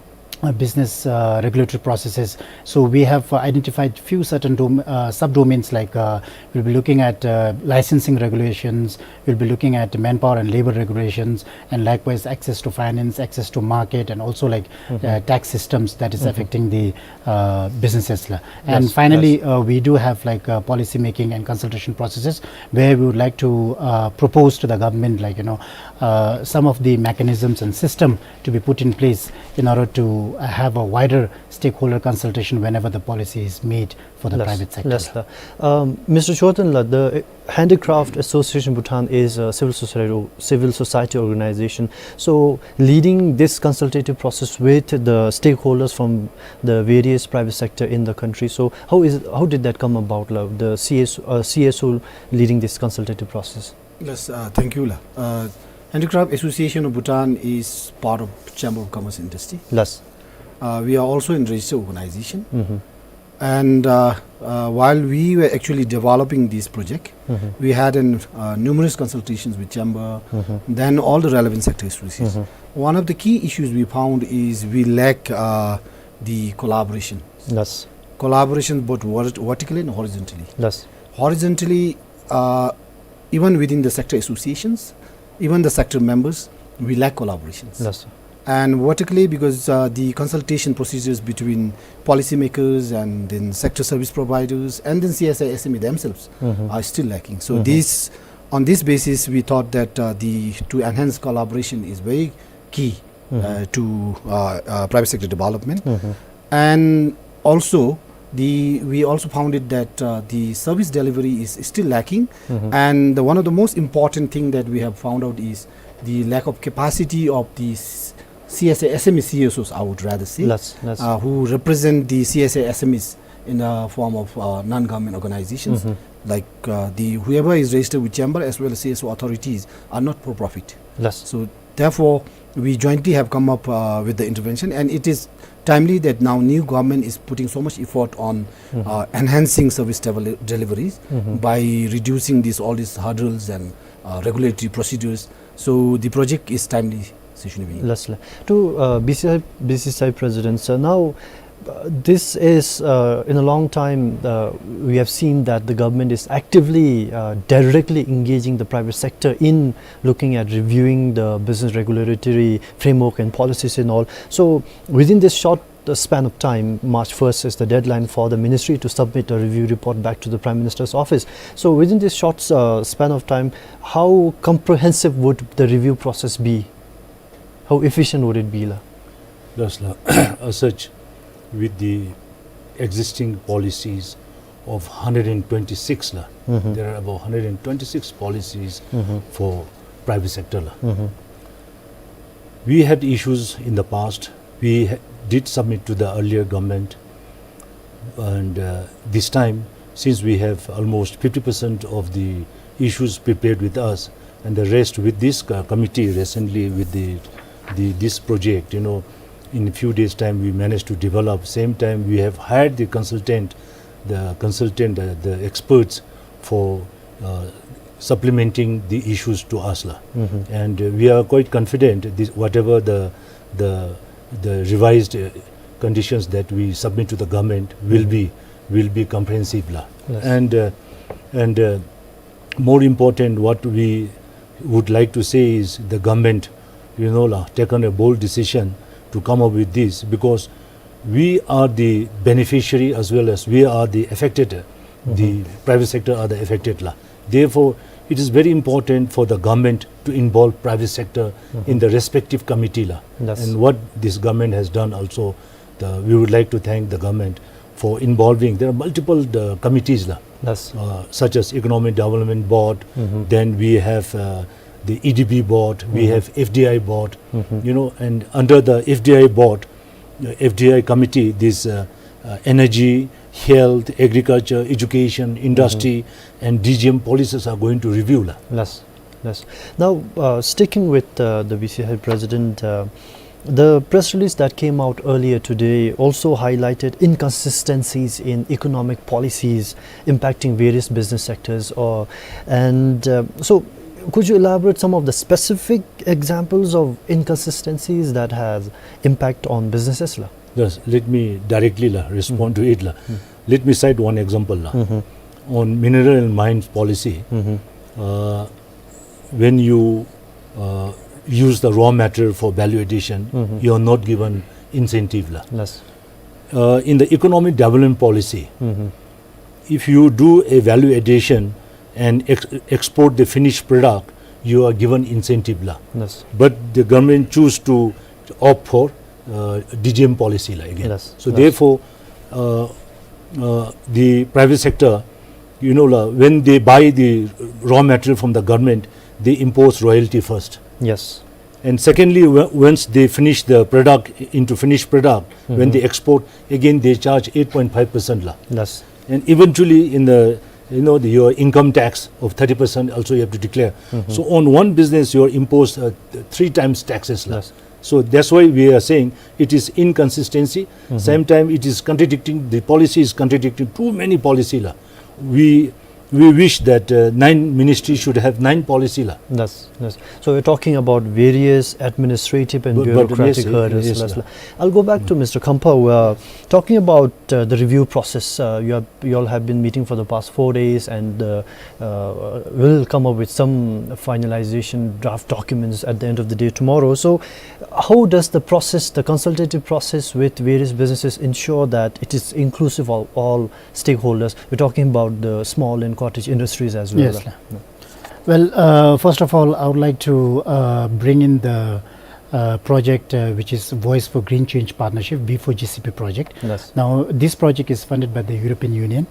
uh, business uh, regulatory processes. So we have uh, identified few certain dom- uh, subdomains, like uh, we'll be looking at uh, licensing regulations, we'll be looking at manpower and labor regulations, and likewise access to finance, access to market, and also, like, uh, tax systems that is affecting the uh, businesses la. And Yes, finally, yes. uh, we do have, like, uh, policy making and consultation processes where we would like to uh, propose to the government, like, you know, uh, some of the mechanisms and system to be put in place in order to uh, have a wider stakeholder consultation whenever the policy is made for the Yes, private sector. Yes, sir. Um, Mister Chorten la, the Handicraft Association Bhutan is a civil society, civil society organization. So leading this consultative process with the stakeholders from the various private sector in the country. So how is, how did that come about la, the C S, uh, C S O leading this consultative process? Yes, uh, thank you la. Uh, Handicraft Association of Bhutan is part of Chamber of Commerce and Industry. Yes. Uh, we are also in registered organization. And uh, uh, while we were actually developing this project, we had an, uh, numerous consultations with chamber, then all the relevant sector associations. One of the key issues we found is we lack, uh, the collaboration. Yes. Collaboration both ver- vertically and horizontally. Yes. Horizontally, uh, even within the sector associations, even the sector members, we lack collaborations. Yes, sir. And vertically, because uh, the consultation procedures between policymakers and then sector service providers and then C S I S M E themselves are still lacking. So this, on this basis, we thought that uh, the to enhance collaboration is very key uh, to uh, uh, private sector development. And also, the we also found it that uh, the service delivery is still lacking. And the, one of the most important thing that we have found out is the lack of capacity of the s- C S I S M E C S Os, I would rather say, Yes, yes. uh, who represent the C S I S M Es in the form of uh, non-government organizations. Like uh, the whoever is registered with chamber as well as C S O authorities are not for profit. Yes. So therefore, we jointly have come up uh, with the intervention, and it is timely that now new government is putting so much effort on uh, enhancing service devel- deliveries by reducing these all these hurdles and uh, regulatory procedures. So the project is timely, Sri Shunibin. Yes, sir. To uh, B C C I, B C C I President, sir, now uh, this is uh, in a long time uh, we have seen that the government is actively uh, directly engaging the private sector in looking at reviewing the business regulatory framework and policies and all. So within this short uh, span of time, March first is the deadline for the ministry to submit a review report back to the Prime Minister's office. So within this short uh, span of time, how comprehensive would the review process be? How efficient would it be, la? Yes, la. As such, with the existing policies of hundred and twenty-six, la, there are about hundred and twenty-six policies for private sector, la. We had issues in the past. We ha- did submit to the earlier government, and uh, this time, since we have almost fifty percent of the issues prepared with us, and the rest with this co- committee recently with the, the this project, you know, in a few days' time we managed to develop. Same time, we have hired the consultant, the consultant, uh, the experts for uh, supplementing the issues to us, la. And uh, we are quite confident this, whatever the the the revised uh, conditions that we submit to the government will be will be comprehensive, la. Yes. And uh, and uh, more important, what we would like to say is the government, you know, la, taken a bold decision to come up with this, because we are the beneficiary as well as we are the affected. The private sector are the affected, la. Therefore, it is very important for the government to involve private sector in the respective committee, la. Yes. And what this government has done also, the, we would like to thank the government for involving. There are multiple the committees, la, Yes. uh, such as Economic Development Board. Then we have uh, the E D B board. We have F D I board. You know, and under the F D I board, uh, F D I committee, this uh, uh, energy, health, agriculture, education, industry, and D G M policies are going to review, la. Yes, yes. Now, uh, sticking with uh, the B C C I president, uh, the press release that came out earlier today also highlighted inconsistencies in economic policies impacting various business sectors. Or, and uh, so, could you elaborate some of the specific examples of inconsistencies that has impact on businesses, la? Yes, let me directly, la, respond to it, la. Let me cite one example, la. On mineral and mines policy, uh, when you uh, use the raw material for value addition, you are not given incentive, la. Yes. Uh, in the economic development policy, if you do a value addition and ex- export the finished product, you are given incentive, la. Yes. But the government choose to opt for uh, D G M policy, la, again. Yes. So Yes. therefore, uh, uh, the private sector, you know, la, when they buy the raw material from the government, they impose royalty first. Yes. And secondly, w- once they finish the product into finished product, when they export, again they charge eight point five percent, la. Yes. And eventually, in the, you know, the, your income tax of thirty percent also you have to declare. So on one business, you are imposed uh, th- three times taxes, la. Yes. So that's why we are saying it is inconsistency. Same time, it is contradicting, the policy is contradicting too many policy la. We, we wish that, uh, nine ministry should have nine policy la. Yes, yes. So we're talking about various administrative and bureaucratic hurdles. I'll go back to Mister Khamphao. Uh, talking about, uh, the review process, uh, you have, you all have been meeting for the past four days, and, uh, uh, will come up with some finalization draft documents at the end of the day tomorrow. So, how does the process, the consultative process with various businesses, ensure that it is inclusive of all stakeholders? We're talking about the small and cottage industries as well. Yes, sir. Well, uh, first of all, I would like to, uh, bring in the, uh, project, uh, which is Voice for Green Change Partnership, V four G C P project. Yes. Now, this project is funded by the European Union,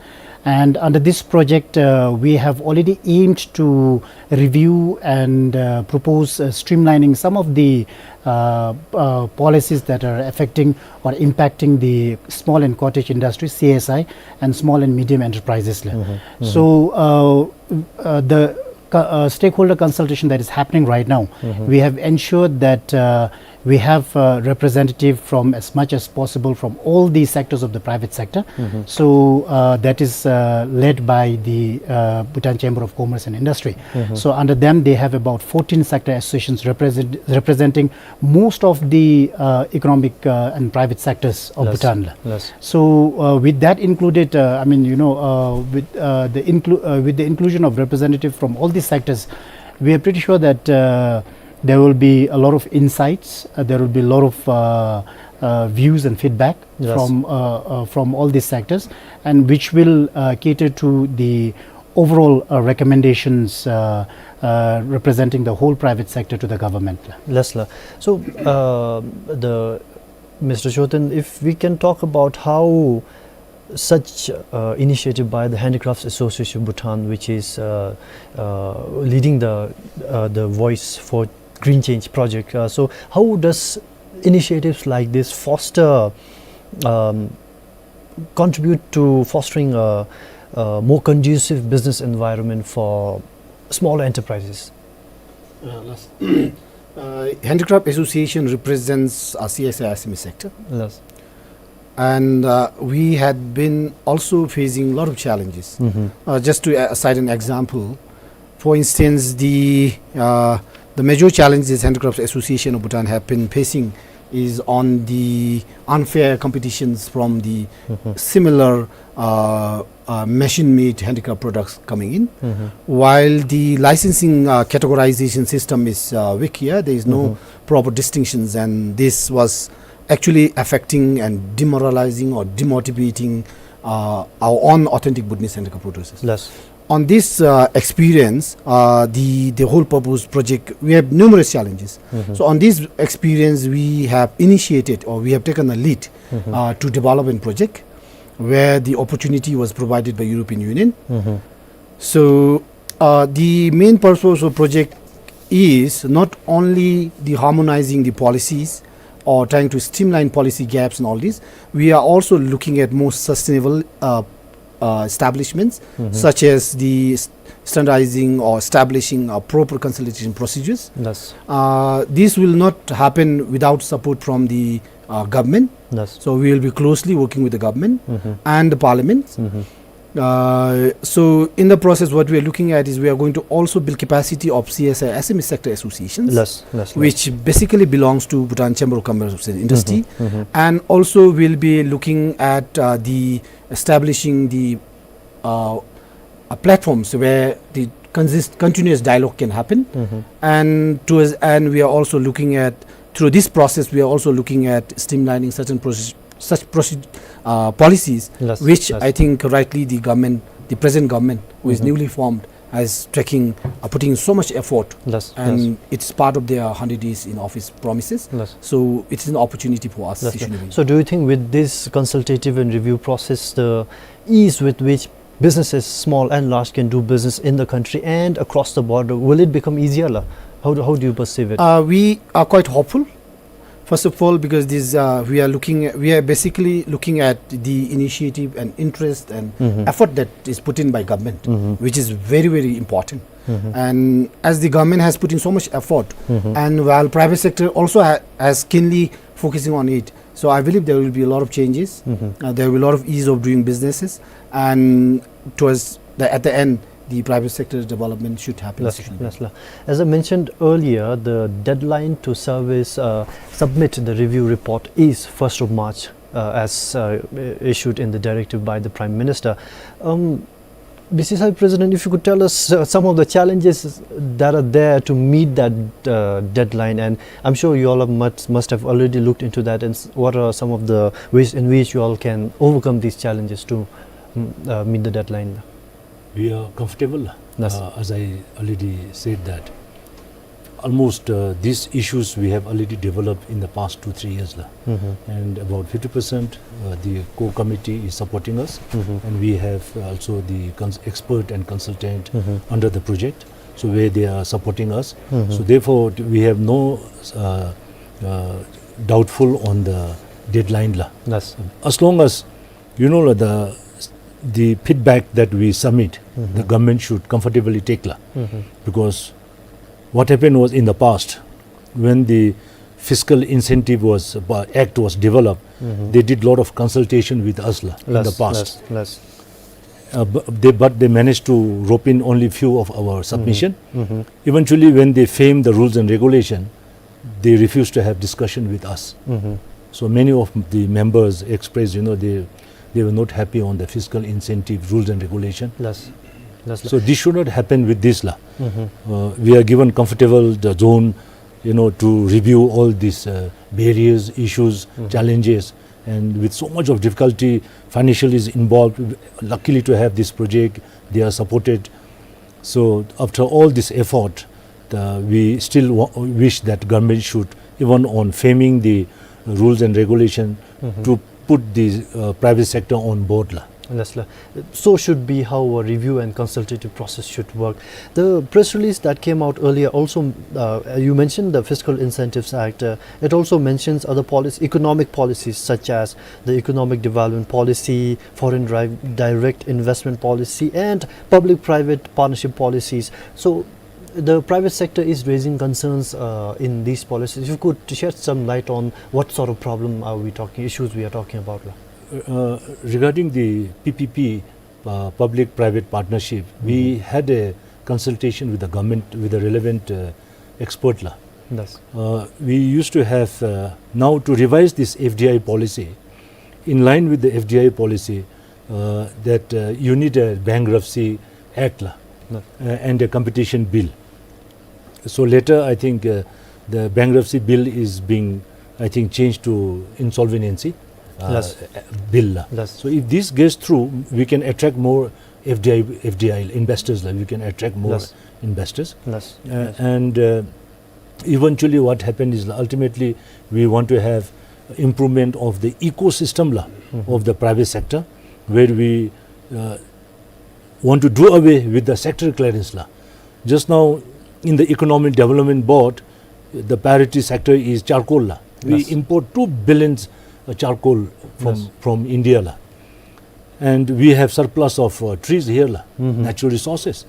and under this project, uh, we have already aimed to review and, uh, propose, uh, streamlining some of the, uh, uh, policies that are affecting or impacting the small and cottage industry, C S I, and small and medium enterprises la. So, uh, uh, the co- uh, stakeholder consultation that is happening right now, we have ensured that, uh, we have, uh, representative from as much as possible from all the sectors of the private sector. So, uh, that is, uh, led by the, uh, Bhutan Chamber of Commerce and Industry. So under them, they have about fourteen sector associations represent- representing most of the, uh, economic, uh, and private sectors of Bhutan la. So, uh, with that included, uh, I mean, you know, uh, with, uh, the inclu- uh, with the inclusion of representative from all these sectors, we are pretty sure that, uh, there will be a lot of insights, uh, there will be a lot of, uh, uh, views and feedback from, uh, uh, from all these sectors, and which will, uh, cater to the overall, uh, recommendations, uh, uh, representing the whole private sector to the government. Yes, sir. So, uh, the Mister Chothen, if we can talk about how such, uh, initiative by the Handicrafts Association of Bhutan, which is, uh, uh, leading the, uh, the Voice for Green Change project. Uh, so, how does initiatives like this foster, um, contribute to fostering a, a more conducive business environment for small enterprises? Uh, last, uh, Handicraft Association represents a C S I S M E sector. Yes. And, uh, we had been also facing a lot of challenges. Uh, just to, uh, cite an example, for instance, the, uh, the major challenges Handicrafts Association of Bhutan have been facing is on the unfair competitions from the similar, uh, uh, machine-made handicraft products coming in. While the licensing, uh, categorization system is, uh, weak here, there is no proper distinctions, and this was actually affecting and demoralizing or demotivating, uh, our own authentic Bhutanese handicraft producers. Yes. On this, uh, experience, uh, the, the whole purpose project, we have numerous challenges. So on this experience, we have initiated or we have taken a lead, uh, to develop a project where the opportunity was provided by European Union. So, uh, the main purpose of project is not only the harmonizing the policies or trying to streamline policy gaps and all this. We are also looking at more sustainable, uh, uh, establishments, such as the s- standardizing or establishing, uh, proper consultation procedures. Yes. Uh, this will not happen without support from the, uh, government. Yes. So we will be closely working with the government and the parliament. Uh, so in the process, what we are looking at is we are going to also build capacity of C S I S M E sector associations, Yes, yes, yes. which basically belongs to Bhutan Chamber of Commerce and Industry, and also we'll be looking at, uh, the establishing the, uh, uh, platforms where the consist- continuous dialogue can happen, and to us, and we are also looking at, through this process, we are also looking at streamlining certain process- such proce- uh, policies, Yes, which yes. I think rightly the government, the present government, who is newly formed, is taking, uh, putting so much effort, Yes, and yes. it's part of their hundred days in office promises. Yes. So it's an opportunity for us, Yes, yes. Sishu Newbin. So do you think with this consultative and review process, the ease with which businesses, small and large, can do business in the country and across the border, will it become easier la? How do, how do you perceive it? Uh, we are quite hopeful. First of all, because this, uh, we are looking at, we are basically looking at the initiative and interest and effort that is put in by government, which is very, very important. And as the government has put in so much effort, and while private sector also ha- has keenly focusing on it, so I believe there will be a lot of changes. Uh, there will be a lot of ease of doing businesses, and towards the, at the end, the private sector development should happen. Yes, yes, sir. As I mentioned earlier, the deadline to service, uh, submit the review report is first of March, uh, as, uh, issued in the directive by the Prime Minister. Um, B C C I President, if you could tell us, uh, some of the challenges that are there to meet that, uh, deadline, and I'm sure you all have must, must have already looked into that, and s- what are some of the ways in which you all can overcome these challenges to, mm, uh, meet the deadline? We are comfortable. Yes. Uh, as I already said that almost, uh, these issues we have already developed in the past two, three years la. And about fifty percent, uh, the core committee is supporting us. And we have also the cons- expert and consultant under the project, so where they are supporting us. So therefore, we have no, uh, uh, doubtful on the deadline la. Yes. As long as, you know, like, the the feedback that we submit, the government should comfortably take la. Because what happened was, in the past, when the fiscal incentive was, uh, act was developed, they did lot of consultation with us la, in the past. Yes, yes. Uh, bu- they, but they managed to rope in only few of our submission. Eventually, when they framed the rules and regulation, they refused to have discussion with us. So many of the members expressed, you know, they they were not happy on the fiscal incentive rules and regulation. Yes. Yes, sir. So this should not happen with this la. Uh, we are given comfortable the zone, you know, to review all these, uh, barriers, issues, challenges, and with so much of difficulty, financial is involved. Luckily to have this project, they are supported. So after all this effort, uh, we still wa- wish that government should, even on framing the rules and regulation, to put the, uh, private sector on board la. Yes, sir. So should be how a review and consultative process should work. The press release that came out earlier also, uh, you mentioned the Fiscal Incentives Act. Uh, it also mentions other policies, economic policies such as the Economic Development Policy, Foreign Dri- Direct Investment Policy, and Public-Private Partnership Policies. So the private sector is raising concerns, uh, in these policies. If you could shed some light on what sort of problem are we talking, issues we are talking about la. Uh, regarding the P P P, uh, public-private partnership, we had a consultation with the government, with the relevant, uh, expert la. Yes. Uh, we used to have, uh, now to revise this F D I policy, in line with the F D I policy, uh, that, uh, you need a bankruptcy act la, uh, and a competition bill. So later, I think, uh, the bankruptcy bill is being, I think, changed to insolvency, uh, bill la. Yes. So if this gets through, we can attract more F D I, F D I investors la. We can attract more investors. Yes. Uh, and, uh, eventually, what happened is, ultimately, we want to have improvement of the ecosystem la, of the private sector, where we, uh, want to do away with the sector clearance la. Just now, in the Economic Development Board, the priority sector is charcoal la. We import two billions, uh, charcoal from, from India la. And we have surplus of, uh, trees here la, natural resources.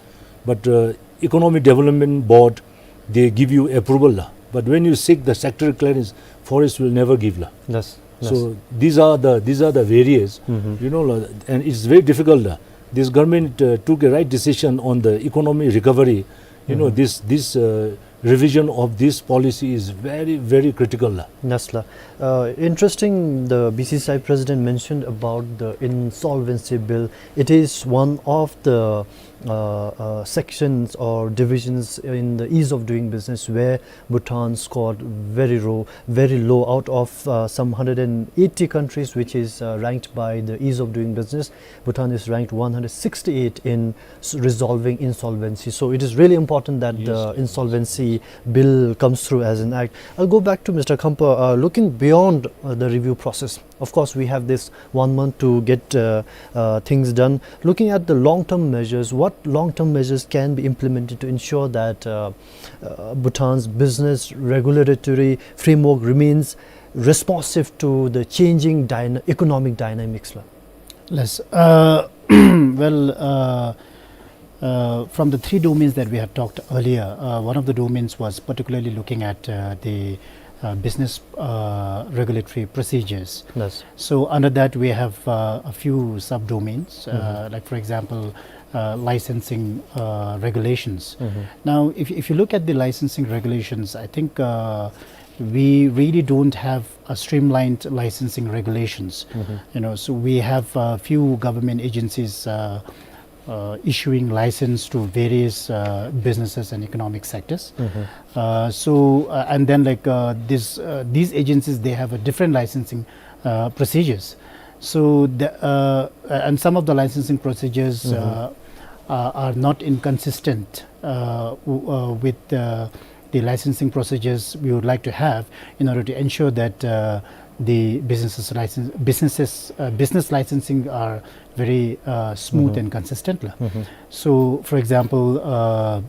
But, uh, Economic Development Board, they give you approval la. But when you seek the sector clearance, forest will never give la. Yes. So these are the, these are the various, you know, la, and it's very difficult la. This government, uh, took a right decision on the economic recovery. You know, this, this, uh, revision of this policy is very, very critical la. Yes, la. Uh, interesting, the B C C I president mentioned about the insolvency bill. It is one of the, uh, uh, sections or divisions in the ease of doing business where Bhutan scored very low, very low out of, uh, some hundred and eighty countries, which is, uh, ranked by the ease of doing business. Bhutan is ranked one hundred sixty-eight in s- resolving insolvency. So it is really important that the insolvency bill comes through as an act. I'll go back to Mister Khampa. Uh, looking beyond, uh, the review process, Of course, we have this one month to get, uh, uh, things done. Looking at the long-term measures, what long-term measures can be implemented to ensure that, uh, uh, Bhutan's business regulatory framework remains responsive to the changing dyna-, economic dynamics la? Yes. Uh, well, uh, uh, from the three domains that we had talked earlier, uh, one of the domains was particularly looking at, uh, the, uh, business, uh, regulatory procedures. Yes. So under that, we have, uh, a few subdomains, uh, Mm-hmm. like, for example, uh, licensing, uh, regulations. Mm-hmm. Now, if, if you look at the licensing regulations, I think, uh, we really don't have a streamlined licensing regulations. Mm-hmm. You know, so we have a few government agencies, uh, uh, issuing license to various, uh, businesses and economic sectors. Mm-hmm. Uh, so, uh, and then, like, uh, this, uh, these agencies, they have a different licensing, uh, procedures. So the, uh, uh, and some of the licensing procedures, Mm-hmm. uh, uh, are not inconsistent, uh, w-, uh, with, uh, the licensing procedures we would like to have in order to ensure that, uh, the businesses license, businesses, uh, business licensing are very, uh, smooth Mm-hmm. and consistent la. Mm-hmm. So, for example, uh,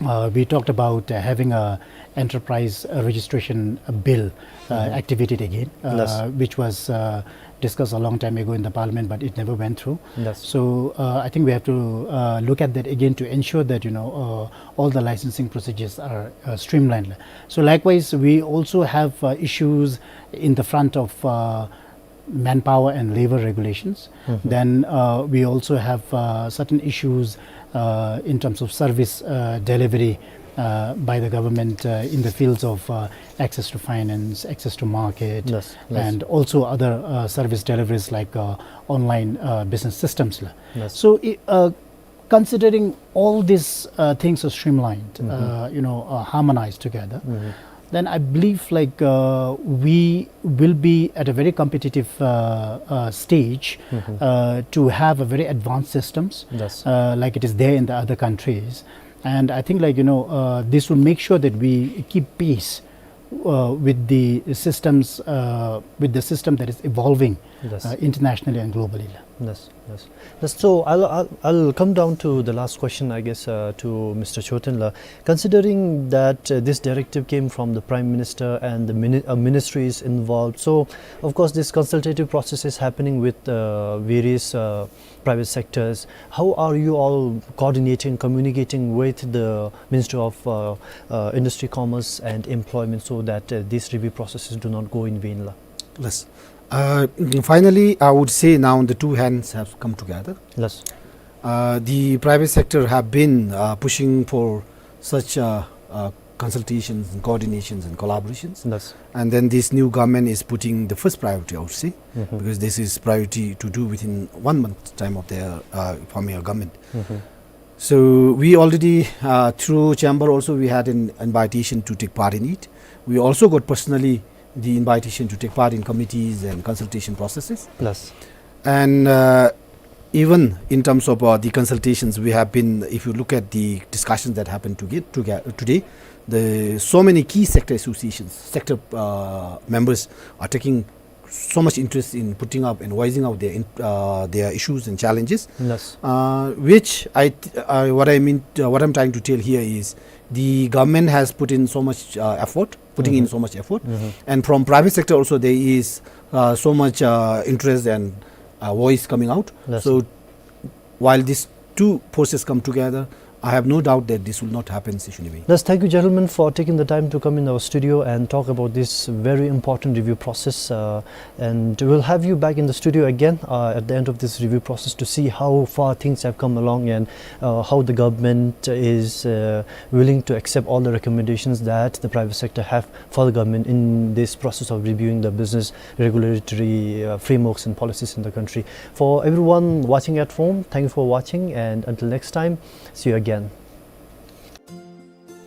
uh, we talked about, uh, having a enterprise, uh, registration, uh, bill, uh, Mm-hmm. activated again, uh, Yes. which was, uh, discussed a long time ago in the parliament, but it never went through. Yes. So, uh, I think we have to, uh, look at that again to ensure that, you know, uh, all the licensing procedures are, uh, streamlined. So likewise, we also have, uh, issues in the front of, uh, manpower and labor regulations. Mm-hmm. Then, uh, we also have, uh, certain issues, uh, in terms of service, uh, delivery, uh, by the government, uh, in the fields of, uh, access to finance, access to market, Yes, yes. and also other, uh, service deliveries like, uh, online, uh, business systems la. Yes. So, i-, uh, considering all these, uh, things are streamlined, Mm-hmm. uh, you know, uh, harmonized together, Mm-hmm. then I believe, like, uh, we will be at a very competitive, uh, uh, stage, Mm-hmm. uh, to have a very advanced systems, Yes. uh, like it is there in the other countries. And I think, like, you know, uh, this will make sure that we keep pace, uh, with the systems, uh, with the system that is evolving, Yes. uh, internationally and globally la. Yes, yes. Yes, so I'll, I'll, I'll come down to the last question, I guess, uh, to Mister Chothen la. Considering that, uh, this directive came from the Prime Minister and the mini-, uh, ministry is involved, so of course this consultative process is happening with, uh, various, uh, private sectors. How are you all coordinating, communicating with the Ministry of, uh, uh, Industry, Commerce and Employment so that, uh, these review processes do not go in vain la? Yes. Uh, finally, I would say now the two hands have come together. Yes. Uh, the private sector have been, uh, pushing for such, uh, uh, consultations and coordinations and collaborations. Yes. And then this new government is putting the first priority, I would say, Mm-hmm. because this is priority to do within one month time of their, uh, forming a government. Mm-hmm. So we already, uh, through chamber also, we had an invitation to take part in it. We also got personally the invitation to take part in committees and consultation processes. Yes. And, uh, even in terms of, uh, the consultations, we have been, if you look at the discussions that happened to get, to get, today, the, so many key sector associations, sector, uh, members are taking so much interest in putting up and voicing out their in-, uh, their issues and challenges, Yes. uh, which I th-, uh, what I mean, uh, what I'm trying to tell here is the government has put in so much, uh, effort, putting in Mm-hmm. so much effort, Mm-hmm. and from private sector also there is, uh, so much, uh, interest and, uh, voice coming out. Yes. So while these two forces come together, I have no doubt that this will not happen, Sri Shunibhai. Yes, thank you, gentlemen, for taking the time to come in our studio and talk about this very important review process. Uh, and we'll have you back in the studio again, uh, at the end of this review process to see how far things have come along and, uh, how the government is, uh, willing to accept all the recommendations that the private sector have for the government in this process of reviewing the business regulatory, uh, frameworks and policies in the country. For everyone watching at home, thank you for watching, and until next time, see you again.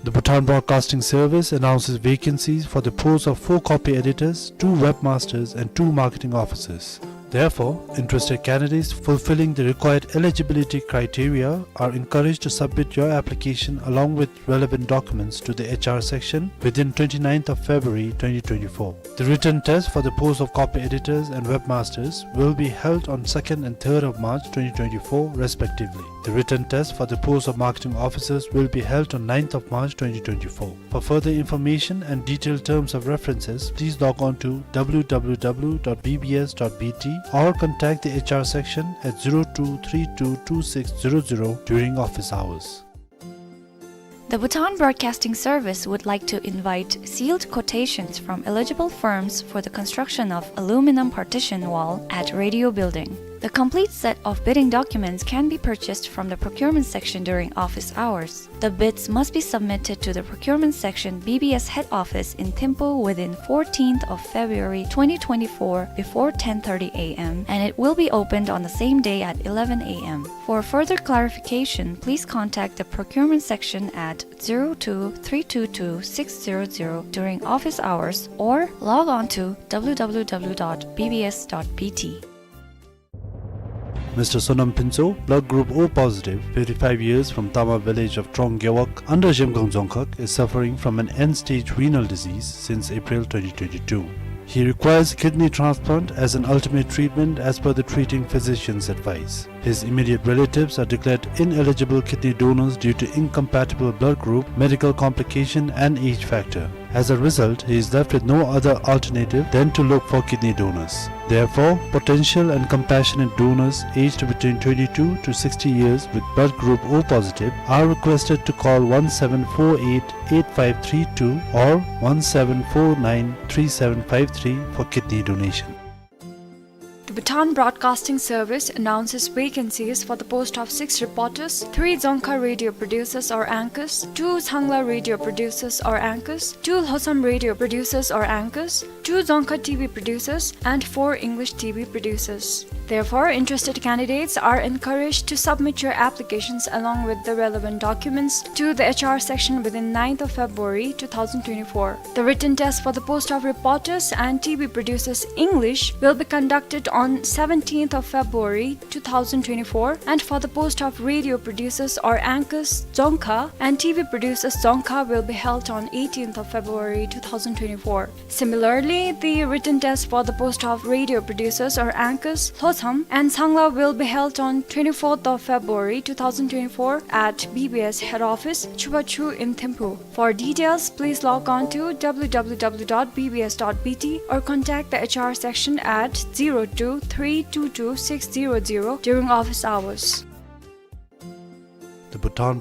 The Bhutan Broadcasting Service announces vacancies for the posts of four copy editors, two webmasters, and two marketing officers. Therefore, interested candidates fulfilling the required eligibility criteria are encouraged to submit your application along with relevant documents to the H R section within twenty-ninth of February twenty twenty-four. The written test for the post of copy editors and webmasters will be held on second and third of March twenty twenty-four respectively. The written test for the post of marketing officers will be held on ninth of March twenty twenty-four. For further information and detailed terms of references, please log on to w w w dot b b s dot b t or contact the H R section at zero two three two two six zero zero during office hours. The Bhutan Broadcasting Service would like to invite sealed quotations from eligible firms for the construction of aluminum partition wall at Radio Building. The complete set of bidding documents can be purchased from the procurement section during office hours. The bids must be submitted to the procurement section, B B S head office in Thimphu within fourteenth of February twenty twenty-four before ten thirty a m, and it will be opened on the same day at eleven a m. For further clarification, please contact the procurement section at zero two three two two six zero zero during office hours or log on to w w w dot b b s dot b t. Mister Sonam Phuntsho, blood group O positive, fifty-five years, from Tama village of Trong Gewog under Zhemgang Dzongkhag, is suffering from an end-stage renal disease since April twenty twenty-two. He requires kidney transplant as an ultimate treatment as per the treating physician's advice. His immediate relatives are declared ineligible kidney donors due to incompatible blood group, medical complication, and age factor. As a result, he is left with no other alternative than to look for kidney donors. Therefore, potential and compassionate donors aged between twenty-two to sixty years with blood group O positive are requested to call one seven four eight eight five three two or one seven four nine three seven five three for kidney donation. The Bhutan Broadcasting Service announces vacancies for the post of six reporters, three Dzongkha radio producers or anchors, two Changla radio producers or anchors, two Lhotsam radio producers or anchors, two Dzongkha T V producers, and four English T V producers. Therefore, interested candidates are encouraged to submit your applications along with the relevant documents to the H R section within ninth of February two thousand twenty-four. The written test for the post of reporters and T V producers English will be conducted on seventeenth of February two thousand twenty-four, and for the post of radio producers or anchors Dzongkha and T V producers Dzongkha will be held on eighteenth of February two thousand twenty-four. Similarly, the written test for the post of radio producers or anchors Lhotsam and Changla will be held on twenty-fourth of February two thousand twenty-four at B B S head office, Chubachu in Thimphu. For details, please log on to w w w dot b b s dot b t or contact the H R section at zero two three two two six zero zero during office hours. The Bhutan